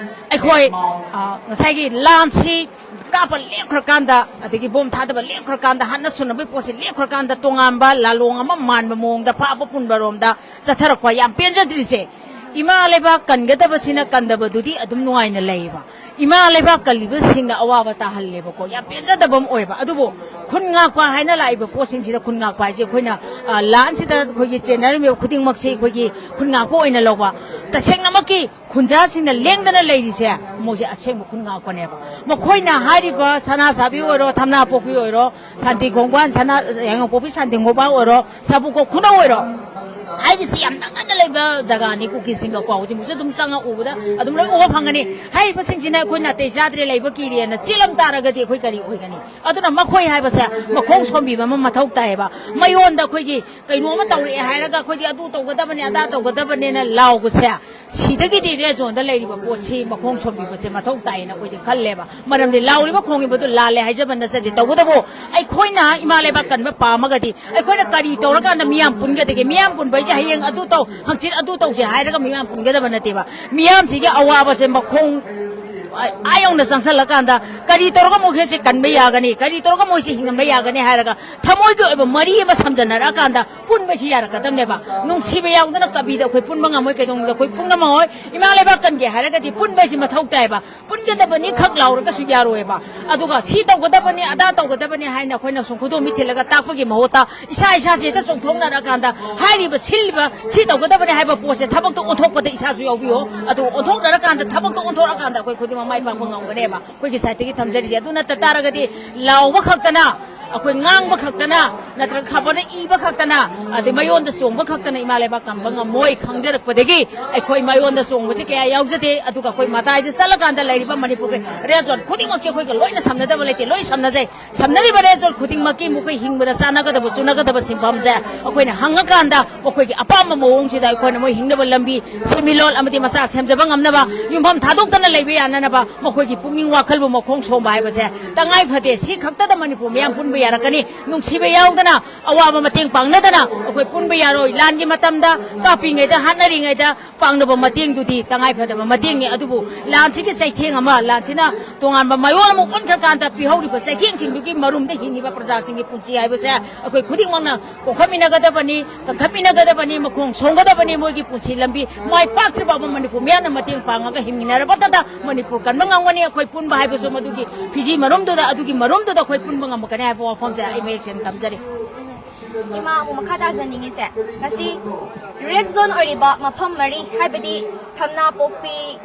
ꯑꯩꯈꯣꯏ, ꯑ, ꯉꯁꯥꯏꯒꯤ ꯂꯥꯟꯁꯤ ꯀꯥꯞꯄ ꯂꯦꯞꯈ꯭ꯔꯀꯥꯟꯗ, ꯑꯗꯒꯤ ꯕꯣꯝ ꯊꯥꯗꯕ ꯂꯦꯞꯈ꯭ꯔꯀꯥꯟꯗ, ꯍꯥꯠꯅ ꯁꯨꯅꯕꯒꯤ ꯄꯣꯠꯁꯤ ꯂꯦꯞꯈ꯭ꯔꯀꯥꯟꯗ ꯇꯣꯉꯥꯟꯕ ꯂꯥꯂꯣꯡ ꯑꯃ ꯃꯥꯟꯕ ꯃꯑꯣꯡꯗ ꯐꯥꯕ ꯄꯨꯟꯕꯔꯣꯝꯗ ꯆꯠꯊꯔꯛꯄ ꯌꯥꯝ ꯄꯦꯟꯖꯗ꯭ꯔꯤꯁꯦ꯫ ꯏꯃꯥ ꯂꯩꯕꯥꯛ ꯀꯟꯒꯗꯕꯁꯤꯅ ꯀꯟꯗꯕꯗꯨꯗꯤ ꯑꯗꯨꯝ ꯅꯨꯡꯉꯥꯏꯅ ꯂꯩꯌꯦꯕ꯫ ꯏꯃꯥ ꯂꯩꯕꯥꯛ ꯀꯜꯂꯤꯕꯁꯤꯡꯅ ꯑꯋꯥꯕ ꯇꯥꯍꯜꯂꯦꯕꯀꯣ, ꯌꯥꯝ ꯄꯦꯟꯖꯗꯕ ꯑꯃ ꯑꯣꯏꯕ꯫ ꯑꯗꯨꯕꯨ ꯈꯨꯟ ꯉꯥꯛꯄ ꯍꯥꯏꯅ ꯂꯥꯛꯏꯕ ꯄꯣꯠꯁꯤꯡꯁꯤꯗ, ꯈꯨꯟ ꯉꯥꯛꯄ ꯍꯥꯏꯁꯦ ꯑꯩꯈꯣꯏꯅ, ꯑ, ꯂꯥꯟꯁꯤꯗ ꯑꯩꯈꯣꯏꯒꯤ ꯆꯦꯟꯅꯔꯝꯃꯤꯕ ꯈꯨꯗꯤꯡꯃꯛꯁꯤ ꯑꯩꯈꯣꯏꯒꯤ ꯈꯨꯟ ꯉꯥꯛꯄ ꯑꯣꯏꯅ ꯂꯧꯕ꯫ ꯇꯁꯦꯡꯅꯃꯛꯀꯤ ꯈꯨꯟꯖꯥꯁꯤꯡꯅ ꯂꯦꯡꯗꯅ ꯂꯩꯔꯤꯁꯦ ꯃꯣꯏꯁꯦ ꯑꯁꯦꯡꯕ ꯈꯨꯟ ꯉꯥꯛꯄꯅꯦꯕ꯫ ꯃꯈꯣꯏꯅ ꯍꯥꯏꯔꯤꯕ ꯁꯅꯥ ꯁꯥꯕꯤ ꯑꯣꯏꯔꯣ, ꯊꯝꯅꯥ ꯄꯣꯛꯄꯤ ꯑꯣꯏꯔꯣ, ꯁꯥꯟꯇꯤ ꯈꯣꯡꯕꯥꯟ, ꯁꯅꯥ, ꯌꯥꯏꯉꯪꯄꯣꯛꯄꯤ ꯁꯥꯟꯇꯤ ꯈꯣꯡꯕꯥꯟ ꯑꯣꯏꯔꯣ, ꯁꯥꯕꯨꯛꯀꯣꯛ ꯈꯨꯅꯧ ꯑꯣꯏꯔꯣ, ꯍꯥꯏꯔꯤꯁꯤ ꯌꯥꯝ ꯅꯛꯅꯅ ꯂꯩꯕ ꯖꯒꯥꯅꯤ꯫ ꯀꯨꯀꯤꯁꯤꯡꯒꯀꯣ ꯍꯧꯖꯤꯛ ꯃꯨꯛꯁꯨ ꯑꯗꯨꯝ ꯆꯪꯉ ꯎꯕꯗ ꯑꯗꯨꯝ ꯂꯣꯏ ꯎꯕ ꯐꯪꯒꯅꯤ꯫ ꯍꯥꯏꯔꯤꯕꯁꯤꯡꯁꯤꯅ ꯑꯩꯈꯣꯏ ꯅꯥꯇꯩ ꯆꯥꯗ꯭ꯔꯦ, ꯂꯩꯕ ꯀꯤꯔꯦꯅ ꯆꯦꯜꯂꯝ ꯇꯥꯔꯒꯗꯤ ꯑꯩꯈꯣꯏ ꯀꯔꯤ ꯑꯣꯏꯒꯅꯤ? ꯑꯗꯨꯅ ꯃꯈꯣꯏ ꯍꯥꯏꯕꯁꯦ ꯃꯈꯣꯡ ꯁꯣꯝꯕꯤꯕ ꯑꯃ ꯃꯊꯧ ꯇꯥꯏꯌꯦꯕ꯫ ꯃꯌꯣꯟꯗ ꯑꯩꯈꯣꯏꯒꯤ ꯀꯩꯅꯣꯝꯃ ꯇꯧꯔꯛꯑꯦ ꯍꯥꯏꯔꯒ ꯑꯩꯈꯣꯏꯗꯤ ꯑꯗꯨ ꯇꯧꯒꯗꯕꯅꯦ, ꯑꯗꯥ ꯇꯧꯒꯗꯕꯅꯦꯅ ꯂꯥꯎꯕꯁꯦ, ꯁꯤꯗꯒꯤꯗꯤ red zoneꯗ ꯂꯩꯔꯤꯕ ꯄꯣꯠꯁꯤ ꯃꯈꯣꯡ ꯁꯣꯝꯕꯤꯕꯁꯦ ꯃꯊꯧ ꯇꯥꯏꯌꯦꯅ ꯑꯩꯈꯣꯏꯗꯤ ꯈꯜꯂꯦꯕ꯫ ꯃꯔꯝꯗꯤ ꯂꯥꯎꯔꯤꯕ ꯈꯣꯡꯉꯤꯕꯗꯨ ꯂꯥꯜꯂꯦ ꯍꯥꯏꯖꯕ ꯅꯠꯆꯗꯦ꯫ ꯇꯧꯕꯇꯕꯨ ꯑꯩꯈꯣꯏꯅ ꯏꯃꯥ ꯂꯩꯕꯥꯛ ꯀꯟꯕ ꯄꯥꯝꯃꯒꯗꯤ ꯑꯩꯈꯣꯏꯅ ꯀꯔꯤ ꯇꯧꯔꯀꯥꯟꯗ ꯃꯤꯌꯥꯝ ꯄꯨꯟꯒꯗꯒꯦ? ꯃꯤꯌꯥꯝ ꯄꯨꯟꯕ ꯍꯥꯏꯁꯦ ꯍꯌꯦꯡ ꯑꯗꯨ ꯇꯧ, ꯍꯪꯆꯤꯠ ꯑꯗꯨ ꯇꯧꯁꯦ ꯍꯥꯏꯔꯒ ꯃꯤꯌꯥꯝ ꯄꯨꯟꯒꯗꯕ ꯅꯠꯇꯦꯕ꯫ ꯃꯤꯌꯥꯝꯁꯤꯒꯤ ꯑꯋꯥꯕꯁꯦ ꯃꯈꯣꯡ ꯑꯥ ꯌꯧꯅ ꯆꯪꯁꯜꯂꯀꯥꯟꯗ ꯀꯔꯤ ꯇꯧꯔꯒ ꯃꯣꯏꯁꯦ ꯀꯟꯕ ꯌꯥꯒꯅꯤ, ꯀꯔꯤ ꯇꯧꯔꯒ ꯃꯣꯏꯁꯦ ꯍꯤꯡꯍꯟꯕ ꯌꯥꯒꯅꯤ ꯍꯥꯏꯔꯒ ꯊꯃꯣꯏꯒꯤ ꯑꯣꯏꯕ ꯃꯔꯤ ꯑꯃ ꯁꯝꯖꯟꯅꯔꯛꯑꯀꯥꯟꯗ ꯄꯨꯟꯕꯁꯤ ꯌꯥꯔꯛꯀꯗꯕꯅꯦꯕ꯫ ꯅꯨꯡꯁꯤꯕ ꯌꯥꯎꯗꯅ ꯀꯕꯤꯗ ꯑꯩꯈꯣꯏ ꯄꯨꯟꯕ ꯉꯝꯃꯣꯏ, ꯀꯩꯗꯧꯅꯨꯡꯗ ꯑꯩꯈꯣꯏ ꯄꯨꯟ ꯉꯝꯃꯣꯏ꯫ ꯏꯃꯥ ꯂꯩꯕꯥꯛ ꯀꯟꯒꯦ ꯍꯥꯏꯔꯒꯗꯤ ꯄꯨꯟꯕ ꯍꯥꯏꯁꯤ ꯃꯊꯧ ꯇꯥꯏꯕ꯫ ꯄꯨꯟꯒꯗꯕꯅꯤ ꯈꯛ ꯂꯥꯎꯔꯒꯁꯨ ꯌꯥꯔꯣꯏꯕ꯫ ꯑꯗꯨꯒ ꯁꯤ ꯇꯧꯒꯗꯕꯅꯤ, ꯑꯗꯥ ꯇꯧꯒꯗꯕꯅꯤ ꯍꯥꯏꯅ ꯑꯩꯈꯣꯏꯅ ꯁꯨꯝ ꯈꯨꯗꯣꯝꯕꯤ ꯊꯤꯜꯂꯒ ꯇꯥꯛꯄꯒꯤ ꯃꯍꯨꯠꯇ ꯏꯁꯥ ꯏꯁꯥꯁꯤ ꯍꯦꯛꯇ ꯆꯣꯡꯊꯣꯛꯅꯔꯀꯥꯟꯗ ꯍꯥꯏꯔꯤꯕ ꯁꯤꯜꯂꯤꯕ ꯁꯤ ꯇꯧꯒꯗꯕꯅꯤ ꯍꯥꯏꯕ ꯄꯣꯠꯁꯦ ꯊꯕꯛꯇ ꯑꯣꯟꯊꯣꯛꯄꯗ ꯏꯁꯥꯁꯨ ꯌꯥꯎꯕꯤꯌꯣ꯫ ꯑꯗꯨ ꯑꯣꯟꯊꯣꯛꯅꯔꯀꯥꯟꯗ, ꯊꯕꯛꯇ ꯑꯣꯟꯊꯣꯔꯛꯑꯀꯥꯟꯗ ꯑꯩꯈꯣꯏ ꯈꯨꯗꯤꯡꯃꯛ ꯃꯥꯏ ꯄꯥꯛꯄ ꯉꯝꯒꯅꯦꯕ꯫ ꯑꯩꯈꯣꯏꯒꯤ sideꯇꯒꯤ ꯊꯝꯖꯔꯤꯁꯦ꯫ ꯑꯗꯨ ꯅꯠꯇ ꯇꯥꯔꯒꯗꯤ ꯂꯥꯎꯕ ꯈꯛꯇꯅ, ꯑꯩꯈꯣꯏ ꯉꯥꯡꯕ ꯈꯛꯇꯅ, ꯅꯠꯇ꯭ꯔꯒ ꯈꯕꯔꯗ ꯏꯕ ꯈꯛꯇꯅ, ꯑꯗꯩ ꯃꯌꯣꯟꯗ ꯆꯣꯡꯕ ꯈꯛꯇꯅ ꯏꯃꯥ ꯂꯩꯕꯥꯛ ꯀꯟꯕ ꯉꯝꯃꯣꯏ ꯈꯪꯖꯔꯛꯄꯗꯒꯤ ꯑꯩꯈꯣꯏ ꯃꯌꯣꯟꯗ ꯆꯣꯡꯕꯁꯦ ꯀꯌꯥ ꯌꯥꯎꯖꯗꯦ꯫ ꯑꯗꯨꯒ ꯑꯩꯈꯣꯏ ꯃꯇꯥꯏꯗ ꯆꯠꯂꯀꯥꯟꯗ ꯂꯩꯔꯤꯕ ꯃꯅꯤꯄꯨꯔꯒꯤ red zone ꯈꯨꯗꯤꯡꯃꯛꯁꯦ ꯑꯩꯈꯣꯏꯒ ꯂꯣꯏꯅ ꯁꯝꯅꯗꯕ ꯂꯩꯇꯦ, ꯂꯣꯏ ꯁꯝꯅꯖꯩ꯫ ꯁꯝꯅꯔꯤꯕ red zone ꯈꯨꯗꯤꯡꯃꯛꯀꯤ ꯃꯈꯣꯏ ꯍꯤꯡꯕꯗ ꯆꯥꯟꯅꯒꯗꯕ, ꯆꯨꯅꯒꯗꯕ ꯁꯤꯟꯐꯝꯁꯦ ꯑꯩꯈꯣꯏꯅ ꯍꯪꯉꯀꯥꯟꯗ ꯃꯈꯣꯏꯒꯤ ꯑꯄꯥꯝꯕ ꯃꯑꯣꯡꯁꯤꯗ ꯑꯩꯈꯣꯏꯅ ꯃꯣꯏ ꯍꯤꯡꯅꯕ ꯂꯝꯕꯤ, ꯁꯦꯟꯃꯤꯠꯂꯣꯟ ꯑꯃꯗꯤ ꯃꯆꯥ ꯁꯦꯝꯖꯕ ꯉꯝꯅꯕ, ꯌꯨꯝꯐꯝ ꯊꯥꯗꯣꯛꯇꯅ ꯂꯩꯕ ꯌꯥꯅꯅꯕ ꯃꯈꯣꯏꯒꯤ ꯄꯨꯛꯅꯤꯡ ꯋꯥꯈꯜꯕꯨ ꯃꯈꯣꯡ ꯁꯣꯝꯕ ꯍꯥꯏꯕꯁꯦ ꯇꯉꯥꯏ ꯐꯗꯦ꯫ ꯁꯤ ꯈꯛꯇꯗ ꯃꯅꯤꯄꯨꯔ ꯃꯤꯌꯥꯝ ꯄꯨꯟꯕ ꯌꯥꯔꯛꯀꯅꯤ꯫ ꯅꯨꯡꯁꯤꯕ ꯌꯥꯎꯗꯅ, ꯑꯋꯥꯕ ꯃꯇꯦꯡ ꯄꯥꯡꯅꯗꯅ ꯑꯩꯈꯣꯏ ꯄꯨꯟꯕ ꯌꯥꯔꯣꯏ꯫ ꯂꯥꯟꯒꯤ ꯃꯇꯝꯗ, ꯀꯥꯞꯄꯤꯉꯩꯗ, ꯍꯥꯠꯅꯔꯤꯉꯩꯗ ꯄꯥꯡꯅꯕ ꯃꯇꯦꯡꯗꯨꯗꯤ ꯇꯉꯥꯏ ꯐꯗꯕ ꯃꯇꯦꯡꯅꯤ꯫ ꯑꯗꯨꯕꯨ ꯂꯥꯟꯁꯤꯒꯤ ꯆꯩꯊꯦꯡ ꯑꯃ, ꯂꯥꯟꯁꯤꯅ ꯇꯣꯉꯥꯟꯕ ꯃꯌꯣꯜ ꯑꯃ ꯑꯣꯟꯈ꯭ꯔꯀꯥꯟꯗ ꯄꯤꯍꯧꯔꯤꯕ ꯆꯩꯊꯦꯡꯁꯤꯡꯗꯨꯒꯤ ꯃꯔꯨꯝꯗ ꯍꯤꯡꯉꯤꯕ ꯄ꯭ꯔꯖꯥꯁꯤꯡꯒꯤ ꯄꯨꯟꯁꯤ ꯍꯥꯏꯕꯁꯦ ꯑꯩꯈꯣꯏ ꯈꯨꯗꯤꯡꯃꯛꯅ ꯀꯣꯝꯈꯠꯃꯤꯟꯅꯒꯗꯕꯅꯤ, ꯀꯟꯈꯠꯃꯤꯟꯅꯒꯗꯕꯅꯤ, ꯃꯈꯣꯡ ꯁꯣꯝꯒꯗꯕꯅꯤ꯫ ꯃꯣꯏꯒꯤ ꯄꯨꯟꯁꯤ ꯂꯝꯕꯤ ꯃꯥꯏ ꯄꯥꯛꯇ꯭ꯔꯤꯕ ꯐꯥꯎꯕ ꯃꯅꯤꯄꯨꯔ ꯃꯤꯌꯥꯝꯅ ꯃꯇꯦꯡ ꯄꯥꯡꯉꯒ ꯍꯤꯡꯃꯤꯟꯅꯔꯕꯇꯗ ꯃꯅꯤꯄꯨꯔ ꯀꯟꯕ ꯉꯝꯒꯅꯤ꯫ ꯑꯩꯈꯣꯏ ꯄꯨꯟꯕ ꯍꯥꯏꯕꯁꯨ ꯃꯗꯨꯒꯤ ꯐꯤꯖꯤ ꯃꯔꯨꯝꯗꯨꯗ, ꯑꯗꯨꯒꯤ ꯃꯔꯨꯝꯗꯨꯗ ꯑꯩꯈꯣꯏ ꯄꯨꯟꯕ ꯉꯝꯃꯛꯀꯅꯤ ꯍꯥꯏꯕ ꯋꯥꯐꯝꯁꯦ ꯑꯩ ꯃꯌꯦꯛ ꯁꯦꯡꯅ ꯊꯝꯖꯔꯤ꯫ ꯏꯃꯥ, ꯑꯃꯨꯛ ꯃꯈꯥ ꯇꯥꯖꯅꯤꯡꯉꯤꯁꯦ, ꯉꯁꯤ red zone ꯑꯣꯏꯔꯤꯕ ꯃꯐꯝ ꯃꯔꯤ, ꯍꯥꯏꯕꯗꯤ ꯊꯝꯅꯥꯄꯣꯛꯄꯤ,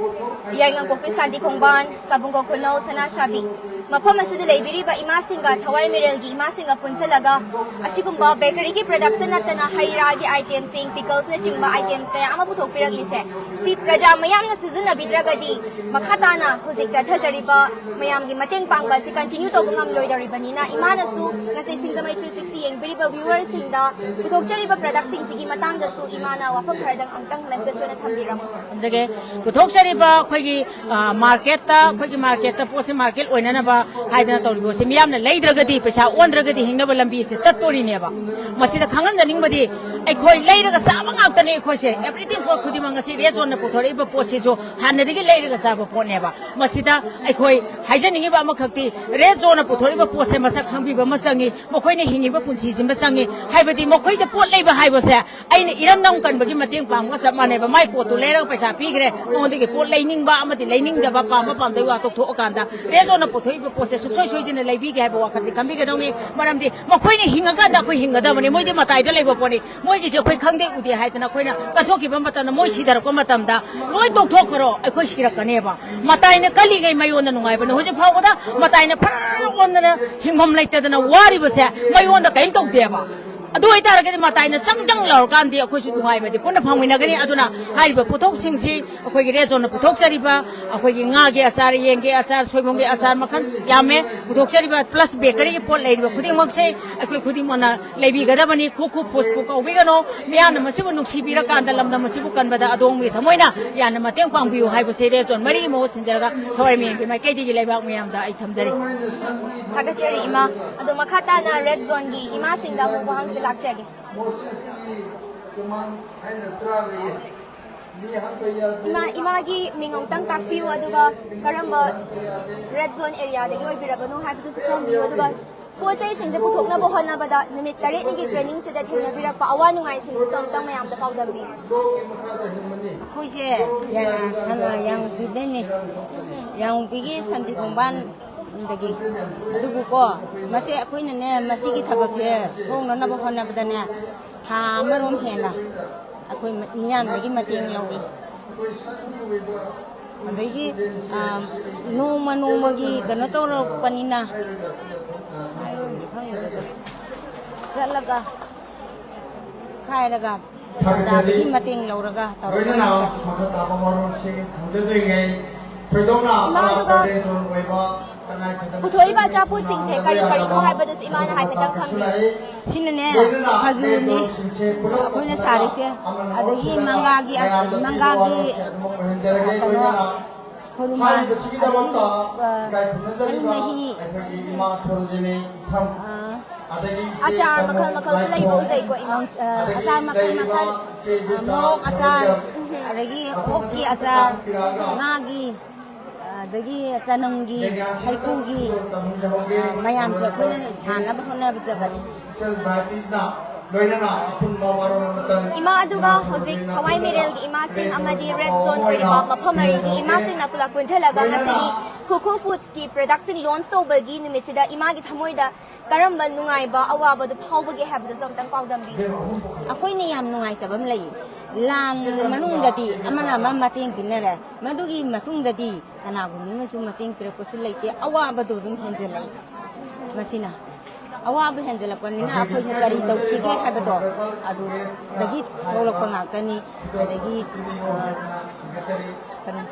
ꯌꯥꯏꯉꯪꯄꯣꯛꯄꯤ ꯁꯥꯟꯇꯤ ꯈꯣꯡꯕꯥꯟ, ꯁꯥꯕꯨꯡꯒꯣ ꯈꯨꯅꯧ, ꯁꯅꯥꯁꯥꯕꯤ ꯃꯐꯝ ꯑꯁꯤꯗ ꯂꯩꯕꯤꯔꯤꯕ ꯏꯃꯥꯁꯤꯡꯒ ꯊꯋꯥꯏ ꯃꯤꯔꯦꯜꯒꯤ ꯏꯃꯥꯁꯤꯡꯒ ꯄꯨꯟꯁꯤꯜꯂꯒ ꯑꯁꯤꯒꯨꯝꯕ bakeryꯒꯤ productsꯇ ꯅꯠꯇꯅ ꯍꯩ ꯔꯥꯒꯤ itemsꯁꯤꯡ, picklesꯅꯆꯤꯡꯕ items ꯀꯌꯥ ꯑꯃ ꯄꯨꯊꯣꯛꯄꯤꯔꯛꯂꯤꯁꯦ, ꯁꯤ ꯄ꯭ꯔꯖꯥ ꯃꯌꯥꯝꯅ ꯁꯤꯖꯤꯟꯅꯕꯤꯗ꯭ꯔꯒꯗꯤ ꯃꯈꯥ ꯇꯥꯅ ꯍꯧꯖꯤꯛ ꯆꯠꯊꯖꯔꯤꯕ ꯃꯌꯥꯝꯒꯤ ꯃꯇꯦꯡ ꯄꯥꯡꯕ ꯑꯁꯤ continue ꯇꯧꯕ ꯉꯝꯂꯣꯏꯗꯧꯔꯤꯕꯅꯤꯅ, ꯏꯃꯥꯅꯁꯨ ꯉꯁꯤ ꯁꯤꯡꯖꯃꯩ three sixty ꯌꯦꯡꯕꯤꯔꯤꯕ viewerꯁꯤꯡꯗ ꯄꯨꯊꯣꯛꯆꯔꯤꯕ productꯁꯤꯡꯁꯤꯒꯤ ꯃꯇꯥꯡꯗꯁꯨ ꯏꯃꯥꯅ ꯋꯥꯐꯝ ꯈꯔꯗꯪ ꯑꯃꯨꯛꯇꯪ message ꯑꯣꯏꯅ ꯊꯝꯕꯤꯔꯝꯃꯨ꯫ ꯊꯝꯖꯒꯦ꯫ ꯄꯨꯊꯣꯛꯆꯔꯤꯕ ꯑꯩꯈꯣꯏꯒꯤ, ꯑ, marketꯇ, ꯑꯩꯈꯣꯏꯒꯤ marketꯇ ꯄꯣꯠꯁꯦ market ꯑꯣꯏꯅꯅꯕ ꯍꯥꯏꯗꯅ ꯇꯧꯔꯤꯕ ꯄꯣꯠꯁꯦ ꯃꯤꯌꯥꯝꯅ ꯂꯩꯗ꯭ꯔꯒꯗꯤ ꯄꯩꯁꯥ ꯑꯣꯟꯗ꯭ꯔꯒꯗꯤ ꯍꯤꯡꯅꯕ ꯂꯝꯕꯤꯁꯦ ꯇꯠꯇꯣꯔꯤꯅꯦꯕ꯫ ꯃꯁꯤꯗ ꯈꯪꯍꯟꯖꯅꯤꯡꯕꯗꯤ ꯑꯩꯈꯣꯏ ꯂꯩꯔꯒ ꯆꯥꯕ ꯉꯥꯛꯇꯅꯦ ꯑꯩꯈꯣꯏꯁꯦ꯫ Everything ꯄꯣꯠ ꯈꯨꯗꯤꯡꯃꯛ ꯉꯁꯤ red zoneꯅ ꯄꯨꯊꯣꯔꯛꯏꯕ ꯄꯣꯠꯁꯤꯁꯨ ꯍꯥꯟꯅꯗꯒꯤ ꯂꯩꯔꯒ ꯆꯥꯕ ꯄꯣꯠꯅꯦꯕ꯫ ꯃꯁꯤꯗ ꯑꯩꯈꯣꯏ ꯍꯥꯏꯖꯅꯤꯡꯉꯤꯕ ꯑꯃꯈꯛꯇꯤ, red zoneꯅ ꯄꯨꯊꯣꯔꯛꯏꯕ ꯄꯣꯠꯁꯦ ꯃꯁꯛ ꯈꯪꯕꯤꯕ ꯑꯃ ꯆꯪꯉꯤ, ꯃꯈꯣꯏꯅ ꯍꯤꯡꯉꯤꯕ ꯄꯨꯟꯁꯤꯁꯤꯃ ꯆꯪꯉꯤ꯫ ꯍꯥꯏꯕꯗꯤ ꯃꯈꯣꯏꯗ ꯄꯣꯠ ꯂꯩꯕ ꯍꯥꯏꯕꯁꯦ ꯑꯩꯅ ꯏꯔꯝꯗꯝ ꯀꯟꯕꯒꯤ ꯃꯇꯦꯡ ꯄꯥꯡꯕꯒ ꯆꯞ ꯃꯥꯟꯅꯩꯕ꯫ ꯃꯥꯏ ꯄꯣꯠꯇꯨ ꯂꯩꯔꯒ ꯄꯩꯁꯥ ꯄꯤꯈ꯭ꯔꯦ, ꯃꯉꯣꯟꯗꯒꯤ ꯄꯣꯠ ꯂꯩꯅꯤꯡꯕ ꯑꯃꯗꯤ ꯂꯩꯅꯤꯡꯗꯕ, ꯄꯥꯝꯕ ꯄꯥꯝꯗꯕꯒꯤ ꯋꯥ ꯇꯣꯛꯊꯣꯛꯑꯀꯥꯟꯗ, red zoneꯅ ꯄꯨꯊꯣꯛꯏꯕ ꯄꯣꯠꯁꯦ ꯁꯨꯡꯁꯣꯏ ꯁꯣꯏꯗꯅ ꯂꯩꯕꯤꯒꯦ ꯍꯥꯏꯕ ꯋꯥꯈꯜꯗꯤ ꯈꯟꯕꯤꯒꯗꯧꯅꯤ꯫ ꯃꯔꯝꯗꯤ ꯃꯈꯣꯏꯅ ꯍꯤꯡꯉꯀꯥꯟꯗ ꯑꯩꯈꯣꯏ ꯍꯤꯡꯒꯗꯕꯅꯤ, ꯃꯣꯏꯗꯤ ꯃꯇꯥꯏꯗ ꯂꯩꯕ ꯄꯣꯠꯅꯤ꯫ ꯃꯣꯏꯒꯤꯁꯦ ꯑꯩꯈꯣꯏ ꯈꯪꯗꯦ ꯎꯗꯦ ꯍꯥꯏꯗꯅ ꯑꯩꯈꯣꯏꯅ ꯀꯠꯊꯣꯛꯈꯤꯕ ꯃꯇꯝꯗ, ꯃꯣꯏ ꯁꯤꯊꯔꯛꯄ ꯃꯇꯝꯗ, ꯂꯣꯏ ꯇꯣꯛꯊꯣꯛꯈ꯭ꯔꯣ, ꯑꯩꯈꯣꯏ ꯁꯤꯔꯛꯀꯅꯦꯕ꯫ ꯃꯇꯥꯏꯅ ꯀꯜꯂꯤꯉꯩ ꯃꯌꯣꯟꯗ ꯅꯨꯡꯉꯥꯏꯕꯅꯤ꯫ ꯍꯧꯖꯤꯛ ꯐꯥꯎꯕꯗ ꯃꯇꯥꯏꯅ ꯐꯔ ꯑꯣꯟꯗꯅ ꯍꯤꯡꯐꯝ ꯂꯩꯇꯗꯅ ꯋꯥꯔꯤꯕꯁꯦ ꯃꯌꯣꯟꯗ ꯀꯔꯤꯝ ꯇꯧꯗꯦꯕ꯫ ꯑꯗꯨ ꯑꯣꯏꯇꯥꯔꯒꯗꯤ ꯃꯇꯥꯏꯅ ꯆꯪ ꯆꯪ ꯂꯥꯎꯔꯀꯥꯟꯗꯤ ꯑꯩꯈꯣꯏꯁꯨ ꯅꯨꯡꯉꯥꯏꯕꯗꯤ ꯄꯨꯟꯅ ꯐꯪꯃꯤꯟꯅꯒꯅꯤ꯫ ꯑꯗꯨꯅ ꯍꯥꯏꯔꯤꯕ ꯄꯣꯠꯊꯣꯛꯁꯤꯡꯁꯤ ꯑꯩꯈꯣꯏꯒꯤ ꯔꯦꯗ ꯖꯣꯟꯅ ꯄꯨꯊꯣꯛꯆꯔꯤꯕ ꯑꯩꯈꯣꯏꯒꯤ ꯉꯥꯒꯤ ꯑꯆꯥꯔ, ꯌꯦꯟꯒꯤ ꯑꯆꯥꯔ, ꯁꯣꯏꯕꯨꯝꯒꯤ ꯑꯆꯥꯔ ꯃꯈꯜ ꯌꯥꯝꯃꯦ ꯄꯨꯊꯣꯛꯆꯔꯤꯕ, ꯄ꯭ꯂꯁ ꯕꯦꯀꯔꯤꯒꯤ ꯄꯣꯠ ꯂꯩꯔꯤꯕ ꯈꯨꯗꯤꯡꯃꯛꯁꯦ ꯑꯩꯈꯣꯏ ꯈꯨꯗꯤꯡꯃꯛꯅ ꯂꯩꯕꯤꯒꯗꯕꯅꯤ꯫ ꯈꯨ ꯈꯨ ꯐꯨꯗꯁꯄꯨ ꯀꯧꯕꯤꯒꯅꯨ꯫ ꯃꯤꯌꯥꯝꯅ ꯃꯁꯤꯕꯨ ꯅꯨꯡꯁꯤꯕꯤꯔꯀꯥꯟꯗ ꯂꯝꯗꯝ ꯑꯁꯤꯕꯨ ꯀꯟꯕꯗ ꯑꯗꯣꯝꯒꯤ ꯊꯃꯣꯏꯅ ꯌꯥꯝꯅ ꯃꯇꯦꯡ ꯄꯥꯡꯕꯤꯌꯨ ꯍꯥꯏꯕꯁꯦ ꯔꯦꯗ ꯖꯣꯟ ꯃꯔꯤꯒꯤ ꯃꯍꯨꯠ ꯁꯤꯟꯖꯔꯒ ꯊꯋꯥꯏ ꯃꯤꯌꯦꯟꯒꯤ ꯃꯥꯏꯀꯩꯗꯒꯤ ꯂꯩꯕꯥꯛ ꯃꯌꯥꯝꯗ ꯑꯩ ꯊꯝꯖꯔꯤ꯫ ꯊꯥꯒꯠꯆꯔꯤ ꯏꯃꯥ꯫ ꯑꯗꯣ ꯃꯈꯥ ꯇꯥꯅ ꯔꯦꯗ ꯖꯣꯟꯒꯤ ꯏꯃꯥꯁꯤꯡꯗ ꯑꯃꯨꯛ ꯋꯥꯍꯪꯁꯦ ꯂꯥꯛꯆꯒꯦ꯫ ꯏꯃꯥ, ꯏꯃꯥꯒꯤ ꯃꯤꯡ ꯑꯃꯨꯛꯇꯪ ꯇꯥꯛꯄꯤꯌꯨ, ꯑꯗꯨꯒ ꯀꯔꯝꯕ ꯔꯦꯗ ꯖꯣꯟ ꯑꯦꯔꯤꯌꯥꯗꯒꯤ ꯑꯣꯏꯕꯤꯔꯕꯅꯣ ꯍꯥꯏꯕꯗꯨꯁꯨ ꯈꯪꯕꯤꯌꯨ, ꯑꯗꯨꯒ ꯄꯣꯠ ꯆꯩꯁꯤꯡꯁꯦ ꯄꯨꯊꯣꯛꯅꯕ ꯍꯣꯠꯅꯕꯗ ꯅꯨꯃꯤꯠ ꯇꯔꯦꯠꯅꯤꯒꯤ ꯇ꯭ꯔꯦꯅꯤꯡꯁꯤꯗ ꯊꯦꯡꯅꯕꯤꯔꯛꯄ ꯑꯋꯥ ꯅꯨꯡꯉꯥꯏꯁꯤꯡꯗꯨꯁꯨ ꯑꯃꯨꯛꯇꯪ ꯃꯌꯥꯝꯗ ꯄꯥꯎꯗꯝꯕꯤꯌꯨ꯫ ꯑꯩꯈꯣꯏꯁꯦ ꯌꯥ-, ꯊꯥꯅ ꯌꯥꯡꯕꯤꯗꯩꯅꯦ꯫ ꯌꯥꯡꯕꯤꯒꯤ ꯁꯟꯗꯤ ꯈꯣꯡꯕꯥꯟꯗꯒꯤ꯫ ꯑꯗꯨꯕꯨꯀꯣ, ꯃꯁꯦ ꯑꯩꯈꯣꯏꯅꯅꯦ, ꯃꯁꯤꯒꯤ ꯊꯕꯛꯁꯦ ꯊꯣꯛꯅꯅꯕ ꯍꯣꯠꯅꯕꯗꯅꯦ, ꯊꯥ ꯑꯃꯔꯣꯝ ꯍꯦꯟꯅ ꯑꯩꯈꯣꯏ ꯃꯤꯌꯥꯝꯗꯒꯤ ꯃꯇꯦꯡ ꯂꯧꯏ꯫ ꯑꯗꯒꯤ, ꯑ, ꯅꯣꯡꯃ ꯅꯣꯡꯃꯒꯤ ꯀꯩꯅꯣ ꯇꯧꯔꯛꯄꯅꯤꯅ, ꯆꯠꯂꯒ ꯈꯥꯏꯔꯒ ꯄ꯭ꯔꯖꯥꯗꯒꯤ ꯃꯇꯦꯡ ꯂꯧꯔꯒ ꯇꯧꯔꯒ ꯂꯣꯏꯅꯅ ꯃꯈꯥ ꯇꯥꯕ ꯃꯔꯣꯜꯁꯤꯡ ꯊꯝꯖꯗꯣꯏꯉꯩ ꯊꯣꯏꯗꯣꯛꯅ ꯏꯃꯥ, ꯑꯗꯨꯒ ꯄꯨꯊꯣꯛꯏꯕ ꯑꯆꯥꯄꯣꯠꯁꯤꯡꯁꯦ ꯀꯔꯤ ꯀꯔꯤꯅꯣ ꯍꯥꯏꯕꯗꯨꯁꯨ ꯏꯃꯥꯅ ꯍꯥꯏꯐꯦꯠꯇꯪ ꯊꯝꯕꯤꯌꯨ꯫ ꯁꯤꯅꯅꯦ, ꯈꯖꯨꯔꯅꯦ ꯑꯩꯈꯣꯏꯅ ꯁꯥꯔꯤꯁꯦ, ꯑꯗꯒꯤ ꯃꯪꯒꯥꯒꯤ, ꯃꯪꯒꯥꯒꯤ, ꯀꯩꯅꯣ, ꯈꯨꯔꯨꯃꯥ, ꯑꯗꯒꯤ, ꯑ, ꯍꯩ ꯃꯍꯤ, ꯑ, ꯑꯆꯥꯔ ꯃꯈꯜ ꯃꯈꯜꯁꯨ ꯂꯩꯕ ꯎꯖꯩꯀꯣ, ꯏꯃꯥ꯫ ꯑ, ꯑꯆꯥꯔ ꯃꯈꯜ ꯃꯈꯜ, ꯑ, ꯃꯣꯔꯣꯛ ꯑꯆꯥꯔ, ꯑꯗꯒꯤ ꯑꯣꯛꯀꯤ ꯑꯆꯥꯔ, ꯉꯥꯒꯤ, ꯑꯗꯒꯤ ꯆꯅꯝꯒꯤ, ꯍꯩꯀ꯭ꯔꯨꯒꯤ, ꯑ, ꯃꯌꯥꯝꯁꯦ ꯑꯩꯈꯣꯏꯅ ꯁꯥꯅꯕ ꯍꯣꯠꯅꯖꯕꯅꯤ꯫ ꯂꯣꯏꯅꯅ ꯑꯄꯨꯟꯕ ꯋꯥꯔꯣꯜ ꯑꯃꯇꯪ ꯏꯃꯥ, ꯑꯗꯨꯒ ꯍꯧꯖꯤꯛ ꯊꯋꯥꯏ ꯃꯦꯔꯦꯜꯒꯤ ꯏꯃꯥꯁꯤꯡ ꯑꯃꯗꯤ ꯔꯦꯗ ꯖꯣꯟ ꯑꯣꯏꯔꯤꯕ ꯃꯐꯝ ꯃꯔꯤꯒꯤ ꯏꯃꯥꯁꯤꯡꯅ ꯄꯨꯂꯞ ꯄꯨꯟꯁꯤꯜꯂꯒ ꯉꯁꯤꯒꯤ ꯈꯨꯈꯨ ꯐꯨꯗꯁꯀꯤ ꯄ꯭ꯔꯗꯛꯁꯤꯡ ꯂꯣꯟꯆ ꯇꯧꯕꯒꯤ ꯅꯨꯃꯤꯠꯁꯤꯗ ꯏꯃꯥꯒꯤ ꯊꯃꯣꯏꯗ ꯀꯔꯝꯕ ꯅꯨꯡꯉꯥꯏꯕ ꯑꯋꯥꯕꯗꯨ ꯐꯥꯎꯕꯒꯦ ꯍꯥꯏꯕꯗꯨꯁꯨ ꯑꯝꯇꯪ ꯄꯥꯎꯗꯝꯕꯤꯌꯨ꯫ ꯑꯩꯈꯣꯏꯅ ꯌꯥꯝ ꯅꯨꯡꯉꯥꯏꯇꯕ ꯑꯃ ꯂꯩ꯫ ꯂꯥꯟ ꯃꯅꯨꯡꯗꯗꯤ ꯑꯃꯅ ꯑꯃ ꯃꯇꯦꯡ ꯄꯤꯅꯔꯦ, ꯃꯗꯨꯒꯤ ꯃꯇꯨꯡꯗꯗꯤ ꯀꯅꯥꯒꯨꯝꯕ ꯑꯃꯁꯨ ꯃꯇꯦꯡ ꯄꯤꯔꯛꯄꯁꯨ ꯂꯩꯇꯦ꯫ ꯑꯋꯥꯕꯗꯣ ꯑꯗꯨꯝ ꯍꯦꯟꯖꯜꯂꯛꯏ꯫ ꯃꯁꯤꯅ ꯑꯋꯥꯕ ꯍꯦꯟꯖꯜꯂꯛꯄꯅꯤꯅ ꯑꯩꯈꯣꯏꯁꯦ ꯀꯔꯤ ꯇꯧꯁꯤꯒꯦ ꯍꯥꯏꯕꯗꯣ ꯑꯗꯨꯗꯒꯤ ꯊꯣꯛꯂꯛꯄ ꯉꯥꯛꯇꯅꯤ꯫ ꯑꯗꯒꯤ, ꯑ, ꯀꯩꯅꯣ,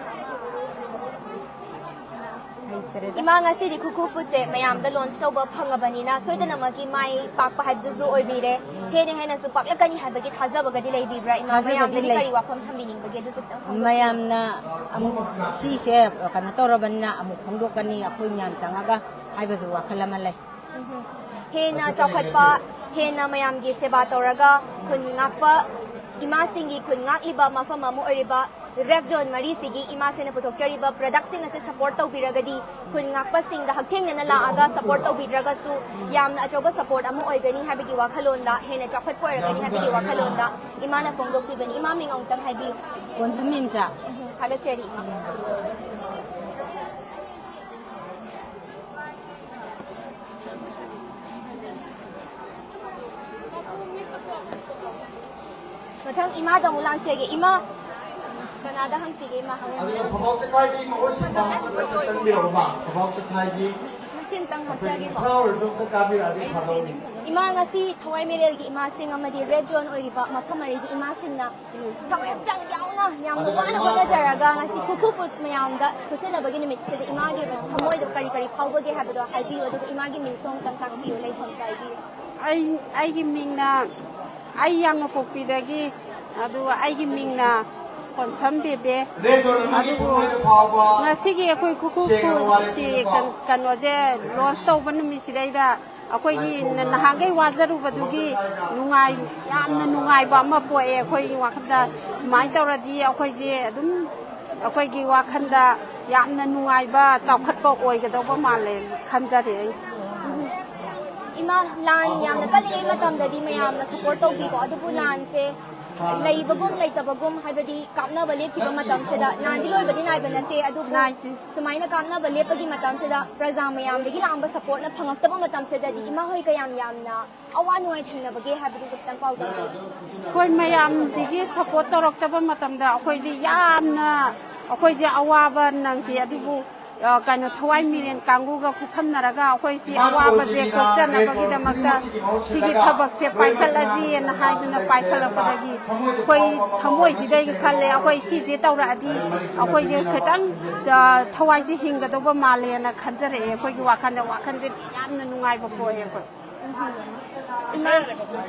ꯍꯩꯇꯔꯦꯗ꯫ ꯏꯃꯥ, ꯉꯁꯤꯗꯤ ꯈꯨꯔꯈꯨꯜ ꯐꯨꯗꯁꯦ ꯃꯌꯥꯝꯗ ꯂꯣꯟꯆ ꯇꯧꯕ ꯐꯪꯉꯕꯅꯤꯅ ꯁꯣꯏꯗꯅꯃꯛꯀꯤ ꯃꯥꯏ ꯄꯥꯛꯄ ꯍꯥꯏꯕꯗꯨꯁꯨ ꯑꯣꯏꯕꯤꯔꯦ꯫ ꯍꯦꯟꯅ ꯍꯦꯟꯅꯁꯨ ꯄꯥꯛꯂꯛꯀꯅꯤ ꯍꯥꯏꯕꯒꯤ ꯊꯥꯖꯕꯒꯗꯤ ꯂꯩꯕꯤꯕ꯭ꯔꯥ, ꯏꯃꯥ? ꯊꯥꯖꯕꯗꯤ ꯃꯌꯥꯝꯗꯒꯤ ꯂꯩ꯫ ꯀꯔꯤ ꯋꯥꯐꯝ ꯊꯝꯕꯤꯅꯤꯡꯕꯒꯦ? ꯑꯗꯨꯁꯨ ꯈꯤꯇꯪ ꯐꯣꯡꯗꯣꯛꯄꯤꯌꯨ꯫ ꯃꯌꯥꯝꯅ ꯑꯃꯨꯛ ꯁꯤꯁꯦ ꯀꯩꯅꯣ ꯇꯧꯔꯕꯅꯤꯅ ꯑꯃꯨꯛ ꯐꯣꯡꯗꯣꯛꯀꯅꯤ ꯑꯩꯈꯣꯏ ꯃꯌꯥꯝ ꯆꯪꯉꯒ ꯍꯥꯏꯕꯒꯤ ꯋꯥꯈꯜ ꯑꯃ ꯂꯩ꯫ ꯍꯦꯟꯅ ꯆꯥꯎꯈꯠꯄ, ꯍꯦꯟꯅ ꯃꯌꯥꯝꯒꯤ ꯁꯦꯕꯥ ꯇꯧꯔꯒ ꯈꯨꯟ ꯉꯥꯛꯄ, ꯏꯃꯥꯁꯤꯡꯒꯤ ꯈꯨꯟ ꯉꯥꯛꯂꯤꯕ ꯃꯐꯝ ꯑꯃ ꯑꯣꯏꯔꯤꯕ ꯔꯦꯗ ꯖꯣꯟ ꯃꯔꯤꯁꯤꯒꯤ ꯏꯃꯥꯁꯤꯡꯅ ꯄꯨꯊꯣꯛꯆꯔꯤꯕ ꯄ꯭ꯔꯗꯛꯁꯤꯡ ꯑꯁꯤ ꯁꯄꯣꯔꯠ ꯇꯧꯕꯤꯔꯒꯗꯤ ꯈꯨꯟ ꯉꯥꯛꯄꯁꯤꯡꯗ ꯍꯛꯊꯦꯡꯅꯅ ꯂꯥꯛꯑꯒ ꯁꯄꯣꯔꯠ ꯇꯧꯕꯤꯗ꯭ꯔꯒꯁꯨ ꯌꯥꯝꯅ ꯑꯆꯧꯕ ꯁꯄꯣꯔꯠ ꯑꯃ ꯑꯣꯏꯒꯅꯤ ꯍꯥꯏꯕꯒꯤ ꯋꯥꯈꯜꯂꯣꯟꯗ, ꯍꯦꯟꯅ ꯆꯥꯎꯈꯠꯄ ꯑꯣꯏꯔꯛꯀꯅꯤ ꯍꯥꯏꯕꯒꯤ ꯋꯥꯈꯜꯂꯣꯟꯗ ꯏꯃꯥꯅ ꯐꯣꯡꯗꯣꯛꯄꯤꯕꯅꯤ꯫ ꯏꯃꯥ, ꯃꯤꯡ ꯑꯃꯨꯛꯇꯪ ꯍꯥꯏꯕꯤꯌꯨ꯫ ꯀꯣꯟꯁꯝ ꯃꯦꯝꯆꯥ꯫ ꯊꯥꯒꯠꯆꯔꯤ, ꯏꯃꯥ꯫ ꯃꯊꯪ ꯏꯃꯥꯗ ꯑꯃꯨꯛ ꯂꯥꯛꯆꯒꯦ꯫ ꯏꯃꯥ, ꯀꯅꯥꯗ ꯍꯪꯁꯤꯒꯦ? ꯏꯃꯥ, ꯍꯪꯉꯨ꯫ ꯑꯗꯨꯒ ꯐꯝꯕꯥꯛ ꯆꯈꯥꯏꯒꯤ ꯃꯍꯨꯠ ꯁꯤꯟꯕ ꯑꯃꯈꯛꯇ ꯆꯪꯕꯤꯔꯛꯎꯕ꯫ ꯐꯝꯕꯥꯛ ꯆꯈꯥꯏꯒꯤ ꯃꯁꯤ ꯑꯝꯇꯪ ꯍꯥꯞꯆꯒꯦꯀꯣ꯫ ꯈꯔ ꯑꯣꯏꯔꯁꯨ ꯑꯝꯇ ꯀꯥꯕꯤꯔꯛꯑꯗꯤ ꯐꯗꯧꯅꯤ꯫ ꯏꯃꯥ, ꯉꯁꯤ ꯊꯋꯥꯏ ꯃꯤꯔꯦꯜꯒꯤ ꯏꯃꯥꯁꯤꯡ ꯑꯃꯗꯤ ꯔꯦꯗ ꯖꯣꯟ ꯑꯣꯏꯔꯤꯕ ꯃꯐꯝ ꯃꯔꯤꯒꯤ ꯏꯃꯥꯁꯤꯡꯅ ꯊꯋꯥꯏ ꯍꯛꯆꯥꯡ ꯌꯥꯎꯅ, ꯌꯥꯝꯅ ꯋꯥꯅ ꯍꯣꯠꯅꯖꯔꯒ ꯉꯁꯤ ꯈꯨꯔꯈꯨꯜ ꯐꯨꯗꯁ ꯃꯌꯥꯝꯗ ꯈꯨꯠꯁꯤꯟꯅꯕꯒꯤ ꯅꯨꯃꯤꯠꯁꯤꯗ ꯏꯃꯥꯒꯤ ꯑꯣꯏꯕ ꯊꯃꯣꯏꯗ ꯀꯔꯤ ꯀꯔꯤ ꯐꯥꯎꯕꯒꯦ ꯍꯥꯏꯕꯗꯣ ꯍꯥꯏꯕꯤꯌꯨ, ꯑꯗꯨꯒ ꯏꯃꯥꯒꯤ ꯃꯤꯡꯁꯨ ꯑꯃꯨꯛꯇꯪ ꯇꯥꯛꯄꯤꯌꯨ, ꯂꯩꯐꯝꯁꯨ ꯍꯥꯏꯕꯤꯌꯨ꯫ ꯑꯩ, ꯑꯩꯒꯤ ꯃꯤꯡꯅ, ꯑꯩ ꯌꯥꯡꯉꯄꯣꯛꯄꯤꯗꯒꯤ, ꯑꯗꯨꯒ ꯑꯩꯒꯤ ꯃꯤꯡꯅ ꯀꯣꯟꯁꯝ ꯕꯦꯕꯦ꯫ ꯑꯗꯨꯕꯨ ꯉꯁꯤꯒꯤ ꯑꯩꯈꯣꯏ ꯈꯨꯔꯈꯨꯜ ꯐꯨꯗꯁꯀꯤ ꯀꯩꯅꯣꯁꯦ ꯂꯣꯟꯆ ꯇꯧꯕ ꯅꯨꯃꯤꯠꯁꯤꯗꯩꯗ ꯑꯩꯈꯣꯏꯒꯤ ꯅ-, ꯅꯍꯥꯟꯈꯩ ꯋꯥꯖꯔꯨꯕꯗꯨꯒꯤ ꯅꯨꯡꯉꯥꯏ-, ꯌꯥꯝꯅ ꯅꯨꯡꯉꯥꯏꯕ ꯑꯃ ꯄꯣꯛꯑꯦ ꯑꯩꯈꯣꯏꯒꯤ ꯋꯥꯈꯜꯗ꯫ ꯁꯨꯃꯥꯏꯅ ꯇꯧꯔꯗꯤ ꯑꯩꯈꯣꯏꯁꯦ ꯑꯗꯨꯝ ꯑꯩꯈꯣꯏꯒꯤ ꯋꯥꯈꯜꯗ ꯌꯥꯝꯅ ꯅꯨꯡꯉꯥꯏꯕ, ꯆꯥꯎꯈꯠꯄ ꯑꯣꯏꯒꯗꯧꯕ ꯃꯥꯜꯂꯦ ꯈꯟꯖꯔꯦ ꯑꯩ꯫ ꯏꯃꯥ, ꯂꯥꯟ ꯌꯥꯝꯅ ꯀꯜꯂꯤꯉꯩ ꯃꯇꯝꯗꯗꯤ ꯃꯌꯥꯝꯅ ꯁꯄꯣꯔꯠ ꯇꯧꯕꯤꯀꯣ, ꯑꯗꯨꯕꯨ ꯂꯥꯟꯁꯦ ꯂꯩꯕꯒꯨꯝ ꯂꯩꯇꯕꯒꯨꯝ, ꯍꯥꯏꯕꯗꯤ ꯀꯥꯞꯅꯕ ꯂꯦꯞꯈꯤꯕ ꯃꯇꯝꯁꯤꯗ, ꯂꯥꯟꯗꯤ ꯂꯣꯏꯕꯗꯤ ꯅꯥꯏꯕ ꯅꯠꯇꯦ, ꯑꯗꯨꯕꯨ ꯅꯥꯏꯗꯦ꯫ ꯁꯨꯃꯥꯏꯅ ꯀꯥꯞꯅꯕ ꯂꯦꯞꯄꯒꯤ ꯃꯇꯝꯁꯤꯗ ꯄ꯭ꯔꯖꯥ ꯃꯌꯥꯝꯗꯒꯤ ꯂꯥꯛꯑꯝꯕ ꯁꯄꯣꯔꯠꯅ ꯐꯪꯉꯛꯇꯕ ꯃꯇꯝꯁꯤꯗꯗꯤ ꯏꯃꯥ ꯍꯣꯏ ꯀꯌꯥꯝ ꯌꯥꯝꯅ ꯑꯋꯥ ꯅꯨꯡꯉꯥꯏ ꯊꯦꯡꯅꯕꯒꯦ ꯍꯥꯏꯕꯗꯨꯁꯨ ꯈꯤꯇꯪ ꯄꯥꯎꯗꯝꯕꯤꯌꯨ꯫ ꯑꯩꯈꯣꯏ ꯃꯌꯥꯝꯁꯤꯒꯤ ꯁꯄꯣꯔꯠ ꯇꯧꯔꯛꯇꯕ ꯃꯇꯝꯗ ꯑꯩꯈꯣꯏꯗꯤ ꯌꯥꯝꯅ, ꯑꯩꯈꯣꯏꯁꯦ ꯑꯋꯥꯕ ꯅꯪꯈꯤ꯫ ꯑꯗꯨꯕꯨ ꯑ, ꯀꯩꯅꯣ, ꯊꯋꯥꯏ ꯃꯤꯔꯦꯟ ꯀꯥꯡꯕꯨꯒ ꯈꯨꯠꯁꯝꯅꯔꯒ ꯑꯩꯈꯣꯏꯁꯤ ꯑꯋꯥꯕꯁꯦ ꯀꯣꯛꯆꯅꯕꯒꯤꯗꯃꯛꯇ ꯁꯤꯒꯤ ꯊꯕꯛꯁꯦ ꯄꯥꯏꯈꯠꯂꯁꯤꯅ ꯍꯥꯏꯗꯨꯅ ꯄꯥꯏꯈꯠꯂꯛꯄꯗꯒꯤ ꯑꯩꯈꯣꯏ ꯊꯃꯣꯏꯁꯤꯗꯒꯤ ꯈꯜꯂꯦ, ꯑꯩꯈꯣꯏ ꯁꯤꯁꯦ ꯇꯧꯔꯛꯑꯗꯤ ꯑꯩꯈꯣꯏꯁꯦ ꯈꯤꯇꯪ, ꯑ, ꯊꯋꯥꯏꯁꯦ ꯍꯤꯡꯒꯗꯧꯕ ꯃꯥꯜꯂꯦꯅ ꯈꯟꯖꯔꯛꯑꯦ꯫ ꯑꯩꯈꯣꯏꯒꯤ ꯋꯥꯈꯜꯗ, ꯋꯥꯈꯜꯁꯦ ꯌꯥꯝꯅ ꯅꯨꯡꯉꯥꯏꯕ ꯄꯣꯛꯑꯦ ꯑꯩꯈꯣꯏ꯫ ꯏꯃꯥ,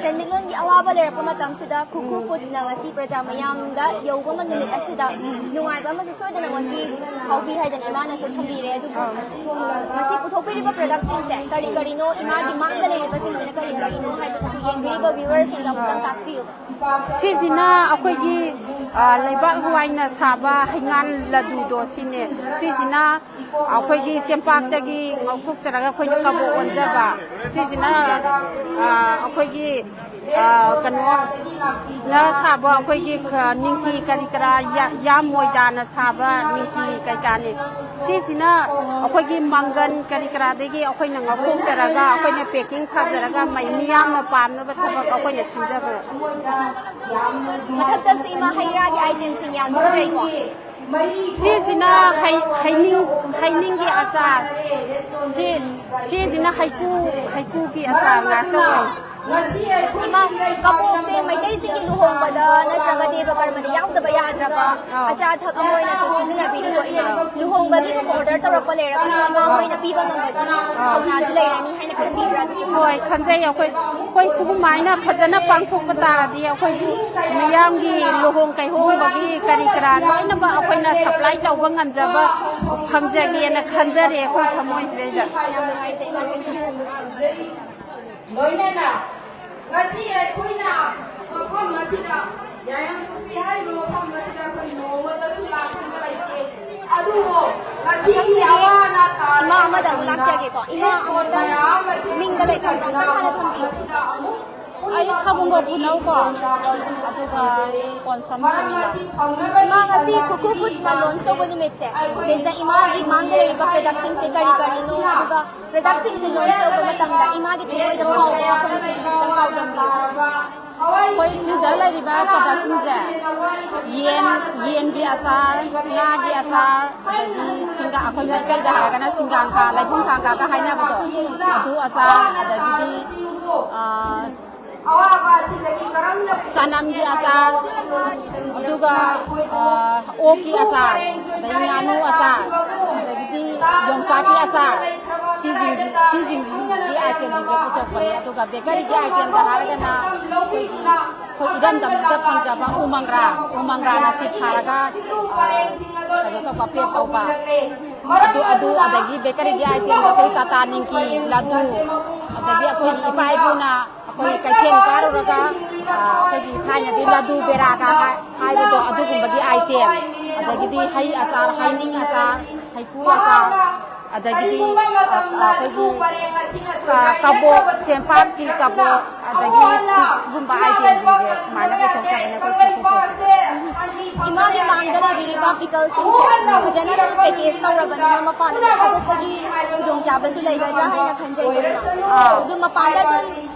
ꯁꯦꯟꯃꯤꯠꯂꯣꯟꯒꯤ ꯑꯋꯥꯕ ꯂꯩꯔꯛꯄ ꯃꯇꯝꯁꯤꯗ ꯈꯨꯈꯨ ꯐꯨꯗꯁꯅ ꯉꯁꯤ ꯄ꯭ꯔꯖꯥ ꯃꯌꯥꯝꯗ ꯌꯧꯕ ꯅꯨꯃꯤꯠ ꯑꯁꯤꯗ ꯅꯨꯡꯉꯥꯏꯕ ꯑꯃꯁꯨ ꯁꯣꯏꯗꯅꯃꯛꯀꯤ ꯐꯥꯎꯕꯤ ꯍꯥꯏꯗꯅ ꯏꯃꯥꯅꯁꯨ ꯊꯝꯕꯤꯔꯦ꯫ ꯑꯗꯨꯕꯨ, ꯑ, ꯉꯁꯤ ꯄꯨꯊꯣꯛꯄꯤꯔꯤꯕ ꯄ꯭ꯔꯗꯛꯁꯤꯡꯁꯦ ꯀꯔꯤ ꯀꯔꯤꯅꯣ, ꯏꯃꯥꯒꯤ ꯃꯥꯡꯗ ꯂꯩꯔꯤꯕꯁꯤꯡꯁꯤꯅ ꯀꯔꯤ ꯀꯔꯤꯅꯣ ꯍꯥꯏꯕꯗꯨꯁꯨ ꯌꯦꯡꯕꯤꯔꯤꯕ ꯚ꯭ꯌꯨꯋꯔꯁꯤꯡꯗ ꯑꯃꯨꯛꯇꯪ ꯇꯥꯛꯄꯤꯌꯨ꯫ ꯁꯤꯁꯤꯅ ꯑꯩꯈꯣꯏꯒꯤ, ꯑ, ꯂꯩꯕꯥꯛ ꯍꯋꯥꯏꯅ ꯁꯥꯕ ꯍꯩꯉꯥꯟ ꯂꯗꯨꯗꯣ ꯁꯤꯅꯦ꯫ ꯁꯤꯁꯤꯅ ꯑꯩꯈꯣꯏꯒꯤ ꯆꯦꯡꯄꯥꯛꯇꯒꯤ ꯉꯧꯊꯣꯛꯆꯔꯒ ꯑꯩꯈꯣꯏꯅ ꯀꯕꯣꯛ ꯑꯣꯟꯖꯕ꯫ ꯁꯤꯁꯤꯅ, ꯑ, ꯑꯩꯈꯣꯏꯒꯤ, ꯑ, ꯀꯩꯅꯣ, ꯅ ꯁꯥꯕ ꯑꯩꯈꯣꯏꯒꯤ ꯈ-, ꯅꯤꯡꯀꯤ ꯀꯔꯤ ꯀꯔꯥ, ꯌꯥ-, ꯌꯥꯝ ꯃꯣꯏꯗꯥꯅ ꯁꯥꯕ ꯅꯤꯡꯀꯤ ꯀꯩꯀꯥꯅꯤ꯫ ꯁꯤꯁꯤꯅ ꯑꯩꯈꯣꯏꯒꯤ ꯃꯪꯒꯟ ꯀꯔꯤ ꯀꯔꯥꯗꯒꯤ ꯑꯩꯈꯣꯏꯅ ꯉꯧꯊꯣꯛꯆꯔꯒ ꯑꯩꯈꯣꯏꯅ ꯄꯦꯛꯀꯤꯡ ꯁꯥꯖꯔꯒ ꯃꯩ ꯃꯤꯌꯥꯝꯅ ꯄꯥꯝꯅꯕ ꯊꯕꯛ ꯑꯩꯈꯣꯏꯅ ꯁꯤꯟꯖꯕ꯫ ꯃꯊꯛꯇꯁꯨ ꯏꯃꯥ ꯍꯩ ꯔꯥꯒꯤ ꯑꯥꯏꯇꯦꯝꯁꯤꯡ ꯌꯥꯝ ꯎꯖꯩꯀꯣ꯫ ꯁꯤꯁꯤꯅ ꯍꯩ-, ꯍꯩꯅꯤꯡ-, ꯍꯩꯅꯤꯡꯒꯤ ꯑꯆꯥꯔ꯫ ꯁꯤ, ꯁꯤꯁꯤꯅ ꯍꯩꯀꯨ, ꯍꯩꯀꯨꯒꯤ ꯑꯆꯥꯔ ꯉꯥꯛꯇ ꯑꯣꯏ꯫ ꯏꯃꯥ, ꯀꯕꯣꯛꯁꯦ ꯃꯩꯇꯩꯁꯤꯡꯒꯤ ꯂꯨꯍꯣꯡꯕꯗ ꯅꯠꯇ꯭ꯔꯒ ꯗꯦꯕ ꯀꯔꯃꯗ ꯌꯥꯎꯗꯕ ꯌꯥꯗ꯭ꯔꯕ ꯑꯆꯥ ꯑꯊꯛ ꯑꯃ ꯑꯣꯏꯅꯁꯨ ꯁꯤꯖꯤꯟꯅꯕꯤꯔꯤꯀꯣ ꯏꯃꯥ꯫ ꯂꯨꯍꯣꯡꯕꯒꯤ ꯑꯣꯔꯗꯔ ꯇꯧꯔꯛꯄ ꯂꯩꯔꯒꯁꯨ ꯏꯃꯥ ꯍꯣꯏꯅ ꯄꯤꯕ ꯉꯝꯕꯒꯤ ꯊꯧꯅꯥꯗꯨ ꯂꯩꯔꯅꯤ ꯍꯥꯏꯅ ꯈꯟꯕꯤꯕ꯭ꯔꯥ? ꯑꯗꯨꯁꯨ ꯍꯣꯏ, ꯈꯟꯖꯩ꯫ ꯑꯩꯈꯣꯏ, ꯑꯩꯈꯣꯏ ꯁꯤꯒꯨꯃꯥꯏꯅ ꯐꯖꯅ ꯄꯥꯡꯊꯣꯛꯄ ꯇꯥꯔꯗꯤ ꯑꯩꯈꯣꯏꯁꯨ ꯃꯤꯌꯥꯝꯒꯤ ꯂꯨꯍꯣꯡ ꯀꯩꯍꯣꯡꯕꯒꯤ ꯀꯔꯤ ꯀꯔꯥ ꯂꯣꯏꯅꯃꯛ ꯑꯩꯈꯣꯏꯅ ꯁꯄ꯭ꯂꯥꯏ ꯇꯧꯕ ꯉꯝꯖꯕ ꯐꯪꯖꯒꯦꯅ ꯈꯟꯖꯔꯦ ꯑꯩꯈꯣꯏ ꯊꯃꯣꯏꯁꯤꯗꯩꯗ꯫ ꯌꯥꯝ ꯅꯨꯡꯉꯥꯏꯖꯩ ꯏꯃꯥ, thank you꯫ ꯂꯣꯏꯅꯅ ꯉꯁꯤ ꯑꯩꯈꯣꯏꯅ ꯃꯐꯝ ꯑꯁꯤꯗ, ꯌꯥꯏꯉꯪꯄꯣꯛꯄꯤ ꯍꯥꯏꯔꯤꯕ ꯃꯐꯝ ꯑꯁꯤꯗ ꯑꯩꯈꯣꯏ ꯅꯣꯡꯃꯇꯁꯨ ꯂꯥꯛꯈꯤꯕ ꯂꯩꯇꯦ꯫ ꯑꯗꯨꯕꯨ ꯉꯁꯤꯒꯤ ꯑꯋꯥ ꯑꯅꯥ ꯇꯥꯔꯕ ꯏꯃꯥ ꯑꯃꯗ ꯑꯃꯨꯛ ꯂꯥꯛꯆꯒꯦꯀꯣ꯫ ꯏꯃꯥ ꯑꯃꯨꯛꯇꯪ ꯃꯤꯡꯒ ꯂꯩꯐꯝꯗꯣ ꯑꯃꯨꯛꯇꯪ ꯍꯥꯟꯅ ꯊꯝꯕꯤꯌꯨ꯫ ꯃꯁꯤꯗ ꯑꯃꯨꯛ ꯑꯩ ꯁꯥꯕꯨꯡꯒ ꯄꯨꯅꯧꯀꯣ, ꯑꯗꯨꯒ ꯀꯣꯟꯁꯝ ꯁꯨꯃꯤꯂꯥ꯫ ꯏꯃꯥ, ꯉꯁꯤ ꯈꯨꯈꯨ ꯐꯨꯗꯁꯅ ꯂꯣꯟꯆ ꯇꯧꯕ ꯅꯨꯃꯤꯠꯁꯦ, ꯁꯤꯗ ꯏꯃꯥꯒꯤ ꯃꯥꯡꯗ ꯂꯩꯔꯤꯕ ꯄ꯭ꯔꯗꯛꯁꯤꯡꯁꯦ ꯀꯔꯤ ꯀꯔꯤꯅꯣ, ꯑꯗꯨꯒ ꯄ꯭ꯔꯗꯛꯁꯤꯡꯁꯦ ꯂꯣꯟꯆ ꯇꯧꯕ ꯃꯇꯝꯗ ꯏꯃꯥꯒꯤ ꯊꯃꯣꯏꯗ ꯐꯥꯎꯕ ꯋꯥꯐꯝꯁꯤꯡ ꯈꯤꯇꯪ ꯄꯥꯎꯗꯝꯕꯤꯌꯨ꯫ ꯁꯤꯗ ꯂꯩꯔꯤꯕ ꯄ꯭ꯔꯗꯛꯁꯤꯡꯁꯦ, ꯌꯦꯟ, ꯌꯦꯟꯒꯤ ꯑꯆꯥꯔ, ꯉꯥꯒꯤ ꯑꯆꯥꯔ, ꯑꯗꯒꯤ ꯁꯤꯡꯒꯥ, ꯑꯩꯈꯣꯏ ꯃꯩꯇꯩꯗ ꯍꯥꯏꯔꯒꯅ ꯁꯤꯡꯒꯥꯡꯈꯥ, ꯂꯩꯕꯨꯡ ꯈꯥꯡꯈꯥꯒ ꯍꯥꯏꯅꯕꯗꯣ, ꯑꯗꯨ ꯑꯆꯥꯔ, ꯑꯗꯒꯤꯗꯤ, ꯑ, ꯆꯅꯝꯒꯤ ꯑꯆꯥꯔ, ꯑꯗꯨꯒ, ꯑ, ꯑꯣꯛꯀꯤ ꯑꯆꯥꯔ, ꯑꯗꯒꯤ ꯉꯥꯅꯨ ꯑꯆꯥꯔ, ꯑꯗꯒꯤꯗꯤ ꯌꯣꯡꯆꯥꯛꯀꯤ ꯑꯆꯥꯔ, ꯁꯤꯁꯤꯡꯒꯤ, ꯁꯤꯁꯤꯡꯒꯤ ꯑꯥꯏꯇꯦꯝꯁꯤꯡꯁꯦ ꯄꯨꯊꯣꯛꯄꯅꯦ꯫ ꯑꯗꯨꯒ ꯕꯦꯀꯔꯤꯒꯤ ꯑꯥꯏꯇꯦꯝꯗ ꯍꯥꯏꯔꯒꯅ ꯑꯩꯈꯣꯏꯒꯤ, ꯑꯩꯈꯣꯏ ꯏꯔꯝꯗꯝꯁꯤꯗ ꯐꯪꯖꯕ ꯎ ꯃꯪꯒ꯭ꯔꯥ, ꯎ ꯃꯪꯒ꯭ꯔꯥꯅ ꯆꯤꯞ ꯁꯥꯔꯒ, ꯑ, ꯀꯩꯅꯣ ꯇꯧꯕ, ꯄꯦꯛ ꯇꯧꯕ꯫ ꯑꯗꯨ, ꯑꯗꯨ, ꯑꯗꯒꯤ ꯕꯦꯀꯔꯤꯒꯤ ꯑꯥꯏꯇꯦꯝꯗ ꯑꯩꯈꯣꯏ ꯇꯥꯇꯥ ꯅꯤꯡꯀꯤ ꯂꯗꯨ, ꯑꯗꯒꯤ ꯑꯩꯈꯣꯏꯒꯤ ꯏꯄꯥ ꯏꯄꯨꯅ ꯑꯩꯈꯣꯏ ꯀꯩꯊꯦꯜ ꯀꯥꯔꯨꯔꯒ, ꯑ, ꯑꯩꯈꯣꯏꯒꯤ ꯊꯥꯏꯅꯗꯤ ꯂꯗꯨ ꯕꯦꯔꯥꯒ ꯍꯥꯏ-, ꯍꯥꯏꯕꯗꯣ, ꯑꯗꯨꯒꯨꯝꯕꯒꯤ ꯑꯥꯏꯇꯦꯝ, ꯑꯗꯒꯤꯗꯤ ꯍꯩ ꯑꯆꯥꯔ, ꯍꯩꯅꯤꯡ ꯑꯆꯥꯔ, ꯍꯩꯀ꯭ꯔꯨ ꯑꯆꯥꯔ, ꯑꯗꯒꯤꯗꯤ, ꯑ, ꯑꯩꯈꯣꯏꯒꯤ, ꯑ, ꯀꯕꯣꯛ, ꯆꯦꯡꯄꯥꯛꯀꯤ ꯀꯕꯣꯛ, ꯑꯗꯒꯤ ꯁꯤꯒꯨꯝꯕ ꯑꯥꯏꯇꯦꯝꯁꯤꯡꯁꯦ ꯁꯨꯃꯥꯏꯅ ꯄꯨꯊꯣꯛꯆꯕꯅꯦ ꯑꯩꯈꯣꯏ ꯈꯨꯔꯈꯨꯜ ꯄꯣꯠꯁꯦ꯫ ꯏꯃꯥꯒꯤ ꯃꯥꯡꯗ ꯂꯩꯕꯤꯔꯤꯕ ꯄꯤꯀꯜꯁꯤꯡꯁꯦ ꯐꯖꯅꯁꯨ ꯄꯦꯀꯦꯖ ꯇꯧꯔꯕꯅꯤꯅ ꯃꯄꯥꯟꯗ ꯊꯥꯗꯣꯛꯄꯒꯤ ꯈꯨꯗꯣꯡꯆꯥꯕꯁꯨ ꯂꯩꯒꯗ꯭ꯔꯥ ꯍꯥꯏꯅ ꯈꯟꯖꯩꯀꯣ, ꯏꯃꯥ꯫ ꯑꯥ꯫ ꯑꯗꯨ ꯃꯄꯥꯟꯗ ꯑꯗꯨꯝ,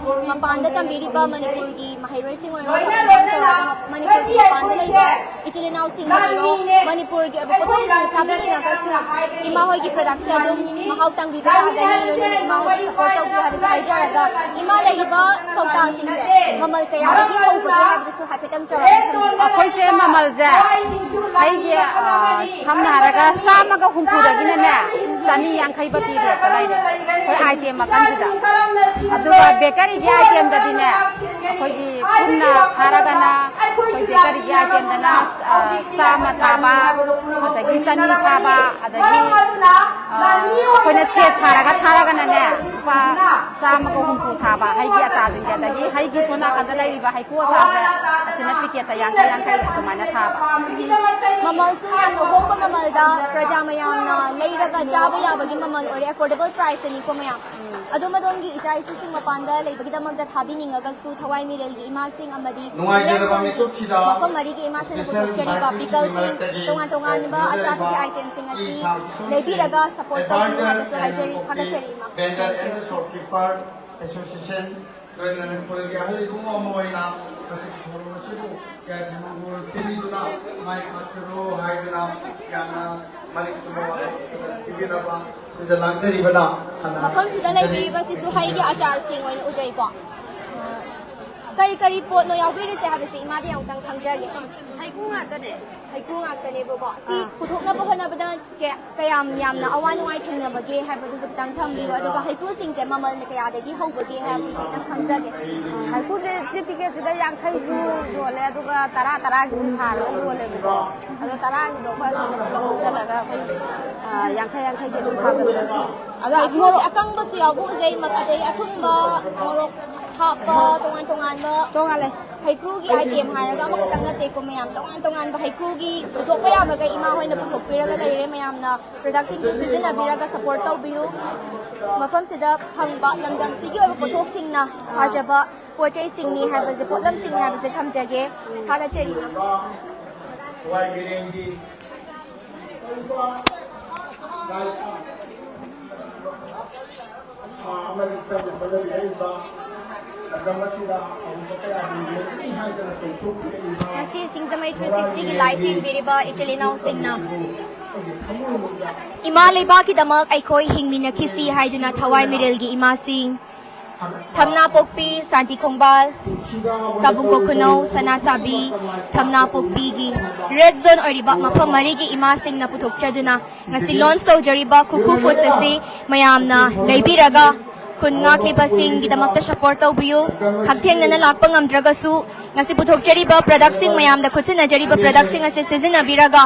ꯃꯄꯥꯟꯗ ꯇꯝꯕꯤꯔꯤꯕ ꯃꯅꯤꯄꯨꯔꯒꯤ ꯃꯍꯩꯔꯣꯏꯁꯤꯡ ꯑꯣꯏꯔꯣ, ꯃꯅꯤꯄꯨꯔꯒꯤ ꯃꯄꯥꯟꯗ ꯂꯩꯕ ꯏꯆꯤꯜ ꯏꯅꯥꯎꯁꯤꯡ ꯑꯣꯏꯔꯣ, ꯃꯅꯤꯄꯨꯔꯒꯤ ꯑꯣꯏꯕ ꯄꯣꯠꯊꯣꯛꯁꯤꯡ ꯆꯥꯕꯤꯅꯤꯡꯉꯒꯁꯨ ꯏꯃꯥ ꯍꯣꯏꯒꯤ ꯄ꯭ꯔꯗꯛꯁꯦ ꯑꯗꯨꯝ ꯃꯍꯥꯎ ꯇꯪꯕꯤꯕ ꯌꯥꯒꯅꯤ꯫ ꯂꯣꯏꯅꯅ ꯏꯃꯥ ꯍꯣꯏꯕꯨ ꯁꯄꯣꯔꯠ ꯇꯧꯕꯤꯌꯨ ꯍꯥꯏꯕꯁꯦ ꯍꯥꯏꯖꯔꯒ, ꯏꯃꯥ, ꯂꯩꯔꯤꯕ ꯀꯧꯇꯥꯁꯤꯡꯁꯦ ꯃꯃꯜ ꯀꯌꯥꯗꯒꯤ ꯍꯧꯕꯒꯦ ꯍꯥꯏꯕꯗꯨꯁꯨ ꯍꯥꯏꯐꯦꯠꯇꯪ ꯆꯥꯎꯔꯥꯛꯅ ꯊꯝꯕꯤꯌꯨ꯫ ꯑꯩꯈꯣꯏꯁꯦ ꯃꯃꯜꯁꯦ ꯑꯩꯒꯤ, ꯑ, ꯁꯝꯅ ꯍꯥꯏꯔꯒ ꯆꯥꯝꯃꯒ ꯍꯨꯝꯐꯨꯗꯒꯤꯅꯅꯦ ꯆꯅꯤ ꯌꯥꯡꯈꯩ ꯐꯥꯎꯕꯒꯤ ꯔꯦꯠꯇ ꯂꯩꯔꯦ꯫ ꯑꯩꯈꯣꯏ ꯑꯥꯏꯇꯦꯝ ꯃꯈꯜꯁꯤꯗ꯫ ꯑꯗꯨꯒ ꯕꯦꯀꯔꯤꯒꯤ ꯑꯥꯏꯇꯦꯝꯗꯗꯤꯅꯦ, ꯑꯩꯈꯣꯏꯒꯤ ꯄꯨꯟꯅ ꯊꯥꯔꯒꯅ, ꯑꯩꯈꯣꯏ ꯕꯦꯀꯔꯤꯒꯤ ꯑꯥꯏꯇꯦꯝꯗꯅ, ꯑ, ꯆꯥꯝꯃ ꯊꯥꯕ, ꯑꯗꯒꯤ ꯆꯅꯤ ꯊꯥꯕ, ꯑꯗꯒꯤ, ꯑ, ꯑꯩꯈꯣꯏꯅ ꯁꯦꯠ ꯁꯥꯔꯒ ꯊꯥꯔꯒꯅꯅꯦ, ꯂꯨꯄꯥ ꯆꯥꯝꯃꯒ ꯍꯨꯝꯐꯨ ꯊꯥꯕ ꯍꯩꯒꯤ ꯑꯆꯥꯔꯁꯤꯡꯁꯦ, ꯑꯗꯒꯤ ꯍꯩꯒꯤ ꯁꯣꯝ ꯅꯥꯀꯟꯗ ꯂꯩꯔꯤꯕ ꯍꯩꯀ꯭ꯔꯨ ꯑꯆꯥꯔꯁꯦ, ꯑꯁꯤꯅ ꯄꯤꯀꯦꯠꯇ ꯌꯥꯡꯈꯩ ꯌꯥꯡꯈꯩ ꯑꯗꯨꯃꯥꯏꯅ ꯊꯥꯕ꯫ ꯃꯃꯜꯁꯨ ꯌꯥꯝꯅ ꯍꯣꯡꯕ ꯃꯃꯜꯗ ꯄ꯭ꯔꯖꯥ ꯃꯌꯥꯝꯅ ꯂꯩꯔꯒ ꯆꯥꯕ ꯌꯥꯕꯒꯤ ꯃꯃꯜ ꯑꯣꯏꯔꯦ, affordable priceꯇꯅꯤꯀꯣ ꯃꯌꯥꯝ꯫ ꯑꯗꯣꯝ ꯑꯗꯣꯝꯒꯤ ꯏꯆꯥ ꯏꯁꯨꯁꯤꯡ ꯃꯄꯥꯟꯗ ꯂꯩꯕꯒꯤꯗꯃꯛꯇ ꯊꯥꯕꯤꯅꯤꯡꯉꯒꯁꯨ ꯊꯋꯥꯏ ꯃꯤꯔꯦꯜꯒꯤ ꯏꯃꯥꯁꯤꯡ ꯑꯃꯗꯤ ꯅꯨꯡꯉꯥꯏꯖꯔꯕ ꯂꯦꯟꯁꯣꯟꯒꯤ ꯃꯤꯀꯨꯞꯁꯤꯗ ꯃꯐꯝ ꯃꯔꯤꯒꯤ ꯏꯃꯥꯁꯤꯡꯅ special ꯄꯨꯊꯣꯛꯆꯔꯤꯕ ꯄꯤꯀꯜꯁꯤꯡ, ꯇꯣꯉꯥꯟ ꯇꯣꯉꯥꯟꯕ ꯑꯆꯥꯄꯣꯠꯀꯤ items ꯁꯤꯡ ꯑꯁꯤ ꯂꯩꯕꯤꯔꯒ support ꯇꯧꯕꯤꯌꯨ ꯍꯥꯏꯕꯁꯨ ꯍꯥꯏꯖꯔꯤ꯫ ꯊꯥꯒꯠꯆꯔꯤ, ꯏꯃꯥ꯫ Vendor and the Shopkeeper Association ꯃꯅꯤꯄꯨꯔꯒꯤ ꯑꯍꯜ ꯏꯕꯨꯡ ꯑꯃ ꯑꯣꯏꯅ ꯃꯁꯤꯒꯤ ꯊꯧꯔꯝ ꯑꯁꯤꯕꯨ ꯌꯥꯏꯐꯅꯕ ꯄꯤꯕꯤꯗꯨꯅ ꯃꯥꯏ ꯄꯥꯛꯆꯔꯣ ꯍꯥꯏꯗꯨꯅ ꯌꯥꯝꯅ ꯃꯔꯤꯛ ꯆꯨꯝꯕ ꯋꯥꯐꯝ ꯄꯤꯕꯤꯔꯕ ꯁꯤꯗ ꯂꯥꯡꯖꯔꯤꯕꯅ ꯍꯥꯟꯅ ꯃꯐꯝꯁꯤꯗ ꯂꯩꯕꯤꯔꯤꯕꯁꯤꯁꯨ ꯍꯩꯒꯤ ꯑꯆꯥꯔꯁꯤꯡ ꯑꯣꯏꯅ ꯎꯖꯩꯀꯣ꯫ ꯀꯔꯤ ꯀꯔꯤ ꯄꯣꯠꯅꯣ ꯌꯥꯎꯕꯤꯔꯤꯁꯦ ꯍꯥꯏꯕꯁꯤ ꯏꯃꯥꯗꯤ ꯑꯃꯨꯛꯇꯪ ꯈꯪꯖꯒꯦ꯫ ꯍꯩꯀ꯭ꯔꯨ ꯉꯥꯛꯇꯅꯦ꯫ ꯍꯩꯀ꯭ꯔꯨ ꯉꯥꯛꯇꯅꯦꯕꯀꯣ꯫ ꯁꯤ ꯑꯥ꯫ ꯄꯨꯊꯣꯛꯅꯕ ꯍꯣꯠꯅꯕꯗ ꯀꯌꯥ-, ꯀꯌꯥꯝ ꯌꯥꯝꯅ ꯑꯋꯥ ꯅꯨꯡꯉꯥꯏ ꯊꯦꯡꯅꯕꯒꯦ ꯍꯥꯏꯕꯗꯨꯁꯨ ꯈꯤꯇꯪ ꯊꯝꯕꯤꯌꯨ꯫ ꯑꯗꯨꯒ ꯍꯩꯀ꯭ꯔꯨꯁꯤꯡꯁꯦ ꯃꯃꯜꯅ ꯀꯌꯥꯗꯒꯤ ꯍꯧꯕꯒꯦ ꯍꯥꯏꯕꯗꯨꯁꯨ ꯈꯤꯇꯪ ꯈꯪꯖꯒꯦ꯫ ꯍꯩꯀ꯭ꯔꯨꯁꯦ ꯁꯤ ꯄꯤꯀꯦꯠꯁꯤꯗ ꯌꯥꯡꯈꯩꯁꯨ ꯌꯣꯜꯂꯦ, ꯑꯗꯨꯒ ꯇꯔꯥ ꯇꯔꯥꯒꯤꯁꯨ ꯁꯥꯔꯒ ꯌꯣꯜꯂꯦꯕꯀꯣ꯫ ꯑꯗꯣ ꯇꯔꯥꯒꯤꯗꯣ ꯑꯩꯈꯣꯏ ꯑꯁꯣꯝꯗ ꯄꯨꯂꯞ ꯄꯨꯟꯁꯤꯜꯂꯒ ꯑꯩꯈꯣꯏ, ꯑ, ꯌꯥꯡꯈꯩ ꯌꯥꯡꯈꯩꯒꯤ ꯑꯗꯨꯝ ꯁꯥꯖꯜꯂꯦ꯫ ꯑꯗꯣ ꯍꯩꯀ꯭ꯔꯨꯁꯦ ꯑꯀꯪꯕꯁꯨ ꯌꯥꯎꯕ ꯎꯖꯩ, ꯃ-, ꯑꯗꯩ ꯑꯊꯨꯝꯕ, ꯃꯣꯔꯣꯛ ꯍꯥꯞꯄ, ꯇꯣꯉꯥꯟ ꯇꯣꯉꯥꯟꯕ ꯇꯣꯉꯥꯜꯂꯦ꯫ ꯍꯩꯀ꯭ꯔꯨꯒꯤ ꯑꯥꯏꯇꯦꯝ ꯍꯥꯏꯔꯒ ꯑꯃꯈꯛꯇꯪ ꯅꯠꯇꯦꯀꯣ ꯃꯌꯥꯝ, ꯇꯣꯉꯥꯟ ꯇꯣꯉꯥꯟꯕ ꯍꯩꯀ꯭ꯔꯨꯒꯤ ꯄꯨꯊꯣꯛꯄ ꯌꯥꯕꯈꯩ ꯏꯃꯥ ꯍꯣꯏꯅ ꯄꯨꯊꯣꯛꯄꯤꯔꯒ ꯂꯩꯔꯦ꯫ ꯃꯌꯥꯝꯅ ꯄ꯭ꯔꯗꯛꯁꯤꯡꯁꯦ ꯁꯤꯖꯤꯟꯅꯕꯤꯔꯒ ꯁꯞꯄꯣꯔꯠ ꯇꯧꯕꯤꯌꯨ꯫ ꯃꯐꯝꯁꯤꯗ ꯐꯪꯕ ꯂꯝꯗꯝꯁꯤꯒꯤ ꯑꯣꯏꯕ ꯄꯣꯠꯊꯣꯛꯁꯤꯡꯅ ꯁꯥꯖꯕ ꯄꯣꯠ ꯆꯩꯁꯤꯡꯅꯤ ꯍꯥꯏꯕꯁꯦ, ꯄꯣꯠꯂꯝꯁꯤꯡꯅꯤ ꯍꯥꯏꯕꯁꯦ ꯊꯝꯖꯒꯦ꯫ ꯊꯥꯒꯠꯆꯔꯤ꯫ ꯉꯁꯤ ꯁꯤꯡꯖꯃꯩ ꯊ꯭ꯔꯤ ꯁꯤꯛꯁꯇꯤꯒꯤ ꯂꯥꯏꯚ ꯌꯦꯡꯕꯤꯔꯤꯕ ꯏꯆꯤꯜ ꯏꯅꯥꯎꯁꯤꯡꯅ ꯏꯃꯥ ꯂꯩꯕꯥꯛꯀꯤꯗꯃꯛ ꯑꯩꯈꯣꯏ ꯍꯤꯡꯃꯤꯟꯅꯈꯤꯁꯤ ꯍꯥꯏꯗꯨꯅ ꯊꯋꯥꯏ ꯃꯤꯔꯦꯜꯒꯤ ꯏꯃꯥꯁꯤꯡ, ꯊꯝꯅꯥꯄꯣꯛꯄꯤ, ꯁꯥꯟꯇꯤ ꯈꯣꯡꯕꯥꯜ, ꯁꯥꯕꯨꯡ ꯀꯣꯈꯨꯅꯧ, ꯁꯅꯥꯁꯥꯕꯤ, ꯊꯝꯅꯥꯄꯣꯛꯄꯤꯒꯤ ꯔꯦꯗ ꯖꯣꯟ ꯑꯣꯏꯔꯤꯕ ꯃꯐꯝ ꯃꯔꯤꯒꯤ ꯏꯃꯥꯁꯤꯡꯅ ꯄꯨꯊꯣꯛꯆꯗꯨꯅ ꯉꯁꯤ ꯂꯣꯟꯆ ꯇꯧꯖꯔꯤꯕ ꯈꯨꯈꯨ ꯐꯨꯗꯁ ꯑꯁꯤ ꯃꯌꯥꯝꯅ ꯂꯩꯕꯤꯔꯒ ꯈꯨꯟ ꯉꯥꯛꯂꯤꯕꯁꯤꯡꯒꯤꯗꯃꯛꯇ ꯁꯄꯣꯔꯠ ꯇꯧꯕꯤꯌꯨ꯫ ꯍꯛꯊꯦꯡꯅꯅ ꯂꯥꯛꯄ ꯉꯝꯗ꯭ꯔꯒꯁꯨ ꯉꯁꯤ ꯄꯨꯊꯣꯛꯆꯔꯤꯕ ꯄ꯭ꯔꯗꯛꯁꯤꯡ, ꯃꯌꯥꯝꯗ ꯈꯨꯠꯁꯤꯟꯅꯖꯔꯤꯕ ꯄ꯭ꯔꯗꯛꯁꯤꯡ ꯑꯁꯤ ꯁꯤꯖꯤꯟꯅꯕꯤꯔꯒ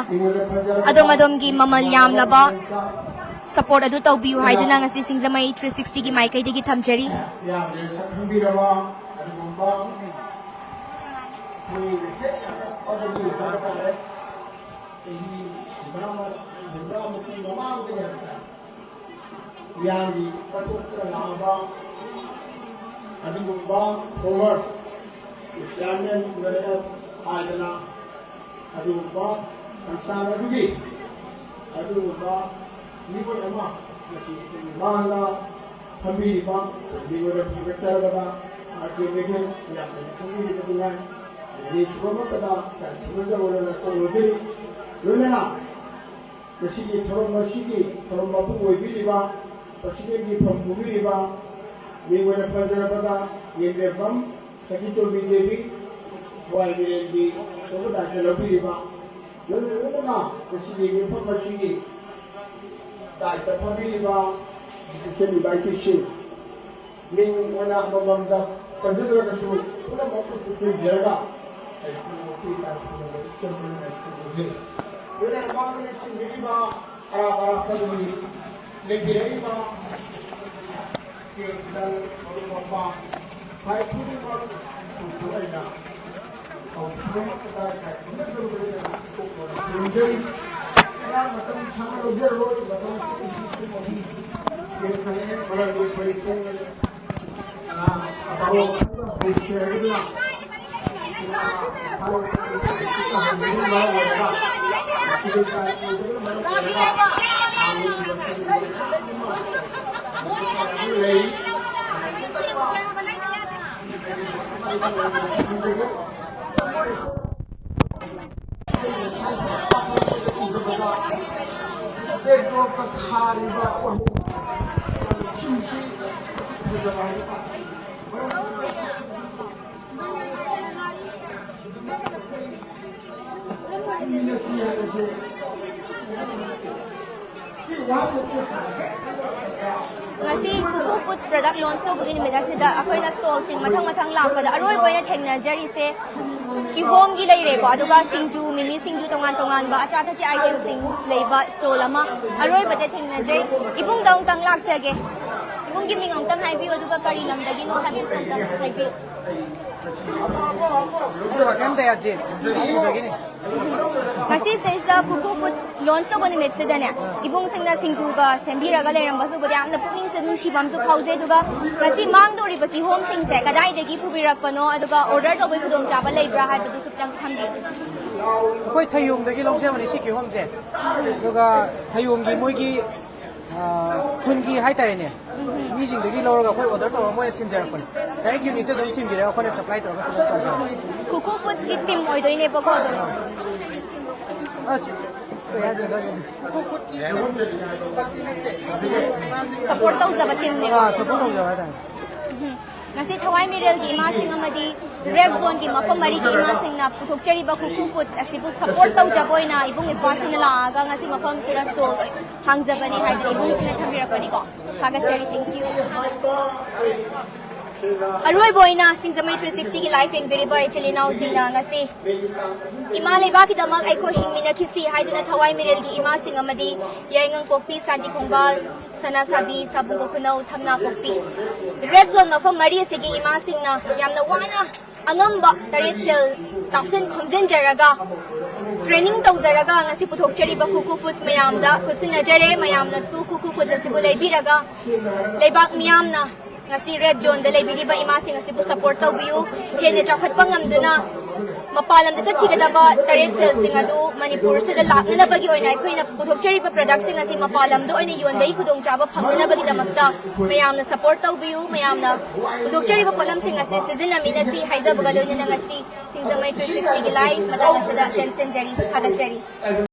ꯑꯗꯣꯝ ꯑꯗꯣꯝꯒꯤ ꯃꯃꯜ ꯌꯥꯝꯂꯕ ꯁꯄꯣꯔꯠ ꯑꯗꯨ ꯇꯧꯕꯤꯌꯨ ꯍꯥꯏꯗꯨꯅ ꯉꯁꯤ ꯁꯤꯡꯖꯃꯩ ꯊ꯭ꯔꯤ ꯁꯤꯛꯁꯇꯤꯒꯤ ꯃꯥꯏꯀꯩꯗꯒꯤ ꯊꯝꯖꯔꯤ꯫ ꯌꯥꯝꯅ ꯁꯛ ꯈꯪꯕꯤꯔꯕ ꯑꯗꯨꯒꯨꯝꯕ ꯑꯩꯈꯣꯏ ꯍꯦꯛ ꯍꯥꯏꯇꯥꯔꯦ, ꯆꯍꯤ ꯍꯨꯝꯗ꯭ꯔꯥ ꯃ-, ꯍꯨꯝꯗ꯭ꯔꯥꯃꯨꯛꯀꯤ ꯃꯃꯥꯡꯗꯒꯤ ꯍꯥꯏꯇꯥꯔꯦ, ꯃꯤꯌꯥꯝꯒꯤ ꯄꯣꯠꯊꯣꯛꯇ ꯂꯥꯛꯑꯕ ꯑꯗꯨꯒꯨꯝꯕ former chairman ꯍꯥꯏꯗꯅ ꯑꯗꯨꯒꯨꯝꯕ ꯁꯪꯁꯊꯥꯟ ꯑꯗꯨꯒꯤ ꯑꯗꯨꯒꯨꯝꯕ ꯃꯤꯑꯣꯏ ꯑꯃ ꯉꯁꯤ ꯑꯩꯈꯣꯏꯒꯤ ꯃꯥꯡꯗ ꯐꯝꯕꯤꯔꯤꯕ ꯃꯤꯑꯣꯏꯗ ꯐꯣꯡꯗꯣꯛꯆꯔꯕꯗ ꯑꯥꯔ ꯀꯦ ꯃꯦꯒꯦꯟ ꯌꯥꯝꯅ ꯈꯪꯕꯤꯔꯤꯕ ꯅꯨꯡꯉꯥꯏ꯫ ꯑꯅꯤꯁꯨꯕꯃꯛꯇꯗ ꯌꯥꯝ ꯊꯨꯒꯥꯏꯖꯕ ꯂꯣꯏꯅ ꯀꯣꯡꯂꯣꯖꯔꯤ꯫ ꯂꯣꯏꯅꯅ ꯉꯁꯤꯒꯤ ꯊꯧꯔꯝ ꯑꯁꯤꯒꯤ ꯊꯧꯔꯝ ꯃꯄꯨ ꯑꯣꯏꯕꯤꯔꯤꯕ, ꯄ꯭ꯔꯁꯤꯗꯦꯟꯒꯤ ꯐꯝ ꯄꯨꯕꯤꯔꯤꯕ, ꯃꯤꯡ ꯑꯣꯏꯅ ꯄꯟꯖꯔꯕꯗ ꯌꯦꯡꯂꯦꯝꯕꯝ ꯁꯈꯤꯇꯣꯝꯕꯤ ꯗꯦꯕꯤ, ꯊꯋꯥꯏ ꯃꯤꯔꯦꯟꯒꯤ ꯑꯆꯧꯕ ꯗꯥꯏꯇ ꯂꯧꯕꯤꯔꯤꯕ, ꯂꯣꯏꯅ ꯂꯣꯏꯅꯅ ꯉꯁꯤꯒꯤ ꯃꯤꯐꯝ ꯑꯁꯤꯒꯤ ꯗꯥꯏꯇ ꯐꯝꯕꯤꯔꯤꯕ ꯏꯟꯁꯇꯤꯇ꯭ꯌꯨꯁꯟ ꯏꯟꯚꯥꯏꯇꯤꯁꯤꯡ, ꯃꯤꯡ ꯑꯣꯏꯅ ꯑꯃꯃꯝꯗ ꯄꯟꯖꯗ꯭ꯔꯒꯁꯨ ꯄꯨꯝꯅꯃꯛꯄꯨ ꯁꯨꯞꯆꯤꯟꯖꯔꯒ ꯑꯩ ꯄꯨꯝꯅꯃꯛꯀꯤ ꯏꯀꯥꯏ ꯈꯨꯝꯅꯕ ꯏꯆꯝ ꯑꯣꯏꯅ ꯑꯩ ꯈꯨꯔꯨꯝꯖꯔꯤ꯫ ꯂꯣꯏꯅꯅ ꯃꯥꯡꯗ ꯂꯦꯞꯁꯤꯟꯕꯤꯔꯤꯕ ꯑꯔꯥꯞ ꯑꯔꯥꯞꯄꯗꯒꯤ ꯂꯩꯕꯤꯔꯛꯏꯕ ꯏꯆꯦ ꯏꯆꯜ ꯃꯔꯨꯞ ꯃꯄꯥꯡ ꯚꯥꯏ ꯈꯨꯗꯤꯡꯃꯛ ꯄꯨꯟꯁꯤ ꯑꯣꯏꯅ ꯉꯁꯤ ꯀꯨꯀꯨ ꯐꯨꯗꯁ ꯄ꯭ꯔꯗꯛ ꯂꯣꯟꯁ ꯇꯧꯕꯒꯤ ꯅꯨꯃꯤꯠ ꯑꯁꯤꯗ ꯑꯩꯈꯣꯏꯅ ꯁ꯭ꯇꯣꯜꯁꯤꯡ ꯃꯊꯪ ꯃꯊꯪ ꯂꯥꯛꯄꯗ ꯑꯔꯣꯏꯕ ꯑꯣꯏꯅ ꯊꯦꯡꯅꯖꯔꯤꯁꯦ ꯀꯤꯍꯣꯝꯒꯤ ꯂꯩꯔꯦꯀꯣ, ꯑꯗꯨꯒ ꯁꯤꯡꯖꯨ, ꯃꯤꯃꯤ ꯁꯤꯡꯖꯨ, ꯇꯣꯉꯥꯟ ꯇꯣꯉꯥꯟꯕ ꯑꯆꯥ ꯑꯊꯛꯀꯤ ꯑꯥꯏꯇꯦꯝꯁꯤꯡ ꯂꯩꯕ ꯁ꯭ꯇꯣꯜ ꯑꯃ ꯑꯔꯣꯏꯕꯗ ꯊꯦꯡꯅꯖꯩ꯫ ꯏꯕꯨꯡꯗ ꯑꯃꯨꯛꯇꯪ ꯂꯥꯛꯆꯒꯦ꯫ ꯏꯕꯨꯡꯒꯤ ꯃꯤꯡ ꯑꯃꯨꯛꯇꯪ ꯍꯥꯏꯕꯤꯌꯨ, ꯑꯗꯨꯒ ꯀꯔꯤ ꯂꯝꯗꯒꯤꯅꯣ ꯍꯥꯏꯕꯗꯨꯁꯨ ꯑꯃꯨꯛꯇꯪ ꯍꯥꯏꯕꯤꯌꯨ꯫ ꯑꯗꯨ ꯀꯩꯝꯇ ꯌꯥꯗꯦ, ꯏꯁꯤꯡꯗꯒꯤꯅꯤ꯫ ꯉꯁꯤ ꯁꯤꯗꯩꯁꯤꯗ ꯀꯨꯀꯨ ꯐꯨꯗꯁ ꯂꯣꯟꯁ ꯇꯧꯕ ꯅꯨꯃꯤꯠꯁꯤꯗꯅꯦ, ꯏꯕꯨꯡꯁꯤꯡꯅ ꯁꯤꯡꯖꯨꯒ ꯁꯦꯝꯕꯤꯔꯒ ꯂꯩꯔꯝꯕꯁꯨ ꯎꯕꯗ ꯌꯥꯝꯅ ꯄꯨꯛꯅꯤꯡꯁꯦ ꯅꯨꯡꯁꯤꯕ ꯑꯃꯁꯨ ꯐꯥꯎꯖꯩ꯫ ꯑꯗꯨꯒ ꯉꯁꯤ ꯃꯥꯡꯗꯧꯔꯤꯕ ꯀꯤꯍꯣꯝꯁꯤꯡꯁꯦ ꯀꯗꯥꯏꯗꯒꯤ ꯄꯨꯕꯤꯔꯛꯄꯅꯣ, ꯑꯗꯨꯒ ꯑꯣꯔꯗꯔ ꯇꯧꯕꯒꯤ ꯈꯨꯗꯣꯡꯆꯥꯕ ꯂꯩꯕ꯭ꯔꯥ ꯍꯥꯏꯕꯗꯨꯁꯨ ꯈꯤꯇꯪ ꯊꯝꯕꯤꯌꯨ꯫ ꯑꯩꯈꯣꯏ ꯊꯌꯣꯝꯗꯒꯤ ꯂꯧꯖꯕꯅꯤ ꯁꯤ ꯀꯤꯍꯣꯝꯁꯦ꯫ ꯑꯗꯨꯒ ꯊꯌꯣꯝꯒꯤ ꯃꯣꯏꯒꯤ ꯈꯨꯟꯒꯤ ꯍꯥꯏꯇꯥꯔꯦꯅꯦ, ꯃꯤꯁꯤꯡꯗꯒꯤ ꯂꯧꯔꯒ ꯑꯩꯈꯣꯏ ꯑꯣꯔꯗꯔ ꯇꯧꯔꯒ ꯃꯣꯏꯅ ꯊꯤꯟꯖꯔꯛꯄꯅꯤ꯫ ꯗꯥꯏꯔꯦꯛ ꯌꯨꯅꯤꯠꯇ ꯑꯗꯨꯝ ꯊꯤꯟꯕꯤꯔꯒ ꯑꯩꯈꯣꯏꯅ ꯁꯄ꯭ꯂꯥꯏ ꯇꯧꯔꯒ ꯁꯄ꯭ꯂꯥꯏ ꯇꯧꯖꯕꯅꯤ꯫ ꯈꯨꯔꯈꯨ ꯐꯨꯗꯁꯀꯤ ꯇꯤꯝ ꯑꯣꯏꯗꯣꯏꯅꯦꯕꯀꯣ ꯑꯗꯨꯝ꯫ ꯑꯁ, ꯀꯩ ꯍꯥꯏꯗꯣꯏꯅꯣ? ꯁꯄꯣꯔꯠ ꯇꯧꯖꯕ ꯇꯤꯝꯅꯦꯕ꯫ ꯑꯥ, ꯁꯄꯣꯔꯠ ꯇꯧꯖꯕ ꯍꯥꯏꯇꯥꯔꯦ꯫ ꯉꯁꯤ ꯊꯋꯥꯏ ꯃꯤꯔꯦꯜꯒꯤ ꯏꯃꯥꯁꯤꯡ ꯑꯃꯗꯤ ꯔꯦꯗ ꯖꯣꯟꯒꯤ ꯃꯐꯝ ꯃꯔꯤꯒꯤ ꯏꯃꯥꯁꯤꯡꯅ ꯄꯨꯊꯣꯛꯆꯔꯤꯕ ꯈꯨꯔꯈꯨ ꯐꯨꯗꯁ ꯑꯁꯤꯕꯨ ꯁꯄꯣꯔꯠ ꯇꯧꯖꯕ ꯑꯣꯏꯅ ꯏꯕꯨꯡ ꯏꯄ꯭ꯋꯥꯁꯤꯡꯅ ꯂꯥꯛꯑꯒ ꯉꯁꯤ ꯃꯐꯝꯁꯤꯗ ꯁ꯭ꯇꯣꯜ ꯍꯥꯡꯖꯕꯅꯤ ꯍꯥꯏꯗꯅ ꯏꯕꯨꯡꯁꯤꯡꯅ ꯊꯝꯕꯤꯔꯛꯄꯅꯤꯀꯣ꯫ ꯊꯥꯒꯠꯆꯔꯤ꯫ Thank you꯫ ꯑꯔꯣꯏꯕ ꯑꯣꯏꯅ ꯁꯤꯡꯖꯃꯩ ꯊ꯭ꯔꯤ ꯁꯤꯛꯁꯇꯤꯒꯤ ꯂꯥꯏꯚ ꯌꯦꯡꯕꯤꯔꯤꯕ ꯏꯆꯤꯜ ꯏꯅꯥꯎꯁꯤꯡꯅ ꯉꯁꯤ ꯏꯃꯥ ꯂꯩꯕꯥꯛꯀꯤꯗꯃꯛ ꯑꯩꯈꯣꯏ ꯍꯤꯡꯃꯤꯟꯅꯈꯤꯁꯤ ꯍꯥꯏꯗꯨꯅ ꯊꯋꯥꯏ ꯃꯤꯔꯦꯜꯒꯤ ꯏꯃꯥꯁꯤꯡ ꯑꯃꯗꯤ ꯌꯥꯏꯉꯪꯄꯣꯛꯄꯤ, ꯁꯥꯟꯇꯤ ꯈꯣꯡꯕꯥꯜ, ꯁꯅꯥꯁꯥꯕꯤ, ꯁꯥꯕꯨꯡ ꯈꯨꯅꯧ, ꯊꯝꯅꯥꯄꯣꯛꯄꯤ, ꯔꯦꯗ ꯖꯣꯟ ꯃꯐꯝ ꯃꯔꯤ ꯑꯁꯤꯒꯤ ꯏꯃꯥꯁꯤꯡꯅ ꯌꯥꯝꯅ ꯋꯥꯅ ꯑꯉꯝꯕ ꯇꯔꯦꯠ ꯁꯦꯜ ꯇꯥꯁꯤꯟ ꯈꯣꯝꯖꯤꯟꯖꯔꯒ ꯇ꯭ꯔꯦꯅꯤꯡ ꯇꯧꯖꯔꯒ ꯉꯁꯤ ꯄꯨꯊꯣꯛꯆꯔꯤꯕ ꯈꯨꯔꯈꯨ ꯐꯨꯗꯁ ꯃꯌꯥꯝꯗ ꯈꯨꯠꯁꯤꯟꯅꯖꯔꯦ꯫ ꯃꯌꯥꯝꯅꯁꯨ ꯈꯨꯔꯈꯨ ꯐꯨꯗꯁ ꯑꯁꯤꯕꯨ ꯂꯩꯕꯤꯔꯒ ꯂꯩꯕꯥꯛ ꯃꯤꯌꯥꯝꯅ ꯉꯁꯤ ꯔꯦꯗ ꯖꯣꯟꯗ ꯂꯩꯕꯤꯔꯤꯕ ꯏꯃꯥꯁꯤꯡ ꯑꯁꯤꯕꯨ ꯁꯄꯣꯔꯠ ꯇꯧꯕꯤꯌꯨ꯫ ꯍꯦꯟꯅ ꯆꯥꯎꯈꯠꯄ ꯉꯝꯗꯨꯅ ꯃꯄꯥꯟ ꯂꯝꯗ ꯆꯠꯈꯤꯒꯗꯕ ꯇꯔꯦꯠ ꯁꯦꯜꯁꯤꯡ ꯑꯗꯨ ꯃꯅꯤꯄꯨꯔꯁꯤꯗ ꯂꯥꯛꯅꯅꯕꯒꯤ ꯑꯣꯏꯅ ꯑꯩꯈꯣꯏꯅ ꯄꯨꯊꯣꯛꯆꯔꯤꯕ ꯄ꯭ꯔꯗꯛꯁꯤꯡ ꯑꯁꯤ ꯃꯄꯥꯟ ꯂꯝꯗ ꯑꯣꯏꯅ ꯌꯣꯟꯕꯒꯤ ꯈꯨꯗꯣꯡꯆꯥꯕ ꯐꯪꯅꯅꯕꯒꯤꯗꯃꯛꯇ ꯃꯌꯥꯝꯅ ꯁꯄꯣꯔꯠ ꯇꯧꯕꯤꯌꯨ꯫ ꯃꯌꯥꯝꯅ ꯄꯨꯊꯣꯛꯆꯔꯤꯕ ꯄꯣꯠꯂꯝꯁꯤꯡ ꯑꯁꯤ ꯁꯤꯖꯤꯟꯅꯃꯤꯟꯅꯁꯤ ꯍꯥꯏꯖꯕꯒ ꯂꯣꯏꯅꯅ ꯉꯁꯤ ꯁꯤꯡꯖꯃꯩ ꯊ꯭ꯔꯤ ꯁꯤꯛꯁꯇꯤꯒꯤ ꯂꯥꯏꯚ ꯃꯇꯝ ꯑꯁꯤꯗ ꯇꯦꯟꯁꯤꯟꯖꯔꯤ꯫ ꯊꯥꯒꯠꯆꯔꯤ꯫